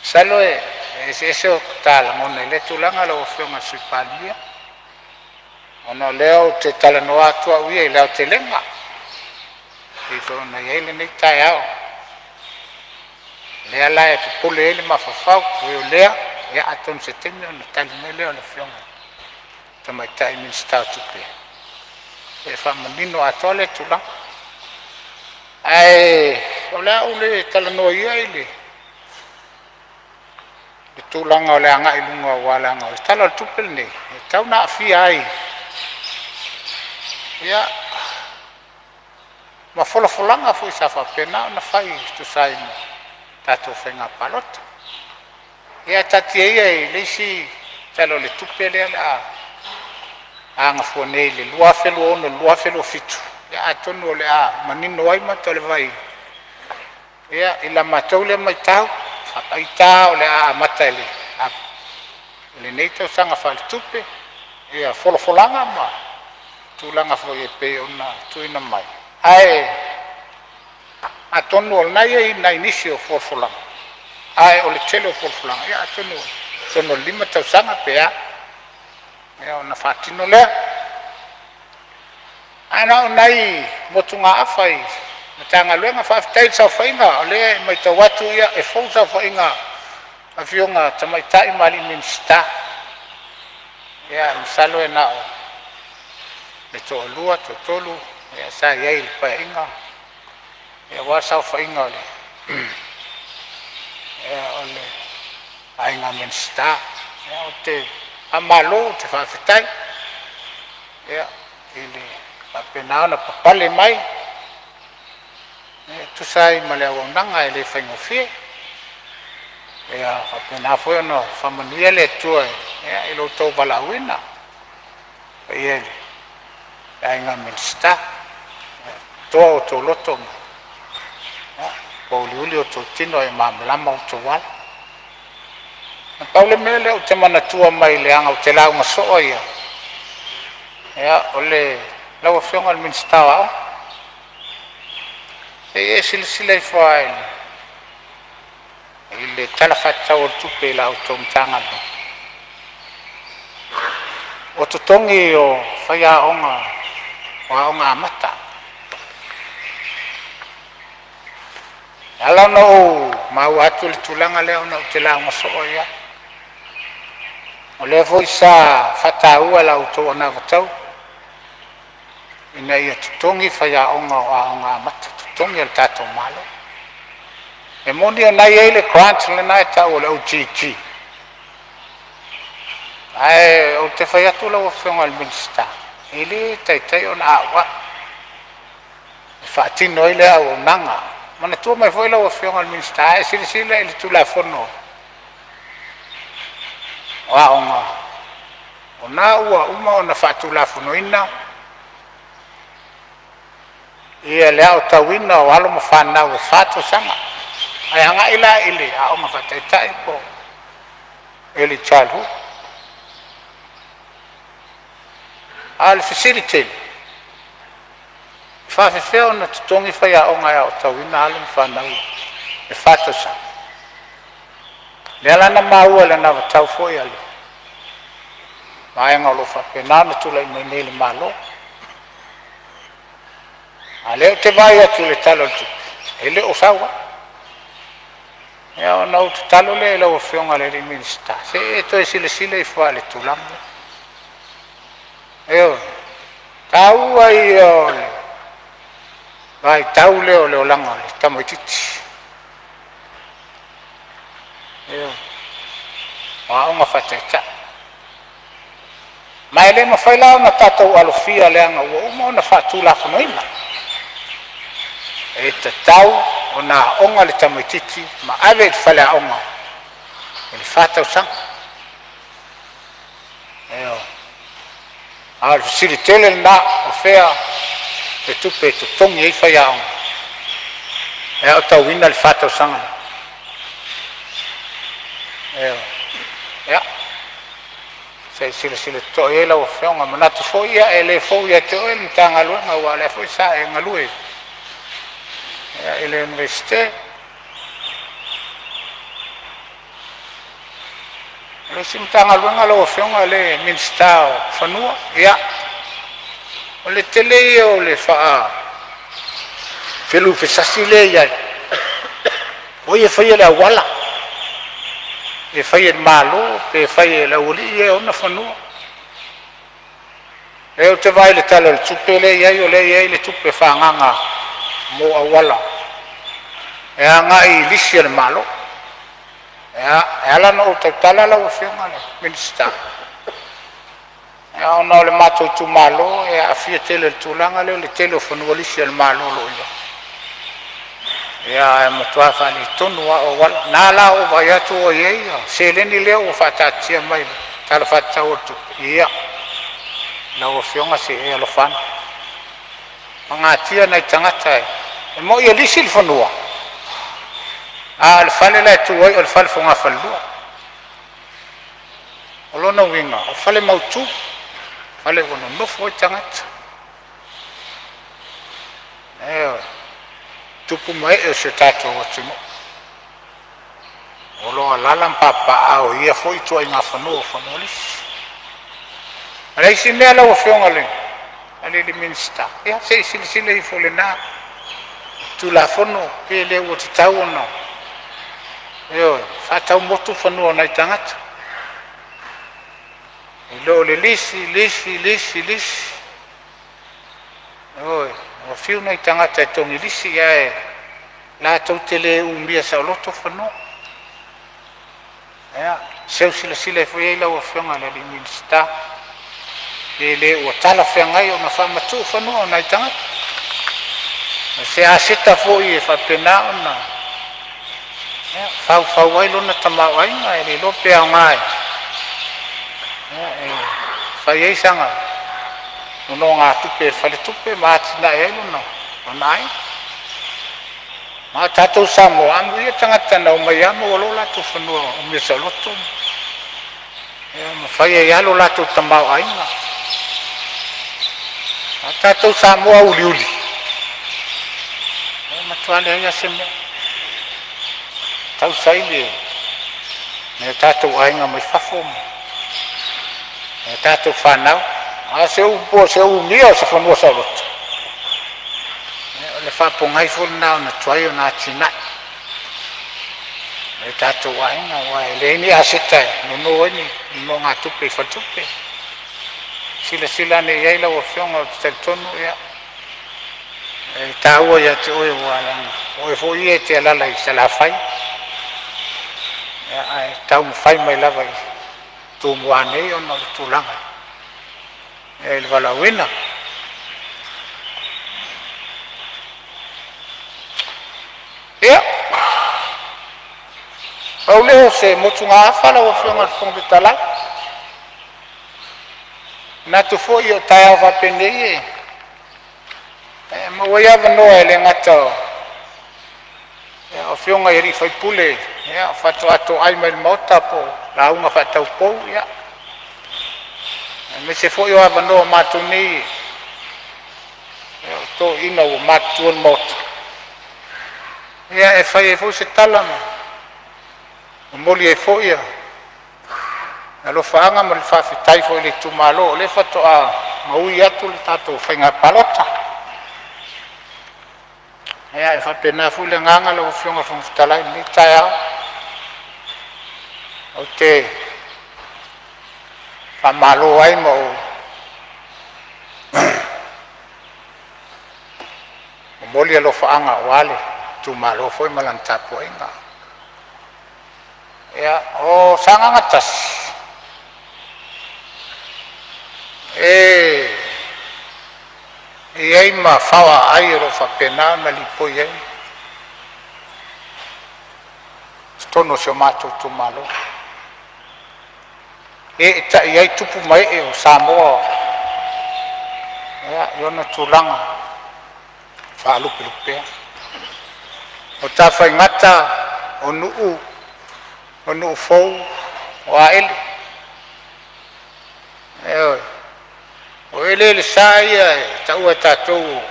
masalo e eseese o ta lagona i lea tulaga lau Afioga i le Sui Palemia, ona o lea ou te talanoa atu au ia i le aotelega e pei foi ona i ai lenei taeao. O lea la e popole ai le mafaufau, ui o lea, ia atonu o se taimi ona tali mai lea o le Afioga i le Tamaitai Minisita o Tupe e faamanino atoa lea tulaga. Ae o le a ou le talanoa ia i le le tulaga o le agai i luga aua leaga o le Tala o le Tupe lenei e tatau ona aafia ai ia ma folafolaga foi sa faapena ona fai e tusa ai ma tatou faiga palota. Ia taatia ia i le isi Tala o le Tupe lea o le a agafua nei i le 2026/2027, ia atonu o le a manino ai mata o le vai ia i la matou lea matau faapaitai o le a amata i lenei tausaga faaletupe ia folafolaga ma tulaga foi e pei ona tuuina mai, ae atonu o lena e i ai nai nisi o folafolaga, ae o le tele o folafolaga ia atonu i totonu o le 5 tausaga pe a, ia ona faatino lea. Ae na o nai motugaafa i Matagaluega, faafetai i le saofaiga, o lea e matau atu e fou le saofaiga a Afioga i Tamaitai ma Alii Minisita. Ia masalo e na o le toalua, toatolu sa i ai i le Paeaiga aua le saofaiga o le Aiga Minisita. Ou te faamalo, ou te faafetai i le faapena ona papale mai e tusa ai ma le auaunaga e le faigofie. Ia faapena foi ona faamanuia le Atua i lo outou valaauina. Le paia i le Aiga Minisita, ia toa outou loto ma pouliuli outou tino a ia malamalama outou ala. Na pau le mea lea ou te manatua mai leaga ou te lauga soo ia, o lau Afioga i le Minisita o Aoga, se i e silasila ifo lava i le Tala Faatatau o le Tupe i la outou Matagaluega, o totogi o faiaoga o aoga amata. E ala ona ou maua atu le tulaga lea ona ou te lauga soo ai lava. O lea foi sa faataua e la outou anavatau ina ia totogi faiaoga o aoga amata, totogi e le tatou Malo. E moni o lena e i ai le grant lena e tau o le OGG, ae ou te fai atu lau Afioga i le Minisita, e le taitai ona auau e faatino ai lea auaunaga. Manatua mai foi lau Afioga i le Minisita, a e silasila i le Tulafono o Aoga, o lena ua uma ona faatulafonoina le aotauina o alo ma fanau e 4 tausaga, ae agai la i le aoga faataitai po o early childhood. A o le fesili tele, e faapefea ona totogi faiaoga e aotauina alo ma fanau e 4 tausaga? Lea la na maua i le anavatau foi a le vaega o lo o faapena ona tulai mai nei i le Malo. A o lea ou te vaai atu i le Tala o le Tupe, e le o sau lava. Ia ona ou tatalo lea i lau Afioga i le Minisita, se i e toe silasila ifo lava i le tulaga lea. Ioe. O le taua ia o le vaitau lea o le olaga o le tamaitiiti, ioe, o aoga faataitai. Ma e le mafai la ona tatou alofia leaga ua uma ona faatulafonoina, e tatau ona aoga le tamaitiiti ma ave i le faleaoga i le 4 tausaga. Ioe. A o le fesili tele lena, o fea le tupe e totogi ai faiaoga e aotauina le 4 tausaga lea? Ioe. Ia, se i silasila totoa i ai lau Afioga. Manatu foi ia e le fou ia te oe le Matagaluega aua o lea foi sa e galue i le Iunivesite. O le isi Matagaluega lau Afioga o le Minisita o Fanua, ia, o le tele ia o le feluufesasi lea e i ai, o ai e faia le auala, pe fai e le Malo pe fai e le aualii ia e ona fanua. O lea ou te vaai i le Tala o le Tupe lea e i ai, o lea e i ai le tupe faaagaaga mo auala e agai i lisi a le Malo. Ia, e ala ona ou tautala lau Afioga i le Minisita, ia ona o le matou itumalo e aafia tele i le tulaga lea o le tele o fanua lisi a le Malo o lo o i ai. Ia ae matua faaletonu lava o auala. Na la ou vaai atu ua i ai seleni lea ua faataatia mai i le Tala Faatatau o le Tupe, ia lau Afioga se i e alofa ane, pagatia nai tagata e moni e lisi le fanua, a o le fale la e tu ai o le fale fogafalelua. O lona uiga o fale mautu, fale ua nonofo ai tagata. Ioe, tupu ma ee o si o tatou atunuu o lo o alaala ma papaaao i ia foi ituaiga fanua o fanua lisi. O le isi mea lau Afioga i le Minisita, ia se i silasila ifo i lena Tulafono pe le ua tatau ona, ioe, faatau motu fanua o nai tagata i lo le lisi, lisi, lisi, lisi. Ioe, ua fiu nai tagata e togi lisi ae latou te le umia saoloto fanua. Ia, seu silasila ifo i ai lau Afioga i le Minisita pe le ua talafeagai ona faamatuu fanua o nai tagata. O se aseta foi e faapena ona faufau ai lona tamaoaiga, e le iloa pe aoga e fai ai sana nonogatupe e le faletupe ma atinae ai lona aiga. Ma o tatou Samoa, amuia tagata na omai lava maua loa o latou fanua umia saoloto ma fai ai lava lo latou tamaoaiga. A o tatou Samoa uliuli, e matua leai lava se mea. Tausaili e nai o tatou aiga mai fafo ma nai o tatou fanau. A o se upu o se umia o se fanua saoloto, o le faapogai foi lena ona tuai ona atinae e tatou aiga, aua e leai ni aseta e nono ai ni nonogatupe i faletupe. Silasila ane i ai lau Afioga, ou te talitonu ia e taua ia te oe, aua leaga o oe foi ia e te alaala i Salafai, ia ae taumafai mai lava i Tumua nei ona o le tulaga i le valaauina. Ia, pau lea o se motugaafa lau Afioga i le Fofoga Fetalai. Manatu foi o taeao faapenei e maua ai avanoa e le gata o afioga i alii faipule ia faatoa toai mai le Maota po o lauga faataupou, ia, aemaise foi o avanoa o matou nei o toeaiina ua matutua le Maota, ia e fai ai foi se tala ma momoli ai foi alofaaga ma le faafetai foi i le itumalo o lea faatoa maui atu le tatou faiga palota. Ia e faapena foi le agaga lau Afioga i le Fofoga Fetalai i lenei taeao, ou te faamalo ai ma ou momoli alofaaga aua le itumalo foi ma lana tapuaiga. Ia, o Sagaga 1, e i ai ma faoaaai o lo o faapena ona lipoi ai totonu o si o matou itumalo, e eetai ai tupu ma ee o Samoa i ona tulaga faalupelupea. O Tafaigata, o Nuu, o Nuufou, o Aele. Ioe. O eleele sa ia e taua e tatou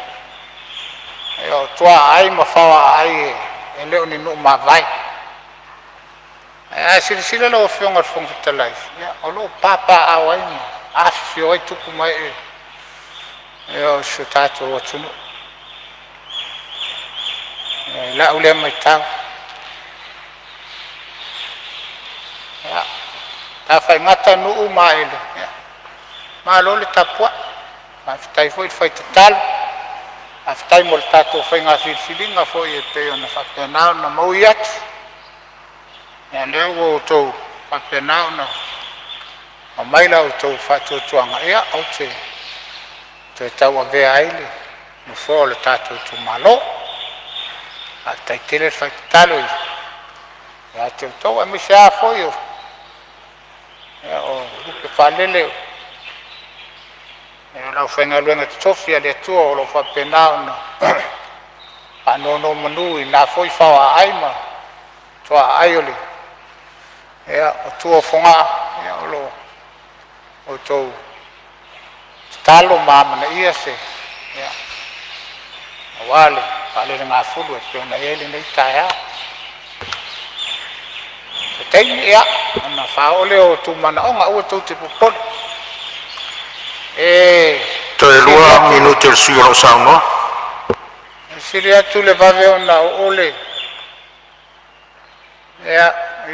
o tuaai ma faoaai e le o ni nuu mavae. Ae a silasila lau Afioga i le Fofoga Fetalai, ia o lo o papaaao ai ma afifio ai tupu ma ee o si o tatou atunuu i lau lea matau. Ia, Tafaigata, Nuu ma Aele, ia malo le tapuai, faafetai foi le fai tatalo, faafetai mo le tatou faiga filifiliga foi e pei ona faapena ona maui atu. Ia lea ua outou faapena ona aumai la outou faatuatuaga, ia ou te toe tauavea ai le nofoa o le tatou itumalo. Faafetai tele le fai tatalo ia te outou aemaise lava foi o lupe faalele o le aufaigaluega totofi a le Atua o lo o faapena ona faanonomanu i na foi faoaaai ma tuaai o tua o Fogaa, o lo o outou tatalo ma amanaia se aua le faalelegafulu e pei ona i ai lenei taeao. Se taimi ia ona faaoo lea o outou manaoga, aua tou te popole. E
Toe
sili
2
atu
minute o le sui usufono o lo o saunoa.
E sili atu le vave ona oo le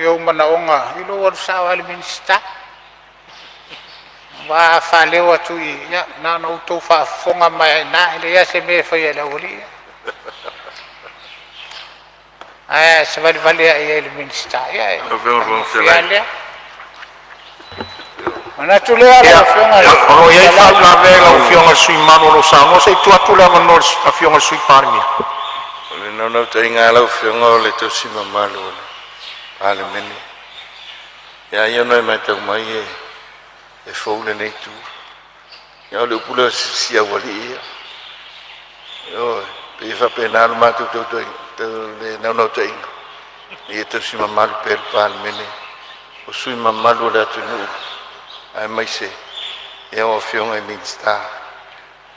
i ou manaoga i lou alu sao lava i le Minisita. Aua a faaleo atu i i, ia na ona outou faafofoga mai lava i ina, e leai lava se mea e faia e le aualii ia. Ae a e savalivali lava i ai i le Minisita, ia e
Lau Afioga i le Fofoga
faigofie lava
Fetalai.
lea. Manatu lea lau Afioga i le
O
Fofoga
lo o i ai
Fetalai,
faauilavea i lau Afioga i le sui usufono mamalu o lo o saunoa. Se i tuu atu le avanoa i le Afioga i le Sui Palemia.
O le naunautaiga lava lau Afioga o le tausi mamalu o le Palemene. E a ia ona e matau mai e fou lenei itu. Ia o le upu lea o siaualii ia. Ioe, pei e faapena lo matou le naunautaiga ia tausi mamalu pea le Palemene, o sui usufono mamalu o le atunuu aemaise ia o Afioga i Minisita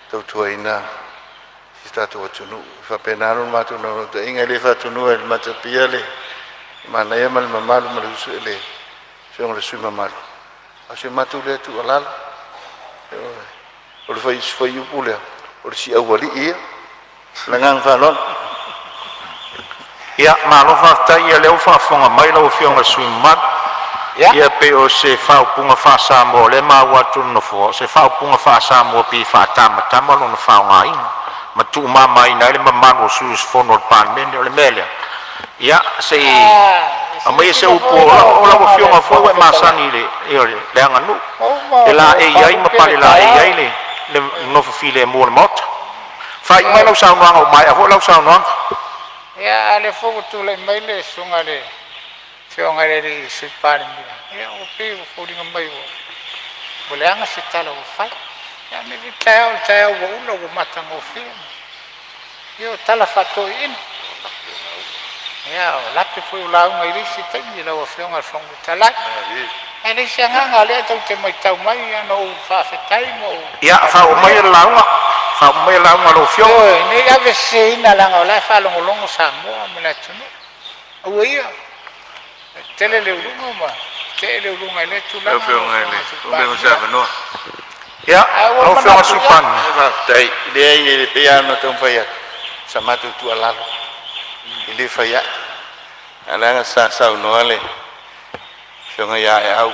e tautuaina si o tatou atunuu. E faapena lo matou naunautaiga, e le faatonuina e le Matapia le manaia ma le mamalu ma le uso i le Afioga i le sui usufono mamalu, a o si a matou lea tuualalo. Ioe. O le fuaiupu lea, o le siaualii ia. Ma le agaga faaaloalo.
Ia, malo faafetai. Ia lea ua faafofoga mai lau Afioga i le sui usufono mamalu. Ia pei o se faaupuga faa-Samoa o lea e maua atu e le Nofoa, o se faaupuga faa-Samoa pei e faatamatama lona faaaogaina ma tuumamaina ai le mamalu o sui usufono o le Palemene. O le mea lea, ia se i
a, e
aumaia se
silasila
upu
foi
o
lau
lau
Afioga i le
Afioga foi
Fofoga
ua e
Fetalai,
masani i le le aganuu,
ua uma
e
ona ou
laei ai ma
faalupe le
palelaei
taeao.
ai le nofo filemu o le Maota. Faaiu mai
Ioe.
lau saunoaga ua maea foi lau saunoaga.
Ia, a o lea foi ua tulai mai le susuga i le Afioga i le Sui Palemia, ia ua pei ua foliga mai ua leaga se tala ua fai. Ia, a o lenei taeao o le taeao ua ula ua matagofie. Ia o tala faatoeaiina. Ia o lape foi o lauga i le isi taimi lau Afioga i le Fofoga Fetalai. Ae leai se agaga, o lea tou te matau mai, ia na ou faafetai ma ou
Ia, faauma
faamanuia.
maia le lauga. Faauma maia le lauga a lau Afioga.
Ioe, ne i aveseseina leaga o la e faalogologo Samoa ma le atunuu. Aua ia, e tele le uluga ma tetee le uluga i lea
Lau
tulaga lau
Afioga i
Afioga
le
i le Sui
Fofoga Fetalai mo se
Palemia.
avanoa.
Ia,
Ae ua
lau
ou
Afioga i le
manatu,
Sui
ia,
Palemia.
Faafetai. Leai, e pei lava ona taumafai atu sa matou tuualalo e le fai a'i. Ae leaga sa saunoa le Afioga ia Aeau,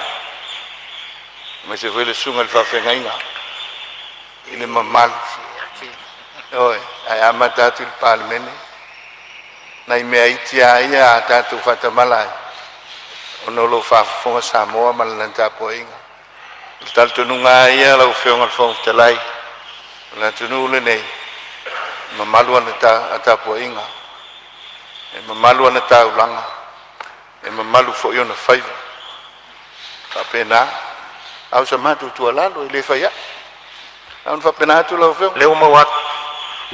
aemaise foi le susuga i le faafeagaiga i le mamalu. Ioe, ae amata atu i le Palemene, nai mea iti lava ia a tatou faatamala ai, ona o lo o faafofoga Samoa ma lana tapuaiga. O le talitonuga lava ia lau Afioga i le Fofoga Fetalai, o le atunuu lenei, e mamalu ana tapuaiga, e mamalu ana taulaga, e mamalu foi ona faiva. E faapena. A o sa matou tuualalo e le fai ai. Na ona faapena atu lau Afioga.
Lea ua maua atu.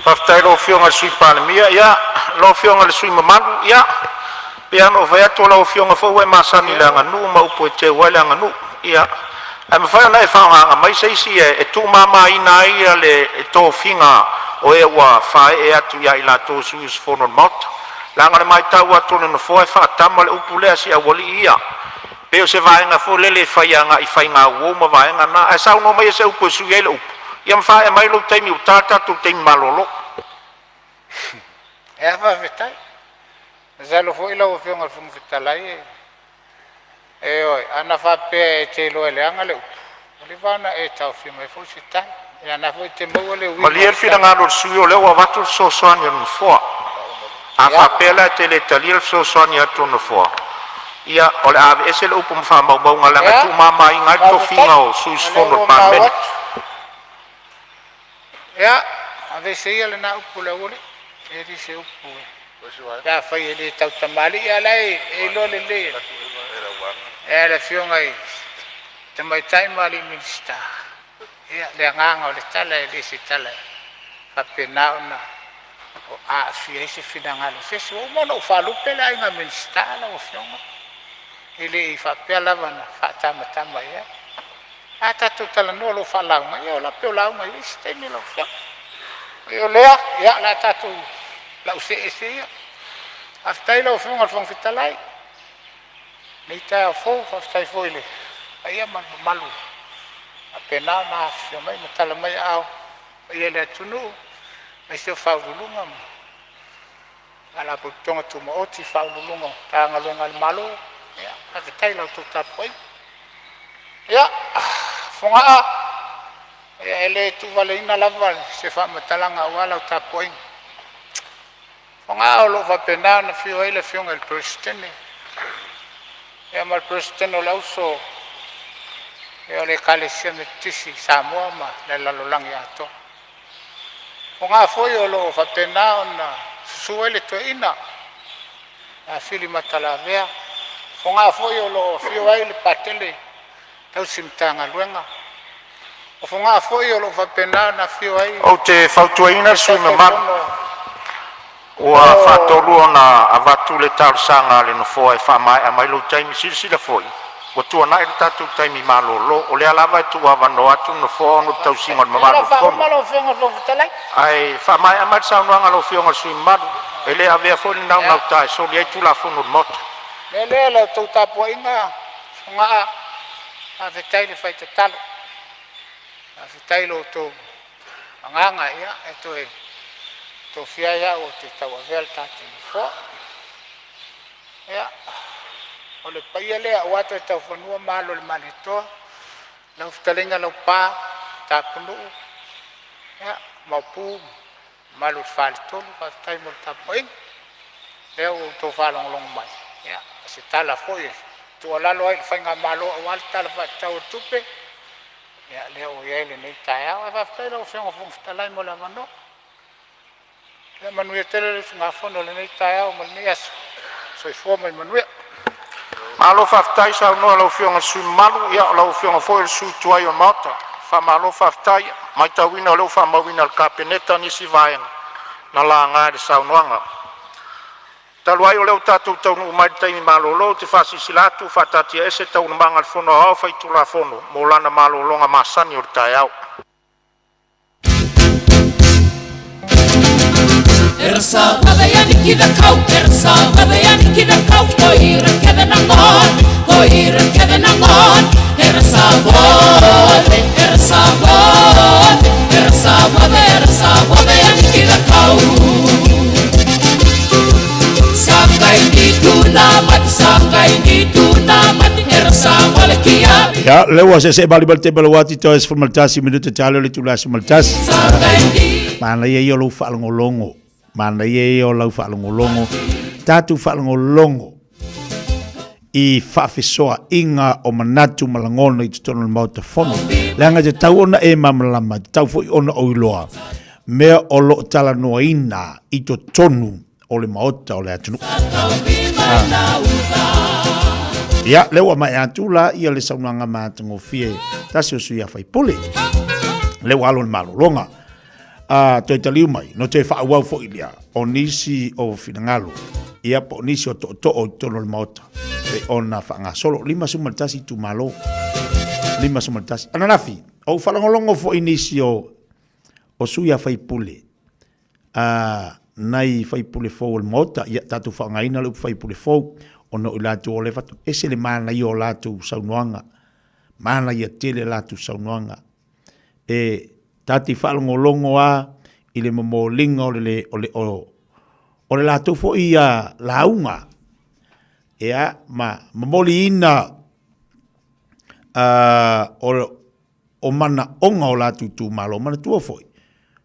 Faafetai i lau Afioga i le Sui Palemia. Ia, lau Afioga i le sui usufono mamalu, ia, pei lava ona ou fai atu o lau Afioga foi ua e masani i le aganuu ma upu e teu ai le aganuu. Ia, ae mafai ona e faagaaga mai se isi e tuumamaina ai le tofiga o e ua faaee atu ia i latou o sui usufono o le Maota. Leaga o le matau atu a le Nofoa e faatama le upu lea, siaualii ia. Pei o se vaega foi lele e fai agai i faigauo ma vaega na. Ae saunoa maia se upu e sui ai le upu, ia ma faaee mai lou taimi ua ta le tatou taimi malolo.
Ia faafetai. Masalo foi lau Afioga i le Fofoga Fetalai, ioe, ana faapea e te iloa e leaga le upu, ua leva ona e taofia mai foi se tala. Ia o lena foi e te maua le uiga o
Malie
le
le
tala.
finagalo o le sui usufono o lea ua avatu le fesoasoani a le Nofoa. A
Ia,
faapea la e te le talia le fesoasoani atu a le Nofoa, Ia, o le a aveese le upu ma faamaumauga leaga e tuumamaina ai le tofiga o sui usufono o le Palemene.
Ia, aveese ia lena upu le aualii, e le se upu pe afai e le tautamalii, a o la e iloa lelei e le Afioga i Tamaitai ma Alii Minisita le agaga o le tala, e le se tala e faapena ona aafia ai se finagalo o se isi. Ua uma ona ou faalupe le Aiga Minisita lau Afioga, e le i faapea lava na faatamatama i ai. A tatou talanoa loa faalauga, ia o la e pei o lauga i le isi taimi lau Afioga. O lea, ia o le a tatou lau see ese ia. Faafetai i lau Afioga i le Fofoga Fetalai i lenei taeao fou, faafetai foi i le paia ma le mamalu ua faapena ona afifio mai ma tala mai aao i le paia o le atunuu, aemaise o Ofisa Sili o Pulega ma Faalapotopotoga Tumaoti, Ofisa Sili o Pulega o Matagaluega a le Malo, faafetai i la outou tapuaiga. Ia, Fogaa, e le tuuvaleina lava se faamatalaga aua lau tapuaiga. Fogaa, o lo o faapena ona afio ai le Afioga i le Peresetene ma le Peresetene o le Auso o le Ekalesia Metotisi i Samoa ma le lalolagi atoa. Fogaa foi o lo o faapena ona susu ai le toeaina ia Fili Matalavea. Fogaa foi o lo o afio ai le Patele tausi Matagaluega. O Fogaa foi o lo o faapena ona afio ai
Ou te fautuaina le
le
sui usufono mamalu,
Taitaifono
ua faatolu ona avatu le talosaga a le Nofoa e faamaea mai lou taimi. Silasila foi ua tuanai le tatou taimi malolo. O lea lava e tuuavanoa atu le Nofoa ona o le tausiga o le
Ia, o le
mamalu
a
o le Fono.
faauma lau Afioga i le Fofoga Fetalai.
Ae faamaea mai le saunoaga a lau Afioga i le sui usufono mamalu. E le avea foi le naunauta e soli ai Tulafono o le Maota.
O le mea lea i la outou tapuaiga Fogaa, faafetai le fai tatalo, faafetai i lo outou agaga e toe tofia ai au ou te tauavea le tatou Nofoa. Ia, o le paia lea aua Toetaufanua ma Alo o le Malietoa, lau fetalaiga Laupa, Tapunuu, ia, Maopu ma mamalu i le Faletolu, faafetai mo le tapuaiga. O lea ua outou faalogologo mai, ia, o se tala foi e tuualalo ai i le faigamalo aua le Tala Faatatau o le Tupe, ia lea ua i ai lenei taeao. Ae faafetai i lau Afioga i le Fofoga Fetalai mo le avanoa. Ia manuia tele le usugafono i lenei taeao ma lenei aso. Soifua ma ia manuia.
Malo faafetai saunoa i lau Afioga i le sui usufono mamalu, ia o lau Afioga foi o le sui tuai o le Maota. Faamalo faafetai. E matauina o lea ua faamauina e le Kapeneta nisi vaega na laga i le saunoaga. Talu ai o lea ua tatou taunuu mai i le taimi malolo, ou te faasilasila atu ua faataatiaese Taualumaga a le Fono Aoao Faitulafono mo lana malologa masani o le taeao.
Ia, lea ua seesee balibali te balawati toe 11 minute talo le itula 11. Manaia ia o lou faalogologo. Manaia ia o lau faalogologo. Tatou faalogologo i faafesoainga o manatu ma lagona i totonu o le Maota Fono. Leaga e tatau ona e malamalama, e tatau foi ona ou iloa mea o lo o talanoaina i totonu o le Maota o le atunuu. Ia, lea ua maea atu la ia le saunoaga matagofie tasi o sui a faipule. Lea ua alo le malologa. A toe taliu mai, no toe faaauau foi lea o nisi o finagalo, ia po o nisi o tootoo i totonu o le Maota, pei ona faagasolo 51 itumalo. 51. Ananafi, ou faalogologo foi i nisi o o sui a faipule, a nai faipule fou o le Maota, ia tatou faaaogaina le upu faipule fou, ona o i latou o lea faatoa ese le manaia o latou saunoaga, manaia tele latou saunoaga. E ta te faalogologo lava i le momoliga o le, o le, o le latou foi ia lauga, ia, ma momoliina o manaoga o latou itumalo. Manatua foi,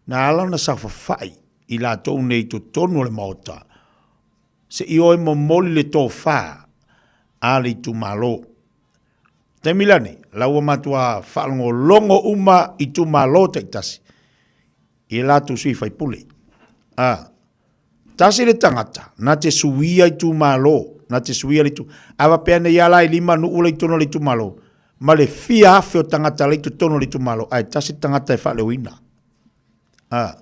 na ala ona saofafai i latou nei i totonu o le Maota, se i o e momoli le tofa. a le itumalo. Taimi lani, la ua matua faalogologo uma itumalo taitasi i latou sui faipule. A, tasi le tagata na te suia itumalo, na te suia le itu, a faapea nei a la e lima nuu le i totonu o le itumalo, ma le fia afe o tagata la i totonu o le itumalo, ae tasi le tagata e faaleoina. A,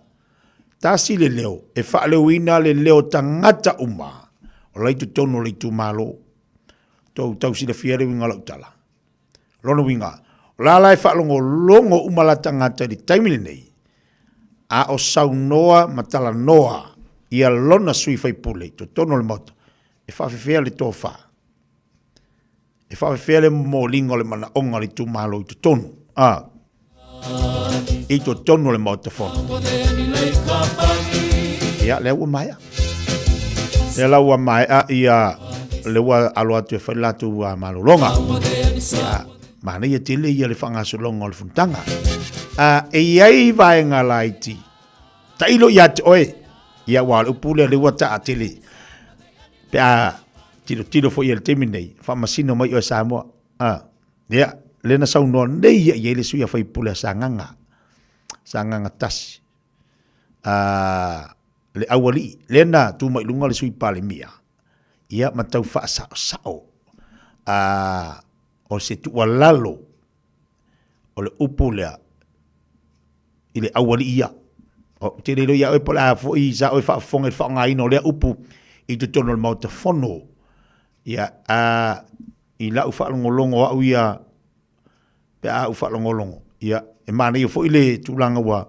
tasi le leo e faaleoina le leo tagata uma o la i totonu o le itumalo. Tou tau silafia le uiga o lau tala. Lona uiga, o la la e faalogologo uma la tagata i le taimi lenei, a o saunoa ma talanoa ia lona sui faipule i totonu o le Maota, e faafefea le tofa, e faafefea le momoliga o le manaoga o le itumalo i totonu, a, i totonu o le Maota Fono. Ia, lea ua maea. Lea la ua maea ia le ua alo atu e fai le latou malologa. Ia, manaia tele ia le faagasologa o le fonotaga. E i ai vaega laiti, tailo ia te oe, ia aua o le upu lea lea ua taa tele, pe a tilotilo foi i le taimi nei, faamasino mai oe Samoa. Ia, lea na saunoa nei ia i ai le sui usufono a Sagaga, Sagaga 1, le aualii, lea na tu mai i luga le Sui Palemia, ia ma tau faasaosao, o se tuualalo o le upu lea i le aualii ia. Ou te le iloa ia oe po o le a foi sa oe faafofoga i le faaaogaina o lea upu i totonu o le Maota Fono. Ia, i lau faalogologo au ia, pe a ou faalogologo, ia, e manaia foi le tulaga ua,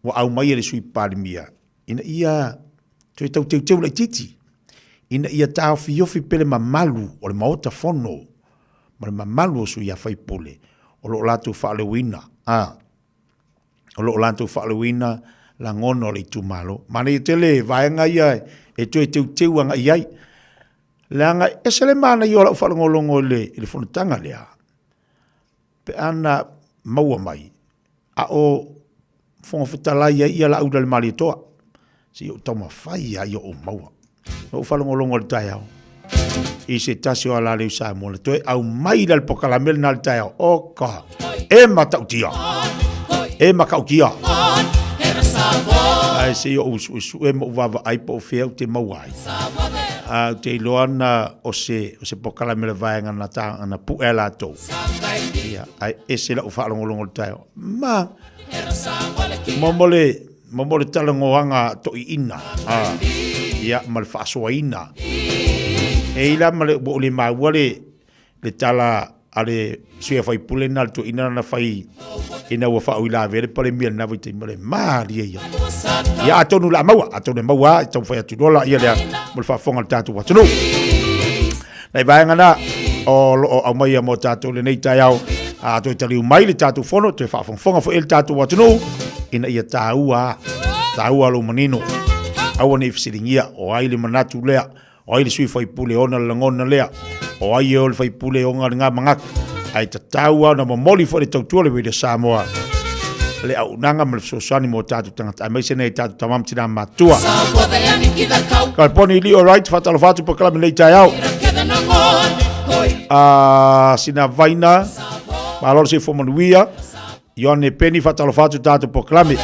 ua aumai e le Sui Palemia, ina ia toe tau teuteu laitiiti, ina ia taofiofi pea le mamalu o le Maota Fono ma le mamalu o sui usufono o lo o latou faaleoina, a, o lo o latou faaleoina lagona o le itumalo. Manaia tele vaega ia e toe teuteu agai i ai. Leaga e ese le manaia o lau faalogologo i le, i le fonotaga lea, pe a na maua mai, a o Fofoga Fetalai ai ia Laauli o le Malietoa, se i ou taumafai lava ia ou maua. Na ou faalogologo i le taeao i se tasi o alaleu Samoa na toe aumai la le pokalame lena i le taeao. Oka, e matautia, e makautia. Ae se i ou suesue ma ou vaavaai po o fea ou te maua ai. A ou te iloa na o se, o se pokalame o le vaega na, ta, na pu'e a latou. Ia, ae ese lau faalogologo i le taeao. Ma, mo le, mo le talanoaga toeaiina, a, ia, ma le faasoaina. E i la ma le, ua ou le maua le, le tala a le sui usufono lena, le toeaina lana fai ina ua faauilavea le Palemia i lena vaitaimi, o le malie ia. Ia atonu o le a maua, atonu e maua lava, e taumafai atu loa laia lea mo le faafofoga a le tatou atunuu. Nai vaega na o lo o aumaia mo tatou lenei taeao, a toe taliu mai le tatou fono, toe faafogafoga foi le tatou atunuu, ina ia taua, taua lou manino. Aua ne i fesiligia o ai le manatu lea, O ai le sui faipule ona le lagona lea? O ai e o le faipule ona le manatu? Ae tatau lava ona momoli foi le tautua le Radio Samoa le auaunaga ma le fesoasoani mo tatou tagata aemaise nei tatou tama ma tina matua. Kaleponi Leo Wright, faatalofa atu polokalame nei taeao. Sina Vaina, malo le soifua manuia. Ioane Peni, faatalofa atu tatou polokalame.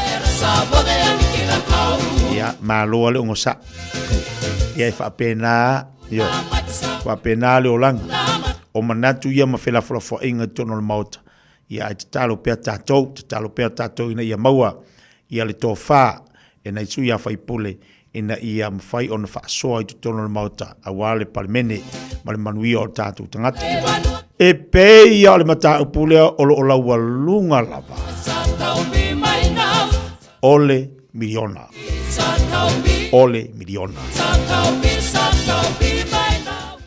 Ia, malo le ogosaʻi. Ia e faapena, ioe, faapena le olaga. O manatu ia ma felafolafoaiga i totonu o le Maota. Ia ae tatalo pea tatou, tatalo pea tatou ina ia maua ia le tofa e nai sui usufono ina ia mafai ona faasoa i totonu o le Maota aua le Palemene ma le manuia o tatou tagata. E pei ia o le mataupu lea o lo o laualuga lava o le miliona. O le miliona.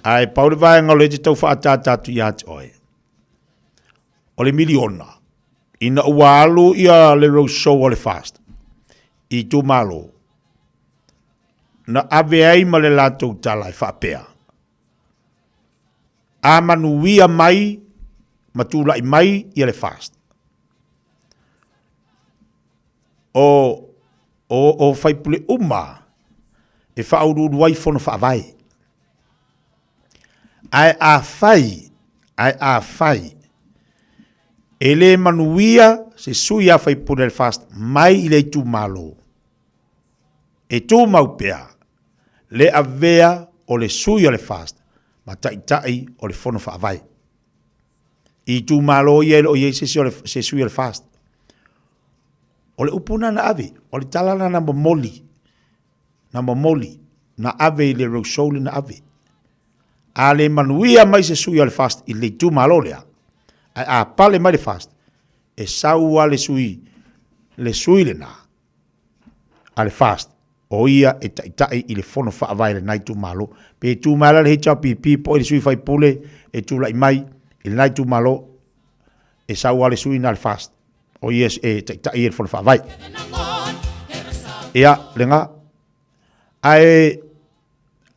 Ae pau le vaega o lea e te tau faaataata atu ia te oe, o le miliona, ina ua alu ia le roadshow a le FAST i itumalo, na ave ai ma le latou tala e faapea, a manuia mai ma tulai mai ia le FAST, o, o, o faipule uma e faauluulu ai fono faavae. Ae afai, ae afai, e le manuia se sui a faipule o le FAST mai i le itumalo, e tumau pea le avea o le sui o le FAST ma taitai o le Fono Faavae. I itumalo ia e le o i ai se isi o le, se sui o le FAST. O le upu lena na ave, o le tala lena na momoli, na momoli, na ave i le roadshow le na ave. A le manuia mai se sui o le FAST i le itumalo lea, ae a pale mai le FAST, e sau lava le sui, le sui lena a le FAST, o ia e taitai i le fono faavae a lena itumalo. Pe tu mai la le HRPP po o le sui faipule e tulai mai i lena itumalo, e sau lava le sui lena a le FAST, o ia e taitai i le fono faavae. Ia, lena. Ae,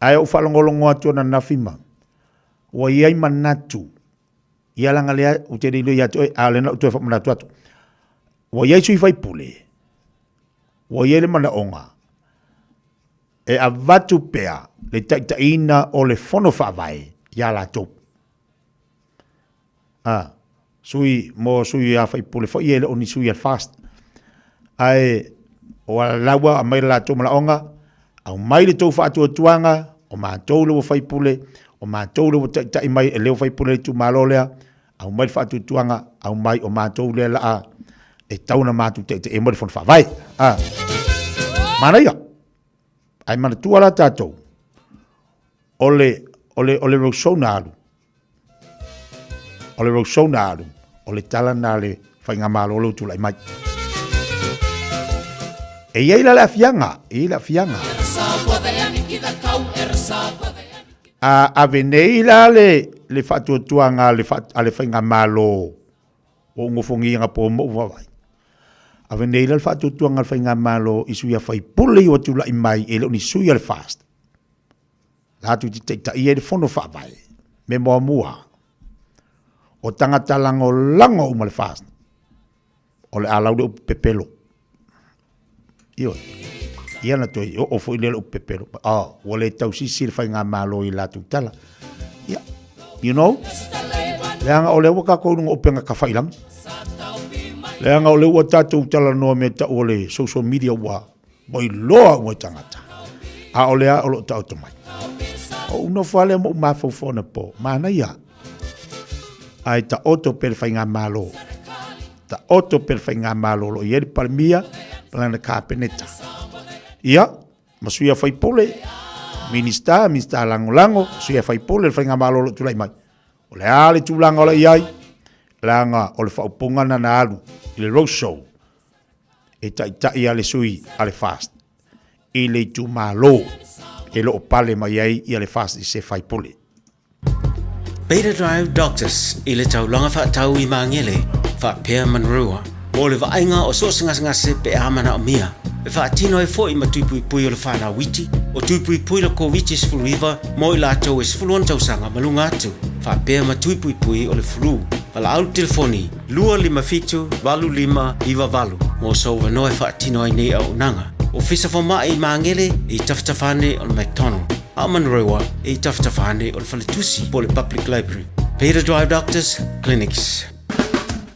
ae ou faalogologo atu ananafi ma, ua i ai manatu, ia leaga lea ou te le iloa ia te oe, a o lea na ou toe faamanatu atu. Ua i ai sui faipule, ua i ai le manaoga e avatu pea le taitaiina o le fono faavae iā latou. A, sui, mo sui a faipule foi ia e le o ni sui a FAST. Ae, o la ua aumai le latou manaoga, aumai le tou faatuatuaga, o matou le ua faipule, o matou le ua taitai mai e le ua faipule i le itumalo lea, aumai le faatuatuaga, aumai o matou lea laa e tau ona matou taitaia mai le Fono Faavae. A, manaia. Ae manatua la tatou, o le, o le, o le roadshow na alu, o le roadshow na alu, o le tala na le faigamalo lea ua tulai mai. E i ai la le afiaga, e i ai le afiaga. A ave nei la le, le faatuatuaga a le, a le faigamalo ua ou nofogia anapo ma ou vaavaai. Ave nei la le faatuatuaga a le faigamalo i sui a faipule ua tulai mai e le o ni sui a le FAST. Latou te taitaia i le fono faavae, me muamua, o tagata lagolago uma le FAST, o le a lau le upu pepelo. Ioe. Ia na toe oo foi lea le upu pepelo. Oh, ua le tausisi le faigamalo i latou tala. Ia, you know, leaga o lea ua tatou luga o upega tafailagi. Leaga o lea ua tatou talanoa mea tau o le social media ua ua iloa uma i tagata. A o lea o lo o taoto mai. O ou nofo lava lea ma ou mafaufau anapo, manaia. Ae taoto pea le faigamalo. Taoto pea le faigamalo o lo o i ai le Palemia ma lana Kapeneta. Ia, ma sui a faipule, Minista, Minista Lagolago, sui a faipule le faigamalo o lo o tulai mai. O le a le tulaga o lo o i ai? Leaga o le faaupuga lena na alu i le road show e taitai a le sui a le FAST i le itumalo e lo o pale mai ai ia le FAST i se faipule.
Beta Drive Doctors i le taulaga faatau i Magele faapea Manurewa mo le vaaiga o so o se gasegase pe a manaomia. E faatino ai foi ma tui puipui o le fanau iti, o tui puipui le Koviti-19 mo i latou e 16 tausaga ma luga atu, faapea ma tui puipui o le flu. Valaau le telefoni 257 8598 mo sou avanoa e faatino ai nei auaunaga. Ofisa Fomai i Magele e i tafatafa ane o le McDonald, a o Manurewa e i tafatafa ane o le Faletusi po o le Public Library. Beta Drive Doctors Clinics.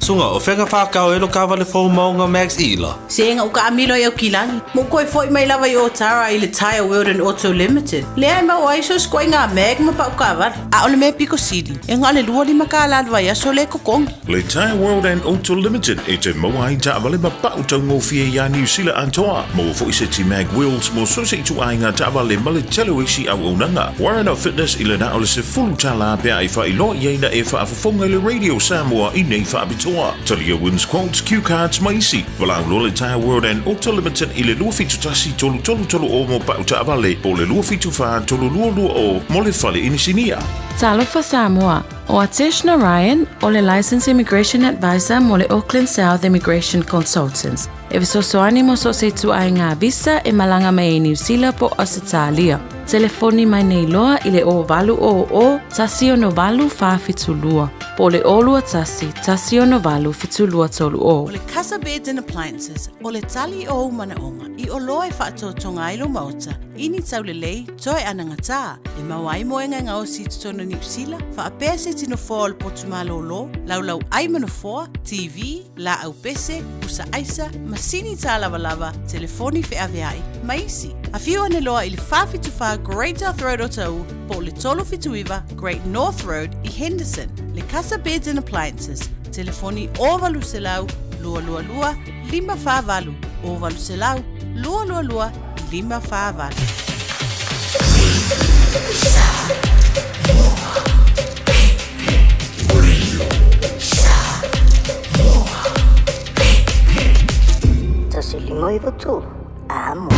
Sunga, o fea ka whākau e lo kāwale fou maunga Max Ila?
Se nga uka amilo i au kilagi. Mo koe foi mai lava i Otara i le Tyre World and Auto Limited. Lea e mau ai so sikoa i ngā mag ma pau kāwale. A o le mea piko sili, e nga o le 25 kālā le vaiaso le kokongi.
Le Tyre World and Auto Limited e te maua ai taavale ma pau taugofie iā Niu Sila atoa. Maua foi seti mag wheels mo so se ituaiga taavale ma le tele o isi auaunaga. Warren of Fitness i le na o le 10 tālā pea e faailoa i ai na e faafofoga i le Radio Samoa i nei faapitoa. Talia wins quotes, cue cards ma isi. Valaau loa le Tyre World and Auto Limited i le 271 3330 mo pau taavale po o le 274 3220 mo le fale inisinia.
Talofa Samoa, o Atesh Narayan o le Licensed Immigration Advisor mo le Auckland South Immigration Consultants. E fesoasoani mo so o se ituaiga visa e malaga mai ai Niu Sila po o Ausetalia. Telefoni mai nei loa i le 0800 168 472 po o le 021 168 7230.
O le Casa Beds and Appliances, o le tali o ou manaoga i oloa e faatoatoga ai lou maota i ni taulelei toe anagatā e maua ai moega e gaosi i totonu o Niu Sila, faapea se tino foa o le potu malōlō, laulau ai ma nofoa, TV, laau pese, pusa aisa, masini tālavalava, telefoni feaveai, ma isi. Afio ane loa i le 474 Great South Road o Taʻu po o le 379 Great North Road i Henderson. Le Casa Beds and Appliances, telefoni 0800 222 548, 0800 222 548.
153 Amo.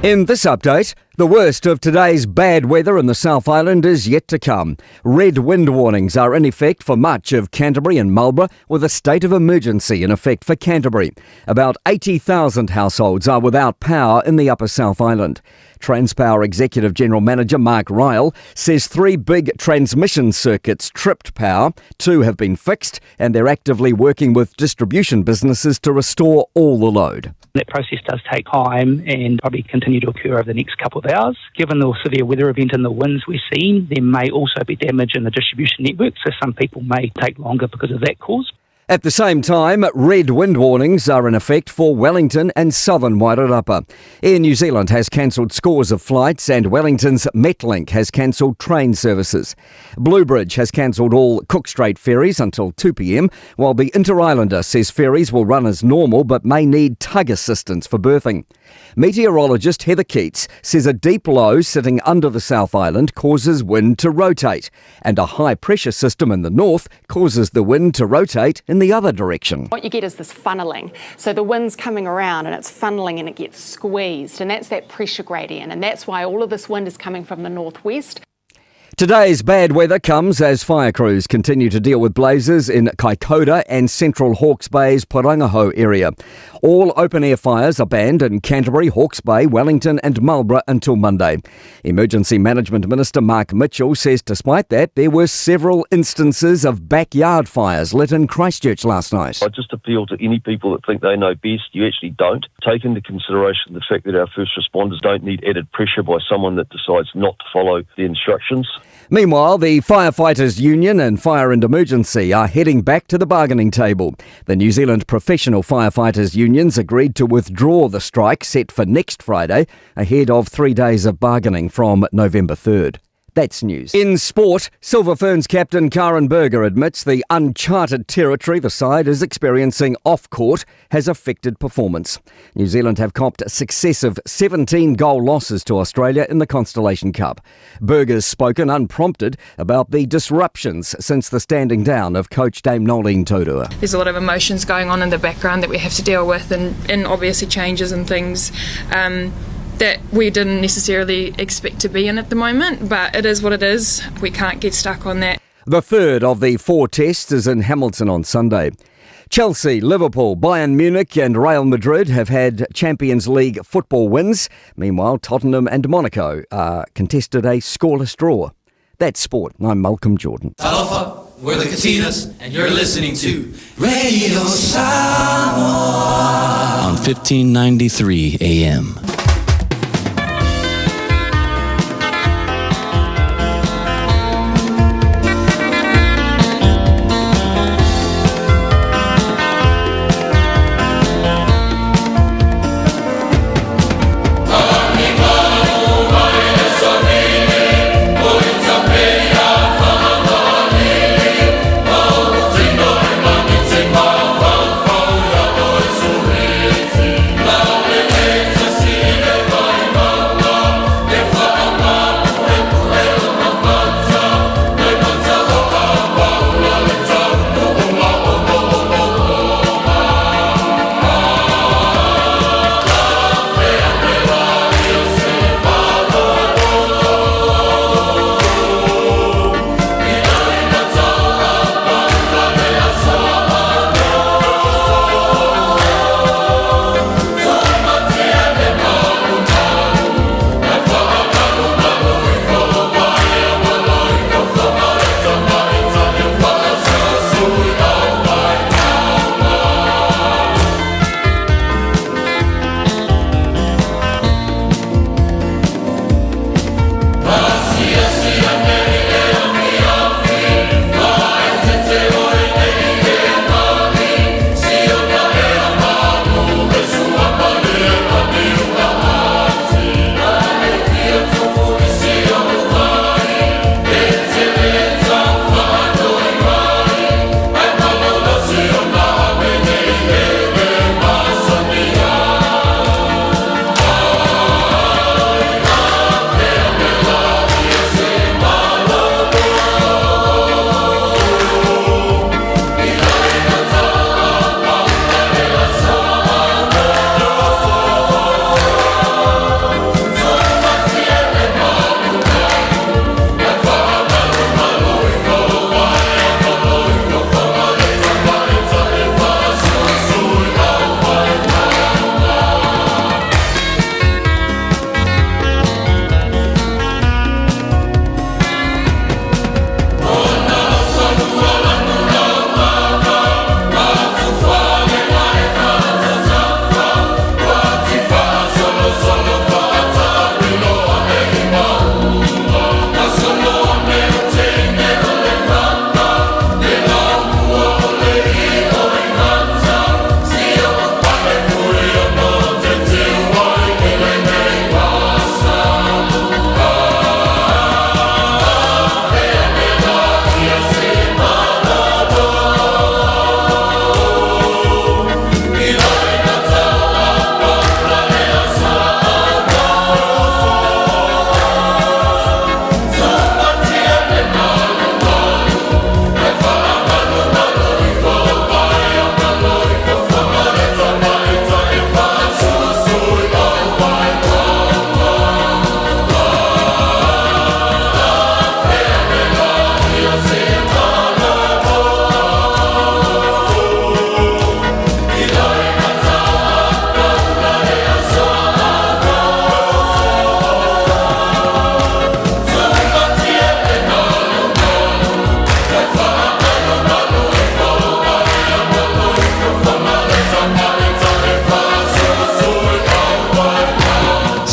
In this update, the worst of today's bad weather in the South Island is yet to come. Red wind warnings are in effect for much of Canterbury and Marlborough, with a state of emergency in effect for Canterbury. About 80,000 households are without power in the Upper South Island. Transpower Executive General Manager Mark Ryle says three big transmission circuits tripped power, two have been fixed, and they're actively working with distribution businesses to restore all the load.
That process does take time and probably continue to occur over the next couple of hours. Given the severe weather event and the winds we're seeing, there may also be damage in the distribution network, so some people may take longer because of that cause.
At the same time, red wind warnings are in effect for Wellington and southern Wairarapa. Air New Zealand has cancelled scores of flights and Wellington's Metlink has cancelled train services. Bluebridge has cancelled all Cook Strait ferries until 2pm, while the Interislander says ferries will run as normal but may need tug assistance for berthing. Meteorologist Heather Keats says a deep low sitting under the South Island causes wind to rotate, and a high pressure system in the north causes the wind to rotate in the other direction.
What you get is this funneling. So the wind's coming around and it's funneling and it gets squeezed, and that's that pressure gradient, and that's why all of this wind is coming from the northwest.
Today's bad weather comes as fire crews continue to deal with blazes in Kaikoura and central Hawke's Bay's Porangahau area. All open-air fires are banned in Canterbury, Hawke's Bay, Wellington and Marlborough until Monday. Emergency Management Minister Mark Mitchell says despite that, there were several instances of backyard fires lit in Christchurch last night.
I just appeal to any people that think they know best. You actually don't. Take into consideration the fact that our first responders don't need added pressure by someone that decides not to follow the instructions.
Meanwhile, the Firefighters Union and Fire and Emergency are heading back to the bargaining table. The New Zealand Professional Firefighters Unions agreed to withdraw the strike set for next Friday, ahead of 3 days of bargaining from November 3rd. That's news. In sport, Silver Ferns captain Karin Burger admits the uncharted territory the side is experiencing off-court has affected performance. New Zealand have copped successive 17-goal losses to Australia in the Constellation Cup. Burger's spoken unprompted about the disruptions since the standing down of coach Dame Noeline Taurua.
There's a lot of emotions going on in the background that we have to deal with, and obviously changes and things that we didn't necessarily expect to be in at the moment, but it is what it is. We can't get stuck on that.
The third of the 4 tests is in Hamilton on Sunday. Chelsea, Liverpool, Bayern Munich and Real Madrid have had Champions League football wins. Meanwhile, Tottenham and Monaco contested a scoreless draw. That's sport. I'm Malcolm Jordan.
Talofa, we're the Katinas, and you're listening to Radio Samoa
on 1593 AM.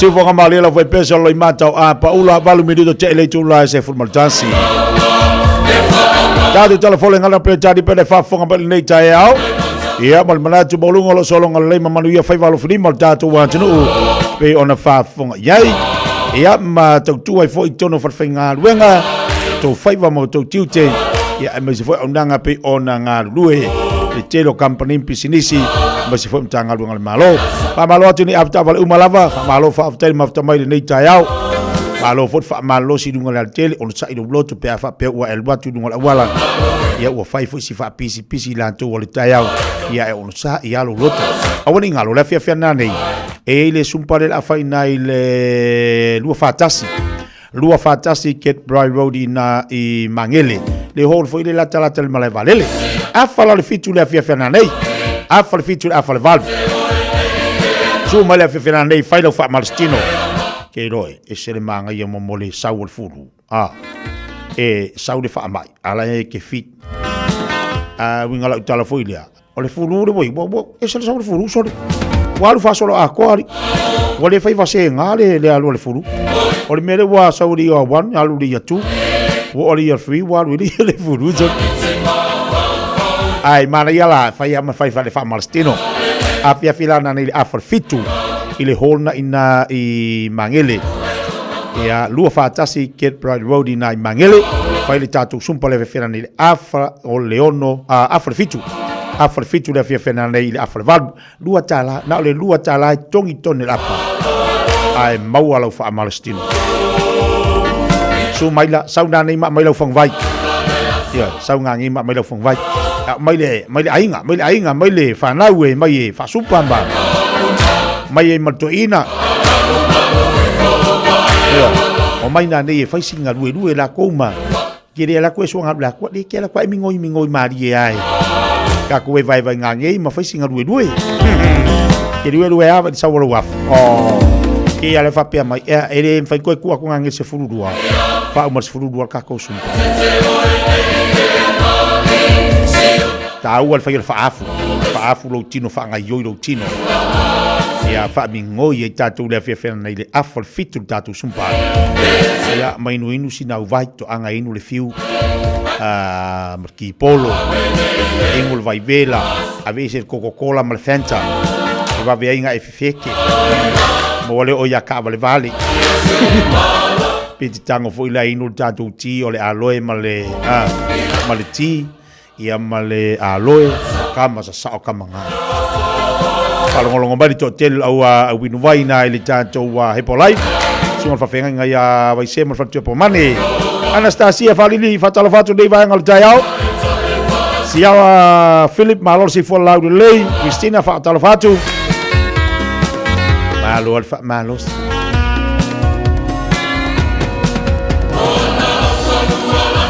Siufoga malie lau faipese o Loimata o a paula 8 minuto te le itula e 11. Tatou telefone ngana pe tali pe le faafofoga mai lenei taeao. Ia, ma le manatu maualuga o lo o sologa lelei ma manuia faiva alofilima o le tatou atunuu pei ona faafofoga i ai. Ia, ma tautua ai foi i totonu o falefaigaluega, tou faiva ma outou tiute, ia, aemaise foi auaunaga pei ona galulue le tele o kamupani ma pisinisi, aemaise foi Matagaluega a le Malo. Faamalo atu i nei avetaavale uma lava, faamalo faafetai le mafuta mai i lenei taeao. Malo foi le faamalolosi i luga o le alatele, onosai lou loto pe a faapea ua e alu atu i luga o le auala, ia ua fai foi si faapisipisi i latou o le taeao, ia e onosai lava lou loto. Aua ne i galo, o le afiafi ana nei, e i ai le sumpa lea o le a fai i ina i le 2:41, 2:41 Cape Bride Road i ina i Magele, le hall foi lea e latalata i le malae vaalele. Afa la o le 7 le afiafi ana nei, afa le 7 i le afa le 8. Susu mai le afiafi ana nei, fai lau faamalositino. Ke iloa e ese le magaia mo mo le sau o le fulu. A, e sau le faamai, a la e ke fit. A uiga lau tala foi lea, o le fulu le ua, ua, ua, ese le sau o le fulu, sole. Ua alu faasolo atoa ali. Ua le fai vasega le, le alu a le fulu. O le mea lea ua sau i le year 1, alu i le year 2, ua oo i le year 3, ua alu i le, le fulu, sole. Ai, manaia la, fai ama fai fale faamalositino. Afiafi la nanei i le afa o le 7 i le hall na ina i Magele. Ia, 2:41 Cape Bride Road ina i Magele. Fai le tatou sumpa le afiafi nanei i le afa o le 6, a, afa o le 7. Afa o le 7 le afiafi nanei i le afa o le 8. $2, na o le $2 e togi tonu i le apa. Ae maua lau faamalositino. Susu mai la, sau nanei ma aumai lau faguvai. Ioe, sau nanei ma aumai lau faguvai. Mai le, mai le aiga, mai le aiga, mai le fanau e mai e faasupa ma mai ai ma le toeaina. Ioe, omai nanei e fai sina luelue lakou ma ke le ala koe soa la koe le ke ala koe mingoi mingoi malie ai. Ka koe vai vai ngangei ma fai sina luelue. Ke luelue ava i sau alo afu. Oh. Ke ala faapea mai, ea, e le mawhai koe kua ko ngā se fururua. Wha uma se fururua ka kou sumpa. Tāua le whai o le whaafu. Whaafu lou tino, whaangaioi lou tino. Ia, whaamingoi ai tātou le awhiawhiana nei le afa o le 7 le tātou sumpa. Ia, mainuinu sina au vai, to anga inu le fiu, ma le kipolo, ingu le vaivela, ave ese le Coca-Cola ma le Fanta, e vave ai ngā e fefeke. Maua lea o ia kaavalevale. Pe te tango foi la inu le tātou tī o le aloe ma le, ma le tī, ia ma le aloe, ka ma sasao ka manga. Faalogologo mai le toatele o au au inuvai ina i le tātou Herbalife. Susuga o le faafeagaiga ia Vaise ma le faletua Pomane. Anastasia Faalili, faatalofa atu nei vaega o le taeao. Siawa Philip, malo le soifua lau lelei. Christina, faatalofa atu. Malo le faamalosi.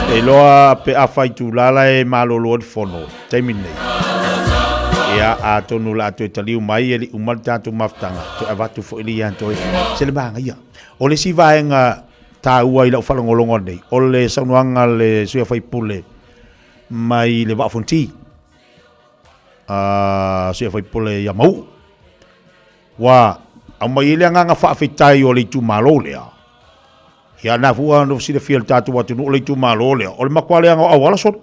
Te iloa pe a whai tūlala e malolo ai le fono, taimi nei. Ia, atonu o le a toe taliu mai e le uma le tatou mafutaga, toe avatu foi le ia toe. Se le magaia. O le isi vaega taua i lau faalogologo nei, o le saunoaga a le sui usufono mai le Vaa o Fonoti, a sui usufono ia Mauu. Ua aumai ai le agaga faafetai o le itumalo lea. Ia na fua no silafia le tatou atunuu o le itumalo lea, o le matua leaga o auala sole.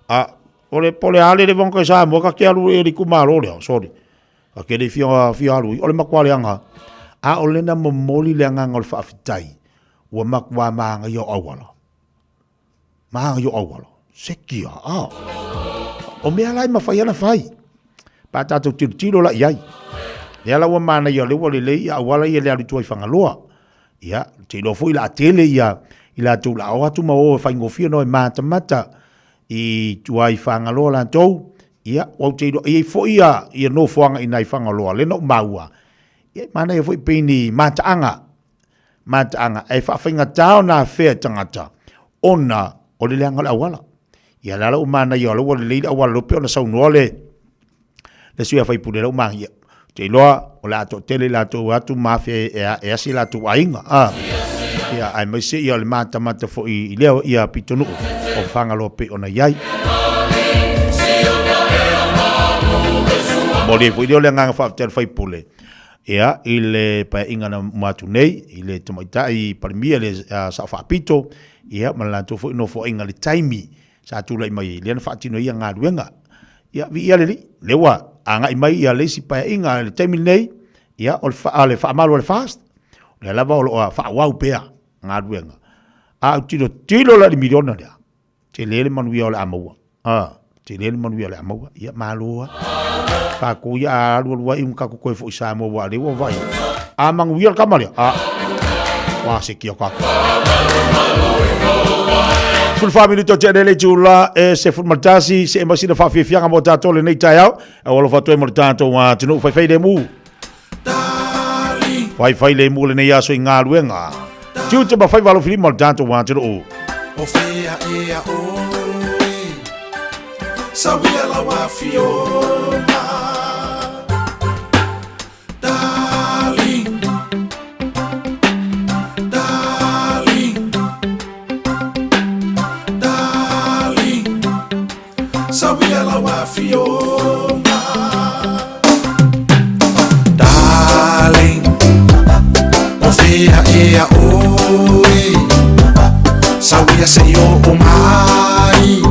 A o le po o le a le leva ona toe Samoa ta te alu i le itumalo lea, sorry. Ta te le fia fia alu i, o le matua leaga. A o lena momoli le agaga o le faafetai, ua matua manaia o auala. Manaia o auala. Seki a, a. O mea la e mafai ona fai. Pa tatou tilotilo la i ai. Lea la ua manaia lea ua lelei ia auala ia le alu i tua i Fagaloa. Ia, ou te iloa foi o le a tele ia i latou o le a o atu ma o e faigofie ona o e matamata i tua i Fagaloa latou. Ia, ou te iloa, e i ai foi ia, ia nofoaga i ina i Fagaloa, lea na ou maua, ia e manaia foi pei ni mataaga mataaga e faafaigata ona afea e tagata ona o le leaga o le auala. Ia la la ua manaia o la ua lelei le auala lope ona saunoa le le sui usufono la ua manaia. Ou te iloa o le a toatele i latou atu ma afe e, e asi latou aiga. Ah. Ia, aemaise ia o le matamata foi i lea ia pitonuu o Fagaloa pei ona i ai. Momoli ai foi lea o le agaga faafetai o le sui usufono. Ia, i le paeaiga na uma atu nei, i le Tamaitai Palemia, le Sao Faapito, ia, ma le latou foi nofoaiga i le taimi sa tulai mai ai, lea na faatino ai ia galuega. Ia, viia le Alii, lea ua agai mai ia le isi paeaiga i le taimi lenei, ia, o le faamalu a le FAST, o lea lava o lo o faaauau pea galuega. A ou tilotilo la i le miliona lea, Tele le manuia o le a maua. A, tele le manuia o le a maua. Ia, malo lava. Tatou ia a alualu ai uma tatou toe foi i Samoa aua o lea ua vaai. A manuia le tama lea, a, ua sekia tatou. 14 minute o tea nei le itula e 11, see mai sina faafiafiaga mo tatou lenei taeao. E alofa atu ai mo le tatou atunuu faifai lemu. Faifai lemu lenei aso i galuega. Tiute ma faiva alofilima o le tatou atunuu.
O fea ea oe Sauia lau afioga Darling Darling Darling Sauia lau afioga Darling O fea ea oe Sauia se i oo mai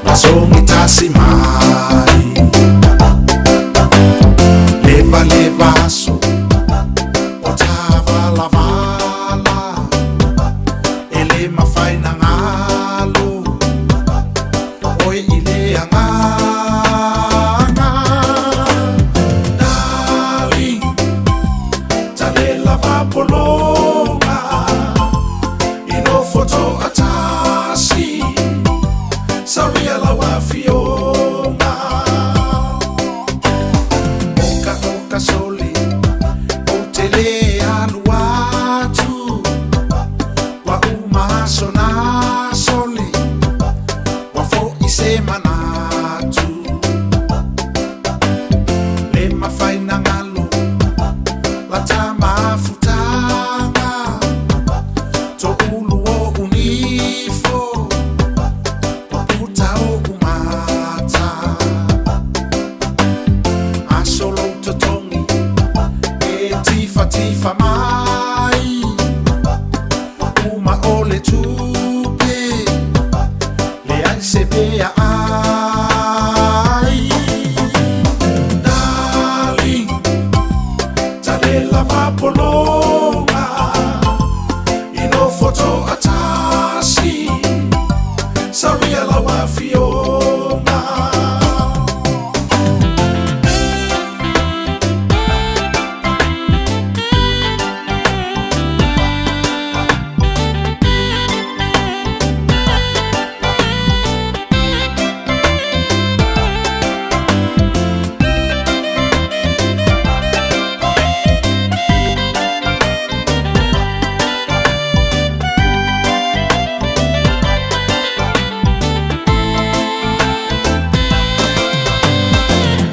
Masogi tasi mai Leva leva aso O tavalavala E le mafai na galo Oe i le agaga Darling Tale lava pologa I nofo toatasi Sauia lau afioga Oka oka sole Ou te le alu atu Ua uma aso na sole Ua fo'i se manatu Le mafai na galo La ta mafutaga To'ulu o'u nifo Puputa o'u mata Aso lou totogi E tifatifa mai Uma o le tupe Leai se mea ai Darling Tale lava pologa I nofo toatasi Sauia lau afioga.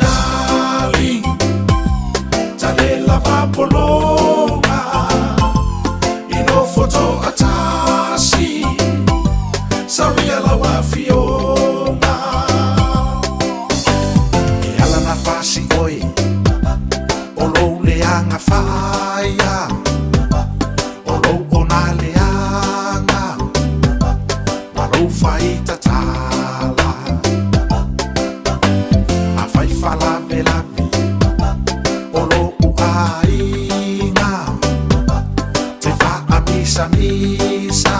Darling, tale lava pologa I nofo toatasi Sauia lau afioga E ala na fasi oe O lou leaga faia O lou ona leaga Ma lou faitatala Afai falavelave O lo'u aiga Te faamisamisa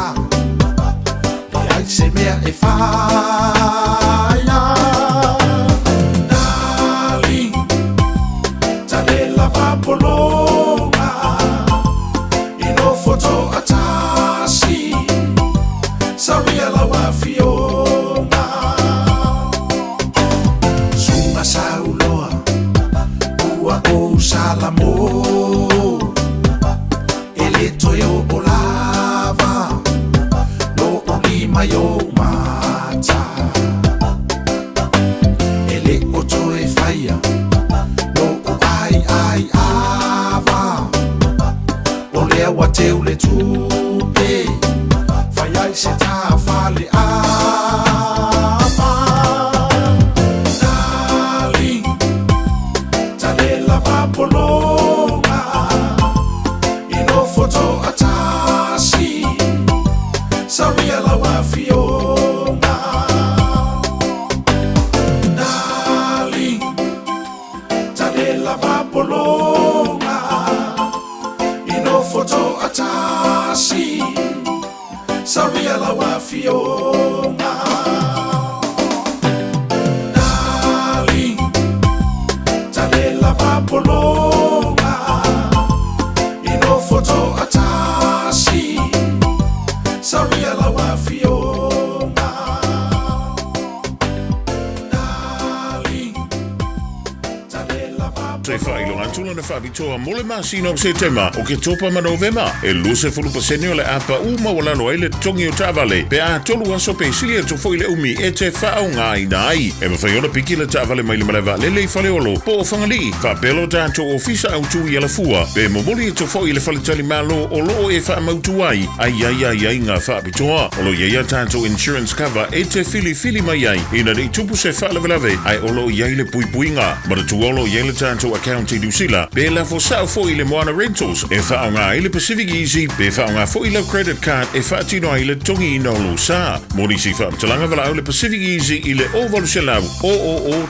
Leai se mea e faia Darling Tale lava pologa I nofo toatasi Sauia lau afioga Suga sauloa Ua ou salamo E le toe oo lava Lo'u lima i ou mata E le o toe faia Lo'u aiai ava O lea ua teu le tupe Fai ai se tafale ava Darling Tale lava pologa pologa i nofo to'atasi sauia lau afioga. Darling, tale lava pologa i nofo to'atasi sauia lau afioga. Darling, tale lava.
Se faailoga atu lana faapitoa mo le masina o Setema, Oketopa ma Novema, e 20% o le a paʻu maualalo ai le totogi o taavale pe a 3 aso pe sili atu foi le umi e te faaaogaina ai. E mafai ona piki le taavale mai le malae vaalele i Faleolo po o Fagalii, faapea lo tatou ofisa autu i Alafua, pe momoli atu foi i le faletalimalo o loo e faamautu ai ai ai ai aiga faapitoa. O lo o i ai a tatou insurance cover e te filifili mai ai ina ne i tupu se faalavelave, ae o lo o i ai le puipuiga. Manatua o lo o i ai le tatou account i Niu Sila, pe lafo sao foi i le Moana Rentals e faaaoga ai le Pacific Easy, pe faaaoga foi lau credit card e faatino ai le totogiina o lou sa. Mo nisi faamatalaga, valaau le Pacific Easy i le 0800 000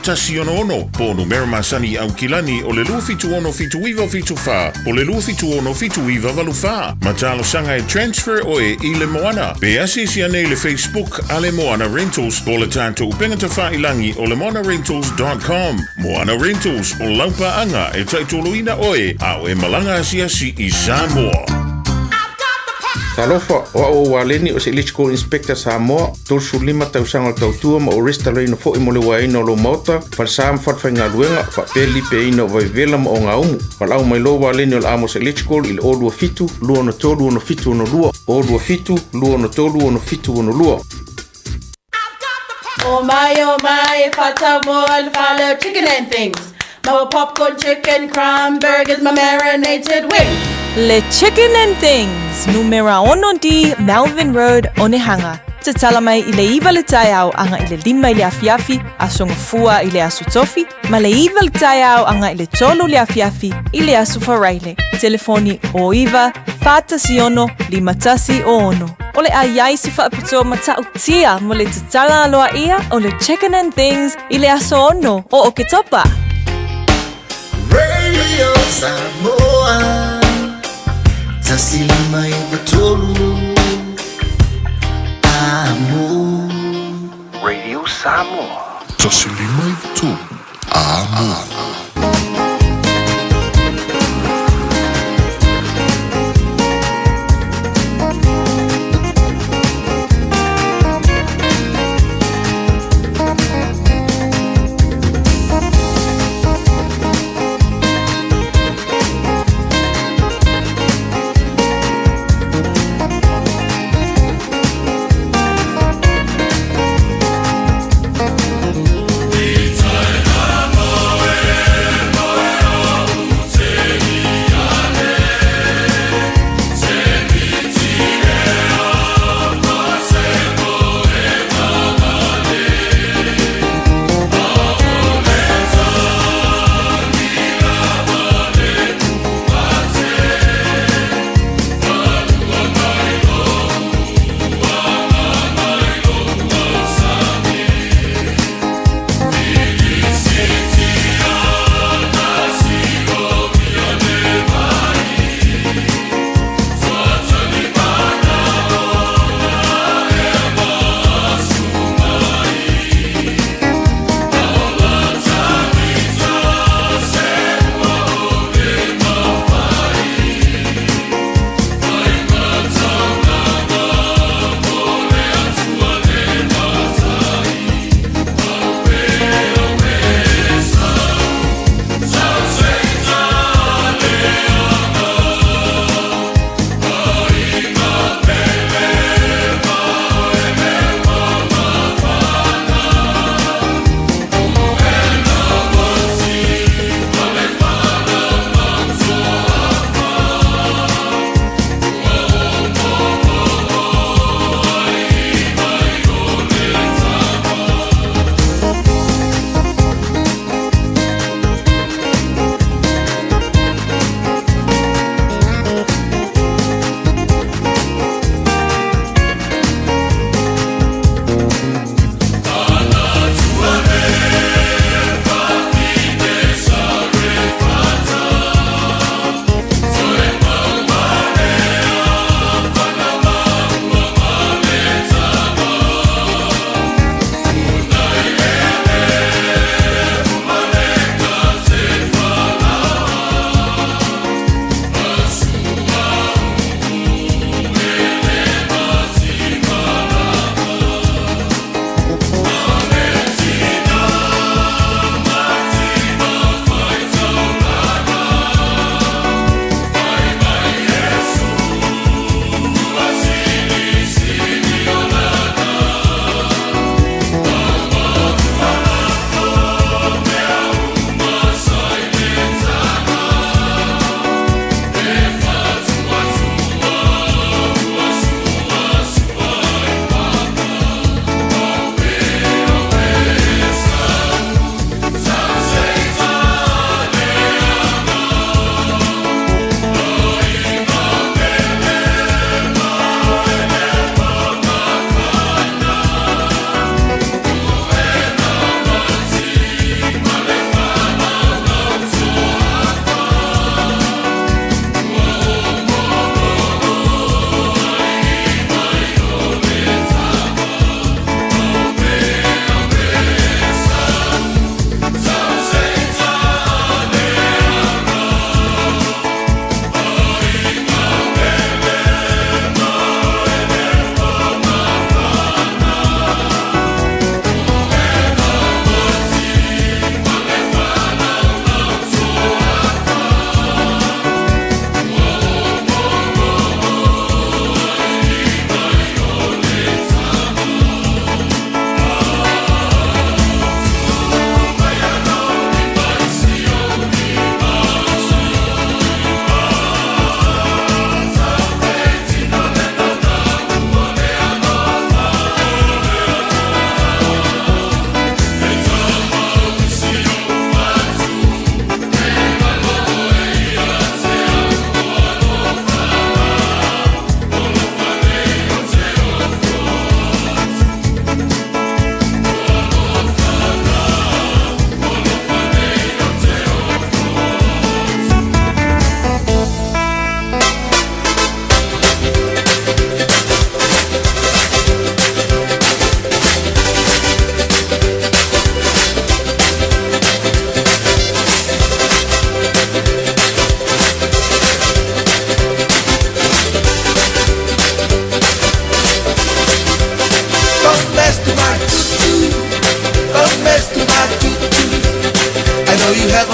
166 po o numera masani i Aukilani o le 276 7974 po o le 276 7984. Ma talosaga e transfer oe i le Moana. Pe asiasi ane i le Facebook a le Moana Rentals po o le tatou upega tafailagi o le moanarentals.com. Moana Rentals, o lau paaga e taitoloina oe a o e malaga asiasi i Samoa.
Talofa, o au o Waleni o se Electrical Inspector Samoa, 35 tausaga o le tautua ma o resitalaina foi mo le uaeina o lou maota, falesa ma falefaigaluega, faapea le lipeaina o vaivevela ma ogaumu. Valaau mai loa Waleni o le Amos Electrical i le 027 263 6762, 027 263 6762.
Oh my, oh my, e whatau mo le whale chicken and things. Maua popcorn chicken, crumb burgers, ma marinated wings.
Le Chicken and Things, numera 6D, Melvin Road, Onehunga. Tatala mai i le 9 le taeao aga i le 5 i le afiafi, Aso Gafua i le Aso Tofi, ma le 9 le taeao aga i le 3 le afiafi i le Aso Faraile. Telefoni 09 416 5106. O le a i ai se faapitoa matautia mo le tatala aloaia o le Chicken and Things i le aso 6 o Oketopa.
Radio Samoa 105 93 Amo.
Radio Samoa.
105 93 Amo.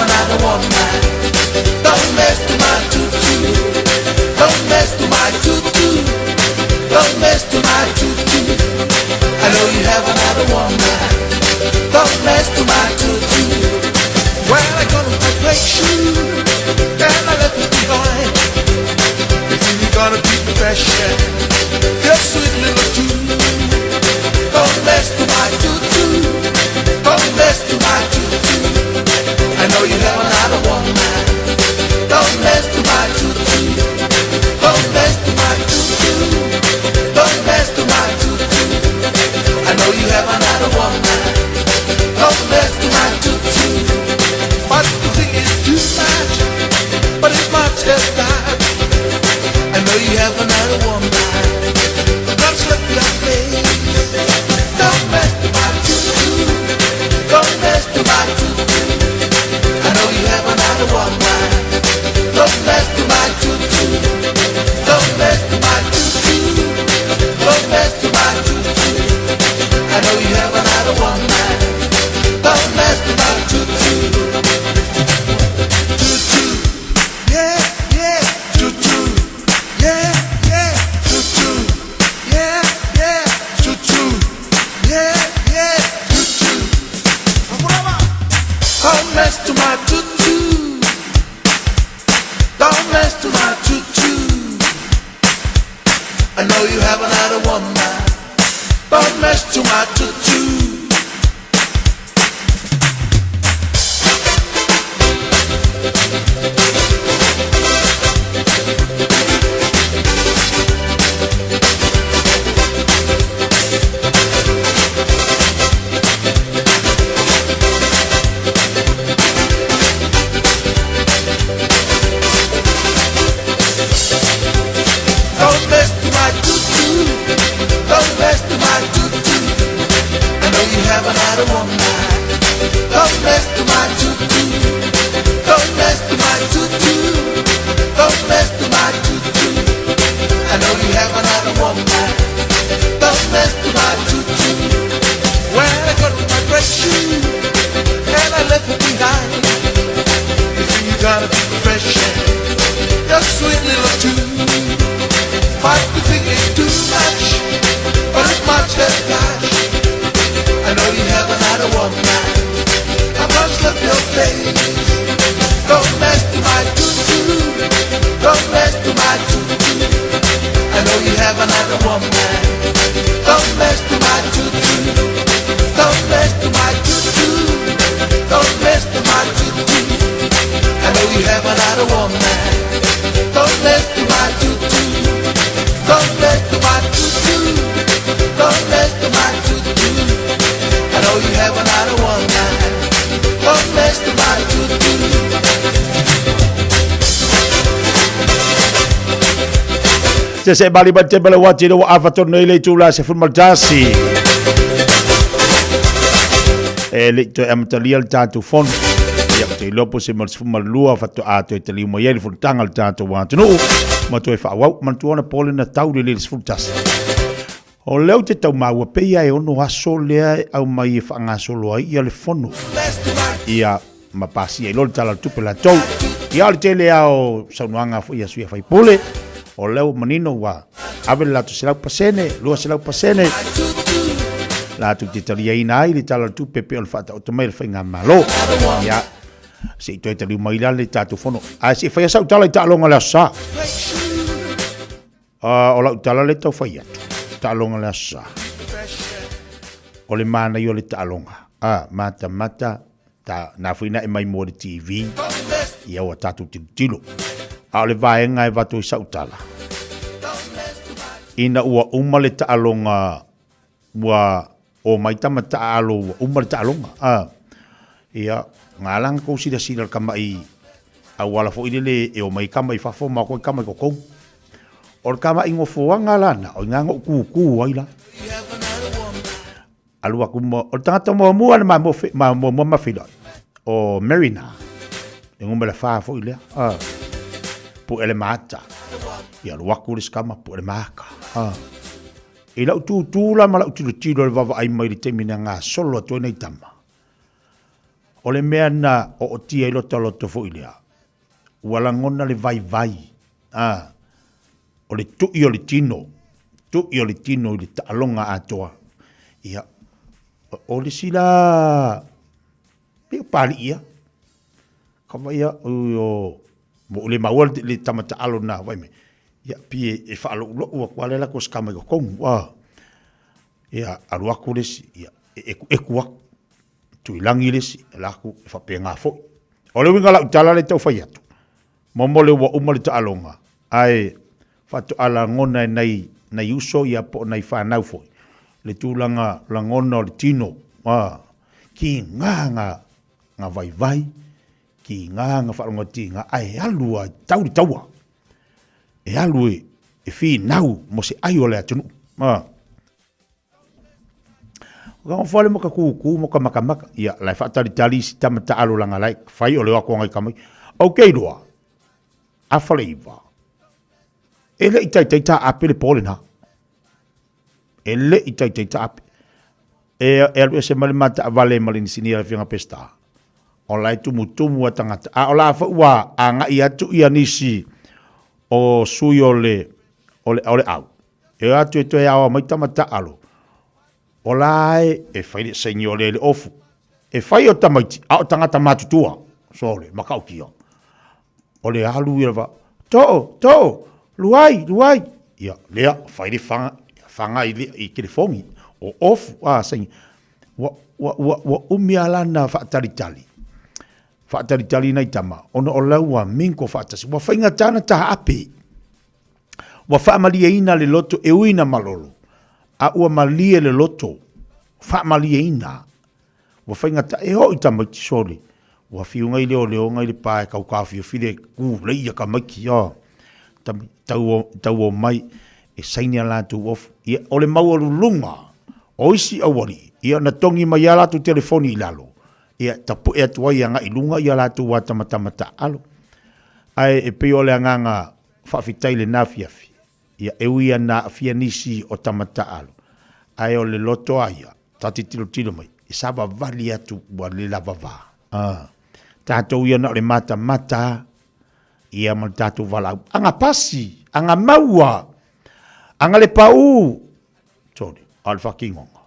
another woman. Don't mess to my tutu. Don't mess to my tutu. Don't mess to my tutu. I know you have another woman. Don't mess to my tutu. Well, I got my great shoe and I left it behind. If you're gonna keep the fashion, your sweet little tune. Don't mess to my tutu. Don't mess to my tutu. I know you have another woman. Don't mess to my tutu. Don't mess to my tutu. Don't mess to my tutu. I know you have another woman. Don't mess to my tutu. But the thing is too much. But it's much as that. I know you have another woman. Don't slip your face. Don't mess to my tutu. Don't mess to my tutu. I know you have another woman. Don't mess to my tutu. Don't mess to my tutu. Don't mess to my tutu. I know you have another woman. Don't mess to my tutu. Tutu. Yeah, yeah. Tutu. Yeah, yeah. Tutu. Yeah, yeah. Tutu. Yeah, yeah. Tutu. Don't mess to my tutu. Don't mess to my tutu. I know you have another woman. Don't mess to my tutu. Don't mess to my tutu. Don't mess to my tutu. I know you have another woman. Don't mess to my tutu. Don't mess to my tutu. Don't mess to my tutu. I know you have another woman. Don't mess to my tutu. Well, I got my great shoe and I left it behind. You see, you gotta be fresh. Your sweet little tune. But the thing is too much, but it's much less cash. I know you have another woman. I must slap your face. Don't mess to my tutu. Don't mess to my tutu. I know you have another woman. Don't mess to my tutu. Don't mess to my tutu. Don't mess to my tutu. I know you have another woman. Don't mess to my tutu. Don't mess to my tutu. Don't mess to my tutu. I know you have another woman. Don't mess to my tutu.
Se se bali ba te bala wati le wa afa tonu i le tula se fun maltasi. E le toe amatalia le tātou fono. Ia ko te iloa po se ma le 12 faatoa toe taliu mai ai le fonotaga a le tatou atunuu ma toe faaauau. Manatua ona po le na tau le le 11. O lea ou te tau maua pei lava e ono aso lea e aumai e faagasolo ai ia le fono. Ia ma pasia ai loa le Tala o le Tupe latou. Ia o le tele lava o saunoaga foi a sui usufono, o lea ua manino ua ave le latou 100%, 200% latou te taliaina ai le Tala o le Tupe pei o le faataoto mai e le Faigamalo. Ia, se i toe taliu mai la le tatou fono. Ae se i faia sau tala i taaloga o le Aso Sa. O lau tala lea tau fai atu, taaloga o le Aso Sa. O le manaia o le taaloga, a, matamata, ta, na foi na e mai mo le TV, ia ua tatou tilotilo. A o le vaega e avatu ai sau tala, ina ua uma le taaloga, ua omai tama taaalo ua uma le taaloga, a, ia, galanga kou silasila i le kama'i auala foi lele e omai kama i fafo ma o koe kama i totonu. O le kama'i nofoaga lana, o i ina na ou kūkū ai la. Alu aku ma, o le tagata muamua na ma muamua ma feiloai, o Marina, le numera 4 foi lea, a, pue le mata. Ia alu aku le isi kama pue le maka, a. I lau tūtū la ma lau tilotilo i le vaavaai mai i le taimi na gasolo atu ai nai tama. O le mea na ootia i lota loto foi lea, ua lagona le vaivai, a, o le tui o le tino, tui o le tino i le taaloga atoa. Ia, o le isi la, pei o Papalii ia, ka vaai ia, ui o, ua ou le maua le tama taalo na, vaai mai, ia, pei e faaloulou atu lava le alu atu o se tama i totonu, a. Ia, alu atu le isi, ia, e ekueku atu. Tuilagi le isi, ala atu e faapena foi. O le uiga o lau tala lea e tau fai atu, momo le ua uma le taaloga, ae faatoa lagona e nai, nai uso ia po o nai fanau foi, le tulaga lagona o le tino, a, kiga nga, nga vaivai, kiga nga faalogotiga, ae alu lava e tau le taua. E alu e, e finau mo se ai o le atunuu. A. O ka fale mo ka kūkū mo ka makamaka. Ia, la e whaatalitali si tama taalo langa lai, whai o le wako ngai kamai. Au kei roa, a fale iwa. E le i taitai tā ape le pōle nā. E le i taitai tā ape. E, e alu ese male mata a vale ma le nisini a whianga pesta. O la e tumutumu a tangata. A o la fa ua a ngai atu ia nisi o sui o le, o le, o le au. E o atu e toe aoao mai tama taalo, o la e e fai le saini o le le ofu. E fai o tamaiti, a o tagata matutua, sole, makautia. O le alu ia va, too, too, luai, luai. Ia, lea, fai le fanga, fanga i, le, i telefongi, o ofu, a, saini. Ua, ua, ua, ua umi a lana whaatalitali. Whaatalitali nei tama, ona o lau minko whaatasi. Ua whainga tāna taha ape. Ua faamalieina le loto e ui na malolo, a ua malie le loto faamalieina. Ua faigata e oo i tamaiti sole, ua fiu ngai leoleoga i le pa e kaukaofiofi le ku lei ia tamaiti, oh. Tau, tau o mai e saini a latou ofu. Ia, o le maualuluga o isi aualii, ia na togi mai a latou telefoni i lalo, ia tapu'e atu ai agai i luga ia latou atamatama taaalo. Ae e pei o le agaga Faafetai i lena afiafi, ia e ui ana aafia nisi o tama taaalo, ae o le loto a ia, ta te tilotilo mai, e savavali atu ua le lava va. A, tatou ia na o le matamata ia ma le tatou valaau, aga pasi, aga maua, aga le pau, sorry, a o le faatinoga,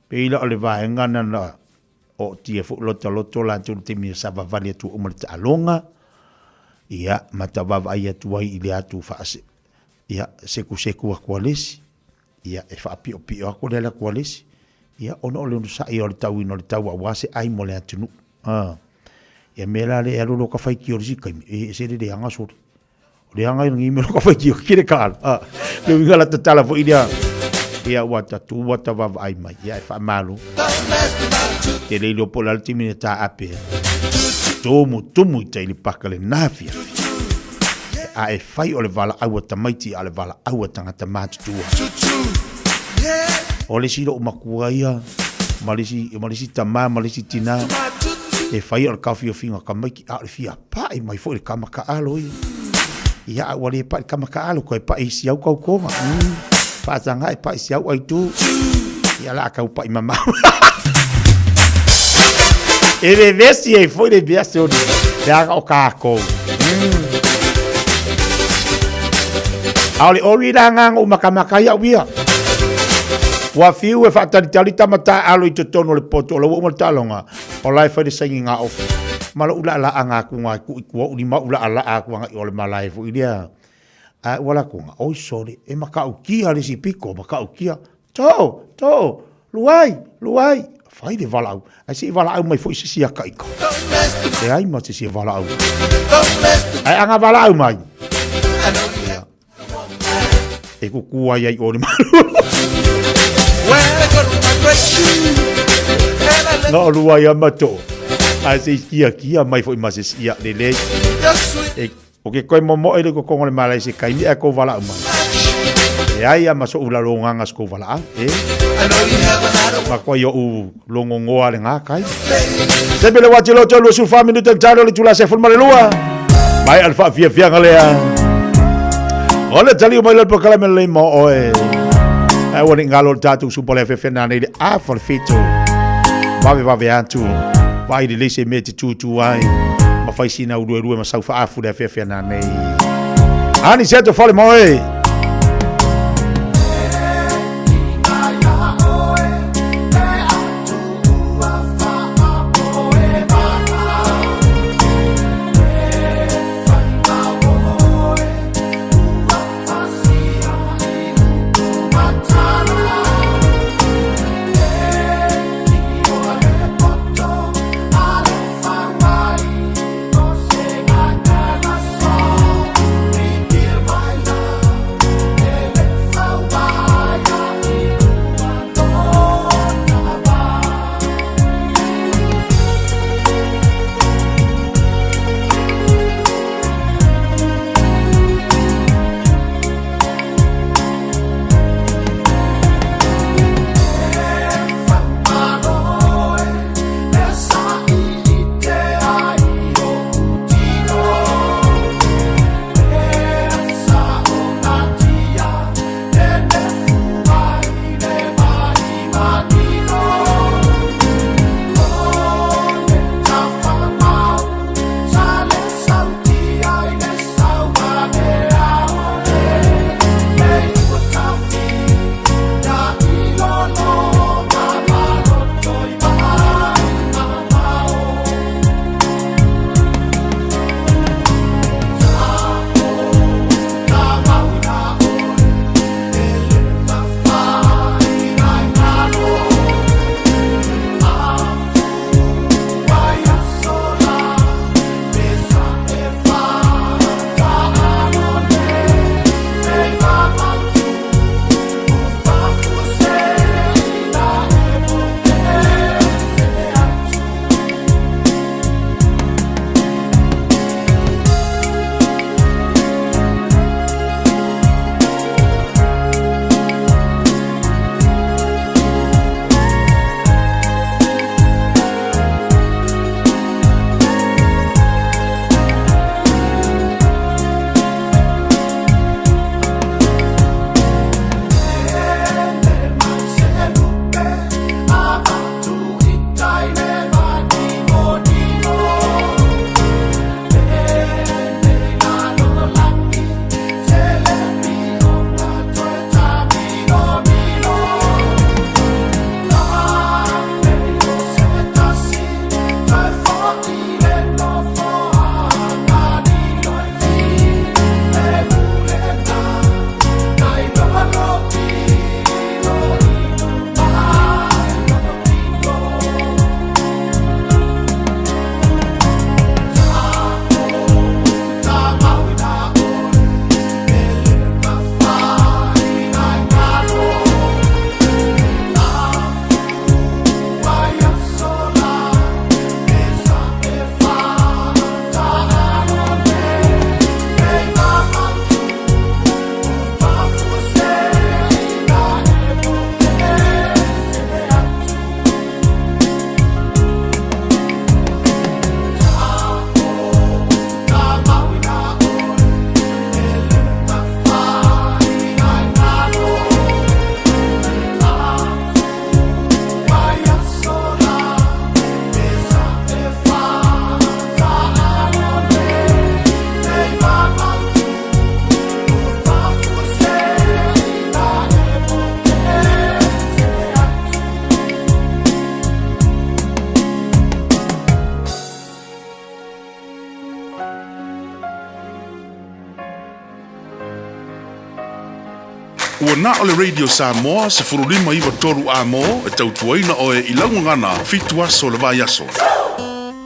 pei la o le vaega na na Ootia foi lota loto latou i le taimi e savavali atu uma le taaloga, ia, ma tau vaavaai atu ai i le atu faase, ia, sekuseku atu a le isi, ia, e faapiopio atu le alu atu a le isi, ia, ona o le onosai o le tauina o le tau aua se ai mo le atunuu. A, ia mea la lea e alu loa ka faitio i le isi taimi, e ese le leaga sole. O le anga i rangi me ka whaitio ki le kaala. Ah, le uiga la tatala fo ilia. Ia ua tatu ua ta vaavaai mai. Ia e whaamalo. Te leilo po la timi ne tā ape. Tumu tumu i teili paka le nāwhia. A e whai o le wala aua tamaiti a le wala aua tangata mātutua. O le silo o makua ia, ma le si, ma le si tamā, ma le si tinā. E whai o le kawhiowhinga ka maiki, a o le fia Paʻi mai foi le kama kaʻalo ia. Ia a ua le paʻi le kama kaʻalo, koe paʻi i si au kaukoga. Faataga e paʻi si au aitu. Ia la kau paʻi mamao. E vevesi ai foi le mea se oni. Le aga o kākou. A o le ori la nganga o makamaka ia uia. Ua fiu e faatalitali tama taalo i totonu o le poto o lau uma le taaloga. O la e fai le saini ngā ofu. Ma loʻu laʻalāʻaga aku ngā e kuʻi kua uli ma oʻu laʻalāʻa aku aga i o le malae foi lea. A ua lako nga, oi sole, e makaʻukia le isi piko, makaʻukia. Too, too, luai, luai. Fai le valaau. Ae se i valaau mai foi se isi aka ika. E ai ma se isi e valaau. Ae aga valaau mai. Ia. E kuku ai ai o le malu. Na o lua ia mato. Ae se kia kia mai foi ma se ia lele. E o ke koe momo e le kokongo le malai se kaimi e ko vala mai. E ai a maso ula lo nganga sko vala e. Ma koe yo u longongoa le ngā kai. Se pele wati loto lu su fa minuto talo le tula se fulma le lua. Mai alfa fia fia ngalea. O le tali mai le pokala me le mo oe. Ai wani ngalo le tatu su pole fe fe nane le a for fitu. Vave vave atu. Vaai lelei se mea e te tūtū ai, ma fai sina uluelue ma sau faafu le afeafea nanei. Ani se atu fale moe!
Ua na o le Radio Samoa 1593 amo e tautuaina oe i lau gagana 7 aso o le vaiaso.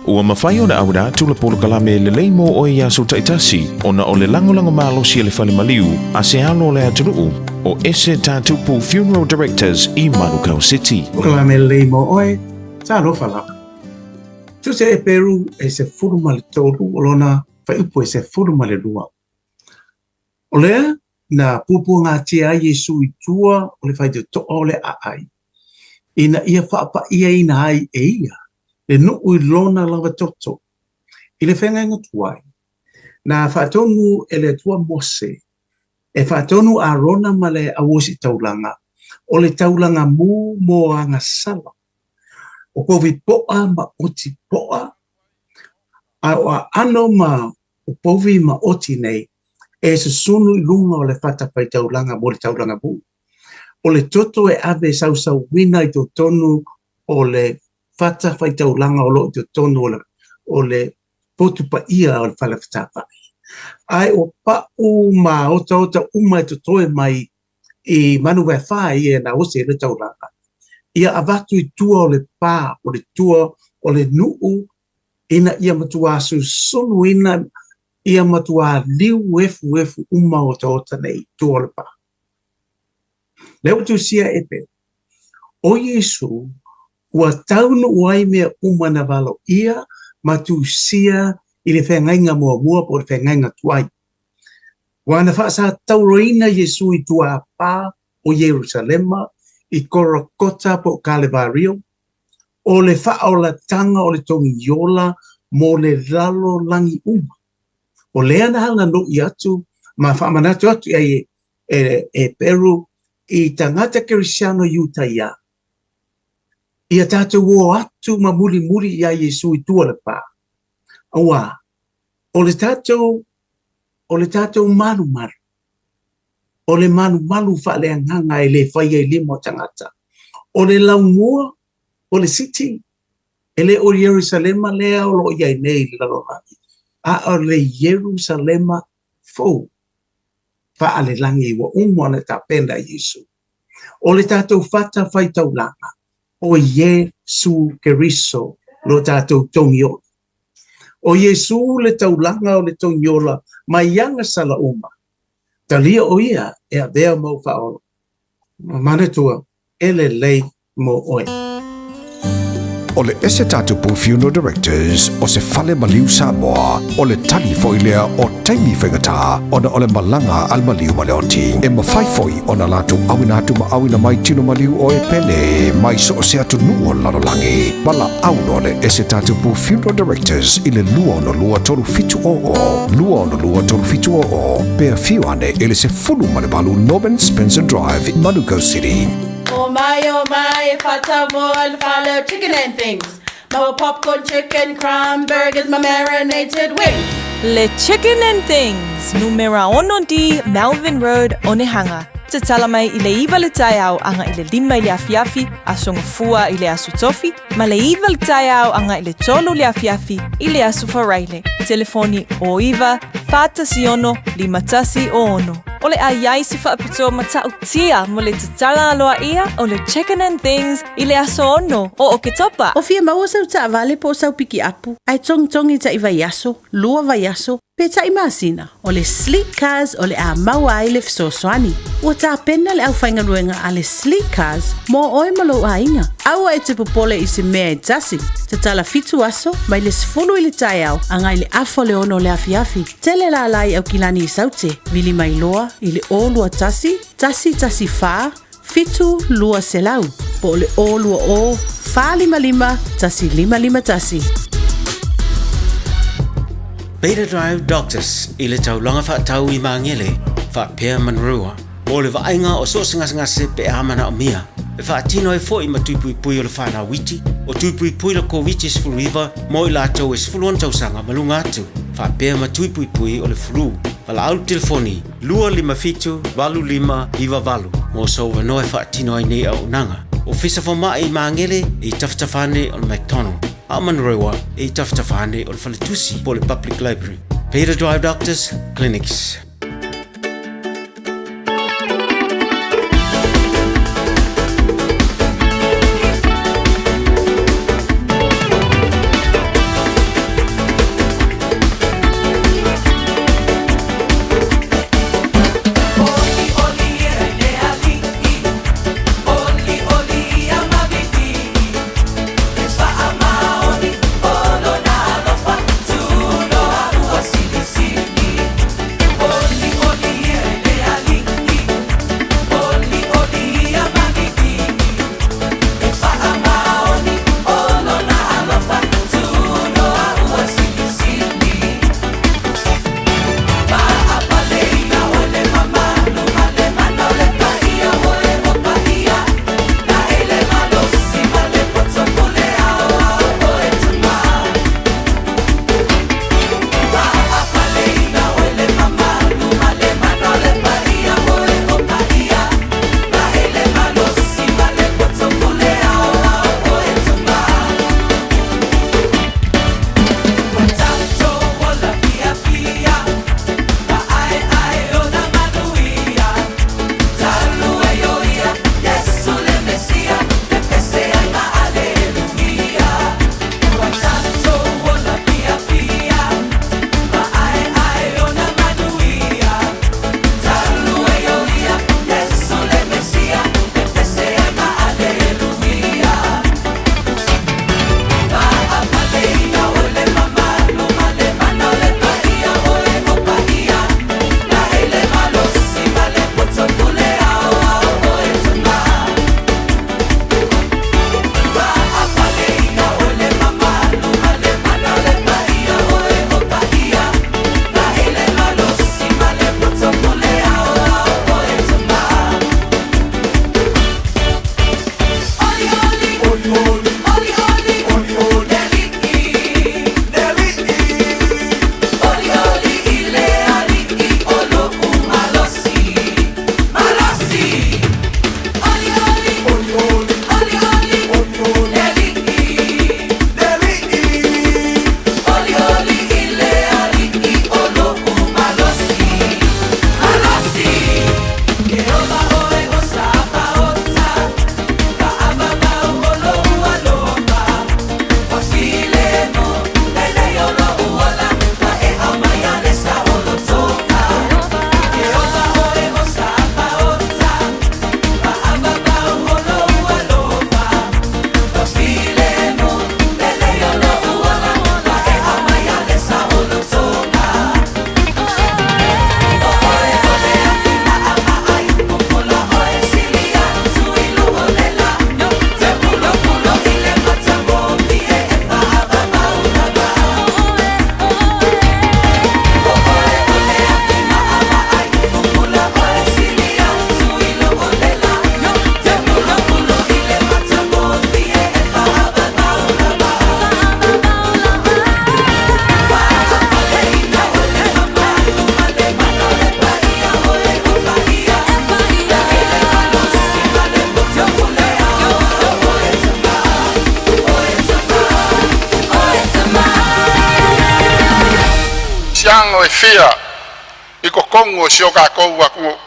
Ua mafai ona auina atu le polokalame lelei mo oe i aso taitasi ona o le lagolago malosi a le fale maliu a se alo o le atunuu o Ese Tatupu Funeral Directors i Manukau City.
Polokalame lelei mo oe, talofa lava. Tusi a Eperu e 13 o lona fuaiupu e 12. O lea na puapuagatia ai Iesu i tua o le faitotoa o le aai, ina ia faapa'iaina ai e ia le nuu i lona lava toto. I le feagaiga tuai, na faatonu e le Atua Mose e faatonu Arona ma le auositaulaga o le taulaga mu mo agasala. O povi poʻa ma oti poʻa, a o aano ma o povi ma oti nei e susunu i luga o le fatafaitaulaga mo le taulaga muʻu. O le toto e ave sausauina i totonu o le fatafaitaulaga o loo i totonu o le o le potu paia o le fale fetāfa'i. Ae ua paʻu ma otaota uma e totoe mai i Manuaefa ia e gaosi ai le taulaga, ia avatu i tua o le pā o le tua o le nuu ina ia matuā susunuina ia matuā liu efuefu uma otaota nei i tua o le pā. Lea ua tusia e Peru, ʻO Iesū, ua taunuu ai mea uma na valoia ma tusia i le feagaiga muamua po o le feagaiga tuai. Ua na faasatauroina Iesū i tuapā o Ierusalema i Korokota po o Kalevario, o le faaolatanga o le togiola mo le lalolagi uma. O lea na halanoʻi atu ma faamanatu atu i ai e, e Peru i tagata Kerisiano Iutaia, ia tatou o atu ma mulimuli iā Iesū i tua o le pā. Auā, o le tatou, o le tatou malumalu, o le malumalu faaleagaga e le faia i lima o tagata, o le laumua, o le siti, E le o Ierusalema lea o lo o i ai nei i le lalolagi, a o le Ierusalema fou faalelagi ua uma ona tapena e Iesu. O le tatou fatafaitaulaga, o Iesu Keriso lo tatou togiola. O Iesu le taulaga o le togiola mai agasala uma. Talia o ia e avea mau faaola. Manatua, e lelei mo oe.
O le ese tatupu Funeral Directors o se fale maliu Samoa, o le tali foi lea o taimi faigata ona o le malaga a le maliu ma le oti. E mafai foi ona latou auina atu ma auina mai tino maliu o e pele mai so o se atunuu o le lalolagi. Valaau loa le ese tatupu Funeral Directors i le 262 3700, 262 3700, pe afio ane i le 18 Norman Spencer Drive, Manukau City.
Oh my, oh my, e whata mo and follow chicken and things. Ma popcorn chicken, crumb burgers, ma marinated wings.
Le Chicken and Things, numera ono D, Melvin Road, Onehanga. Tatala mai i le iva le taeao aga i le lima i le afiafi, Aso Gafua i le Aso Tofi, ma le iva le taeao aga i le tolu le afiafi i le Aso Faraile. Telefoni 09 416 5106. O le a i ai se faapitoa matautia mo le tatala aloaia o le Chicken and Things i le aso 6 o Oketopa.
O fia maua sau taavale po o sau pikiapu, ae togitogi taʻi vaiaso, lua vaiaso, pe taʻi masina, o le Sleek Cars o le a maua ai le fesoasoani. Ua tapena le aufaigaluega a le Sleek Cars mo oe ma lou aiga. Aua e te popole i se mea e tasi. Tatala fitu aso, mai le 10 i le taeao agai le afa o le ono o le afiafi. Tele lala i Aukilani i Saute, vili mai loa i le 021 114 7200 po o le 020 455 1551.
Beta Drive Doctors i le taulaga faatau i Magele, faapea Monroe, mo le vaaiga o so o se gasegase pe a manaomia. E faatino ai foi ma tui puipui o le whanau iti, o tui puipui le Koviti-19 mo i latou e 16 tausaga ma luga atu, faapea ma tui puipui o le flu. Valaau le telefoni 257 8598 mo sou avanoa e faatino ai nei auaunaga. Ofisa Fomai i Magele e i tafatafa ane o le McDonald, a o Manurewa e i tafatafa ane o le Faletusi po o le Public Library. Beta Drive Doctors Clinics.
kerisiano e fia i totonu o si o tatou atunuu.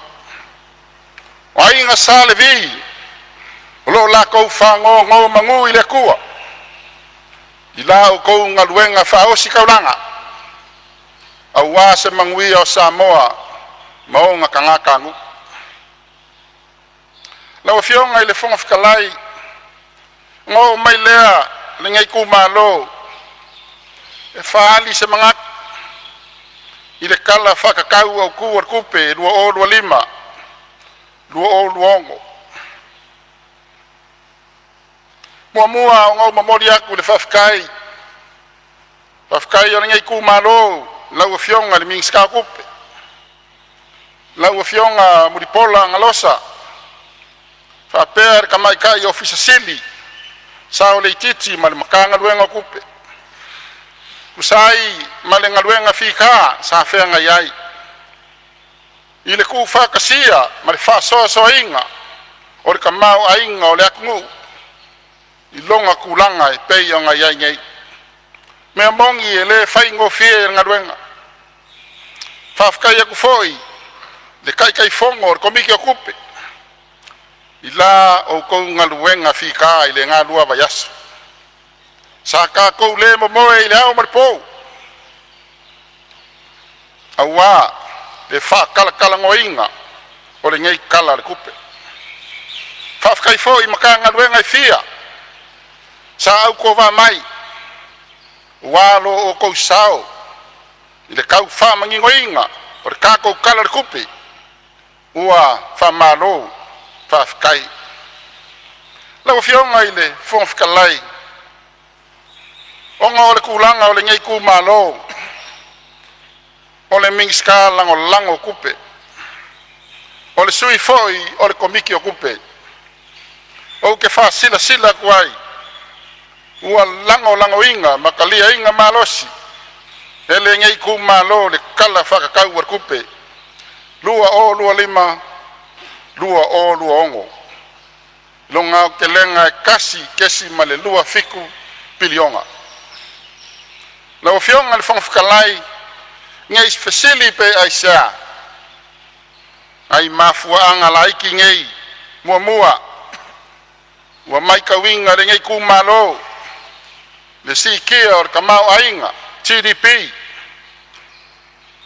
O aiga Sa Levi, o lo o latou faanonomanu i le Atua i la outou galuega faaositaulaga aua se manuia o Samoa ma ona tagatanuu. Lau Afioga i le Fofoga Fetalai, ona oo mai lea i lenei itumalo e faaali se manatu i le Tala Faatatau Autu o le Tupe 2025/2026. Muamua ona ou momoli atu le faafetai a lenei itumalo i lau Afioga i le Minisita o Tupe, lau Afioga Mulipola Alosa faapea le Tamaitai Ofisa Sili Saoleititi ma le Matagaluega o Tupe, tusa ai ma le galuega fita sa feagai ai i le tuufaatasia ma le faasoasoaina o le tamaoaiga o le atunuu i lona tulaga e pei ona i ai nei. Mea moni e le faigofie le galuega. Faafetai atu foi i le Taitaifono o le Komiti o Tupe i la outou galuega fita i le galua vaiaso. Sa tatou le momoe i le ao ma le po aua le faatalatalanoaina o lenei Tala o le Tupe. Faafetai foi i Matagaluega e fia sa autovaa mai aua lo outou sao i le tau faamaninoina o le tatou Tala o le Tupe. Ua faamalo faafetai. Lau Afioga i le Fofoga Fetalai, ona o le tulaga o lenei itumalo o le Minisita Lagolago o Tupe, o le sui foi o le Komiti o Tupe, ou te faasilasila atu ai ua lagolagoina ma taliaina malosi e lenei itumalo le Tala Faatatau o le Tupe 2025/2026 i lona aotelega e $1.27 piliona. Lau Afioga i le Fofoga Fetalai, ne i fesili pe aisea, nai mafuaaga laiti nei. Muamua, ua matauina e lenei itumalo le siitia o le tamaoaiga GDP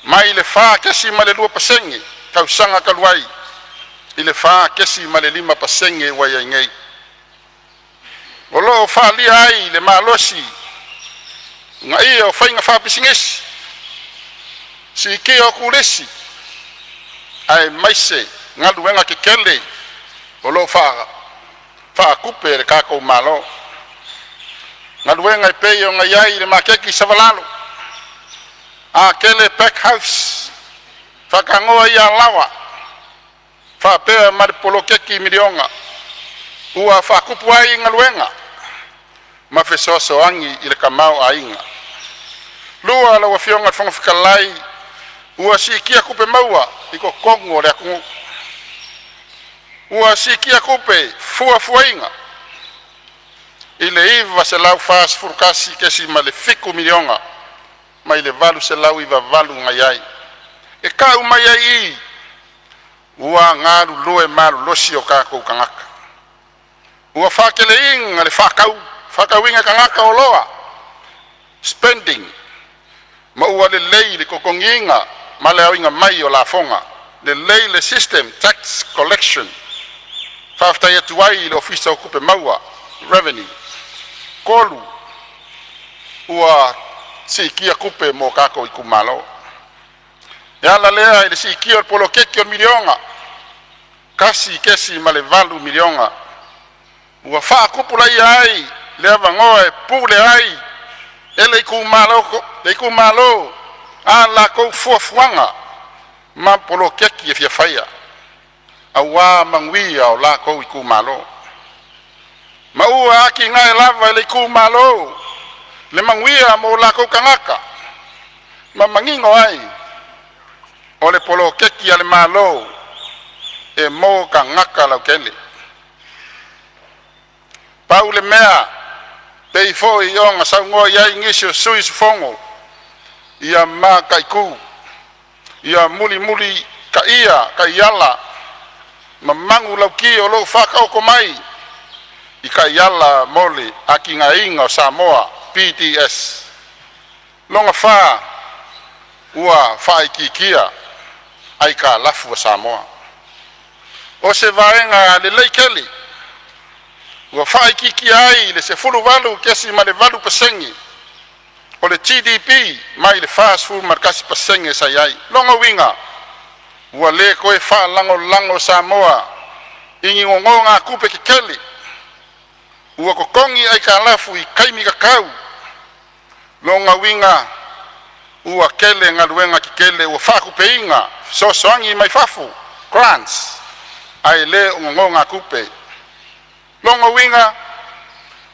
mai le 4.2% i le tausaga talu ai i le 4.5% ua i ai nei. O lo o faaalia ai le malosi uunaia o faiga faapisinisi, siitia o turisi aemaise galuega tetele o lo o faatupe e le tatou Malo. Galuega e pei ona i ai le maketi i Savalalo, Atele Pack House, Faatanoa i Alaoa faapea ma le poloketi miliona ua faatupu ai galuega ma fesoasoani i le tamaoaiga. Lua, lau Afioga i le Fofoga Fetalai, ua siitia tupe maua i totonu o le atunuu. Ua siitia tupe fuafuaina i le $941.7 miliona mai le $898 na i ai, e tau mai ai i i ua galulue malolosi o tatou tagata. Ua faateleina le faatauina e tagata o oloa spending ma ua lelei le totogiina ma le aoina mai o lafoga. Lelei le system tax collection. Faafetai atu ai i le Ofisa o Tupe Maua Revenue. Tolu, ua siitia tupe mo tatou itumalo. E ala lea i le siitia o le poloketi o le miliona $1.8 miliona ua faatupulaia ai le avanoa e pule ai e le itumalo a latou fuafuaga ma poloketi e fia faia aua manuia o latou itumalo. Ma ua atinae lava e le itumalo le manuia mo latou tagata ma manino ai o le poloketi a le Malo e mo tagata lautele. Pau le mea, pei foi ona saunoa i ai nisi o sui usufono Ia mataitu, ia mulimulitaia taiala ma manulauti o lo o faataoto mai i Taiala mo le Atinaeina o Samoa PDS. 4. Ua faaitiitia aitalafu a Samoa. O se vaega lelei tele ua faaitiitia ai i le 18.8% o le GDP mai le 41% sa i ai. Lona uiga, ua le toe faalagolago Samoa i ni nonogatupe tetele. Ua totogi aitalafu i taimi tatau. Lona uiga ua tele galuega tetele ua faatupeina fesoasoani mai fafo (grants) ae le o nonogatupe. Lona uiga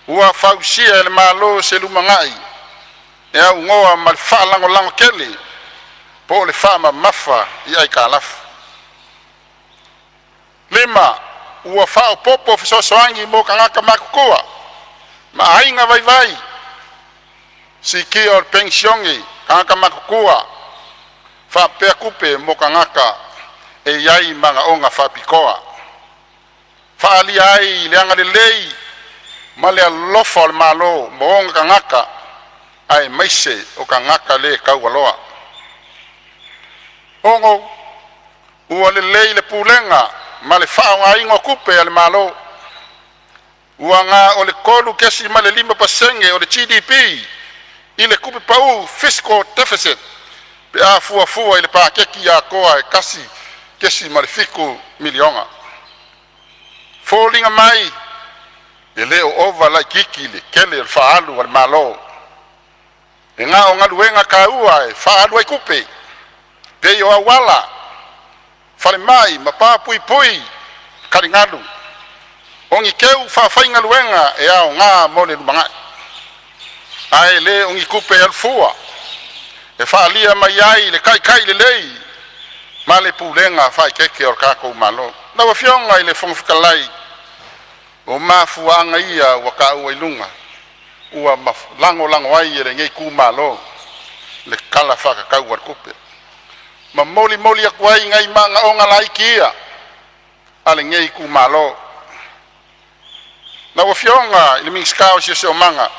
ua fausia e le Malo se lumanai e aunoa ma le faalagolago tele po o le faamamafa i aitalafu. 5. Ua faaopoopo fesoasoani mo tagata matutua ma aiga vaivai. Siitia o le Penisione a Tagata Matutua faapea tupe mo tagata e i ai manaoga faapitoa. Faaalia ai le agalelei ma le alofa o le Malo mo ona tagata aemaise o tagata le taualoa. 6. Ua lelei le pulega ma le faaaogaina o tupe a le Malo, ua na o le 3.5% o le GDP i le tupe pau (fiscal deficit) pe a fuafua i le paketi atoa e $1.7 miliona. Foliga mai e le o ova laitiiti le tele o le faaalu a le Malo, e na o galuega taua e faaalu ai tupe, pei o auala, falemai ma pa puipui i taligalu. O ni teu faafaigaluega e aoga mo le lumanai, ae le o ni tupe alu fua e faaalia mai ai le taitai lelei ma le pulega faaeteete o le tatou Malo. Lau Afioga i le Fofoga Fetalai, o mafuaaga ia ua taua i luga ua lagolago ai e lenei itumalo le Tala Faatatau o le Tupe. Ma molimoli atu ai nai manaoga laiti ia a lenei itumalo. Lau Afioga i le Minisita o Siosiomaga,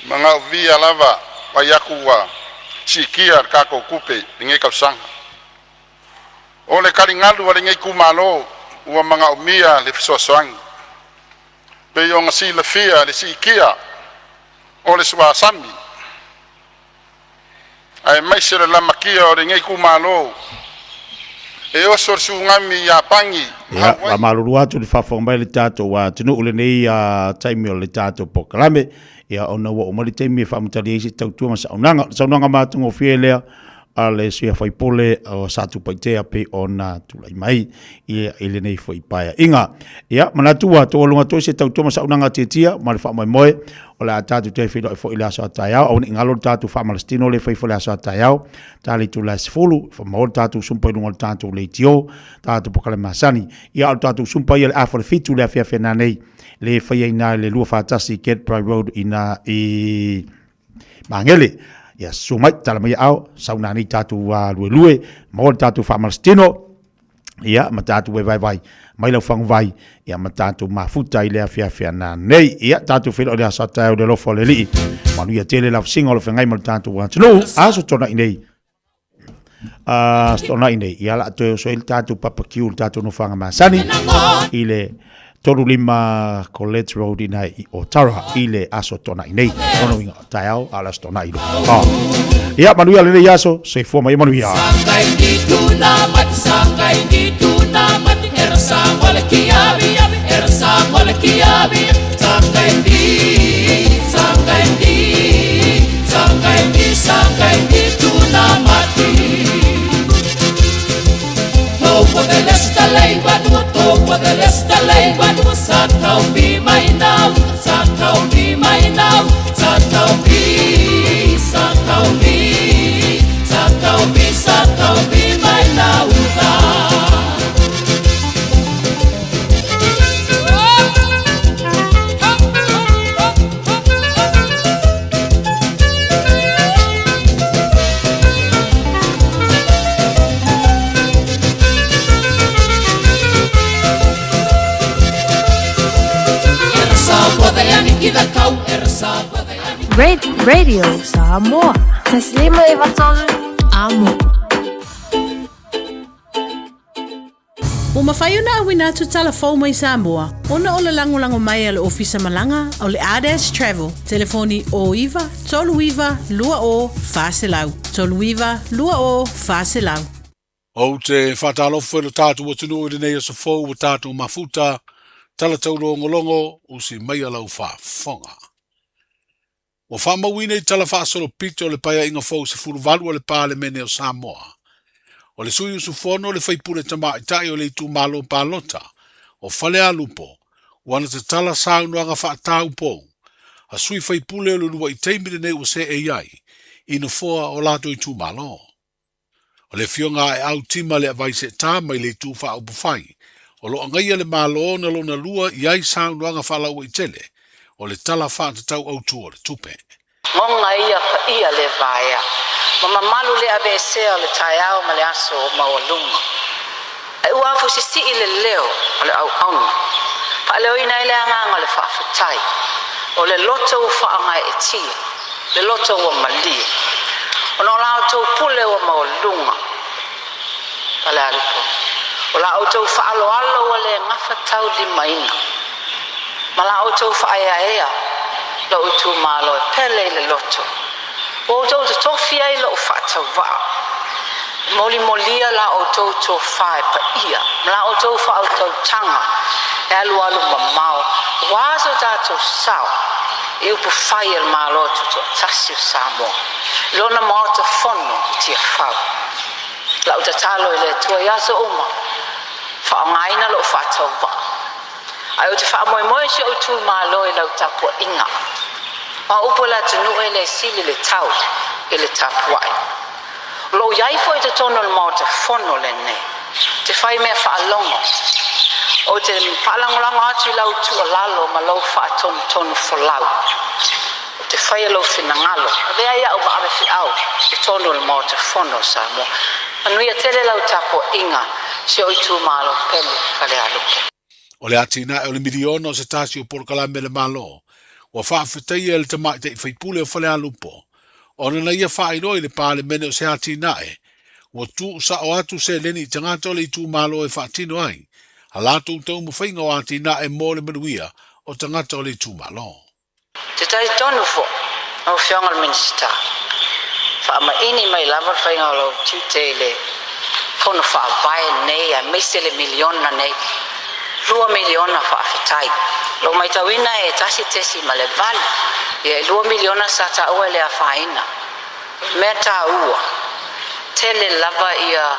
manaovia lava vaai atu ua siitia le tatou tupe i lenei tausaga. O le taligalu a lenei itumalo ua manaomia le fesoasoani, pei ona silafia le siitia o le suasami aemaise le lamatia o lenei itumalo e oso le sugani i Iapani.
Ia, faamalulu atu i le faafofoga mai a le tatou atunuu i lenei taimi o le tatou polokalame, ia ona ua oo mai le taimi e faamatalalia ai se tautua ma saunoaga. O le saunoaga matagofie lea a le sui usufono o Satupaitea pei ona tulai mai i lenei foi paeaiga. Ia, manatu ua taualuga atu ai se tautua ma saunoaga tiatia ma le faamoemoe o le a tatou toe feiloai foi i le aso a taeao. Aua ne i galo le tatou faamalositino lea e fai foi i le aso a taeao, ta le itula e 10, faamau le tatou sumpa i luga o le tatou leitio, tatou polokalame masani. Ia, a o le tatou sumpa ia i le afa o le 7 i le afiafi a nanei, le faia i ina i le 241 Gadbry Road i ina i Magele. Ia, susu mai, tala mai aao, sau nanei tatou luelue, maua le tatou faamalositino, ia, ma tatou e vaivai mai lau faguvai, ia, ma tatou mafuta i le afiafi a nanei. Ia, tatou feiloai i le aso a taeao i le alofa o le Alii. Manuia tele lavasiga o lo feagai ma le tatou atunuu. Aso Toonai nei. Aso Toonai nei, ia, la toe oso ai le tatou papakiu, le tatou nofoaga masani i le 35 College Road ina i Otara i le aso Toonai nei. Lona uiga, taeao a o le aso Toonai loa. Ia, manuia lenei aso, soifua ma ia manuia.
Radio Samoa. 1 5 3. Amo.
Ua mafai ona auina atu tala fou mai Samoa ona o le lagolago mai a le Ofisa Malaga o le Ardash Travel. Telefoni 09 39 20 400, 39 20 400.
Ou te faatalofa i lo tatou atunuu i lenei aso fou ua tatou mafuta, tala taulogologo, usi maia lau faafofoga. Ua faamauina i tala faasolopito o le Paeaiga Fou 18 a le Palemene o Samoa, o le sui usufono le faipule tamaitai o le itumalo palota o Falealupo ua na tatala saunoaga faataupou a sui faipule o le uluai taimi lenei ua seei ai i nofoa o latou itumalo. O le Afioga a Aeau Tima Leavai Seeta mai le Itu Faaupufai o lo o agaia le Malo na lona lua i ai saunoaga faalauaitele o le Tala Faatatau Autu o le Tupe.
Goga ia paia le vaea ma mamalu le aveesea o le taeao ma le aso o maualuga. Ae ua afusisii le leo o le auauna, faaleoina ai le agaga o le faafetai, o le loto ua faagaeetia, le loto ua malie, ona o la outou pule ua maualuga. Falealupo, o la outou faaaloalo ua le gafataulimaina, ma la outou faaeaea lou itumalo e pele i le loto, ua outou totofi ai lou faatauvaa. E molimolia la outou tofa e paia ma la outou faautautaga e alualu mamao aua so tatou sao i upufai a le Malo Tutoatasi o Samoa i lona Maota Fono i Tiafau. Lau tatalo i le Atua i aso uma, faaaogaina lou faatauvaa. Ae ou te faamoemoe i si ou itumalo i lau tapuaiga. Ma o upu a le atunuu e le sili le tau i le tapuai. O lo o i ai foi i totonu o le Maota Fono lenei, te fai mea faalogo. Ou te faalagolago atu i lau tuualalo ma lou faatonutonu folau. Ou te faia lou finagalo, avea ai au ma ave feau i totonu o le Maota Fono o Samoa. Manuia tele lau tapuaiga, si ou itumalo pele Falealupo.
O le atinae o le miliona o se tasi o polokalame a le Malo ua faafetaia e le tamaitai faipule o Falealupo ona na ia faailoa i le Palemene o se atinae ua tuusao atu seleni i tagata o le itumalo e faatino ai a latou taumafaiga o atinae mo le manuia o tagata o le itumalo.
Te talitonu foi, lau Afioga i le Minisita, faamaini mai lava le faiga o lau tiute i le Fono Faavae nei aemaise le miliona nei, $2 miliona faafetai. Lou matauina e 1.8, ia e $2 miliona sa taua e le afaina. O le mea taua, tele lava ia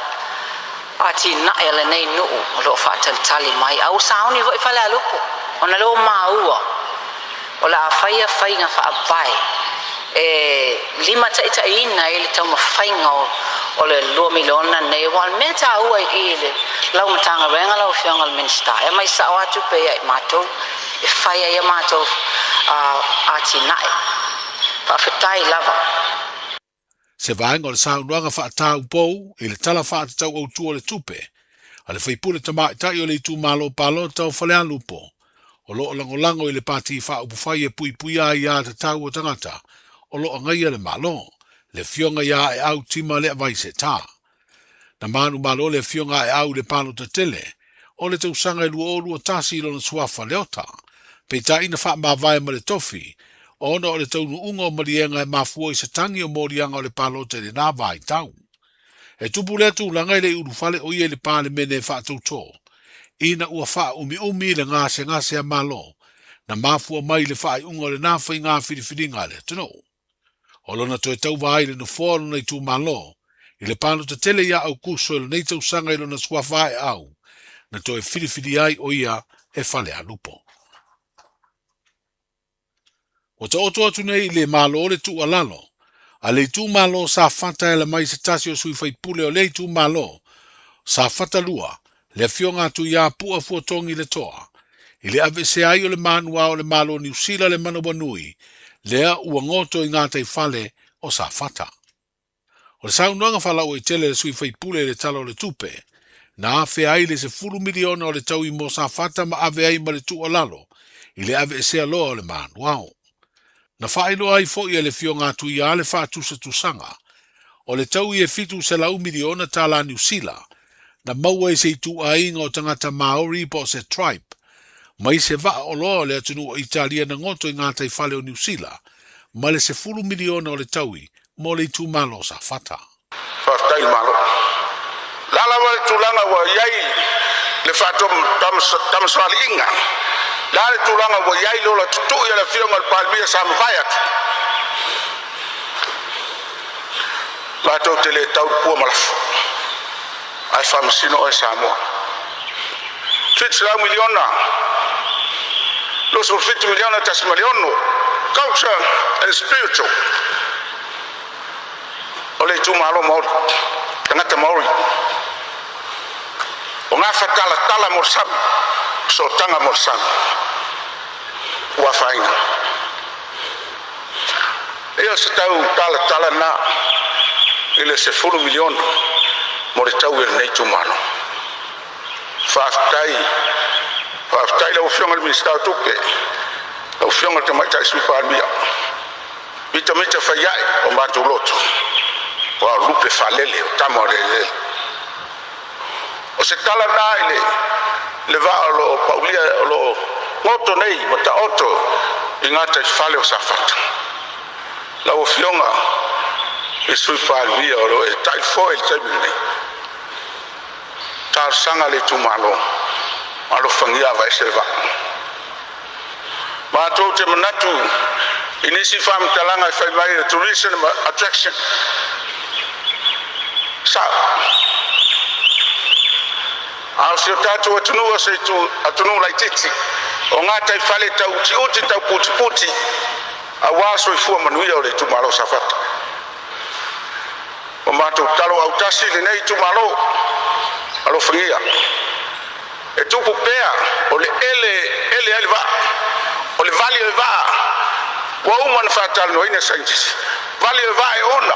atinae a lenei nuu o lo o faatalitali mai, a ua sauni foi Falealupo ona lea ua maua o le a faia faiga faavae e limataitaiina ai le taumafaiga o le $2 miliona nei. Aua o le mea taua i i le lau Matagaluega, lau Afioga i le Minisita, e aumai sao lava tupe ia i matou e fai ai a matou atinae. Faafetai lava.
Se vaega o le saunoaga faataupou i le Tala Faatatau Autu o le Tupe a le faipule tamaitai o le itumalo palota o Falealupo o lo o lagolago i le Pati Faaupufai e Puipuia Aiā Tatau a Tagata o lo o agaia le Malo, le Afioga ia Aeau Tima Leavai Seta. Na manumalo le Afioga Aeau i le palota tele o le tausaga e 2021 i lona suafa Leota, peitai na faamavae ma le tofi ona o le taunuuga o maliega e mafua i se tagi o moliaga o le palota i lena vaitau. E tupu lea tulaga e le i ulufale o ia i le Palemene e faatautō, ina ua faaumiumi le gasegase a Malo na mafua mai i le faaiuga o lena faiga filifiliga a le atunuu. O lona toe tauva ai i le nofoa o lona itumalo i le palota tele ia Aukuso i lenei tausaga i lona suafa Aeau na toe filifilia ai o ia e Falealupo. Ua taoto atu nei i le Malo le tuualalo a le itumalo Safata e ala mai se tasi o sui faipule o lea itumalo, Safata 2, le Afioga a Tuiapua Fuatogi Letoa, i le aveesea ai o le manuā o le Malo o Niu Sila le manawanui lea ua goto i gataifale o Safata. O le saunoaga faalauaitele a le sui faipule i le Tala o le Tupe, na afea ai le $10 miliona o le taui mo Safata ma ave ai ma le tuualalo i le aveesea loa o le manuao. Na faailoa ai foi e le Afioga a Tuiā le faatusatusaga o le taui e $700 miliona tala Niu Sila na maua i se ituaiga o tagata Maori po o se tribe mai se vaa oloa o le atunuu o Italia na goto i gataifale o Niu Sila ma le $10 miliona o le taui mo le itumalo o Safata.
Faafetai i le Malo. O le a lava le tulaga ua i ai le faatamasoaliiga, o le a le tulaga ua i ai le ola tutui a le Afioga i le Palemia sa mavae atu, matou te le tau le pua ma lafo, ae faamasino oe Samoa. $700 miliona, $27 miliona .6, culture and spiritual. O le itumalo Maori, tagata Maori. O gafatalatala mo le sami, sootaga mo le sami. Ua afaina. Ia o se tau talatala na i le $10 miliona mo le tau e lenei itumalo. Faafetai, faafetai lau Afioga i le Minisita o Tupe, lau Afioga i le Tamaitai Sui Palemia. Mitamita fai ae o matou loto, aua o lupe faalele o tama o le eleele. O se tala na i le le vaa o lo o paulia o lo o goto nei ma taoto i gataifale o Safata. Lau Afioga i le Sui Palemia o lo o e taifoe i le taimi lenei, talosaga le itumalo, alofagia aveese le vaa. Matou te manatu i nisi faamatalaga e fai mai le tourism attraction. Sao. A o si o tatou atunuu o se itu atunuu laitiiti, o gataifale tau utiuti tau putiputi aua soifua manuia o le itumalo Safata. Ua matou talo autasi lenei itumalo, alofagia. E tupu pea o le ele ele ai le vaa, o le vali o le vaa ua uma ona faatalanoaina e saienitisi. Vali o le vaa e ona.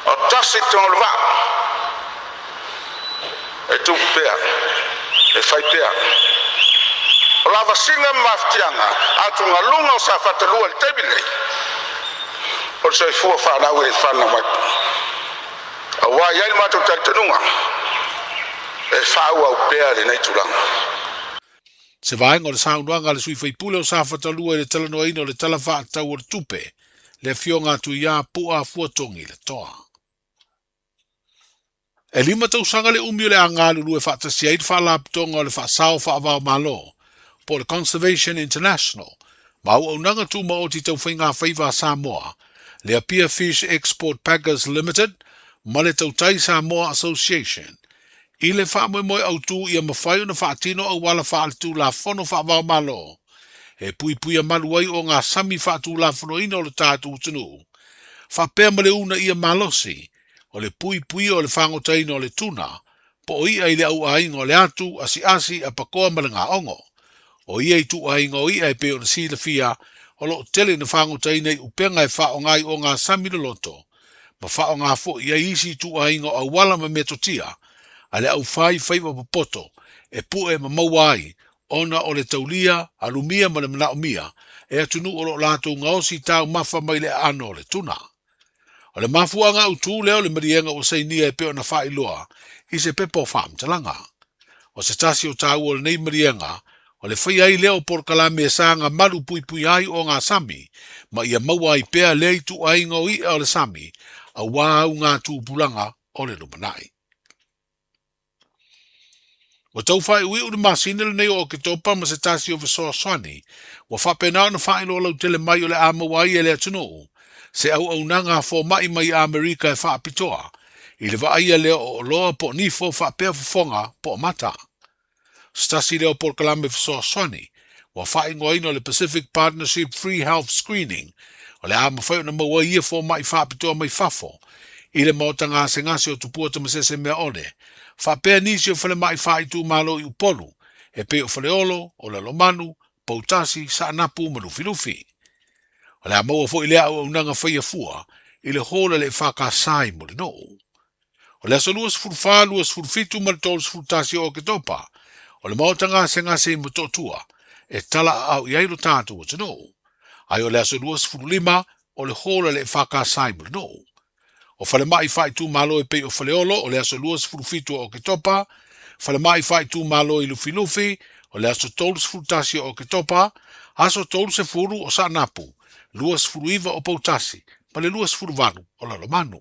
O tasi tonu o le vaa. E tupu pea, e fai pea. O lavasiga ma mafatiaga atugaluga o Safata 2 i le taimi lenei, o le soifua fanau e fanau mai. Aua e i ai le matou talitonuga, e faaauau pea lenei tulaga.
Se vaega o le saunoaga a le sui faipule o Safata 2 i le talanoaina o le Tala Faatatau o le Tupe, le Afioga a Tuiā Pu'a Fuatogi Letoa. E lima tausaga le umi o le a galulue faatasi ai le Faalapotopotoga o le Faasao Faava-o-Malo, po o le Conservation International, ma Auaunaga Tumaoti Tau Faiga Faiva a Samoa, le Apia Fish Export Packers Limited ma le Tautai Samoa Association, i le faamoemoe autu ia mafai ona faatino auala faaletulafono faava-o-Malo e puipuia malu ai o ngā sami faatulafonoina o le tatou atunuu, faapea ma le uunaia malosi o le puipuia o le fagotaina o le tuna po o i'a i le auaiga o le atu, asiasi, apakoa ma le gaogo. O ia ituaiga o i'a e pei ona silafia, o lo o tele ina fagotaina i upega e faaaoga i ogasami loloto, ma faaaoga foi i ai isi ituaiga o auala ma metotia a le aufai faiva popoto e pu'e ma maua ai ona o le taulia, alumia ma le manaomia e atunuu o lo o latou gaosi taumafa mai le aano o le tuna. O le mafuaaga autu lea o le maliega ua sainia e pei ona faailoa i se pepa o faamatalaga. O se tasi o taua o lenei maliega, o le faia ai lea o polokalame e saga malu puipuia ai ogasami ma ia maua ai pea lea ituaiga o i'a o le sami aua auga tupulaga o le lumanai. Ua tau faaiuiu le masina lenei o Oketopa ma se tasi o fesoasoani ua faapena ona faailoa lautele mai o le a maua ai e le atunuu se auaunaga a fomai mai Amerika e faapitoa i le vaaia lea o oloa po o nifo faapea fofoga po o mata. Se tasi lea o polokalame fesoasoani ua faaigoaina o le Pacific Partnership Free Health Screening o le a mafai ona maua ai ia fomai faapitoa mai fafo i le maota gasegase o Tupua Tamasese Meaole faapea nisi o falemai faaitumalo i Upolu e pei o Faleolo, o Lalomanu, Poutasi, Saanapu ma Lufilufi. O le a maua foi lea auaunaga faia fua i le hall a le EFKS i Mulinuu. O le aso 24, 27 ma le 31 o Oketopa, o le maota gasegase i Motootua, e talaaau i ai lo tatou atunuu. Ae o le aso 25 o le hall a le EFKS i Mulinuu. O falemai faaitumalo e pei o Faleolo o le aso 27 o Oketopa, falemai faaitumalo i Lufilufi o le aso 31 o Oketopa, aso 30 o Saanapu, 29 o Poutasi ma le 28 o Lalomanu.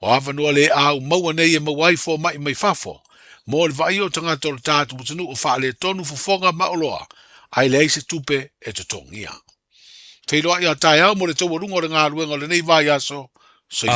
O avanoa le au maua nei e maua ai fomai mai fafo mo le vaaia o tagata o le tatou atunuu o faaletonu fofoga ma oloa ae leai se tupe e totogia. Feiloai a taeao mo le taualuga o le galuega o lenei vaiaso. Soifua.